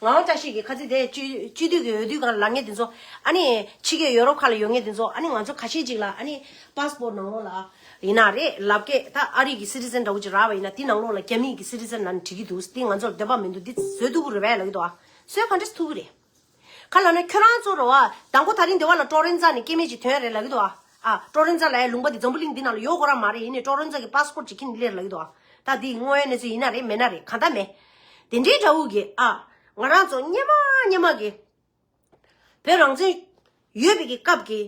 ངག་དབང་བཀྲ་ཤིས་ཀྱིས་ཁ་སང་དེ་སྤྱི་སྤྱི་འཐུས་ཀྱི་འོས་བསྡུ་སྒང་ལ་ལངས་མཁན་དེ་ཚོ། ཨ་ནི་ཕྱི་རྒྱལ་ཡོ་རོབ་ཁག་ལ་ཡོད་མཁན་དེ་ཚོ། ཨ་ནི་ང་ཚོ་ཁ་ཤས་ཅིག་ལ་ཨ་ནི་པཱ་སི་པོར་ཊི་ནང་ལོགས་ལ་ དེ་ན་རེད་ལབ་ཀྱི་ད་ཨ་རི་གི་སི་ཊི་ཟན་འདྲ་བོ་ཅིག་རག་པ་ཡིན་ན་དེ་ནང་ལོགས་ལ་རྒྱ་མི་གི་སི་ཊི་ཟན་ལབ་ན་འགྲིག་གི་འདུག་དེ་ང་ཚོར་འདོད་པ་མི་འདུག་དེ་བཟོས་ཐུབ་ཀྱི་རེད་པས་ལབ་ཀྱི་འདུག་ཨ། བཟོས་ག་འདྲས་ཐུབ་ཀྱི་རེད། ག་ལབ་ན་ཁྱོད་རང་ཚོ་རེད་པ། དང་པོ་ད་རིང་འདི་བ་ལ་ཀྲོ་རེན་ཛ་ནས་སྐྱེ་དམན་ཅིག་ཐོན་རེད་ལབ་ཀྱི་འདུག་ཨ། ཨ་ཀྲོ་རེན་ཛ་ལབ་ཡ་ལུང་པ་འདི་འཛམ་བུ་གླིང་འདི་ནང་ལ་ཡོད་དགོས་ར་མ་རེད། ཡིན་ནའི་ཀྲོ་རེན་ཛ་གི་པ་སི་པོར་ཊི་ཅིག་ཁྱེར་ནས་སླེབས་ལབ་ཀྱི་འདུག་ཨ། ད་འདི་དངོས་ཡོད་གནས་ཚུལ་ཡིན་ན་རེད་མེད་ན་རེད་གང་ལྟར་མེད། དེ་འདྲའི་འདྲ་བོ་གི་ཨ། ང་རང་ཚོ་སྔོན་མ་སྔོན་མ་གི་བོད་རང་བཙན་ཡོད་པའི་གི་སྐབས་ཀྱི་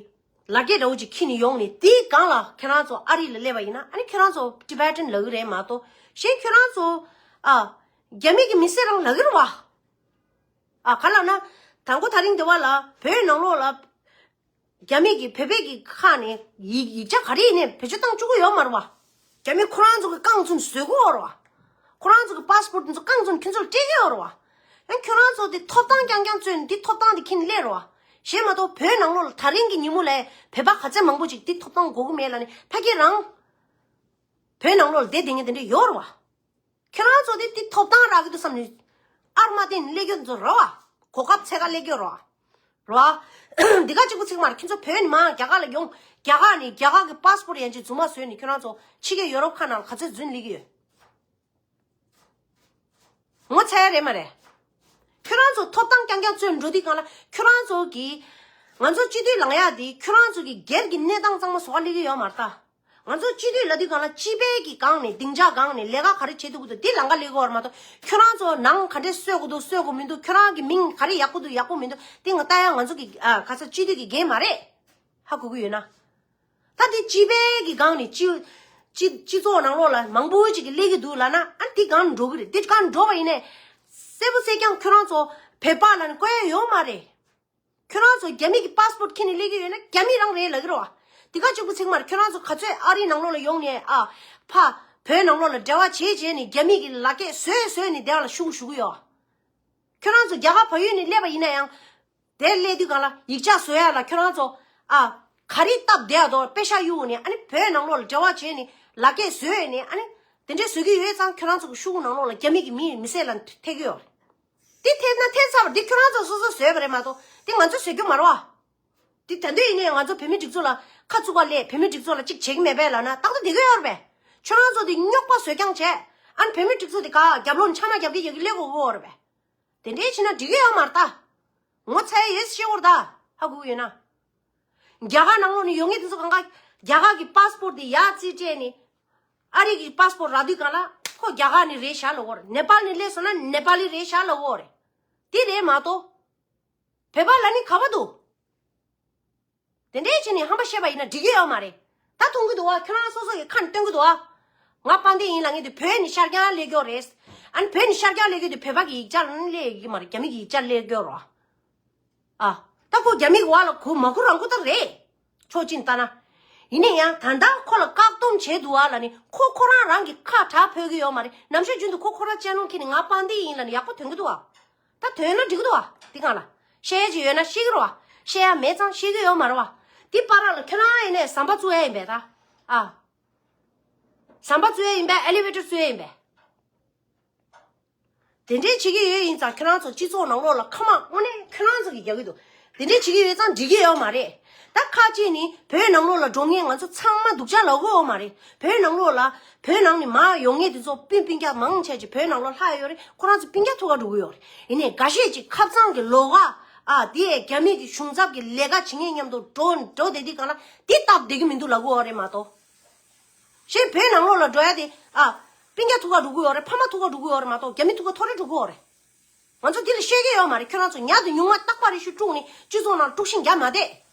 ལ་རྒྱ་འདྲ་བོ་ཅིག་ཁྱེར་ནས་ཡོང་ནས་དེའི་སྒང་ལ་ཁྱེད་རང་ཚོ་ཨ་རི་ལ་སླེབས་པ་ཡིན་ན་ཨ་ནི་ཁྱེད་རང་ཚོ་ཊི་བེ་ཊན་ལབ་ཀྱི་རེད་མ་གཏོགས་གཞན་ཁྱེད་རང་ཚོ་ཨ། རྒྱ་མི་གི་མི་སེར་རང་ལབ་ཀྱི་རེད་པ། ཨ་ག་ལབ་ན། དང་པོ་ད་རིང་འདི་བ་ལ་བོད་ནང་ལོགས་ལ་རྒྱ་མི་གི་བོད་པའི་གི་ཁ་ནས་ཡིག་ཡིག་ཆ་ག་རེ་ཡིན་ནའི་བེད་སྤྱོད་བཏང་བཅུག་གི་ཡོད་མ་རེད་པ། རྒྱ་མི་ཁོ་རང་ཚོ་གི་རྐང་བཙུགས་ནས་བཟོ་གི་ཡོད་རེད་པ། ཁོ་རང་ཚོ་གི་པ་སི་པོར་ཊི་འདི་ཚོ་རྐང་བཙུགས་ནས་ཁྱོད་ཚོ་ལ་སྤྲད་ཀྱི་ཡོད་རེད་པ། ཡང་ཁྱོད་རང་ཚོ་དེ་ཐོབ་ཐང་རྐྱང་རྐྱང་རྩོད་ནས་དེ་ཐོབ་ཐང་དེ་ཁྱེར་ནས་སླེབས་རེད་པ། གཞན་མ་གཏོགས་བོད་ནང་ལོགས་ལ་ད་རིང་གི་ཉིན་མོ་ལ་བོད་པ་ག་ཚད་མང་པོ་ཅིག་དེ་ཐོབ་ཐང་དགོས་ཀྱི་མེད་ལབ་ནས་ཕ་གི་རང་བོད་ནང་ལོགས་ལ་བསྡད་བསྡད་མཁན་དེ་འདྲ་ཡོད་རེད་པ། ཁྱེད་རང་ཚོ་དེ་དེ་ཐོབ་ཐང་རག་གི་འདུག་བསམ་ནས་ཨར་མ་བསྟན་ནས་སླེབས་ཀྱི་འདུག་རེད་པ། གོ་སྐབས་འཚོལ་ག་སླེབས་ཀྱི་རེད་པ། རེད་པ། འདི་ག་གཅིག་པུ་ཚིག་མ་རེད། ཁྱེད་ཚོ་བོད་ནས་མར་རྒྱ་གར་ལ་ཡོང་། རྒྱ་གར་ནས་རྒྱ་གར་གི་པ་སི་པོར་ཊི་ཡན་ཆད་རྫུན་མ་བཟོས་ནས་ཁྱེད་རང་ཚོ་ཕྱི་རྒྱལ་ཡོ་རོབ་ཁག་ནང་ལ་ག་ཚོད་འཛུལ་སླེབས་ཀྱི་ཡོད། ངོ་ཚ་ཡ་རེད་མ་རེད། ཁྱོད་རང་ཚོ་ཐོབ་ཐང་རྐྱང་རྐྱང་རྩོད་འགྲོ་དུས་སྒང་ལ་ཁྱོད་རང་ཚོ་གི་ང་ཚོ་སྤྱི་འཐུས་ལངས་ཡ་དེ་ཁྱོད་རང་ཚོ་གི་སྒེར་གྱི་གནས་སྟངས་གཙང་མ་བཟོ་ག་སླེབས་ཀྱི་ཡོད་མ་རེད་ད། ང་ཚོ་སྤྱི་འཐུས་ལབ་དུས་སྒང་ལ་སྤྱི་པའི་གི་སྒང་ནས་སྡིངས་ཆ་སྒང་ནས་ལས་ཀ་ག་རེ་བྱེད་ཐུབ་ཀྱི་འདུག་དེ་ལམ་ཁ་སླེབས་ཀྱི་ཡོད་རེད་མ་གཏོགས་ཁྱོད་རང་ཚོ་ནང་ག་འདྲས་བཟོ་དགོས་འདུག་བཟོ་དགོས་མི་འདུག་ཁྱོད་རང་གི་མིང་ག་རེ་ཡག་པོ་འདུག་ཡག་པོ་མི་འདུག་དེ་ང་ལྟ་ཡ་ང་ཚོ་གི་ཨ་ག་ས་སྤྱི་འཐུས་ཀྱི་འགན་མ་རེད། ཧ་གོ་གི་ཡོད་ན། ད་དེ་སྤྱི་པའི་གི་སྒང་ནས་སྤྱི་སྤྱི་སྤྱི་ཚོགས་ནང་ལོགས་ལ་མང་པོ་ཅིག་གི་སླེབས་ཀྱི་འདུག་ལབ་ན་ཨ་དེ་སྒང་འགྲོ་གི་རེད། དེ་སྒང་འགྲོ་བ་ཡིན་ནའི་གསལ་པོ་གསལ་རྐྱང་ཁྱོད་རང་ཚོ་བོད་པ་ལབ་ནས་བཀོད་ཡ་ཡོད་མ་རེད། ཁྱོད་རང་ཚོ་རྒྱ་མི་གི་པ་སི་པོར་ཊི་ཁྱེར་ནས་སླེབས་ཀྱི་ཡོད་ན་རྒྱ་མི་རང་རེད་ལབ་ཀྱི་རེད་པ། དེ་ག་གཅིག་པུ་ཚིག་མ་རེད། ཁྱོད་རང་ཚོ་ག་ཚོད་ཨ་རི་ནང་ལོགས་ལ་ཡོང་ནས་ཨ་ཕ་བོད་ནང་ལོགས་ལ་འབྲེལ་བ་བྱས་བྱས་ནས་རྒྱ་མི་གི་ལག་སྐྱེས་བཟོས་བཟོས་ནས་དེ་ལ་ཤུགས་ཞུ་གི་ཡོད། ཁྱོད་རང་ཚོ་རྒྱ་གར་བལ་ཡུལ་ནས་སླེབས་པ་ཡིན་ན་ཡང་། དེ་སླེབས་དུས་སྒང་ལ་ཡིག་ཆ་བཟོ་ཡ་ལ་ཁྱོད་རང་ཚོ་ཨ་ག་རེ་སྟབས་བདེ་ཡ་དོ་པེ་ཤག་གཡུག་ནས་ཨ་ནི་བོད་ནང་ལོགས་ལ་འབྲེལ་བ་བྱས་ནས་ལག་སྐྱེས་བཟོས་ནས་ཨ་ནི་དེ་འདྲས་བཟོ་གི་ཡོད་ཙང་ཁྱོད་རང་ཚོ་གི་ཤོག་གུ་ནང་ལོགས་ལ་རྒྱ་མི་གི་མི་མི་སེར་ལ་ཐེབས་ཀྱི་ཡོད་རེད། དེ་ཐེབས་ན་ཐེབས་ཚར་བ་འདི་ཁྱོད་རང་ཚོ་སོ་སོ་བཟོས་པ་རེད་མ་གཏོགས་དེ་ང་ཚོས་བཟོས་རྒྱུ་མ་རེད་བ། དེ་ད་དུང་ཡིན་ནའི་ང་ཚོ་བོད་མི་སྒྲིག་འཛུགས་ལ་ཁ་བཙུགས་པ་ལས་བོད་མི་སྒྲིག་འཛུགས་ལ་གཅིག་བྱེད་ཀྱི་མེད་པས་ལབ་ན་ཏག་ཏག་བསྡད་ཀྱི་ཡོད་རེད་པས། ཁྱོད་རང་ཚོ་དེ་རྙོག་པ་བཟོས་རྐྱང་བྱས་ཨ་ནི་བོད་མི་སྒྲིག་འཛུགས་དེ་ག་རྒྱབ་ལོགས་ནས་ཕྱག་ན་རྒྱབ་ཀྱི་ཡོད་ཀྱི་སླེབས་དགོས་ཀྱི་ཡོད་རེད་པས། དེ་འདྲའི་བྱས་ན་འགྲིག་གི་ཡོད་མ་རེད་ད། ངོ་ཚ་ཡ་ཡོད་ཤེས་བོར་ད། ཧ་གོ་གི་ཡོད་ན། རྒྱ་གར་ནང་ལོགས་ནས་ཡོང་མཁན་དེ་ཚོ་གང་ག་རྒྱ་གར་གྱི་པ་སི་པོར་ཊི་དེ་ཡར་རྩིས་སྤྲད་ནས་ཨ་རི་གི་པ་སི་པོར་ཊི་རག་དུས་སྒང་ལ་ཁོ་རྒྱ་གར་ནས་རེད་ཤག་ལབ་ཀྱི་ཡོད་རེད། ནེ་པཱལ་ནས་སླེབས་སོང་ན་ནེ་པཱ་ལི་རེད་ཤག་ལབ་ཀྱི་ཡོད་རེད། དེ་རེད་མ་གཏོགས། བོད་པ་ལབ་ནི་ག་པར་འདུག་དེ་འདྲའི་བྱས་ནས་ཧམ་པ་བཤད་པ་ཡིན་ན་འགྲིག་གི་ཡོད་མ་རེད། ད་མཐོང་གི་འདུག་བ། ཁྱོད་རང་སོ་སོ་ཡི་ཁ་ནས་སྟོན་གི་འདུག་བ། ང་དཔལ་ལྡན་ཡིན་ལབ་མཁན་དེ་བོད་ནས་ཤར་རྒྱག་སླེབས་ཀྱི་ཡོད་རེད། ཨ་ནི་བོད་ནས་ཤར་རྒྱག་སླེབས་ཀྱི་དེ་བོད་པ་གི་ཡིག་ཆ་ལ་སླེབས་ཀྱི་མ་རེད། རྒྱ་མི་གི་ཡིག་ཆ་སླེབས་ཀྱི་ཡོད་རེད་བ། ཨ། ད་ཁོ་རྒྱ་མི་གི་བ་ལ་གོ་མ་གོ་རང་གོ་ད་རེད། ཕྱོགས་གཅིག་ནས་ལྟ་ན། ཡིན་ན་ཡང་ད་ལྟ་ཁོ་ལ་བཀག་སྡོམ་བྱས་འདུག་བ་ལབ་ནས་ཁོ་ཁོ་རང་རང་གི་ཁ་གྲག་ཕོད་ཀྱི་ཡོད་མ་རེད། ནམ་ཞག་རྒྱུན་དུ་ཁོ་ཁོ་རང་ཅེ་ནལ་ཁྱེར་ནས་ང་དཔལ་ལྡན་ཡིན་ལབ་ནས་ཡག་པོ་ཐོན་གི་འདུག་བ། ད་ཐོན་ན་འགྲིག་གི་འདུག་བ། འདི་གང་ལ། བཤད་ཡ་ཅིག་ཡོད་ན་བཤད་ཀྱི་རེད་བ། བཤད་ཡ་མེད་ཙང་བཤད་ཀྱི་ཡོད་མ་རེད་བ། འདི་བར་ལ་ཁྱོད་རང་ཡིན་ནས་ཟམ་པ་བཙུགས་ཡ་ཡིན་པས་ད། ཨ། ཟམ་པ་བཙུགས་ཡ་ཡིན་པས། ཨེ་ལི་ཝེ་ཊར་བཙུགས་ཡ་ཡིན་པས། དེ་འདྲའི་བྱེད་ཀྱི་ཡོད་ཡིན་ཙང་ཁྱོད་རང་ཚོ་སྤྱི་ཚོགས་ནང་ལོགས་ལ་ཁ་མང་དངོས་གནས་ཁྱོད་རང་ཚོ་གིས་རྒྱག་གི་འདུག་དེ་འདྲའི་བྱེད་ཀྱི་ཡོད་ཙང་འགྲིག་གི་ཡོད་མ་རེད། ད་ཁ་ཅིག་ནི་བོད་ནང་ལོགས་ལ་འགྲོ་མཁན་ང་ཚོ་ཚང་མ་སྡུག་ཅག་ལབ་ཀྱི་ཡོད་མ་རེད། བོད་ནང་ལོགས་ལ་བོད་ནང་ནས་མར་ཡོང་མཁན་དེ་ཚོ་སྤུན་སྤུན་ཀྱག་མང་ཆེ་ཅིག་བོད་ནང་ལོགས་ལྷག་ཡོད་རེད། ཁོ་རང་ཚོ་སྤུན་ཀྱག་ཐུག་ག་འགྲོ་གི་ཡོད་རེད། ཡིན་ནའི་འགའ་ཤས་ཅིག་ཁབ་ཚང་གི་ལོགས་ཀ་ཨ་དེ་རྒྱ་མི་གི་གཞུང་ཚབ་ཀྱི་ལས་ཀ་བྱེད་མཁན་མཉམ་དུ་འགྲོ་འགྲོ་བསྡད་དུས་སྒང་ལ་དེ་སྟབས་བདེ་གི་མི་འདུག་ལབ་ཀྱི་ཡོད་རེད་མ་གཏོགས། གཞན་བོད་ནང་ལོགས་ལ་འགྲོ་ཡ་དེ་ཨ། སྤུན་ཀྱག་ཐུག་ག་འགྲོ་གི་ཡོད་རེད། ཕ་མ་ཐུག་ག་འགྲོ་གི་ཡོད་རེད་མ་གཏོགས་རྒྱ་མི་ཐུག་ག་ཐོ་རེ་འགྲོ་གི་ཡོད་རེད། ང་ཚོ་འདི་ལ་བཤད་ཀྱི་ཡོད་མ་རེད། ཁྱོད་རང་ཚོ་ཉག་དེ་ཉུང་མ་རྟག་པ་རེ་ཞིག་དཀྲུགས་ནས་སྤྱི་ཚོགས་ནང་དཀྲུག་ཤིང་རྒྱག་མ་བསྡད།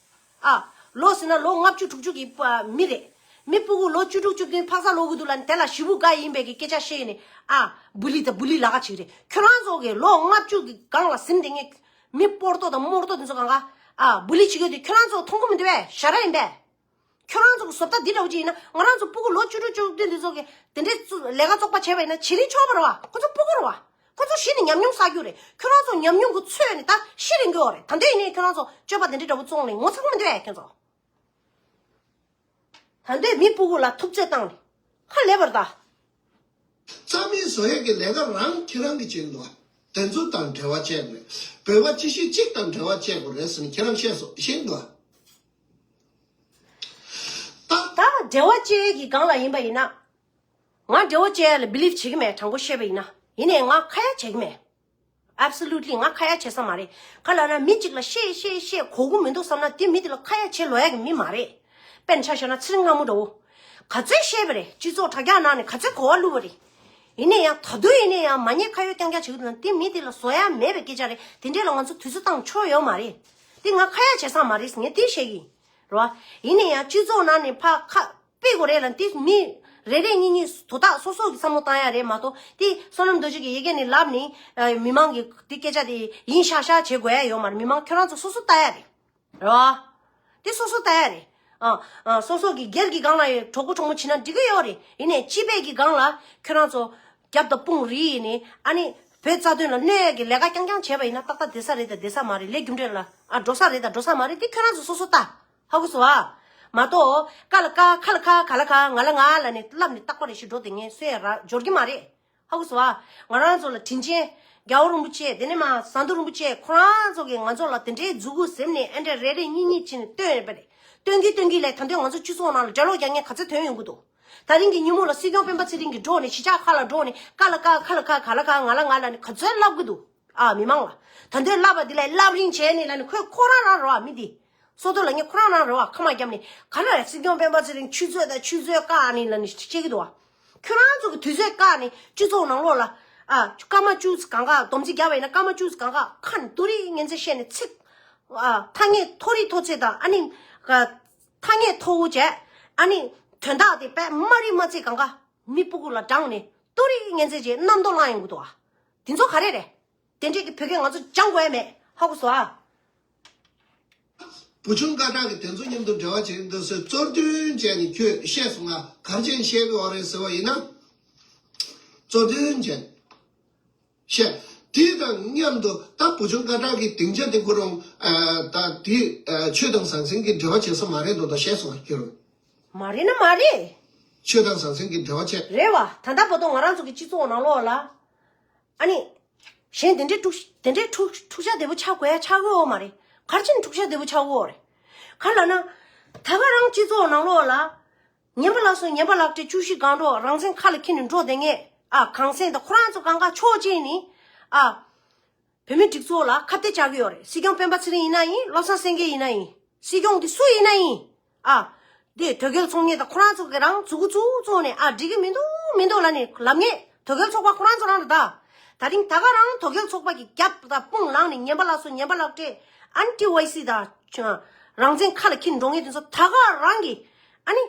ཨ། ལོ་ཟེར་ན་ལོ་ལྔ་བཅུ་དྲུག་ཅུ་གི་མི་རེད། མི་སྤུ་གུ་ལོ་བཅུ་དྲུག་བཅུ་བདུན་ཕག་ཚ་ལོག་གི་འདུག་ལབ་ནས་དེ་ལ་ཞེ་པོ་དགའ་ཡིན་པའི་གི་སྐད་ཆ་བཤད་ནས་ཨ། བུ་ལི་དང་བུ་ལི་ལ་ཁ་བྱེད་ཀྱི་རེད། ཁྱོད་རང་ཚོ་གི་ལོ་ལྔ་བཅུ་གི་སྒང་ལ་ཟིན་བསྡད་མཁན་མི་སྤོར་ཏོ་དང་རྨོར་ཏོ་དེ་ཚོ་གང་ག་ཨ། བུ་ལི་བྱེད་ཀྱི་ཡོད་དེ་ཁྱོད་རང་ཚོ་མཐོང་གི་མི་འདུག་པས། ཞ་ར་ཡིན་པས། ཁྱོད་རང་ཚོ་གི་བཟོ་ལྟ་འདི་འདྲ་བོ་ཅིག་ཡིན་ན་ང་རང་ཚོ་སྤུ་གུ་ལོ་བཅུ་དྲུག་བཅུ་བདུན་འདི་ཚོ་གི་དེ་འདྲའི་ཚོ་ལས་ཀ་བཙོག་པ་བྱས་པ་ཡིན་ན་བྱེད་རིན་ཆོག་པ་རེད་བ། ཁོ་ཚོ་སྤུ་གུ་རེད་བ། ཁོ་ཚོ་གཞི་ནས་ཉམས་མྱོང་བསགས་རྒྱུ་རེད། ཁྱོད་རང་ཚོ་ཉམས་མྱོང་གི་ཚོད་ནས་ད་ཤི་རན་གྱི་ཡོད་རེད། ད་འདོད་ཡིན་ནའི་ཁྱོད་རང་ཚོ་སྤྱོད་པ་དེ་འདྲའི་འདྲ་བོ་བཙོང་ནས་ངོ་ཚ་གི་མི་འདུག་ཨེ་ཁྱོད་ཚོ། ད་འདོད་མི་སྤུ་གུ་ལ་ཐུབ་ཚོད་བཏང་ནས་ཧ་ལས་པར་ད། རྩ་མེད་བཟོ་ཡས་ཀྱི་ལས་ཀ་རང་ཁྱེད་རང་གིས་བྱེད་འདུག་ཨ། དེ་ཚོ་དང་འབྲེལ་བ་བྱེད་དགོས་རེད། བོད་པ་སྤྱི་བཤད་གཅིག་དང་འབྲེལ་བ་བྱེད་དགོས་རེད་ཟེར་ནས་ཁྱེད་རང་བཤད་སོང་ཤེས་འདུག་ཨ། ད། ད་ འབྲེལ་བ་བཅད་ཡས་ཀྱི་སྒང་ལ་ཡིན་པ་ཡིན་ན། ང་འབྲེལ་བ་བཅད་ཡ་ལ་བི་ལིབ་བྱེད་ཀྱི་མེད། དྲང་པོ་བཤད་པ་ཡིན་ན། ཡིན་ནའི་ང་ཁ་ཡ་བྱེད་ཀྱི་མེད། Absolutely ང་ཁ་ཡ་བྱེད་ས་མ་རེད། ག་ལབ་ན་མི་གཅིག་ལ་བཤད་བཤད་བཤད་གོ་གི་མི་འདུག་བསམ་ན་དེ་མི་དེ་ལ་ཁ་ཡ་བྱེད་ལོ་ཡ་གི་མི་མ་རེད། དཔེར་ན་ཆ་བཞག་ན་ཚེ་རིང་ལྷ་མོ་འདྲ་བོ། ག་ཚོད་བཤད་པ་རེད། སྤྱི་ཚོགས་དྲ་རྒྱ་ནང་ནས་ག་ཚོད་གོ་བ་བླུགས་པ་རེད། ཡིན་ནའི་ཡང་ད་དུང་ཡིན་ནའི་ཡང་མ་ཉེས་ཁ་གཡོགས་རྐྱང་རྐྱང་བྱེད་ཀྱི་འདུག་ན་དེ་མི་དེ་ལ་བཟོ་ཡ་མེད་པའི་སྐད་ཆ་རེད། དེ་འདྲས་ལ་ང་ཚོ་དུས་ཚོད་བཏང་ཆོག་ཡོད་མ་རེད། དེ་ང་ཁ་ཡ་བྱེད་ས་མ་རེད་ངས་དེ་བཤད་ཀྱི་ཡིན། རེད་བ། ཡིན་ནའི་ཡང་སྤྱི་ཚོགས་ནང་ནས་ཕར་ཁ་སྤེལ་དགོས་རེད་ལ། དེ་མི་རེ་རེ་གཉིས་གཉིས་དོ་བདག་སོ་སོ་གི་བསམ་བློ་བཏང་ཡ་རེད་མ་གཏོགས། དེ་བསོད་ནམས་རྡོ་རྗེ་གི་ཡ་གི་ནས་ལབ་ནས་ཨ། མི་མང་གི་དེ་སྐད་ཆ་དེ་ཡིན་ཤག་ཤག་བྱེད་དགོས་ཡ་ཡོད་མ་རེད། མི་མང་ཁྱོད་རང་ཚོ་སོ་སོ་ལྟ་ཡ་རེད། རེད་བ། དེ་སོ་སོ་ལྟ་ཡ་རེད། ཨ། ཨ། སོ་སོ་གི་སྒེར་གྱི་སྒང་ལ་ཡ་གྲོགས་པོ་གྲོགས་མོ་བྱེད་ན་འགྲིག་གི་ཡོད་རེད། ཡིན་ནའི་སྤྱི་པའི་གི་སྒང་ལ་ཁྱོད་རང་ཚོ་རྒྱབ་དང་དཔུང་རེད་ནས་ཨ་ནི་བོད་རྩ་དོན་ལ་གནོད་ཡ་གི་ལས་ཀ་རྐྱང་རྐྱང་བྱས་པ་ཡིན་ན་ཏག་ཏག་བསྡད་ས་རེད་དང་བསྡད་ས་མ་རེད། ལས་རྒྱུ་འབྲས་ལ་ཨ་འགྲོ་ས་རེད་དང་འགྲོ་ས་མ་རེད། དེ་ཁྱོད་རང་ཚོ་སོ་སོ་ལྟ། ཧ་གོ་སོང་ཨ། མ་གཏོགས་ཀ་ལ་ཀ་ཁ་ལ་ཁ་ག་ལ་ག་ང་ལ་ང་ལ་ནས་ལབ་ནས་རྟག་པར་རེ་ཞིག་འགྲོ་དེ་ངས་སོས་ར་འབྱོར་གྱི་མ་རེད། ཧ་གོ་སོང་ཨ། ང་རང་ཚོ་ལ་དྲིན་ཆེན་རྒྱལ་བ་རིན་པོ་ཆེ་དེ་ནས་མ་ཟམ་གདོང་རིན་པོ་ཆེ་ཁོ་རང་ཚོ་གིས་ང་ཚོ་ལ་དེ་འདྲའི་མཛུ་གུ་ཟེར་ནས་ཨེ་འདྲ་རེ་རེ་གཉིས་གཉིས་བྱས་ནས་སྟོན་རེད་པ་རེད། སྟོན་གྱི་སྟོན་གྱི་ལས་ད་འདོད་ང་ཚོ་སྤྱི་ཚོགས་ནང་ལ་གྲྭ་ལོག་རྒྱག་མཁན་ག་ཚོད་ཐོན་ཡོང་གི་འདུག་ད་རིང་གི་ཉིན་མོ་ལ་སྲིད་སྐྱོང་སྤེན་པ་ཚེ་རིང་གི་འགྲོ་ནས་གཞིས་ཆགས་ཁག་ལ་འགྲོ་ནས་ཀ་ལ་ཀ་ཁ་ལ་ཁ་ག་ལ་ག་ང་ལ་ང་ལ་ནས་ག་ཚོད་ལབ་གི་འདུག་ཨ། མི་མང་ལ་ད་འདོད་ལབ་པ་འདི་ལས་ལབ་རིན་བྱས་ནས་ལ་ནི་ཁོས་ཁོ་རང་རང་རོ་ཨ་མི་འདི། སོ་ཏོ་ལ་ངས་ཁོ་རང་རང་རེ་བ་ཁ་མ་བརྒྱབ་ནས་ག་ལ་རེ་སྲིད་སྐྱོང་སྤེན་པ་ཚེ་རིང་ཆུ་ཚོད་དང་ཆུ་ཚོད་བཀག་ནས་ལ་ནི་བཤད་ཀྱི་འདུག་བ། ཁྱོད་རང་ཚོ་གི་དུས་ཚོད་བཀག་ནས་སྤྱི་ཚོགས་ནང་ལོགས་ལ་ཨ་སྐར་མ་བཅུ་ཙམ་གང་ག་སྡོམ་རྩིས་བརྒྱབ་པ་ཡིན་ན་སྐར་མ་བཅུ་ཙམ་གང་ག་ཁ་ནས་ཏུ་རི་ངན་ཚེ་བཤད་ནས་ཚིག་ཨ་ཐ་སྙད་མཐོ་རིས་མཐོ་ཚད་དང་ཨ་ནི་ཐ་སྙད་མཐོ་བོ་བྱས་ཨ་ནི་དོན་དག་དེ་དཔེ་དམའ་རིས་དམའ་ཚད་གང་ག་མི་སྤུ་གུ་ལ་བགྲངས་ནས་ཏུ་རི་ངན་ཚེ་བྱས་རྣམ་རྟོག་ལངས་ཡོང་གི་འདུག་བ། དེ་ཚོ་ག་རེ་རེད། དེ་འདྲས་ཀྱི་བོད་སྐད་ང་ཚོ་སྦྱང་དགོས་ཡ་མེད། ཧ་གོ་སོང་ཨ། བུ་ཆུང་སྐད་གྲགས་ཀྱིས་དེ་ཚོ་མཉམ་དུ་འབྲེལ་བ་བྱེད་ཀྱི་འདུག་ཟེར་གཙོ་དོན་བྱས་ནས་ཁྱོད་བཤད་སོང་ང་ག་རེ་བྱས་ནས་བཤད་དགོས་རེད་ཟེར་བ་ཡིན་ན། གཙོ་དོན་བྱས་བཤད། དེ་དང་མཉམ་དུ་ད་བུ་ཆུང་སྐད་གྲགས་ཀྱི་སྡིངས་ཆ་དེ་ཁོ་རང་ད་དེ་ཆོས་དང་ཟང་ཟིང་གི་འབྲེལ་བ་བྱེད་ས་མ་རེད་འདུག་ད་བཤད་སོང་ང་ཁྱོད་རང་། མ་རེད་ན་མ་རེད། ཆོས་དང་ཟང་ཟིང་གི་འབྲེལ་བ་བྱེད། རེད་བ། ད་ལྟ་བར་དུ་ང་རང་ཚོ་གི་སྤྱི་ཚོགས་ནང་ལོགས་ལ། ཨ་ནི། གཞན་དེ་འདྲའི་འཁྲུག་དེ་འདྲའི་འཁྲུག་འཁྲུག་ཆ་དེ་པོ་ཆགས་དགོས་ཡ་ཆགས་ཀྱི་ཡོད་མ་རེད། ག་རེ་བྱས་ནས་འཁྲུག་ཆ་དེ་པོ་ཆགས་ཀྱི་ཡོད་རེད། ག་རེ་ལབ་ན། ད་ག་རང་སྤྱི་ཚོགས་ནང་ལོགས་ལ། ངན་པ་ལགས་སོ་ངན་པ་ལགས་ཏེ་བཅུ་བཞི་སྒང་འགྲོ་རང་བཙན་ཁ་ལ་འཁྱེར་ནས་འགྲོ་བསྡད་མཁན་ཨ་གངས་སེང་དང་ཁོ་རང་ཚོ་གང་ག་ཕྱོགས་གཅིག་ནས་ཨ། བོད་མི་སྒྲིག་འཛུགས་ལ་ཁ་གཏད་བཅག་གི་ཡོད་རེད། སྲིད་སྐྱོང་སྤེན་པ་ཚེ་རིང་ཡིན་ན་ཡིན་བློ་བཟང་སེང་གེ་ཡིན་ན་ཡིན་སྲིད་སྐྱོང་འདི་སུ་ཡིན་ན་ཡིན། ཨ། འདི་དོལ་རྒྱལ་ཚོགས་གཉིས་དང་ཁོ་རང་ཚོ་གི་རང་མཛུ་གུ་བཙུགས་བཙུགས་ནས་ཨ་འགྲིག་གི་མི་འདུག་མི་འདུག་ལབ་ནས་ལབ་ངེས་དོལ་རྒྱལ་ཚོགས་པ་ཁོ་རང་ཚོ་རང་རེད་ད། ད་རིང་ད་ག་རང་དོལ་རྒྱལ་ཚོགས་པ་གི་རྒྱབ་དང་དཔུང་ལངས་ནས་ངན་པ་ལགས་སོ་ངན་པ་ལགས་ཏེ་ཨན་ཏི་ཝའི་སི་དང་རང་བཙན་ཁ་ལ་འཁྱེར་འགྲོ་ངེས་དེ་ཚོ་ད་ག་རང་གི་ཨ་ནི།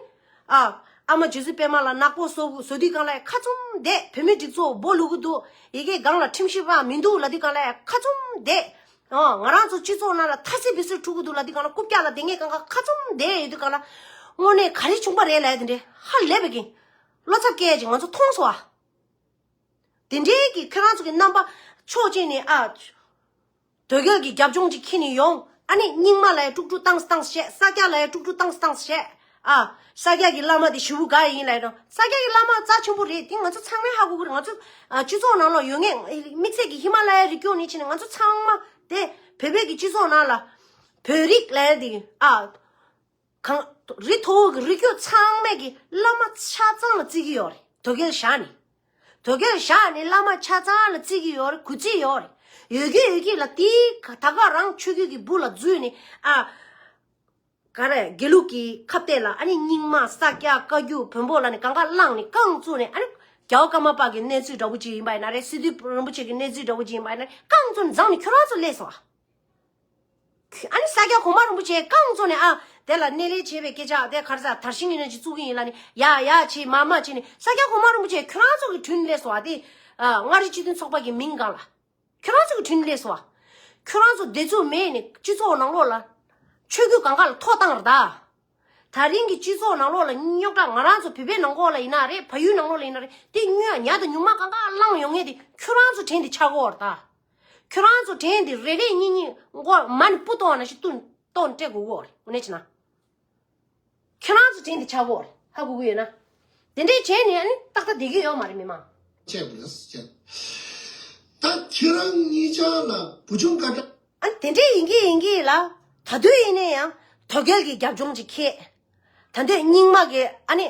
ཨ། ཨ་མ་རྗེ་བཙུན་པད་མ་ལ་ནག་པོ་བཟོ་བཟོ་དུས་སྒང་ལ་ཁ་བཙུམ་བསྡད། བོད་མི་སྒྲིག་འཛུགས་སྦོ་ལུག་གི་འདུག་ཡི་གེ་སྒང་ལ་ཁྲིམས་ཞིབ་པ་མི་འདུག་ལབ་དུས་སྒང་ལ་ཁ་བཙུམ་བསྡད། ཨོ་ང་རང་ཚོ་སྤྱི་ཚོགས་ནང་ལ་ཐ་སི་བི་སི་འཁྲུག་གི་འདུག་ལབ་དུས་སྒང་ལ་རྐུབ་བཀྱག་ལ་བསྡད་མཁན་སྒང་ག་ཁ་བཙུམ་བསྡད་ཡོད་དུས་སྒང་ལ་དངོས་གནས་ག་རེ་བྱུང་པ་རེད་ལབ་ཡ་དེ་འདྲའི་ཧ་ལས་པའི་གི་བློ་འཚབ་སྐྱེ་ཡ་ཅིག་ང་ཚོ་མཐོང་སོང་ཨ། དེ་འདྲའི་གི་ཁྱོད་རང་ཚོ་གི་རྣམ་པ་ཕྱོགས་གཅིག་ནས་ཨ། དོལ་རྒྱལ་གྱི་རྒྱབ་ལྗོངས་ཅིག་འཁྱེར་ནས་ཡོང་། ཨ་ནི་རྙིང་མ་ལ་ཡང་དཀྲུག་དཀྲུག་བཏང་བཏང་བྱས། ས་སྐྱ་ལ་ཡང་དཀྲུག་དཀྲུག་བཏང་བཏང་བྱས། ཨ། ས་སྐྱ་གི་བླ་མ་དེ་ཞེ་པོ་དགའ་ཡིན་ལབ་རོ། ས་སྐྱ་གི་བླ་མ་རྩ་ཆེན་པོ་རེད་དེ་ང་ཚོ་ཚང་མས་ཧ་གོ་གི་རེད། ང་ཚོ་ཨ་སྤྱི་ཚོགས་ནང་ལ་ཡོད་ངེས་དམིགས་བསལ་གྱི་ཧི་མ་ལ་ཡའི་རི་རྒྱུད་ནས་ཕྱིན་ནས་ང་ཚོ་ཚང་མ་དེ་བོད་པའི་གི་སྤྱི་ཚོགས་ནང་ལ་བོད་རིགས་ལབ་ཡ་དེ་ཨ། གང་། རི་མཐོ་བོ་གི་རི་རྒྱུད་ཚང་མས་ཀྱི་བླ་མ་ཆ་ཚང་ལ་བརྩི་གི་ཡོད་རེད། དོལ་རྒྱལ་བཞག་ནས། དོལ་རྒྱལ་བཞག་ནས་བླ་མ་ཆ་ཚང་ལ་བརྩི་གི་ཡོད་རེད། གུས་བརྩི་ཡོད་རེད། ཡོད་ཀྱི་ཡོད་ཀྱི་ལ་དེའི་ད་ག་རང་ཆོས་བརྒྱུད་ཀྱི་སྦུག་ལ་འཛུལ་ནས་ཨ། ག་རེ་དགེ་ལུགས་ཀྱི་ཁ་གཏད་ལ་ཨ་ནི་རྙིང་མ་ས་སྐྱ་བཀའ་བརྒྱུད་བོན་པོ་ལ་ནི་གང་ག་བླངས་ནས་རྐང་བཙུགས་ནས་ཨ་ནི་རྒྱལ་བ་ཀརྨ་པ་གི་གནས་ཚུལ་འདྲ་བོ་ཅིག་ཡིན་པ་ཡིན་ན་རེད། སི་ཏུ་རིན་པོ་ཆེ་གི་གནས་ཚུལ་འདྲ་བོ་ཅིག་ཡིན་པ་ཡིན་ན་རེད། རྐང་བཙུགས་ནས་འཛངས་ནས་ཁྱོད་རང་ཚོ་སླེབས་སོང་ཨ། ཨ་ནི་ས་སྐྱ་གོང་མ་རིན་པོ་ཆེ་རྐང་བཙུགས་ནས་ཨ་དེ་ལ་སྣེ་ལེན་བྱས་པའི་སྐད་ཆ་དེ་ག་རེ་ཟ་དར་ཤིང་ཡིན་ན་ཅིག་བཙུགས་ཀྱི་ཡིན་ལ་ནི་ཡ་ཡ་བྱེད་མ་མ་བྱེད་ནི་ས་སྐྱ་གོང་མ་རིན་པོ་ཆེ་ཁྱོད་རང་ཚོ་གི་དྲུང་སླེབས་སོང་ཨ། དེ་ཨ་མངའ་རིས་སྤྱི་མཐུན་ཚོགས་པ་གི་མིང་སྒང་ལ་ཁྱོད་རང་ཚོ་གི་དྲུང་སླེབས་སོང་ཨ། ཁྱོད་རང་ཚོ་བདེ་ཚུགས་མེད་ནི་སྤྱི་ཚོགས་ནང་ལོགས་ལ་ཆོས་བརྒྱུད་གང་ག་ལ་ཐོ་བཏང་ར་ད། ད་རིང་གི་སྤྱི་ཚོགས་ནང་ལོགས་ལ་རྙོག་དྲ་ང་རང་ཚོ་བོད་པའི་ནང་ལོགས་ལ་ཡིན་ན་རེད། ཕ་ཡུལ་ནང་ལོགས་ལ་ཡིན་ན་རེད། དེ་ཉོས་ཉ་དང་ཉུང་མ་གང་ག་བླངས་ཡོང་ངེས་དེ་ཁྱོད་རང་ཚོ་དྲན་དེ་ཆགས་གོ་བར་ད། ཁྱོད་རང་ཚོ་དྲན་དེ་རེ་རེ་གཉིས་གཉིས་མགོ་མ་ནི་སྤུ་གཏོང་བ་ན་ཞིག་བཏུན་གཏོང་སྤྲད་དགོས་གོ་རེད། དངོས་གནས་བྱས་ན། ཁྱོད་རང་ཚོ་དྲན་དེ་ཆགས་གོ་རེད། ཧ་གོ་གི་ཡོད་ན། དེ་འདྲས་བྱས་ནས་ཨ་ནི་ཏག་ཏག་བསྡད་ཀྱི་ཡོད་མ་རེད་མི་མང་། བྱས་པ་རེད་བྱས། ད་ཁྱེད་རང་གཉིས་ཆ་ལ་བུ་ཆུང་དཀའ་དྲག་ཨ་དེ་འདྲས་ཡིན་གྱི་ཡིན་གྱི་ལ། ད་དུང་ཡིན་ནའི་ཡང་དོལ་རྒྱལ་གྱི་རྒྱབ་ལྗོངས་ཅིག་ཁེལ། ད་འདོད་རྙིང་མ་གི་ཨ་ནི་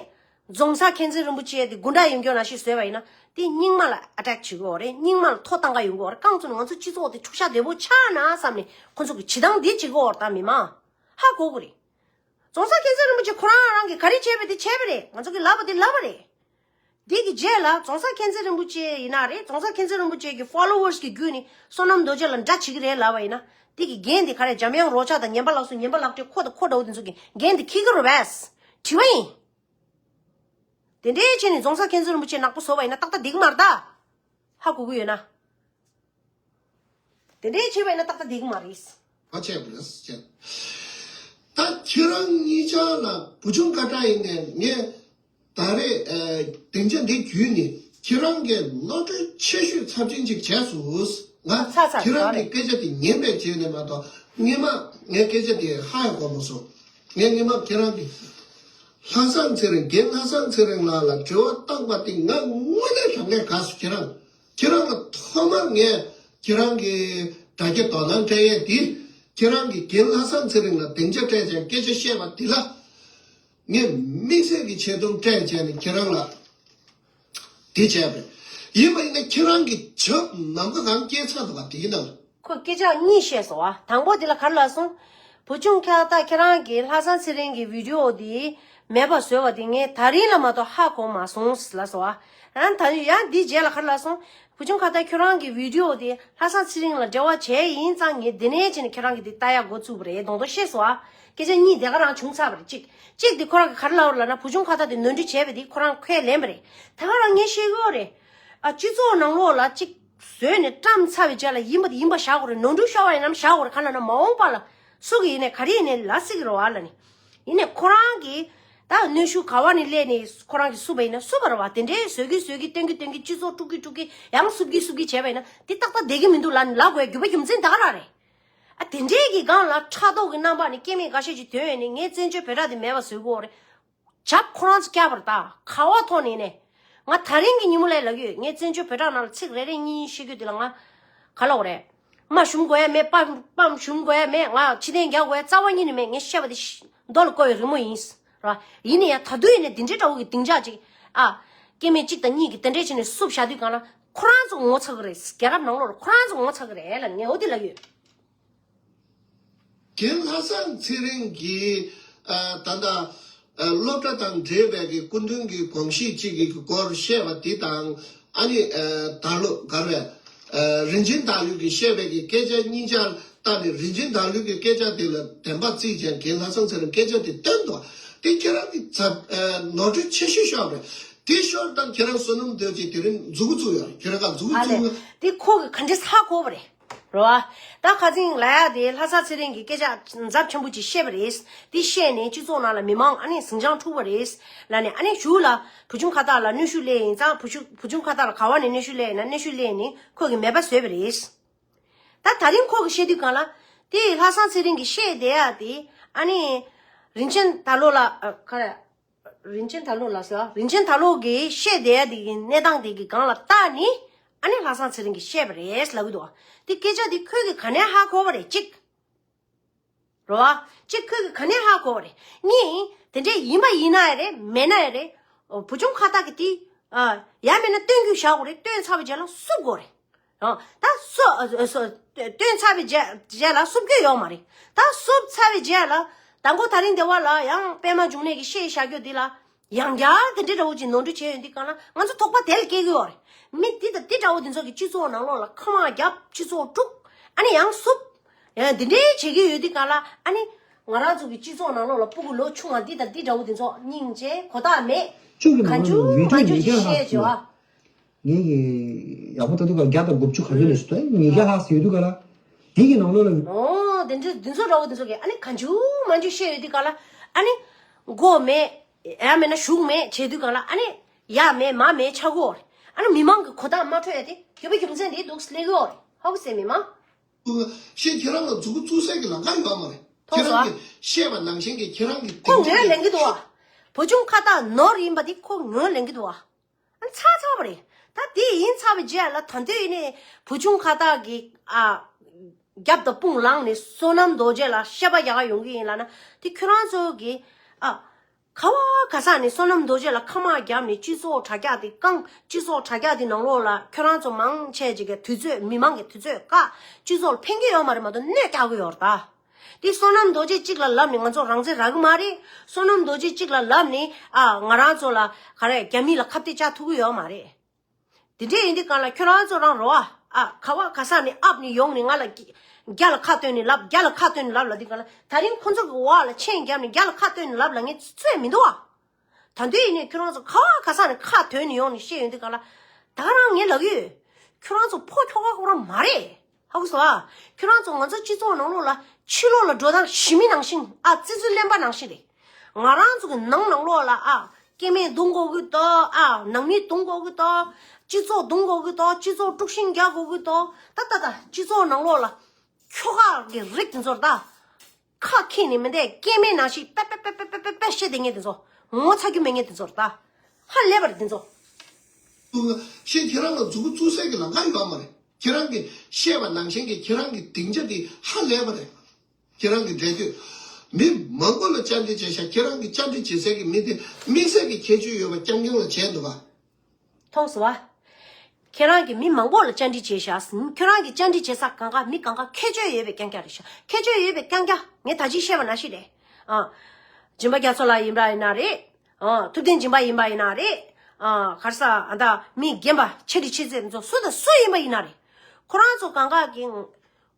རྫོང་སར་མཁྱེན་བརྩེ་རིན་པོ་ཆེ་དེ་དགུ་འདྲ་ཡོང་རྒྱུ་ན་ཞིག་བཟོས་པ་ཡིན་ན་དེ་རྙིང་མ་ལ་ཨ་ཊེག་བྱེད་དགོས་རེད། རྙིང་མ་ལ་ཐོ་བཏང་ག་ཡོང་དགོས་རེད། རྐང་བཙུགས་ནས་ང་ཚོ་སྤྱི་ཚོགས་དེ་འཁྲུག་ཆ་དོད་པོ་ཆགས་ན་བསམ་ནས་ཁོ་ཚོ་གི་བྱེད་སྟངས་འདི་བྱེད་དགོས་རེད། ད་མི་མང་ཧ་གོ་དགོས་རེད། རྫོང་སར་མཁྱེན་བརྩེ་རིན་པོ་ཆེ་ཁོ་རང་རང་གི་ག་རེ་བྱས་པ་དེ་བྱས་པ་རེད། ང་ཚོ་གི་ལབ་པ་དེ་ལབ་པ་རེད། འདི་གི་རྗེས་ལ་རྫོང་སར་མཁྱེན་བརྩེ་རིན་པོ་ཆེ་ཡིན་ན་རེད། རྫོང་སར་མཁྱེན་བརྩེ་རིན་པོ་ཆེ་གི་ཕོ་ལོ་ཝར་སི་གི་བརྒྱུད་ནས་བསོད་ནམས་རྡོ་རྗེ་ལ་འདྲ་བྱེད་ཀྱི་རེད་ལབ་པ་ཡིན་ན། འདི་གི་འགན་དེ་ག་རེ། འཇམ་དབྱངས་རོགས་ཆགས་དང་ཉན་པ་ལགས་སོ། ཉན་པ་ལགས་བཀྲས་ཁོ་དང་ཁོ་འདྲ་བོ་དེ་ཚོ་གི་འགན་དེ་འཁྱེར་གྱི་རེད་པས། དྲི་བ་ཡིན། དེ་འདྲའི་བྱས་ནས་རྫོང་སར་མཁྱེན་བརྩེ་རིན་པོ་ཆེ་ནག་པོ་བཟོ་བ་ཡིན་ན་ཏག་ཏག་བསྡད་ཀྱི་མ་རེད་ད། ཧ་གོ་གི་ཡོད་ན། དེ་འདྲའི་བྱས་པ་ཡིན་ན་ཏག་ཏག་བསྡད་ཀྱི་མ་རེད། ཕ་ཆད་པ་རེད་ཟེར། ད་ཁྱེད་རང་གཉིས་ཆ་ལ་བུ་ཆུང་ཁ་བྲག་ཡིན་ནས་ངས་ད་རེས་ཨ་སྡིངས་ཆ་འདི་བརྒྱུད་ནས་ཁྱེད་རང་གིས་ནོར་འཁྲུལ་ཆེ་ཤོས་ཚབས་ཆེན་ཅིག་བྱས་སོང་། ང་ཚ་ཚ་ཁྱེད་རང་གི་ཚ་རེད། སྐད་ཆ་དེ་ཉན་པའི་རྗེས་ནས་མ་གཏོགས་སྔོན་མ་ངའི་སྐད་ཆ་དེ་ཧ་ཡང་གོ་མ་སོང་། ངས་སྔོན་མ་ཁྱེད་རང་གི་ལྷ་བཟང་ཚེ་རིང་རྒན་ལྷ་བཟང་ཚེ་རིང་ལགས་ལ་འབྲེལ་བ་བཏང་བ་དེ་ང་དངོས་གནས་དྲང་གནས་དགའ་སོང་། ཁྱེད་རང་ཁྱེད་རང་ལ་ཐོག་མར་ངས་ཁྱེད་རང་གི་དྲ་རྒྱ་དོ་སྣང་སྤྲད་ཡས་དེ། ཁྱེད་རང་གིས་རྒན་ལྷ་བཟང་ཚེ་རིང་ལ་སྡིངས་ཆ་སྤྲད་བྱས་སྐད་ཆ་བཤད་པ་དེ་ལ། ངས་དམིགས་བསལ་གྱི་ཆེ་མཐོང་སྤྲད་བྱས་ནས་ཁྱེད་རང་ལ་དེ་བྱས་པས། ཡིན་པ་ཡིན་ན་ཁྱེད་རང་གིས་བྱབ་ནམ་མཁའ་གང་སྐྱེལ་ཚར་འདུག་ག་དེ་ཡིན་ནམ། ཁོས་སྐད་ཆ་གཉིས་བཤད་སོང་བ། དང་པོ་དེ་ལ་ག་རེ་ལབ་སོང་། བུ་ཆུང་ཁ་ཏ་ཁྱེད་རང་གིས་ལྷ་བཟང་ཚེ་རིང་གི་བི་ཌི་ཡོ་དེ་མེད་པ་བཟོས་པ་དེ་ངས་ད་རིང་ལ་མ་གཏོགས་ཧ་གོ་མ་སོང་ལབ་སོང་བ། ཡང་ད་ཡང་འདི་རྗེས་ལ་ག་རེ་ལབ་སོང་། བུ་ཆུང་ཁ་ཏ་ཁྱོད་རང་གི་བི་ཌི་ཡོ་དེ་ལྷ་བཟང་ཚེ་རིང་ལ་འབྲེལ་བ་བྱས་ཡིན་ཙང་ངས་འདི་ནས་བྱས་ནས་ཁྱེད་རང་གི་དེ་ལྟ་ཡག་འགོ་བཙུགས་པ་རེད། གདོང་གདོང་བཤད་སོང་ཨ། སྐད་ཆ་གཉིས་དེ་ག་རང་བྱུང་ཚར་བ་རེད། གཅིག་གཅིག་དེ་ཁོ་རང་གི་ག་རེ་ལབ་པ་རེད་ལབ་ན། བུ་ཆུང་ཁ་ཏ་དེ་ནོར་འཁྲུལ་བྱས་པ་དེ་ཁོ་རང་ཁས་ལེན་པ་རེད། ད་ག་རང་ངས་བཤད་གི་ཡོད་རེད། ཨ་སྤྱི་ཚོགས་ནང་ལོགས་ལ་གཅིག་བཟོས་ནས་བཀྲམ་ཚར་བའི་རྗེས་ལ་ཡིན་པ་དེ་ཡིན་པ་བཞག་དགོས་རེད། ནོར་འཁྲུལ་ཤོར་བ་ཡིན་ནམ་བཞག་དགོས་རེད། ག་ལབ་ན་མ་འོངས་པ་ལ་སུ་གི་ཡིན་ནས་ག་རེ་ཡིན་ནས་ལབ་སྲིད་ཀྱི་རེད་བ་ལབ་ནས། ཡིན་ནས་ཁོ་རང་གིས་ད་གནོན་ཤུགས་ག་བ་ནས་སླེབས་ནས་ཁོ་རང་གིས་བསུབ་པ་ཡིན་ན་བསུབ་པ་རེད་བ། དེ་འདྲའི་བཟོ་གི་བཟོ་གི་སྟོན་གི་སྟོན་གི་སྤྱི་ཚོགས་དཀྲུག་གི་དཀྲུག་གི་ཡང་བསུབ་གི་བསུབ་གི་བྱས་པ་ཡིན་ན་དེ་ཏག་ཏག་བསྡད་ཀྱི་མི་འདུག་ལབ་ནས་ལབ་དགོས་རྒྱུ་མཚན་ད་ག་རང་རེད། ཨ་དེ་འདྲའི་གི་སྒང་ལ་ཕྲག་དོག་གི་རྣམ་པ་ནས་སྐྱེ་དམན་འགའ་ཤས་ཀྱིས་དོན་ཡོད་ནས་ངས་བཙན་བྱོལ་བོད་དྲག་དེ་མེད་པ་བཟོ་དགོས་རེད། བྱབ་ཁོ་རང་ཚོ་བསྐྱབས་པ་རེད་ད། ག་བ་ཐོག་ནས་ནས། ང་ད་རིང་གི་ཉིན་མོ་ལ་ལབ་ཀྱི་ཡོད། ངས་བཙན་བྱོལ་བོད་དྲག་ནང་ལ་ཚིག་རེ་རེ་གཉིས་གཉིས་བཤད་རྒྱུ་དེ་ལ་ང་། ག་ལབ་དགོས་རེད། རྨ་ཞུམ་དགོས་ཡ་མེད། པ་པའམ་ཞུམ་དགོས་ཡ་མེད། ང་ཕྱི་བདེན་རྒྱག་དགོས་ཡ་རྩ་བ་ཉིད་ནས་མེད། ངས་བཤད་པ་དེ་ཤ་རྡོ་ལ་བརྐོས་པའི་རི་མོ་ཡིན། ར། ཡིན་ན་ཡང་ད་དུང་ཡིན་ནས་འདི་འདྲའི་འདྲ་བོ་གི་སྡིངས་ཆ་ཅིག་ཨ། སྐྱེ་དམན་གཅིག་དང་གཉིས་ཀྱིས་དེ་འདྲས་བྱས་ནས་བསུབ་བཞག་དུས་སྒང་ལ་ཁོ་རང་ཚོ་ངོ་ཚ་གི་རེད། རྒྱལ་རབས་ནང་ལོགས་ལ་ཁོ་རང་ཚོ་ངོ་ཚ་གི་རེད་ལབ་ངས་འོ་དེ་ལབ་ཡོད། རྒན་ལྷ་བཟང་ཚེ་རིང་གིས་ཨ་ད་ལྟ་ཨ་སློབ་གྲྭ་དང་འབྲེལ་བའི་གི་སྐུ་མདུན་གྱི་དགོངས་གཞི་གཅིག་གི་སྐོར་བཤད་པ་འདི་དང་། ཨ་ནི་ཨ་དར་ལོ་གར་བའི་ཨ་རིན་ཆེན་དར་ལོས་ཀྱིས་བཤད་པའི་གི་སྐད་ཆ་གཉིས་ཆར་བལྟས་ནས། རིན་ཆེན་དར་ལོས་ཀྱི་སྐད་ཆ་དེ་ལ་བདེན་པ་བརྩིས་ཀྱང་རྒན་ལྷ་བཟང་ཚེ་རིང་སྐད་ཆ་དེ་བཏོན་འདུག་དེ་ཁྱེད་རང་གི་ཚབ་ཨ་ནོར་འཁྲུལ་ཆེ་ཤོས་ཤོར་རེད། དེ་ཤོར་དང་ཁྱེད་རང་བསོད་ནམས་རྡོ་རྗེ་དེ་རིང་མཛུ་གུ་བཙུགས་ཡོད་རེད། ཁྱེད་རང་ག་མཛུ་གུ་ཨ་ལས། བཙུགས་དེ་ཁོ་གི་ག་འདྲས་ཧ་གོ་བ་རེད། རེད་བ། ད་ཁ་སང་ལ་ཡ་དེ་ལྷ་ས་ཚེ་རིང་གིས་སྐད་ཆ་ཚབས་ཆེན་པོ་ཅིག་བཤད་པ་རེད། དེ་བཤད་ནས་སྤྱི་ཚོགས་ནང་ལ་མི་མང་ཨ་ནི་ཟིང་ཆ་འཁྲུགས་པ་རེད། ལ་ནས་ཨ་ནི་གཞུག་ལ་བུ་ཆུང་ཁ་བཏགས་ལ་གནོན་ཤུགས་སླེབས་ཡིན་ཙང་། བུ་ཆུང་བུ་ཆུང་ཁ་བཏགས་ལ་ག་བ་ནས་གནོན་ཤུགས་སླེབས་ཡིན་ན། གནོན་ཤུགས་སླེབས་ནས་ཁོ་གིས་མེད་པ་བཟོས་པ་རེད། ད་ད་རིང་ཁོ་གིས་བཤད་དུས་སྒང་ལ་དེ་ལྷ་ས་ཚེ་རིང་གིས་བཤད་བསྡད་ཡ་དེ་ཨ་ནི་རིན་ཆེན་དར་ལོ་ལ་ཨ་ག་རེ། རིན་ཆེན་དར་ལོ་ལ་ཟེར། རིན་ཆེན་དར་ལོ་གིས་བཤད་བསྡད་ཡ་དེ་གི་གནས་སྟངས་དེ་གི་སྒང་ལ་བལྟས་ནས་ཨ་ནི་ལྷ་བཟང་ཚེ་རིང་གིས་བཤད་པ་རེད་ལབ་གི་འདུག་དེ་སྐད་ཆ་དེ་ཁོས་གི་ག་ནས་ཧ་གོ་བ་རེད། གཅིག་རེད་བ། གཅིག་ཁོས་གི་ག་ནས་ཧ་གོ་བ་རེད། གཉིས། དེ་འདྲས་ཡིན་པ་ཡིན་ན་ཡ་རེད། མེད་ན་ཡ་རེད། བུ་ཆུང་ཁ་བཏགས་གི་དེ་ཨ་ཡ་མེད་ན་སྟོན་རྒྱུ་བཞག་དགོས་རེད། སྟོན་ཚར་བའི་རྗེས་ལ་བསུབ་དགོས་རེད། ཨ། ད་སུ་ཨ་སུ་སྟོན་ཚར་བའི་རྗེས་རྗེས་ལ་བསུབ་རྒྱུ་ཡོད་མ་རེད། ད་བསུབ་ཚར་བའི་རྗེས་ལ་དང་པོ་ད་རིང་སྡེ་བ་ལ་ཡང་པད་མ་འབྱུང་གནས་ཀྱིས་བཤད་བཞག་རྒྱུ་འདི་ལ་ཡང་བསྐྱར་དེ་འདྲ་འདྲ་བོ་ཅིག་ནོར་འཁྲུལ་བྱས་ཡོད་འདི་གང་ལ་ང་ཚོ་དོགས་པ་དེ་ལ་སྐྱེ་གི་ཡོད་རེད། མི་འདི་དང་འདི་འདྲ་བོ་འདི་ཚོ་གིས་སྤྱི་ཚོགས་ནང་ལོགས་ལ་ཁ་མང་བརྒྱབ། སྤྱི་ཚོགས་དཀྲུགས། ཨ་ནི་ཡང་བསུབ། ཡང་འདི་འདྲའི་བྱེད་ཀྱི་ཡོད་འདི་གང་ལ། ཨ་ནི་ང་རང་ཚོ་གི་སྤྱི་ཚོགས་ནང་ལོགས་ལ་སྤུ་གུ་ལོ་ཆུང་བ་འདི་དང་འདི་འདྲ་བོ་འདི་ཚོ་སྙིང་རྗེ་གོ་བརྡ་མེད། གཅིག་གི་ནང་ལོགས་ལ་བི་ཌིའོ་མེད་ཀྱང་ཧ་གོ། ངས་ཀྱི་ཡག་པོ་ལྟ་དུས་ག་རྒྱ་དང་དགུ་བཅུ་ག་ཚོད་ནས་སུ་ཏོ་ཉིས་བརྒྱ་ལྷག་ཙམ་ཡོད་དུས་ག་ལ། དེ་གི་ནང་ལོགས་ལ། ཨོ་དེ་འདྲ་འདི་ཚོ་འདྲ་བོ་འདི་ཚོ་གི་ཨ་ནི་གང་བྱུང་མང་བྱུང་བཤད་ཡོད་དུས་ག་ལ། ཨ་ནི་མགོ་མེད། ཡ་མེད་ན་གཞུག་མེད་བྱེད་དུས་ག་ལ། ཨ་ནི་ཡ་མེད་མ་མེད་ཆགས་ཀྱི་ཡོད་རེད། ཨ་ནི་མི་མང་གི་གོ་བརྡ་མ་འཕྲོད་ཡ་དེ་དགོས་པའི་རྒྱུ་མཚན་དེ་འདུག་སླེབས་ཀྱི་ཡོད་རེད། ཧ་གོ་སོང་མི་མང་། ཤེས་ཁྱེད་རང་ལ་མཛུ་གུ་བཙུགས་སའི་གི་ལམ་ཁ་ཡོད་མ་རེད། ཁྱེད་རང་གིས་བཤད་པ་ནང་བཞིན་གྱི་ཁྱེད་རང་གི་ཁོ་ངོས་ལེན་གྱི་འདུག་བ། བུ་ཆུང་ཁ་བཏགས་ནོར་ཡིན་པ་དེ་ཁོ་ངོས་ལེན་གྱི་འདུག་བ། ཨ་ཚར་ཚར་བ་རེད། ད་དེ་ཡིན་ཚར་བའི་རྗེས་ལ་ད་འདོད་ཡིན་ནས་བུ་ཆུང་ཁ་བཏགས་ཀྱི་ཨ་རྒྱབ་དང་དཔུང་ལངས་ནས་བསོད་ནམས་རྡོ་རྗེ་ལ་བཤད་པ་རྒྱག་ག་ཡོང་གི་ཡིན་ལབ་ན་དེ་ཁྱོད་རང་ཚོ་གི་ཨ། ག་བ་ག་ས་ནས་བསོད་ནམས་རྡོ་རྗེ་ལ་ཁ་དམག་བརྒྱབ་ནས་སྤྱི་ཚོགས་དྲ་རྒྱ་དེ་བཀང་། སྤྱི་ཚོགས་དྲ་རྒྱ་དེ་ནང་ལོགས་ལ་ཁྱོད་རང་ཚོ་མང་ཆེ་ཅིག་གི་དུས་ཚོད་མི་མང་གི་དུས་ཚོད་བཀག་སྤྱི་ཚོགས་ལ་ཕན་གྱི་ཡོད་མ་རེད་མ་གཏོགས་གནོད་རྒྱག་གི་ཡོད་རེད་ད། དེ་བསོད་ནམས་རྡོ་རྗེ་གཅིག་ལ་ལབ་ནས་ང་ཚོ་རང་བཙན་རག་གི་མ་རེད། བསོད་ནམས་རྡོ་རྗེ་གཅིག་ལ་ལབ་ནས་ཨ་ང་རང་ཚོ་ལ་ག་རེ་རྒྱ་མི་ལ་ཁ་གཏད་བཅག་ཐུབ་ཀྱི་ཡོད་མ་རེད། དེ་འདྲས་ཡིན་དུས་གང་ལ་ཁྱོད་རང་ཚོ་རང་རོ་ཨ། ཨ་ག་བ་ག་ས་ནས་ཨབ་ནས་ཡོང་ནས་ང་ལ་རྒྱ་རྒྱ་ལ་ཁ་བཏོན་ནས་ལབ། རྒྱ་ལ་ཁ་བཏོན་ནས་ལབ་ལ་དུས་གང་ལ་ད་རིང་ཁོ་ཚོ་གི་འོག་ལ་མཆན་བརྒྱབ་ནས་རྒྱ་ལ་ཁ་བཏོན་ནས་ལབ་ལ་ངས་ཚོད་མི་འདུག་ཨ། ད་དུས་ཡིན་ནས་ཁྱོད་རང་ཚོ་ག་བ་ག་ས་ནས་ཁ་བཏོན་ནས་ཡོང་ནས་བཤད་ཡོང་དུས་གང་ལ་ད་ག་རང་ངས་ལབ་ཡོད། ཁྱོད་རང་ཚོ་ཕོ་ཁྱོ་ག་ཁོ་རང་མ་རེད། ཧ་གོ་སོང་ཨ། ཁྱོད་རང་ཚོ་ང་ཚོ་སྤྱི་ཚོགས་ནང་ལོགས་ལ་ཕྱི་ལོགས་ལ་འགྲོ་སྟངས་ཞི་མི་ནང་བཞིན་ཨ་ཙི་ཙི་གླེན་པ་ནང་བཞིན་རེད། ང་རང་ཚོ་གི་ནང་ནང་ལོགས་ལ་ཨ་སྐྱེ་དམན་རྡུང་དགོས་ཀྱི་འདུག་ཨ་ནང་མི་རྡུང་དགོས་ཀྱི་འདུག་སྤྱི་ཚོགས་རྡུང་དགོས་ཀྱི་འདུག་སྤྱི་ཚོགས་དཀྲུག་ཤིང་རྒྱག་དགོས་ཀྱི་འདུག་ད་ད་ད་སྤྱི་ཚོགས་ནང་ལོགས་ལ་ཁྱོ་ག་གི་རིགས་དེ་ཚོར་ད་ཁ་ཁྱེར་ནས་མི་འདས་སྐྱེ་དམན་ནང་བཞིན་པེ་པེ་པེ་པེ་པེ་པེ་བཤད་དེ་ངས་དེ་ཚོ་ངོ་ཚ་རྒྱུ་མེད་ངས་དེ་ཚོར་ད་ཧ་ལས་པ་རེད་དེ་ཚོ། ཤེས་ཁྱེད་རང་ལ་མཛུ་གུ་བཙུགས་སའི་གི་ལམ་ཁ་ཡོད་མ་རེད། ཁྱེད་རང་གིས་བཤད་པ་ནང་བཞིན་གྱི་ཁྱེད་རང་གི་སྡིངས་ཆ་དེ་ཧ་ལས་པ་རེད། ཁྱེད་རང་གི་འབྲེལ་མཐུད་མི་མང་པོ་ལ་བཅར་འདྲི་བྱས་ཤག་ཁྱེད་རང་གི་བཅར་འདྲི་བྱེད་སའི་གི་མི་དེ་དམིགས་བསལ་གྱི་ཁྱད་ཆོས་ཡོད་པ་རྐྱང་རྐྱང་ལ་བྱས་འདུག་ག་མཐོང་སོང་བ། ཁྱེད་རང་གིས་མི་མང་པོ་ལ་བཅར་འདྲི་བྱས་ཤག་ཁྱེད་རང་གི་བཅར་འདྲི་བྱེད་ས་གང་ག་མི་གང་ག་ཁྱད་ཆོས་ཡོད་པའི་རྐྱང་རྐྱང་རེད་ཤག་ཁྱད་ཆོས་ཡོད་པའི་རྐྱང་རྐྱང་ངས་ད་ཅི་བཤད་པ་ནང་བཞིན་རེད། ཨ། སྦྱིན་པ་རྒྱ་མཚོ་ལགས་ཡིན་པ་ཡིན་ན་རེད། ཨ། ཐུབ་བསྟན་སྦྱིན་པ་ཡིན་པ་ཡིན་ན་རེད། ཨ། ག་རེ་ཟེར་ཨ་ད་མི་རྒན་པ་ཆེ་འབྲིང་ཆེ་ཚད་ཚོ་སུ་དང་སུ་ཡིན་པ་ཡིན་ན་རེད། ཁོ་རང་ཚོ་གང་ག་གི་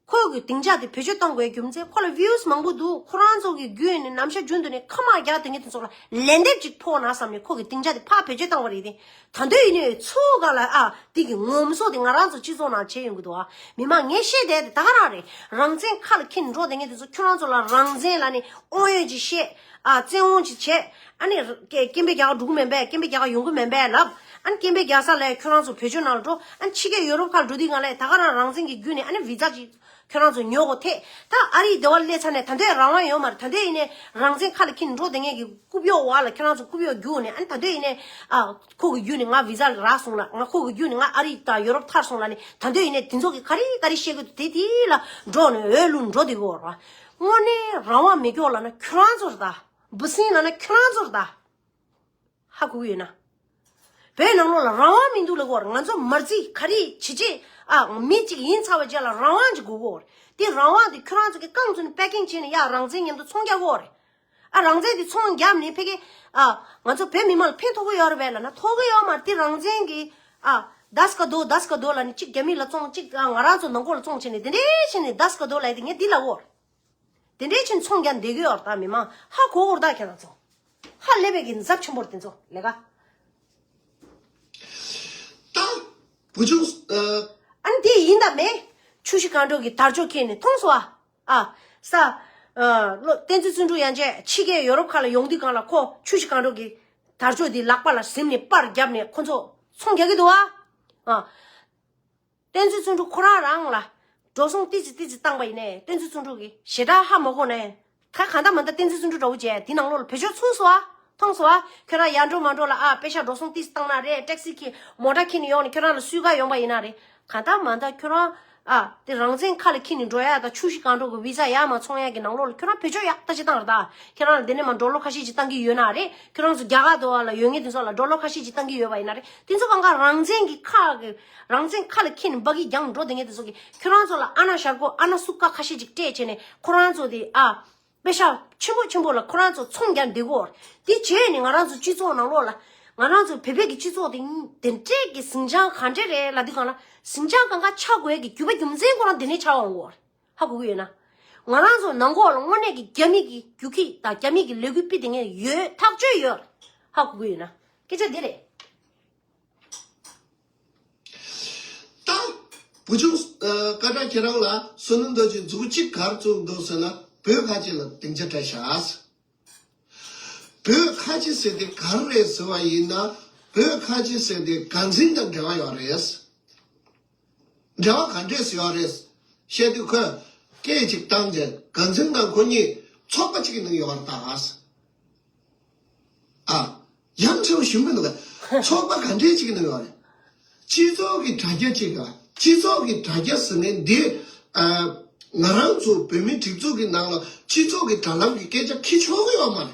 ཁོ་གི་སྡིངས་ཆ་དེ་བེད་སྤྱོད་བཏང་དགོས་རྒྱུ་མཚན་ཁོ་ལ་views་མང་པོ་འདུག་ཁོ་རང་ཚོ་གི་བརྒྱུད་ནས་ནམ་ཞག་རྒྱུན་དུ་ནས་ཁ་དམག་རྒྱག་དེ་ངས་དེ་ཚོ་ལ་ལན་འདེབས་ཅིག་ཕོག་ན་བསམ་ནས་ཁོ་གི་སྡིངས་ཆ་དེ་ཕར་བེད་སྤྱོད་བཏང་བ་རེད་དེ། ད་འདོད་ཡིན་ནས་ཚུར་ག་ལ་ཨ་དེ་གི་ངོམ་སོ་དེ་ང་རང་ཚོ་སྤྱི་ཚོགས་ནང་བྱས་ཡོང་གི་འདུག་ཨ། མི་མང་ངས་བཤད་བསྡད་དེ་ད་ག་རང་རེད། རང་བཙན་ཁ་ལ་འཁྱེར་འགྲོ་དེ་ངས་དེ་ཚོ་ཁྱོད་རང་ཚོ་ལ་རང་བཙན་ལ་ནི་དབང་ཡོད་ཅིག་བཤད། ཨ་བཙན་དབང་ཅིག་བྱས། ཨ་ནི་སྐད་སྐད་འབོད་རྒྱག་ག་འགྲོ་གི་མིན་པས། སྐད་འབོད་རྒྱག་ག་ཡོང་གི་མིན་པས་ལབ། ཨ་ནི་སྐད་འབོད་རྒྱག་ས་ལ་ཁྱོད་རང་ཚོ་བོད་ལྗོངས་ནང་ལ་འགྲོ། ཨ་ནི་ཕྱི་རྒྱལ་ཡོ་རོབ་ཁག་ལ་འགྲོ་དུས་གང་ལ་ད་ག་རང་རང་བཙན་གྱི་བརྒྱུད་ནས་ཨ་ནི་བི་ཛ་ཅིག་ཁྱོད་རང་ཚོ་ཉོ་དགོས་ཐེ། ད་ཨ་རིའི་སྡེ་བ་སླེབས་ཚར་ནས་ད་འདོད་རང་དབང་ཡོད་མ་རེད། ད་འདོད་ཡིན་ནས་རང་བཙན་ཁ་ལ་འཁྱེར་ནས་འགྲོ་དེ་ངས་ཀྱི་རྐུབ་གཡོག་བ་ལ་ཁྱོད་རང་ཚོ་རྐུབ་གཡོག་རྒྱུག་ནས་ཨ་ནི་ད་འདོད་ཡིན་ནས་ཨ་ཁོ་གི་བརྒྱུད་ནས་ང་བི་ཛ་རག་སོང་ལ་ང་ཁོ་གི་བརྒྱུད་ནས་ང་ཨ་རི་དང་ཡོ་རོབ་ཐར་སོང་ལ་ནི་ད་འདོད་ཡིན་ནས་དེ་ཚོ་གི་ག་རེ་ག་རེ་བཤད་གི་འདུག་དེ་དེ་ལ་འགྲོ་ནས་འོས་བླུག་འགྲོ་དེ་གི་འོར་བ། དངོས་གནས་རང་དབང་མི་སྐྱོག་ལ་ན་ཁྱོད་རང་ཚོ་རེད་ད། འབུ་སྲིན་ལ་ན་ཁྱོད་རང་ཚོ་རེད་ད། ཧ་གོ་གི་ཡོད་ན། བོད་ནང་ལོགས་ལ་རང་དབང་མི་འདུག་ལབ་གི་འོར། ང་ཚོ་མ་རྩིས་ག་རེ་བྱེད་ཅེས་ཨ་མི་གཅིག་ཡིན་ཚར་བ་རྗེས་ལ་རང་དབང་ཅིག་དགོས་གི་འོར། དེ་རང་དབང་དེ་ཁྱོད་རང་ཚོ་གི་རྐང་ཚུགས་ནས་པེ་ཀིང་བྱས་ནས་ཡ་རང་བཙན་མཉམ་དུ་ཚོང་རྒྱག་གི་འོར། ཨ་རང་བཙན་དེ་ཚོང་བརྒྱབ་ནས་ཕ་གི་ཨ་ང་ཚོ་བོད་མི་མང་ལ་ཕན་ཐོགས་ཀྱི་ཡོད་རེད་པས་ལབ་ན་ཐོགས་ཀྱི་ཡོད་མ་རེད། དེ་རང་བཙན་གྱི་ཨ་ད་སྐད་འདོད་ད་སྐད་འདོད་ལབ་ནས་གཅིག་རྒྱ་མི་ལ་བཙོང་གཅིག་ཨ་ང་རང་ཚོ་ནང་ཁོག་ལ་བཙོང་བྱས་ནས་དེ་འདྲས་བྱས་ནས་ད་སྐད་འདོད་ལབ་ཡ་དེ་ངས་འདི་ལབ་གི་ཡོད་རེད། དེ་འདྲས་བྱས་ནས་ཚོང་རྒྱག་བསྡད་ཀྱི་ཡོད་རེད་ད། མི་མང་ཧ་གོ་གི་རེད་ད་ཁྱེད་རང་ཚོ། ཧ་ལས་པའི་གི་འཛབ་ཆེན་པོ་རེད་དེ་ཚོ་ལས་ཀ། ད་བུ་ཆུང་ཨ། ཨ་ནི་དེ་ཡིན་ད་མེད། ཆུ་བཞི་སྒང་དྲུག་གི་དར་ལྕོག་ཁྱེར་ནས་མཐོང་སོང་ཨ། ཨ་ས། ཨ་བློ་བསྟན་འཛིན་བརྩོན་འགྲུས་ཡན་ཆད་ཕྱི་རྒྱལ་ཡོ་རོབ་ཁག་ལ་ཡོང་དུས་སྒང་ལ་ཁོ་ཆུ་བཞི་སྒང་དྲུག་གི་དར་ལྕོག་དེ་ལག་པ་ལ་ཟིན་ནས་པར་བརྒྱབ་ནས་ཁོ་ཚོ་ཚོང་རྒྱག་གི་འདུག་ཨ། ཨ། བསྟན་འཛིན་བརྩོན་འགྲུས་ཁོ་རང་རང་ལ་འགྲོ་སོང་ཏི་ཙི་ཏི་ཙི་བཏང་པ་ཡིན་ནའི་བསྟན་འཛིན་བརྩོན་འགྲུས་ཀྱི་ཞེ་དྲག་ཧ་མ་གོ་ནའི་ད་གང་ལྟར་མ་ལྟར་བསྟན་འཛིན་བརྩོན་འགྲུས་འདྲ་བོ་བྱས་དེ་ནང་ལོགས་ལ་བེད་སྤྱོད་ཚུགས་སོང་ཨ། མཐོང་སོང་ཨ། ཁྱོད་རང་ཡར་འགྲོ་མར་འགྲོ་ལ་ཨ་པེ་ཤ་འགྲོ་སོང་ཏི་ཙི་བཏང་ན་རེད། ཊེག་སི་ཁྱེར་མོ་ཊ་ཁྱེར་ནས་ཡོང་ནས་ཁྱོད་རང་ལ་སུས་ག་ཡོང་པ་ཡིན་ན་རེད། གང་ལྟར་མ་ལྟར་ཁྱོད་རང་ཨ་དེ་རང་བཙན་ཁ་ལ་འཁྱེར་ནས་འགྲོ་ཡ་ད་ཆུ་བཞི་སྒང་དྲུག་གི་བི་ཛ་ཡར་མར་ཚོང་ཡ་གི་ནང་ལོགས་ལ་ཁྱོད་རང་བེད་སྤྱོད་ཡག་ད་ཅིག་བཏང་རེད་ད། ཁྱོད་རང་ལ་དེ་ནས་མར་ཌོ་ལར་ཁ་ཤས་ཅིག་བཏང་གི་ཡོད་ན་རེད། ཁྱོད་རང་ཚོ་རྒྱ་གར་དུ་བ་ལ་ཡོད་མཁན་དེ་ཚོ་ལ་ཌོ་ལར་ཁ་ཤས་ཅིག་བཏང་གི་ཡོད་པ་ཡིན་ན་རེད། དེ་ཚོ་གང་ག་རང་བཙན་གྱི་ཁ་གི་རང་བཙན་ཁ་ལ་འཁྱེར་ནས་འབག་གི་རྒྱང་འགྲོ་དེ་ངས་དེ་ཚོ་གི་ཁྱོད་རང་ཚོ་ལ་ཨ་ན་ཤར་གོ་ཨ་ན་སུ་ཀ་ཁ་ཤས་ཅིག་སྤྲད་བྱས་ནས་ཁོ་རང་ཚོ་དེ་ཨ་པེ་ཤ་ཆེན་པོ་ཆེན་པོ་ལ་ཁོ་རང་ཚོ་ཚོང་རྒྱག་འདི་གོ། དེ་བྱས་ནས་ང་རང་ཚོ་སྤྱི་ཚོགས་ནང་ལོགས་ལ་ང་རང་ཚོ་བོད་པའི་གི་སྤྱི་ཚོགས་དེ་དེ་འདྲས་ཀྱི་ཟིང་ཆ་ག་འདྲས་རེད་ལབ་དུས་སྒང་ལ་ཟིང་ཆ་གང་ག་ཆགས་དགོས་ཀྱི་རྒྱུ་བ་རྒྱུ་མཚན་ཁོ་རང་དེ་ནས་ཆགས་འོང་གོ། ཧ་གོ་གི་ཡོད་ན། ང་རང་ཚོ་ནང་ཁོག་ལ་དངོས་གནས་ཀྱི་རྒྱ་མི་གི་རྒྱུག་ཁྱི་དང་རྒྱ་མི་གི་ལས་འགུལ་སྤེལ་དེ་ངས་ཡོད་ཐག་ཆོད་ཡོད། ཧ་གོ་གི་ཡོད་ན། སྐད་ཆ་འདི་རེད། ད་བུ་ཆུང་ཨ་སྐད་གྲགས་ཁྱེད་རང་ལ་བསོད་ནམས་རྡོ་རྗེ་མཛུ་གུ་གཅིག་གར་བཙུགས་འདུག་ཟེར་ན་བོད་ཁ་ཆེ་ལ་སྡིངས་ཆ་སྤྲད་ཤག་བོད་ཁ་ཆེ་ཟེར་དེ་ག་རེ་རེད་ཟེར་བ་ཡིན་ན་བོད་ཁ་ཆེ་ཟེར་དེ་དགའ་འཛིན་དང་འབྲེལ་བ་ཡོད་རེད། འབྲེལ་བ་ག་འདྲས་ཡོད་རེད། བཤད་དུས་ཁོས་སྐད་ཅིག་བཏང་རྗེས་དགའ་འཛིན་དང་ཁོ་གཉིས་ཚོགས་པ་གཅིག་གི་ནང་ཡོད་རེད་ད། ཨ། ཡང་ཆེ་བ་ཞུ་མི་འདུག་གས། ཚོགས་པ་ག་འདྲས་གཅིག་གི་ནང་ཡོད་རེད། སྤྱི་ཚོགས་ཀྱི་དྲ་རྒྱ་གཅིག་ག་སྤྱི་ཚོགས་ཀྱི་དྲ་རྒྱ་ཟེར་མཁན་འདི་ཨ། ང་རང་ཚོ་བོད་མི་སྒྲིག་འཛུགས་ཀྱི་ནང་ལ་སྤྱི་ཚོགས་ཀྱི་དྲ་ལམ་གྱི་སྐད་ཆ་འཁྱེར་ཆོག་གི་ཡོད་མ་རེད།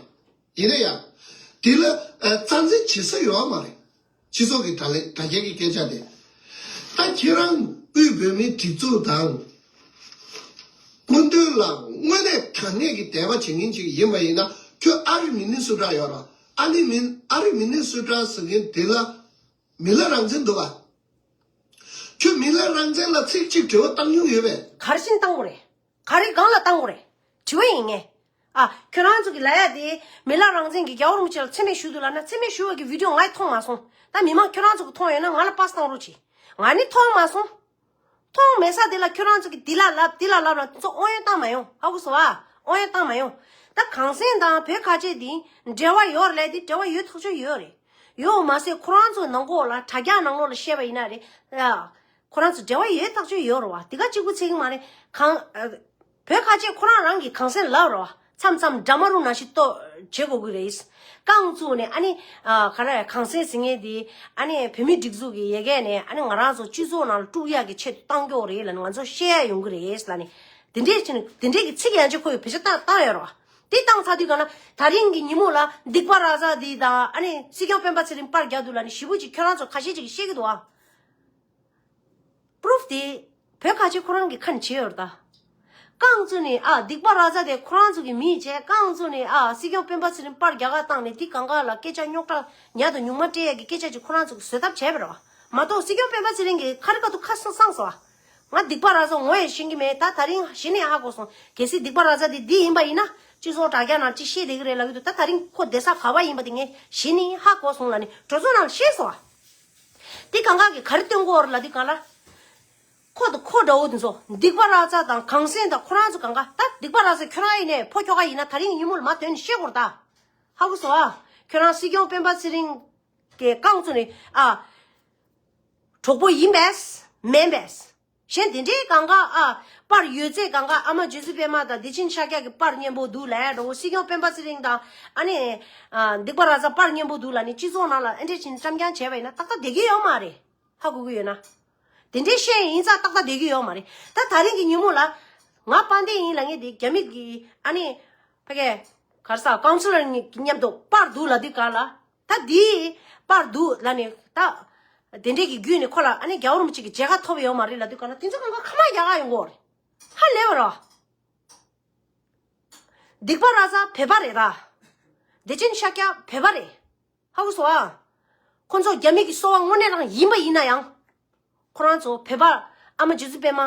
ཡིན་ན་ཡང་ དེ་ལ་ཨ་རྩ་འཛིན་བྱེད་ས་ཡོད་མ་རེད། སྤྱི་ཚོགས་ཀྱི་དྲ་ལས་དྲ་རྒྱའི་གི་སྐད་ཆ་དེ། ད་ཁྱེད་རང་དབུས་བོད་མིའི་སྒྲིག་འཛུགས་དང་། སྐུ་མདུན་ལ་དངོས་གནས་དྲང་གནས་ཀྱི་དད་པ་བྱེད་མཁན་ཅིག་ཡིན་པ་ཡིན་ན། ཁྱོད་ཨ་རི་མི་ནི་སུ་ཊ་ཡོད་ར། ཨ་ནི་མི་ཨ་རི་མི་ནི་སུ་ཊ་ཟེར་མཁན་དེ་ལ་མི་ལ་རང་བཙན་འདུག་བ། ཁྱོད་མི་ལ་རང་བཙན་ལ་ཚིག་གཅིག་དྲི་བ་བཏང་མྱོང་ཡོད་པས། ག་རེ་བཞིན་བཏང་དགོས་རེད། ག་རེ་སྒང་ལ་བཏང་དགོས་རེད། དྲི་བ་ཡིན་ངེས། ཨ། ཁྱོད་རང་ཚོ་གི་ལ་ཡ་དེ་མི་ལ་རང་བཙན་གྱི་རྒྱལ་བ་རིན་པོ་ཆེ་ལ་མཚན་སྨད་ཞུ་འདུག་ལབ་ན། མཚན་སྨད་ཞུ་བ་གི་བི་ཌིའོ་ང་ཡི་མཐོང་མ་སོང་། ད་མི་མང་ཁྱོད་རང་ཚོ་གི་མཐོང་ཡོད་ན་ང་ལ་པཱ་སི་བཏང་རོགས་གྱིས། ང་ནི་མཐོང་མ་སོང་། མཐོང་མེད་ས་དེ་ལ་ཁྱོད་རང་ཚོ་གི་འདི་ལ་ལབ་འདི་ལ་ལབ་ལ་དེ་ཚོ་དབང་ཡོད་བཏང་མ་ཡོང་། ཧ་གོ་སོང་ཨ། དབང་ཡོད་བཏང་མ་ཡོང་། ད་གངས་སེང་དང་བོད་ཁ་ཆེ་དེ་འབྲེལ་བ་ཡོད་རེད་ལབ་དེ་འབྲེལ་བ་ཡོད་ཐག་ཆོད་ཡོད་རེད། ཡོད་མ་ཟད་ཁོ་རང་ཚོ་ནང་ཁོག་ལ་དྲ་རྒྱ་ནང་ལོགས་ལ་བཤད་པ་ཡིན་ན་རེད་ཨ། ཁོ་རང་ཚོ་འབྲེལ་བ་ཡོད་ཐག་ཆོད་ཡོད་རེད་བ། དེ་ག་གཅིག་པུ་ཚིག་མ་རེད། གང་ཨ། བོད་ཁ་ཆེ་ཁོ་རང་རང་གི་གངས་སེང་ལབ་རེད་བ། མཚམས་མཚམས་འདྲ་མ་རུ་ནང་བཞིན་ཏོ་བྱེད་དགོས་ཀྱི་རེད། རྐང་བཙུགས་ནས་ཨ་ནི་ཨ་ག་རེ་གངས་སེང་ཟེར་མཁན་དེ་ཨ་ནི་བོད་མི་སྒྲིག་འཛུགས་ཀྱི་ཡ་གི་ནས་ཨ་ནི་ང་རང་ཚོ་སྤྱི་ཚོགས་ནང་ལ་དཀྲུག་ཡག་གི་ཆེད་དུ་བཏང་རྒྱུ་རེད་ལབ་ནས་ང་ཚོ་བཤད་ཡ་ཡོང་གི་རེད་ལབ་ནས། དེ་འདྲས་བྱས་ནས་དེ་འདྲས་ཀྱི་ཚིག་ཡང་ཅིག་ཁོ་ཡི་བེད་སྤྱོད་བཏང་བཏང་ཡོད་རེད་བ། དེ་བཏང་ཚར་དུས་ག་ན་ད་རིང་གི་ཉིན་མོ་ལ་སྡིག་པ་ར་ཛ་དེ་དང་ཨ་ནི་སྲིད་སྐྱོང་སྤེན་པ་ཚེ་རིང་པར་རྒྱག་འདུག་ལབ་ནས་ཞེ་པོ་ཅིག་ཁྱོད་རང་ཚོ་ཁ་ཤས་ཅིག་གིས་བཤད་ཀྱི་འདུག་ཨ། པུ་རུབ་དེ་བོད་ཁ་ཆེ་ཁོ་རང་གི་ཁ་ནས་བྱས་ཡོད་རེད་ད། རྐང་བཙུགས་ནས་ཨ་སྡིག་པ་ར་ཛ་དེ་ཁོ་རང་ཚོ་གི་མི་བྱས། རྐང་བཙུགས་ནས་ཨ་སྲིད་སྐྱོང་སྤེན་པ་ཚེ་རིང་པར་རྒྱག་ག་བཏང་ནས་དེ་གང་ག་ལ་སྐད་ཆ་རྙོག་དྲ་ཉག་དང་ཉུང་མ་སྤྲད་ཡག་གི་སྐད་ཆ་ཅིག་ཁོ་རང་ཚོ་གིས་བཟོ་ཐབས་བྱས་པ་རེད་བ། མ་གཏོགས་སྲིད་སྐྱོང་སྤེན་པ་ཚེ་རིང་གི་ཁ་རི་ཁ་ཐུག་ཁ་སང་སང་སོང་བ། ང་སྡིག་པ་ར་ཛ་ངོ་ཡང་ཤེས་ཀྱི་མེད། ད་ད་རིང་གཞི་ནས་ཧ་གོ་སོང་། གལ་སྲིད་སྡིག་པ་ར་ཛ་དེ་འདི་ཡིན་པ་ཡིན་ན་སྤྱི་ཚོགས་དྲ་རྒྱ་ནང་ཅིག་བཤད་བསྡད་ཀྱི་རེད་ལབ་ཀྱི་འདུག་ད་ད་རིང་ཁོ་བསྡད་ས་ག་བ་ཡིན་པ་དེ་ངས་གཞི་ནས་ཧ་གོ་སོང་ལབ་ནས་གྲོས་ཚོགས་ནང་ལ་བཤད་སོང་བ། དེ་གང་ག་གིས་ག་རེ་སྟོན་གྱི་ཡོད་རེད་ལབ་དུས་གང་ལ། ཁོ་དང་ཁོ་འདྲ་བོ་དེ་ཚོ་སྡིག་པ་ར་ཛ་དང་གངས་སེང་དང་ཁོ་རང་ཚོ་གང་ག་ད་སྡིག་པ་ར་ཛ་ཁྱོད་རང་ཡིན་ནས་ཕོ་ཁྱོ་ག་ཡིན་ན་ད་རིང་ཉིན་མོ་ལ་མ་ཐོན་ནས་བཤད་དགོས་རེད་ད། ཧ་གོ་སོང་ཨ། ཁྱོད་རང་སྲིད་སྐྱོང་སྤེན་པ་ཚེ་རིང་གི་རྐང་བཙུགས་ནས་ཨ། གྲོགས་པོ་ཡིན་པས་མིན་པས། གཞན་དེ་འདྲའི་གང་ག་ཨ། པར་ཡོད་ཚད་གང་ག་ཨ་མ་རྗེ་བཙུན་པད་མ་དང་བདེ་ཆེན་ཤཱཀྱ་གི་པར་མཉམ་པོ་འདུག་ལབ་འགྲོ། སྲིད་སྐྱོང་སྤེན་པ་ཚེ་རིང་དང་ཨ་ནི་ཨ། སྡིག་པ་ར་ཛ་པར་མཉམ་པོ་འདུག་ལབ་ནས་སྤྱི་ཚོགས་ནང་ལ་ཨེ་འདྲས་བྱས་ནས་བཀྲམ་རྐྱང་བྱས་པ་ཡིན་ན་ཏག་ཏག་བསྡད་ཀྱི་ཡོད་མ་རེད། ཧ་གོ་གི་ཡོད་ན། དེ་འདྲའི་བཤད་ཡིན་ཙང་ཏག་ཏག་བསྡད་ཀྱི་ཡོད་མ་རེད། ད་ད་རིང་གི་ཉིན་མོ་ལ་ང་དཔལ་ལྡན་ཡིན་ལབ་མཁན་དེ་རྒྱ་མི་གི་ཨ་ནི་ཕ་གི་ག་རེ་ཟེར་ཀའུན་སི་ལར་མཉམ་དུ་པར་འདུག་ལབ་དུས་ག་ལ། ད་འདིའི་པར་འདུག་ལབ་ནས་ད། དེ་འདྲས་ཀྱི་བརྒྱུད་ནས་ཁོ་ལ་ཨ་ནི་རྒྱལ་བ་རིན་པོ་ཆེ་གི་མཇལ་ཁ་ཐོབ་ཡོད་མ་རེད་ལབ་དུས་ག་ལ་དེ་ཚོ་གང་ག་ཁ་མ་རྒྱག་ག་ཡོང་གི་ཡོད་རེད། ཧ་ལས་པ་རེད། སྡིག་པ་ར་ཛ་བོད་པ་རེད་ད། བདེ་ཆེན་ཤཱཀྱ་བོད་པ་རེད། ཧ་གོ་སོང་ཨ། ཁོ་ཚོ་རྒྱ་མི་གི་སོ་པ་དངོས་གནས་རང་ཡིན་པ་ཡིན་ན་ཡང་། ཁོ་རང་ཚོ་བོད་པ་ཨ་མ་རྗེ་བཙུན་པད་མ་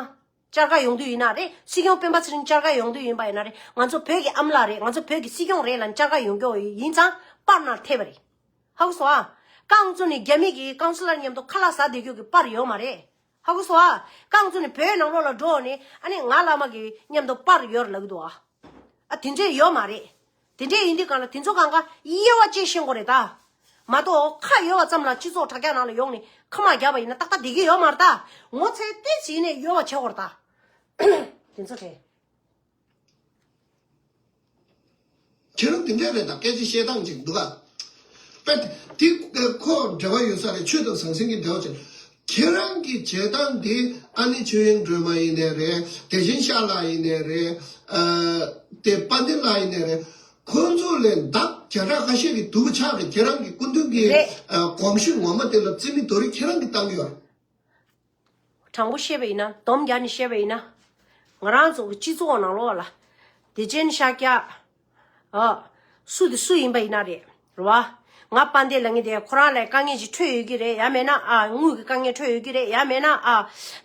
བཅར་ག་ཡོང་དུས་ཡིན་ན་རེད། སྲིད་སྐྱོང་སྤེན་པ་ཚེ་རིང་བཅར་ག་ཡོང་དུས་ཡིན་པ་ཡིན་ན་རེད། ང་ཚོ་བོད་ཀྱི་ཨ་མ་ལགས་རེད། ང་ཚོ་བོད་ཀྱི་སྲིད་སྐྱོང་རེད་ལབ་བཅར་ག་ཡོང་རྒྱུ་ཡིན་ཙང་པར་ནང་ཐེབས་པ་རེད། ཧ་གོ་སོང་ཨ། རྐང་བཙུགས་ནས་རྒྱ་མི་གི་ཀའུན་སི་ལར་མཉམ་དུ་ཁ་ལག་ཟ་བསྡད་རྒྱུ་གི་པར་ཡོད་མ་རེད། ཧ་གོ་སོང་ཨ། རྐང་བཙུགས་ནས་བོད་ནང་ལོགས་ལ་འགྲོ་ནས་ཨ་ནི་ང་བླ་མ་གི་མཉམ་དུ་པར་ཡོད་ལབ་ཀྱི་འདུག་ཨ། ཨ་དེ་འདྲས་ཡོད་མ་རེད། དེ་འདྲས་ཡིན་དུས་གང་ལ་དེ་ཚོ་གང་ག་དབྱེ་བ་དཔྱད་ཤེས་དགོས་རེད་ད། མ་གཏོགས་ཁ་ཡོད་པ་ཙམ་ལ་སྤྱི་ཚོགས་དྲ་རྒྱ་ནང་ལ་ཡོང་ནས་ཁ་མ་རྒྱག་པ་ཡིན་ན་ཏག་ཏག་བསྡད་ཀྱི་ཡོད་མ་རེད་ད། ངོ་ཚ་ཏོག་ཙམ་ཡིན་ནའི་ཡོད་པ་བྱེད་དགོས་རེད་ད། དེ་ཚོ་རེད། ཁྱེད་རང་དེ་འདྲས་རེད་ད། སྐད་ཆ་བཤད་སྟངས་ཅིག་འདུག་ག་དཔེ་དེ་ཁོ་འབྲེལ་བ་ཡོད་ས་རེད། ཆོས་དང་ཟང་ཟིང་གི་འབྲེལ་བ་བྱས། ཁྱེད་རང་གི་བྱེད་སྟངས་དེ་ཨ་ནི་ཆོས་དབྱིངས་སྒྲོལ་མ་ཡིན་ནའི་རེད། བདེ་ཆེན་ཤཱཀྱ་ཡིན་ནའི་རེད། ཨ་དེ་དཔལ་ལྡན་ལགས་ཡིན་ནའི་རེད། ཁོང་ཚོ་ལས་འདབ་བརྒྱ་ཕྲག་ཁ་ཤས་ཀྱི་སྡུག་ཆགས་རེད། ཁྱེད་རང་གི་སྐུ་མདུན་གྱི་རེད། ཨ་དགོངས་གཞི་ངོ་མ་དེ་ལ་རྩིས་མེད་རྡོ་རིལ་ཁྱེད་རང་གིས་བཏང་གི་ཡོད་རེད། དྲང་པོ་བཤད་པ་ཡིན་ན། སྡོམ་རྒྱག་ནས་བཤད་པ་ཡིན་ན། ང་རང་ཚོ་གི་སྤྱི་ཚོགས་ནང་ལོགས་ལ་བདེ་ཆེན་ཤཱཀྱ། ཨ། སུ་དེ་སུ་ཡིན་པ་ཡིན་ན་རེད། རེད་བ། ང་དཔལ་ལྡན་ལབ་མཁན་དེ་ཁོ་རང་ལ་དཀའ་ངལ་ཅིག་འཕྲད་ཡོད་ཀྱི་རེད། ཡང་མེད་ན་ཨ་དངུལ་གྱི་དཀའ་ངལ་འཕྲད་ཡོད་ཀྱི་རེད། ཡང་མེད་ན་ཨ་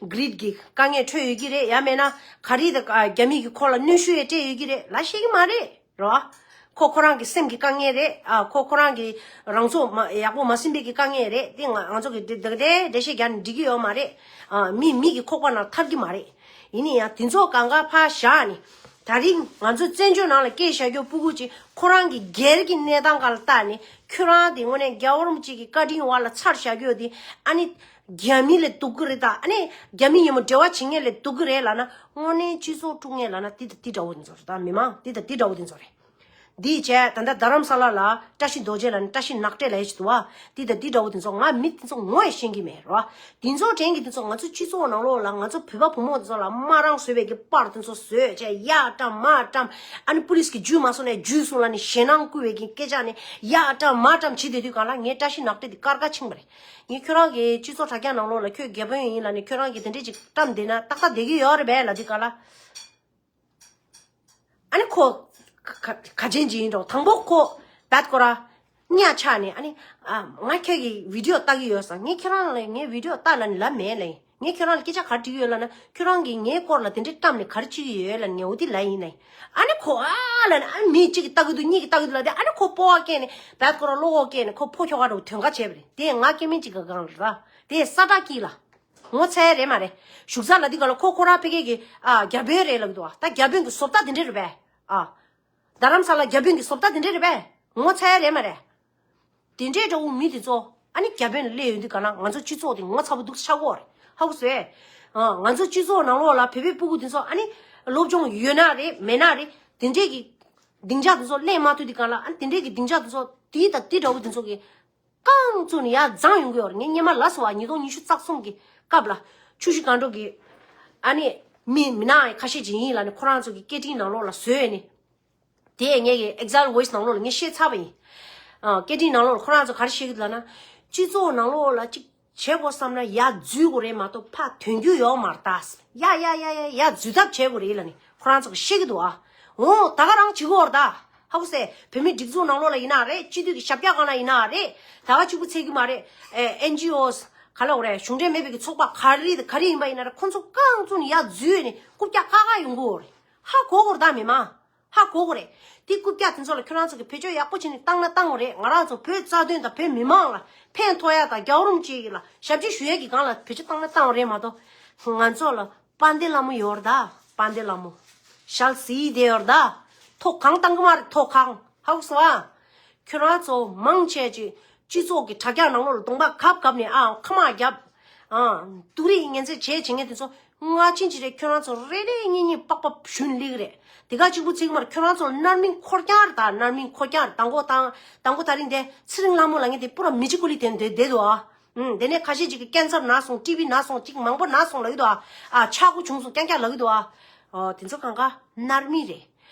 གྷི་རིཌ་གི་དཀའ་ངལ་འཕྲད་ཡོད་ཀྱི་རེད། ཡང་མེད་ན་ག་རེ་དང་ཨ་རྒྱ་མི་གིས་ཁོ་ལ་གནོན་ཤུགས་ཡང་སྤྲད་ཡོད་ཀྱི་རེད་ལབ་ཤེས་ཀྱི་མ་རེད། རོ། ཁོ་ཁོ་རང་གི་སེམས་ཀྱི་དཀའ་ངལ་རེད། ཨ་ཁོ་ཁོ་རང་གི་རང་ཚོ་མ་ཡག་པོ་མ་ཟིན་པའི་གི་དཀའ་ངལ་རེད། དེ་ང་ང་ཚོ་གི་འདི་འདི་ག་དེ་འགྲེལ་བཤད་རྒྱག་ནས་འགྲིག་གི་ཡོད་མ་རེད། ཨ་མི་མི་གི་ཁོག་པ་ནང་ཐར་གི་མ་རེད། ཡིན་ན་ཡང་དེ་ཚོ་གང་ག་ཕར་བཞག་ནས། ད་རིང་ང་ཚོ་བཙན་བྱོལ་ནང་ལ་སྐྱེས་བཞག་རྒྱུ་སྤུ་གུ་ཅིག་ཁོ་རང་གི་སྒེར་གྱི་གནས་སྟངས་སྒང་ལ་བལྟས་ནས་ཁྱོད་རང་དེ་དངོས་གནས་རྒྱལ་བ་རིན་པོ་ཆེ་གི་བཀའ་དྲིན་འོག་ལ་ཚར་བཞག་རྒྱུ་དེ་ཨ་ནི། རྒྱ་མི་ལས་སྡུག་གི་རེད་ད། ཨ་ནི་རྒྱ་མི་མཉམ་པོ་འབྲེལ་བ་བྱེད་མཁན་ལས་སྡུག་གི་རེད་ལབ་ན། དངོས་གནས་སྤྱི་ཚོགས་དཀྲུག་མཁན་ལབ་ན་དེ་དང་དེ་འདྲ་བོ་དེ་ཚོ་རེད་ད། མི་མང་དེ་དང་དེ་འདྲ་བོ་དེ་ཚོ་རེད། འདི་བྱས་ད་ལྟ་རྡ་རམ་ས་ལ་ལ་བཀྲ་ཤིས་རྡོ་རྗེ་ལ་ནི་བཀྲ་ཤིས་ནག་ཏྲེ་ལ་ཡ་ཞིག་འདུག་བ། འདི་དང་འདི་འདྲ་བོ་དེ་ཚོ་ང་མི་དེ་ཚོ་ངོ་ཡ་ཤེས་ཀྱི་མེད་རོ། དེ་ཚོ་དྲན་གྱི་དེ་ཚོ་ང་ཚོ་སྤྱི་ཚོགས་ནང་ལོགས་ལ་ང་ཚོ་བོད་པ་བུ་མོ་དེ་ཚོ་ལ་དམར་རང་བཟོས་པའི་གི་པར་དེ་ཚོ་བཟོས་བྱས་ཡ་བཀྲམ་མ་བཀྲམ། ཨ་ནི་པུ་ལིས་ཀྱི་འཇུས་མ་སོང་ནས་འཇུས་སོང་ལ་ནི་ཞེད་སྣང་བསྐུལ་བའི་གི་སྐད་ཆ་ནི་ཡ་བཀྲམ་མ་བཀྲམ་བྱེད་བསྡད་དུས་གང་ལ་ངའི་བཀྲ་ཤིས་ནག་ཏྲེ་དེ་དཀར་དཀར་ཕྱིན་པ་རེད། ངས་ཁྱོད་རང་གི་སྤྱི་ཚོགས་དྲ་རྒྱ་ནང་ལོགས་ལ་ཁྱོད་རྒྱ་དཔོན་ཡིན་ལ་ནི་ཁྱོད་རང་གི་དེ་འདྲས་ཅིག་བཀྲམ་བསྡད་ན་ཏག་ཏག་བསྡད་ཀྱི་ཡོད་རེད་པས་ལབ་དུས་གང་ལ། ཨ་ནི་ཁོ། ག་ག་ག་ཅན་ཅིག་ཡིན་འགྲོ་དང་པོ་ཁོ། བད་ཀོ་ར། གཉའ་ཆག་ནས་ཨ་ནི། ཨ། ང་ཁྱོད་ཀྱི་བི་ཌི་ཡོ་ལྟ་གི་ཡོད་ས། ངས་ཁྱོད་རང་ལ་ངའི་བི་ཌི་ཡོ་ལྟ་ལབ་ནས་ལབ་མེད་ལབ་ཡིན། ངས་ཁྱོད་རང་ལ་སྐད་ཆ་ག་རེ་དྲིས་ཡོད་ལབ་ན་ཁྱོད་རང་གིས་ངའི་སྐོར་ལ་དེ་འདྲའི་བཀྲམ་ནས་ག་རེ་བྱེད་ཀྱི་ཡོད་ལབ་ནས་ངས་འོ་དེ་ལབ་ཡིན་ལབ་ཡིན། ཨ་ནི་ཁོ་ཨ་ལབ་ནས་ཨ་ནི་མི་གཅིག་གིས་ལྟ་གི་འདུག་གཉིས་ཀྱིས་ལྟ་གི་འདུག་ལབ་དེ་ཨ་ནི་ཁོ་སྤོ་བ་སྐྱེས་ནས་བད་ཀོ་ར་བློ་ཁོག་སྐྱེས་ནས་ཁོ་ཕོ་ཁྱོ་ག་འདྲ་བོ་དོན་ག་བྱས་པ་རེད། དེ་ང་སྐྱེ་དམན་གཅིག་གི་སྒང་ལ་ར། དེ་ས་བཀྲ་སྐྱིད་ལ། ངོ་ཚ་ཡ་རེད་མ་རེད། བཞུགས་ས་ལ་འདི་ག་ལ་ཁོ་ཁོ་རང་ཕ་གི་གི་ཨ་རྒྱ་དཔོན་རེད་ལབ་གི་འདུག་ཨ། ད་རྒྱ་དཔོན་གི་བཟོ་ལྟ་དེ་འདྲས་རེད་པས། ཨ། རྡ་རམ་ས་ལ་རྒྱ་དཔོན་གི་བཟོ་ལྟ་དེ་འདྲས་རེད་པས། ངོ་ཚ་ཡ་རེད་མ་རེད། དེ་འདྲས་འདྲ་བོ་མི་དེ་ཚོ་ཨ་ནི་རྒྱ་དཔོན་ལ་སླེབས་ཡོང་དུས་ག་ན་ང་ཚོ་སྤྱི་ཚོགས་དེ་ངོ་ཚ་པོ་འདུག་ཆགས་ཀྱི་ཡོད་རེད། ཧ་གོ་སོང་ངས། ཨ། ང་ཚོ་སྤྱི་ཚོགས་ནང་ལོགས་ལ་བོད་པའི་སྤུ་གུ་དེ་ཚོ་ཨ་ནི་སློབ་སྦྱོང་ཡོད་ན་རེད་མེད་ན་རེད། དེ་འདྲས་ཀྱི་སྡིངས་ཆ་དེ་ཚོ་ལེན་མ་ཐུབ་དུས་ག་ལ་ཨ་ནི་དེ་འདྲས་ཀྱི་སྡིངས་ཆ་དེ་ཚོ་དེ་དང་དེ་འདྲ་བོ་དེ་ཚོ་གི་རྐང་བཙུགས་ནས་ཡར་འཛེགས་ཡོང་གི་ཡོད་རེད། ངས་སྔོན་མ་ལབ་སོང་བ། ཉིས་སྟོང་ཉི་ཤུ་རྩ་གསུམ་གྱི་སྐབས་ལ་ཆུ་བཞི་སྒང་དྲུག་གི་ཨ་ནི་མི་མི་ནག་ཁ་ཤས་ཅིག་ཡིན་ལབ་ནས་ཁོ་རང་ཚོ་གི་སྐད་འཕྲིན་ནང་ལོགས་ལ་བཟོས་ནས། དེ་ངས་ཀྱི་Exile Voice ནང་ལོགས་ལ་ངས་བཤད་ཚར་བ་ཡིན། ཨ། སྐད་འཕྲིན་ནང་ལོགས་ལ་ཁོ་རང་ཚོ་ག་རེ་བཤད་ཀྱི་འདུག་ལབ་ན། སྤྱི་ཚོགས་ནང་ལོགས་ལ་ཅིག་བྱེད་དགོས་བསམ་ན་ཡར་འཛུལ་དགོས་རེད་མ་གཏོགས་ཕར་ཐོན་རྒྱུ་ཡོད་མ་རེད་ད། ཡ་ཡ་ཡ་ཡ་ཡར་འཛུལ་ཐབས་བྱེད་དགོས་རེད་ལབ་ནས་ཁོ་རང་ཚོ་གི་བཤད་ཀྱི་འདུག་ཨ། འོ་ད་ག་རང་བྱེད་དགོས་རེད་ད། ཧ་གོ་སོང་ངས། བོད་མིའི་སྒྲིག་འཛུགས་ནང་ལོགས་ལ་ཡིན་ན་རེད། སྤྱི་འཐུས་ཀྱི་ཞབས་བཀྱག་སྒང་ལ་ཡིན་ན་རེད། ད་ག་གཅིག་པུ་ཚད་ཀྱི་མ་རེད། ཨེ། ཨེན་ཇི་ཨོ་ག་ལབ་དགོས་རེད། གཞུང་འབྲེལ་མེད་པའི་གི་ཚོགས་པ་ག་རེ་ག་རེ་ཡིན་པ་ཡིན་ན་རེད། ཁོ་ཚོ་རྐང་བཙུགས་ནས་ཡར་འཛུལ་ནས་རྐུབ་བཀྱག་བཀག་བཀག་ཡོང་གི་ཡོད་རེད། ཧ་གོ་དགོས་རེད་ད་མི་མང་། ཧ་གོ་དགོས་རེད། དེ་རྐུབ་བཀྱག་དེ་ཚོ་ལ་ཁྱོད་རང་ཚོ་གིས་བེད་སྤྱོད་ཡག་པོ་བྱས་ནས་བཏང་ན་བཏང་དགོས་རེད། ང་རང་ཚོ་བོད་རྩ་དོན་དང་བོད་མི་མང་ལ་ཕན་ཐོགས་ཡ་དང་རྒྱལ་བ་རིན་པོ་ཆེ་ལ་ཞབས་ཕྱི་ཞུ་ཡ་གི་སྒང་ལ་བེད་སྤྱོད་བཏང་ན་བཏང་དགོས་རེད་མ་གཏོགས། ང་ཚོ་ལ་དཔལ་ལྡན་ལྷ་མོ་ཡོད་རེད་ད། དཔལ་ལྡན་ལྷ་མོ་ཞལ་གཟིགས་བསྡད་ཡོད་རེད་ད། ཐོག་གང་བཏང་གི་མ་རེད། ཐོག་གང་། ཧ་གོ་སོང་ཨ། ཁྱོད་རང་ཚོ་མང་ཆེ་ཅིག་སྤྱི་ཚོགས་ཀྱི་དྲ་རྒྱ་ནང་ལོགས་ལ་གདོང་པ་གབ་གབ་ནས་ཨ་ཁ་མ་རྒྱབ། ཨ། སྡུག་རུས་ངན་ཚད་བྱས་བྱེད་མཁན་དེ་ཚོ་སྔ་ཕྱི་ཅིག་རེད། ཁྱོད་རང་ཚོ་རེ་རེ་གཉིས་གཉིས་པག་པ་ཞུན་ལིག་རེད། དེ་ག་གཅིག་པུ་ཚིག་མར་ཁྱོད་རང་ཚོ་ལ་མནར་མིང་འཁོར་རྐྱང་རེད་ད། མནར་མིང་འཁོར་རྐྱང་རེད། དང་པོ་དང་དང་པོ་ད་རིང་དེ་ཚེ་རིང་ལྷ་མོ་ལབ་མཁན་དེ་པུ་ར་མི་གཅིག་པུ་ལི་དེ་འདོད་བསྡད་འདུག་ཨ། ཨུམ། དེ་ནས་ཁ་ཤས་ཅིག་གིས་ཀེན་སར་ན་སོང་། ཊི་བི་ན་སོང་། ཅིག་མང་པོ་ན་སོང་ལབ་ཀྱི་འདུག་ཨ། ཨ། ཆག་སྒོ་བྱུང་སོང་རྐྱང་རྐྱང་ལབ་ཀྱི་འདུག་ཨ། ཨོ། དེ་ཚོ་གང་ག་མནར་མིང་རེད།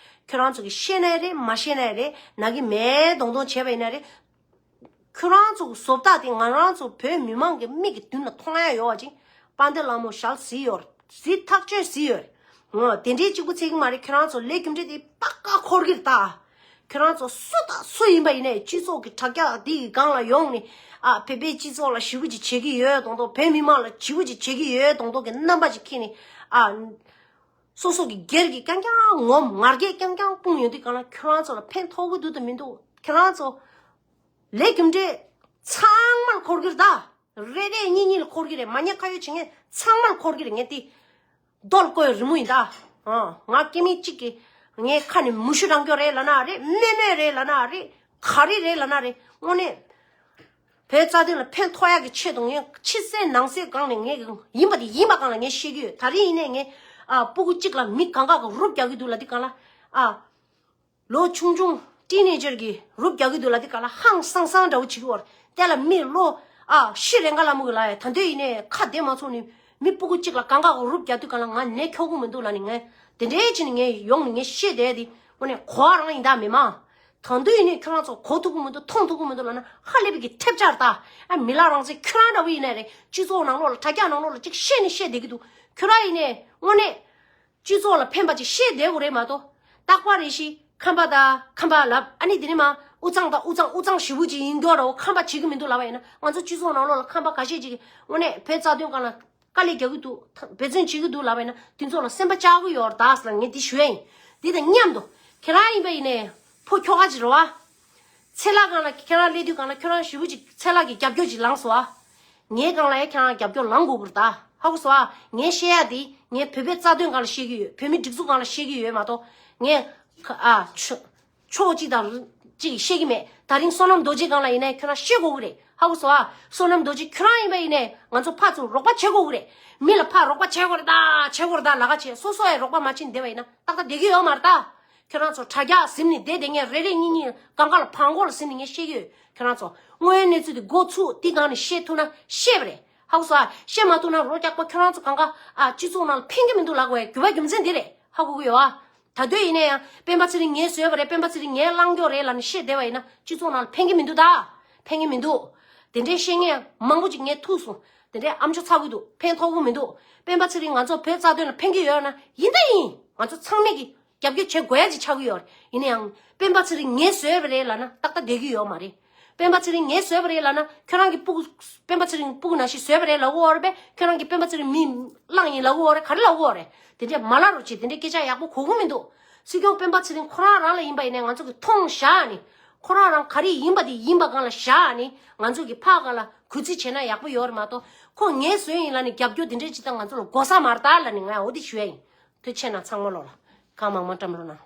ཁྱོད་རང་ཚོ་གིས་ཤེས་ན་རེད། མ་ཤེས་ན་རེད། ནང་གི་མེད་མདོག་མདོག་བྱས་པ་ཡིན་ན་རེད། ཁྱོད་རང་ཚོ་གི་བཟོ་ལྟ་དེ་ང་རང་ཚོ་བོད་མི་མང་གི་མིག་གི་མདུན་ལ་མཐོང་ཡ་ཡོད་པ་ཅིག་དཔལ་ལྡན་ལྷ་མོ་ཞལ་གཟིགས་ཡོད་རེད། གཟིགས་ཐག་ཆོད་གཟིགས་ཡོད་རེད། ངོ་དེ་འདྲའི་གཅིག་པུ་ཚིག་གི་མ་རེད། ཁྱོད་རང་ཚོ་ལས་རྒྱུ་འབྲས་དེ་པག་ཀ་འཁོར་གི་རེད་ད། ཁྱོད་རང་ཚོ་སུ་དང་སུ་ཡིན་པ་ཡིན་ནའི་སྤྱི་ཚོགས་ཀྱི་དྲ་རྒྱ་འདི་ཡི་སྒང་ལ་ཡོང་ནས། ཨ། བོད་པའི་སྤྱི་ཚོགས་ལ་ཞེ་པོ་ཅིག་བྱེད་ཀྱི་ཡོད་མདོག་མདོག་བོད་མི་མང་ལ་ཞེ་པོ་ཅིག་བྱེད་ཀྱི་ཡོད་མདོག་མདོག་གི་རྣམ་པ་ཅིག་འཁྱེར་ནས། ཨ། སོ་སོ་གི་སྒེར་གྱི་རྐྱང་རྐྱང་ངོམ། ང་རྒྱལ་རྐྱང་རྐྱང་སྤུངས་ཡོང་དུས་སྒང་ལ་ཁྱོད་རང་ཚོ་ལ་ཕན་ཐོགས་ཀྱི་འདུག་དང་མི་འདུག་ཁྱོད་རང་ཚོ་ལས་རྒྱུ་འབྲས་ཚང་མར་འཁོར་གྱི་རེད་ད། རེ་རེ་གཉིས་གཉིས་ལ་འཁོར་གྱི་རེད། མ་ཉེས་ཁ་གཡོགས་བྱེད་མཁན་ཚང་མར་འཁོར་གྱི་རེད། ངས་དེ་རྡོལ་བརྐོས་རི་མོ་ཡིན་ད། ཨ། ང་སྐྱེ་དམན་གཅིག་གི་ངའི་ཁ་ནས་མུ་ཤུ་འགྲང་རྒྱུ་རེད་ལབ་ན་རེད། རྨས་མེད་རེད་ལབ་ན་རེད། ག་རེ་རེད་ལབ་ན་རེད། དངོས་གནས། བོད་རྩ་དོན་ལ་ཕན་ཐོགས་ཡག་གི་ཆེད་དུ་ངས་ཕྱི་གསལ་ནང་གསལ་སྒང་ནས་ངས་ཡིན་པ་དེ་ཡིན་པ་སྒང་ལ་ངས་བཤད་ཀྱི་ཡོད། ད་རིང་ཡིན་ནས་ངས། ཨ། སྤུ་གུ་གཅིག་ལ་མི་གང་ག་གི་རུབ་རྒྱག་གི་འདུག་ལབ་དུས་སྒང་ལ། ཨ། ལོ་ཆུང་ཆུང་ཊི་ནེ་ཇར་གྱི་རུབ་རྒྱག་གི་འདུག་ལབ་དུས་སྒང་ལ་ཧང་སང་སང་འདྲ་བོ་བྱེད་ཀྱི་ཡོད་རེད། དེ་ལ་མི་ལོ། ཨ། ཤི་རེ་འགའ་ལ་མུ་གི་ལ་ཡ་ད་འདོད་ཡིན་ནས་ཁ་བདེ་མ་ཚོགས་ནས་མི་སྤུ་གུ་གཅིག་ལ་གང་ག་གི་རུབ་རྒྱག་དུས་སྒང་ལ་ང་ནད་ཁྱོག་གི་མི་འདུག་ལབ་ནས་ངས་དེ་འདྲའི་བྱས་ནས་ངས་ཡོང་ནས་ངས་བཤད་བསྡད་དེ་དངོས་གནས་གོ་བ་རང་ཡིན་ད་མི་མང་། ད་དུང་ཡིན་ནའི་ཁྱོད་རང་ཚོ་གོ་ཐུབ་ཀྱི་མི་འདུག་མཐོང་ཐུབ་ཀྱི་མི་འདུག་ལབ་ན་ཧ་ལས་པའི་གི་ཐེབས་ཆག་རེད་ད། ཨ། མི་ལ་རང་བཙན་ཁྱོད་རང་འདྲ་བོ་ཡིན་ནའི་རེད། སྤྱི་ཚོགས་ནང་ལོགས་ལ་དྲ་རྒྱ་ནང་ལོགས་ལ་ཅིག་བཤད་ནི་བཤད་བསྡད་ཀྱི་འདུག་ཁྱོད་རང་ཡིན་ནའི་དངོས་གནས་སྤྱི་ཚོགས་ལ་ཕན་པ་ཅིག་བཤད་བསྡད་དགོས་རེད་མ་གཏོགས། རྟག་པར་རེ་ཞིག་ཁམས་པ་དང་ཁམས་པ་ལབ། ཨ་ནི་དེ་ནས་མ་དབུས་གཙང་དང་དབུས་གཙང་དབུས་གཙང་ཞེ་པོ་ཅིག་ཡིན་རྒྱུ་འདྲ་བོ་ཁམས་པ་བྱེད་ཀྱི་མི་འདུག་ལབ་པ་ཡིན་ན། ང་ཚོ་སྤྱི་ཚོགས་ནང་ལོགས་ལ་ཁམས་པ་ཁ་ཤས་ཅིག་གིས་དངོས་གནས་བོད་རྩ་དོན་སྒང་ལ་དཀའ་ལས་རྒྱག་གི་འདུག་འབད་བརྩོན་བྱེད་ཀྱི་འདུག་ལབ་པ་ཡིན་ན། དེ་ཚོ་ལ་སེམས་པ་གཅག་གི་ཡོད་རེད་ད་ཟེར་ལ་ངས་འདི་ཞུ་ཡ་ཡིན། འདི་དང་མཉམ་དུ་ཁྱེད་རང་ཡིན་པ་ཡིན་ནའི་ཕོ་ཁྱོ་ག་ཅིག་རེད་བ། ཚེ་ལྷ་སྒང་ལ་ཁྱེད་རང་སླེབས་དུས་སྒང་ལ་ཁྱོད་རང་ཞེ་པོ་ཅིག་ཚེ་ལྷ་གི་རྒྱབ་སྐྱོར་ཅིག་ལངས་སོང་ཨ། ངའི་སྒང་ལ་ཡང་ཁྱེད་རང་རྒྱབ་སྐྱོར་ལངས་དགོས་ཀྱི་རེད་ད། ཧ་གོ་སོང་ཨ། ངས་བཤད་ཡ་འདི་ངས་བོད་པའི་རྩ་དོན་སྒང་ལ་བཤད་ཀྱི་ཡོད། བོད་མིའི་སྒྲིག་འཛུགས་སྒང་ལ་བཤད་ཀྱི་ཡོད་མ་གཏོགས། ངས་ཁ་ཨ་ཕྱོགས་ཕྱོགས་གཅིག་དང་གཅིག་བཤད་ཀྱི་མེད། ད་རིང་བསོད་ནམས་རྡོ་རྗེ་སྒང་ལ་ཡིན་ནའི་ཁྱོད་རང་བཤད་དགོས་ཀྱི་རེད། ཧ་གོ་སོང་ཨ། བསོད་ནམས་རྡོ་རྗེ་ཁྱོད་རང་ཡིན་པ་ཡིན་ནའི་ང་ཚོ་ཕར་ཚུར་རོགས་པ་བྱེད་དགོས་ཀྱི་རེད། མི་ལ་ཕར་རོགས་པ་བྱེད་དགོས་རེད་ད། བྱེད་དགོས་རེད་ད་ལབ་ཁ་བྱས། སོ་སོ་ཡང་རོགས་པ་མ་བྱེད་བསྡད་པ་ཡིན་ན་ཏག་ཏག་བསྡད་ཀྱི་ཡོད་མ་རེད་ད། ཁྱོད་རང་ཚོ་དྲ་རྒྱ་ཟིན་ནས་བསྡད་བསྡད་མཁན་རེ་རེ་གཉིས་གཉིས་གང་ག་ལ་བང་གོ་ལ་ཟིན་ནས་ངས་བཤད་ཀྱི་ཡོད། ཁྱོད་རང་ཚོ་དངོས་ཡོད་གནས་ཚུལ་དེ་འགོ་ཚུགས་དེ་སྒང་ནས་བཤད་ཐུབ་ན་བཤད་པ་རེད། ཧ་གོ་སོང་ཨ། བཤད་མ་ཐུབ་ན་རོ་རྒྱག་པ་ཁྱོད་རང་ཚོ་གང་ག་ཨ་སྤྱི་ཚོགས་ནང་ལ་ཕན་གྱི་མི་འདུག་ལབ་དགོས་རྒྱུ་བ་རྒྱུ་མཚན་འདི་རེད། ཧ་གོ་གི་ཡོད་ཨ། ད་དུང་ཡིན་ན་ཡང་སྤེན་པ་ཚེ་རིང་ངས་བཟོས་པ་རེད། སྤེན་པ་ཚེ་རིང་ངས་བླངས་ཀྱོག་རེད་ལབ་ནས་བཤད་བསྡད་པ་ཡིན་ན་སྤྱི་ཚོགས་ནང་ལ་ཕན་གྱི་མི་འདུག་ད། ཕན་གྱི་མི་འདུག་དེ་འདྲའི་བཤད་མཁན་མང་པོ་ཅིག་ངས་ཐུག་སོང་། དེ་འདྲའི་ཨ་མཆོག་ཚ་གི་འདུག་ཕན་ཐོགས་གི་མི་འདུག་སྤེན་པ་ཚེ་རིང་ང་ཚོ་བོད་རྩ་དོན་ལ་ཕན་གྱི་ཡོད་ན་ཡིན་ད་ཡིན། ང་ཚོ་ཚང་མས་ཀྱི་རྒྱབ་སྐྱོར་བྱེད་དགོས་ཡ་ཅིག་ཆགས་ཀྱི་ཡོད་རེད། ཡིན་ན་ཡང་སྤེན་པ་ཚེ་རིང་ངས་བཟོས་པ་རེད་ལབ་ན་ཏག་ཏག་བསྡད་ཀྱི་ཡོད་མ་རེད། སྤེན་པ་ཚེ་རིང་ངས་བཟོས་པ་རེད་ལབ་ན་ཁྱོད་རང་གི་སྤུ་གུ་སྤེན་པ་ཚེ་རིང་སྤུ་གུ་ནང་བཞིན་བཟོས་པ་རེད་ལབ་ཀྱི་ཡོད་རེད་པས། ཁྱོད་རང་གི་སྤེན་པ་ཚེ་རིང་མི་གླང་ཡིན་ལབ་ཀྱི་ཡོད་རེད། ག་རེ་ལབ་ཀྱི་ཡོད་རེད། དེ་འདྲས་མ་ལབ་རོགས་བྱེད། དེ་འདྲས་སྐད་ཆ་ཡག་པོ་གོ་གི་མི་འདུག་སྲིད་སྐྱོང་སྤེན་པ་ཚེ་རིང་ཁོ་རང་རང་ལ་ཡིན་པ་ཡིན་ནའི་ང་ཚོ་གི་མཐོང་བཞག་ནས་ཁོ་རང་རང་ག་རེ་ཡིན་པ་དེ་ཡིན་པ་སྒང་ལ་བཞག་ནས་ང་ཚོ་གི་ཕར་སྒང་ལ་གུས་བརྩི་བྱས་ན་ཡག་པོ་ཡོད་རེད་མ་གཏོགས་ཁོ་ངས་བཟོས་ཡིན་ལབ་ནས་རྒྱབ་སྐྱོར་དེ་འདྲས་ཅིག་ད་ང་ཚོ་ལ་དགོས་ས་མ་རེད་ད་ལབ་ནས་ང་འོ་དེ་ཞུ་ཡ་ཡིན། ཐུགས་རྗེ་ཆེ་གནང་ཚང་མ་ལོ་ལ་གང་མང་མང་བཀྲམ་རོགས་གནང་།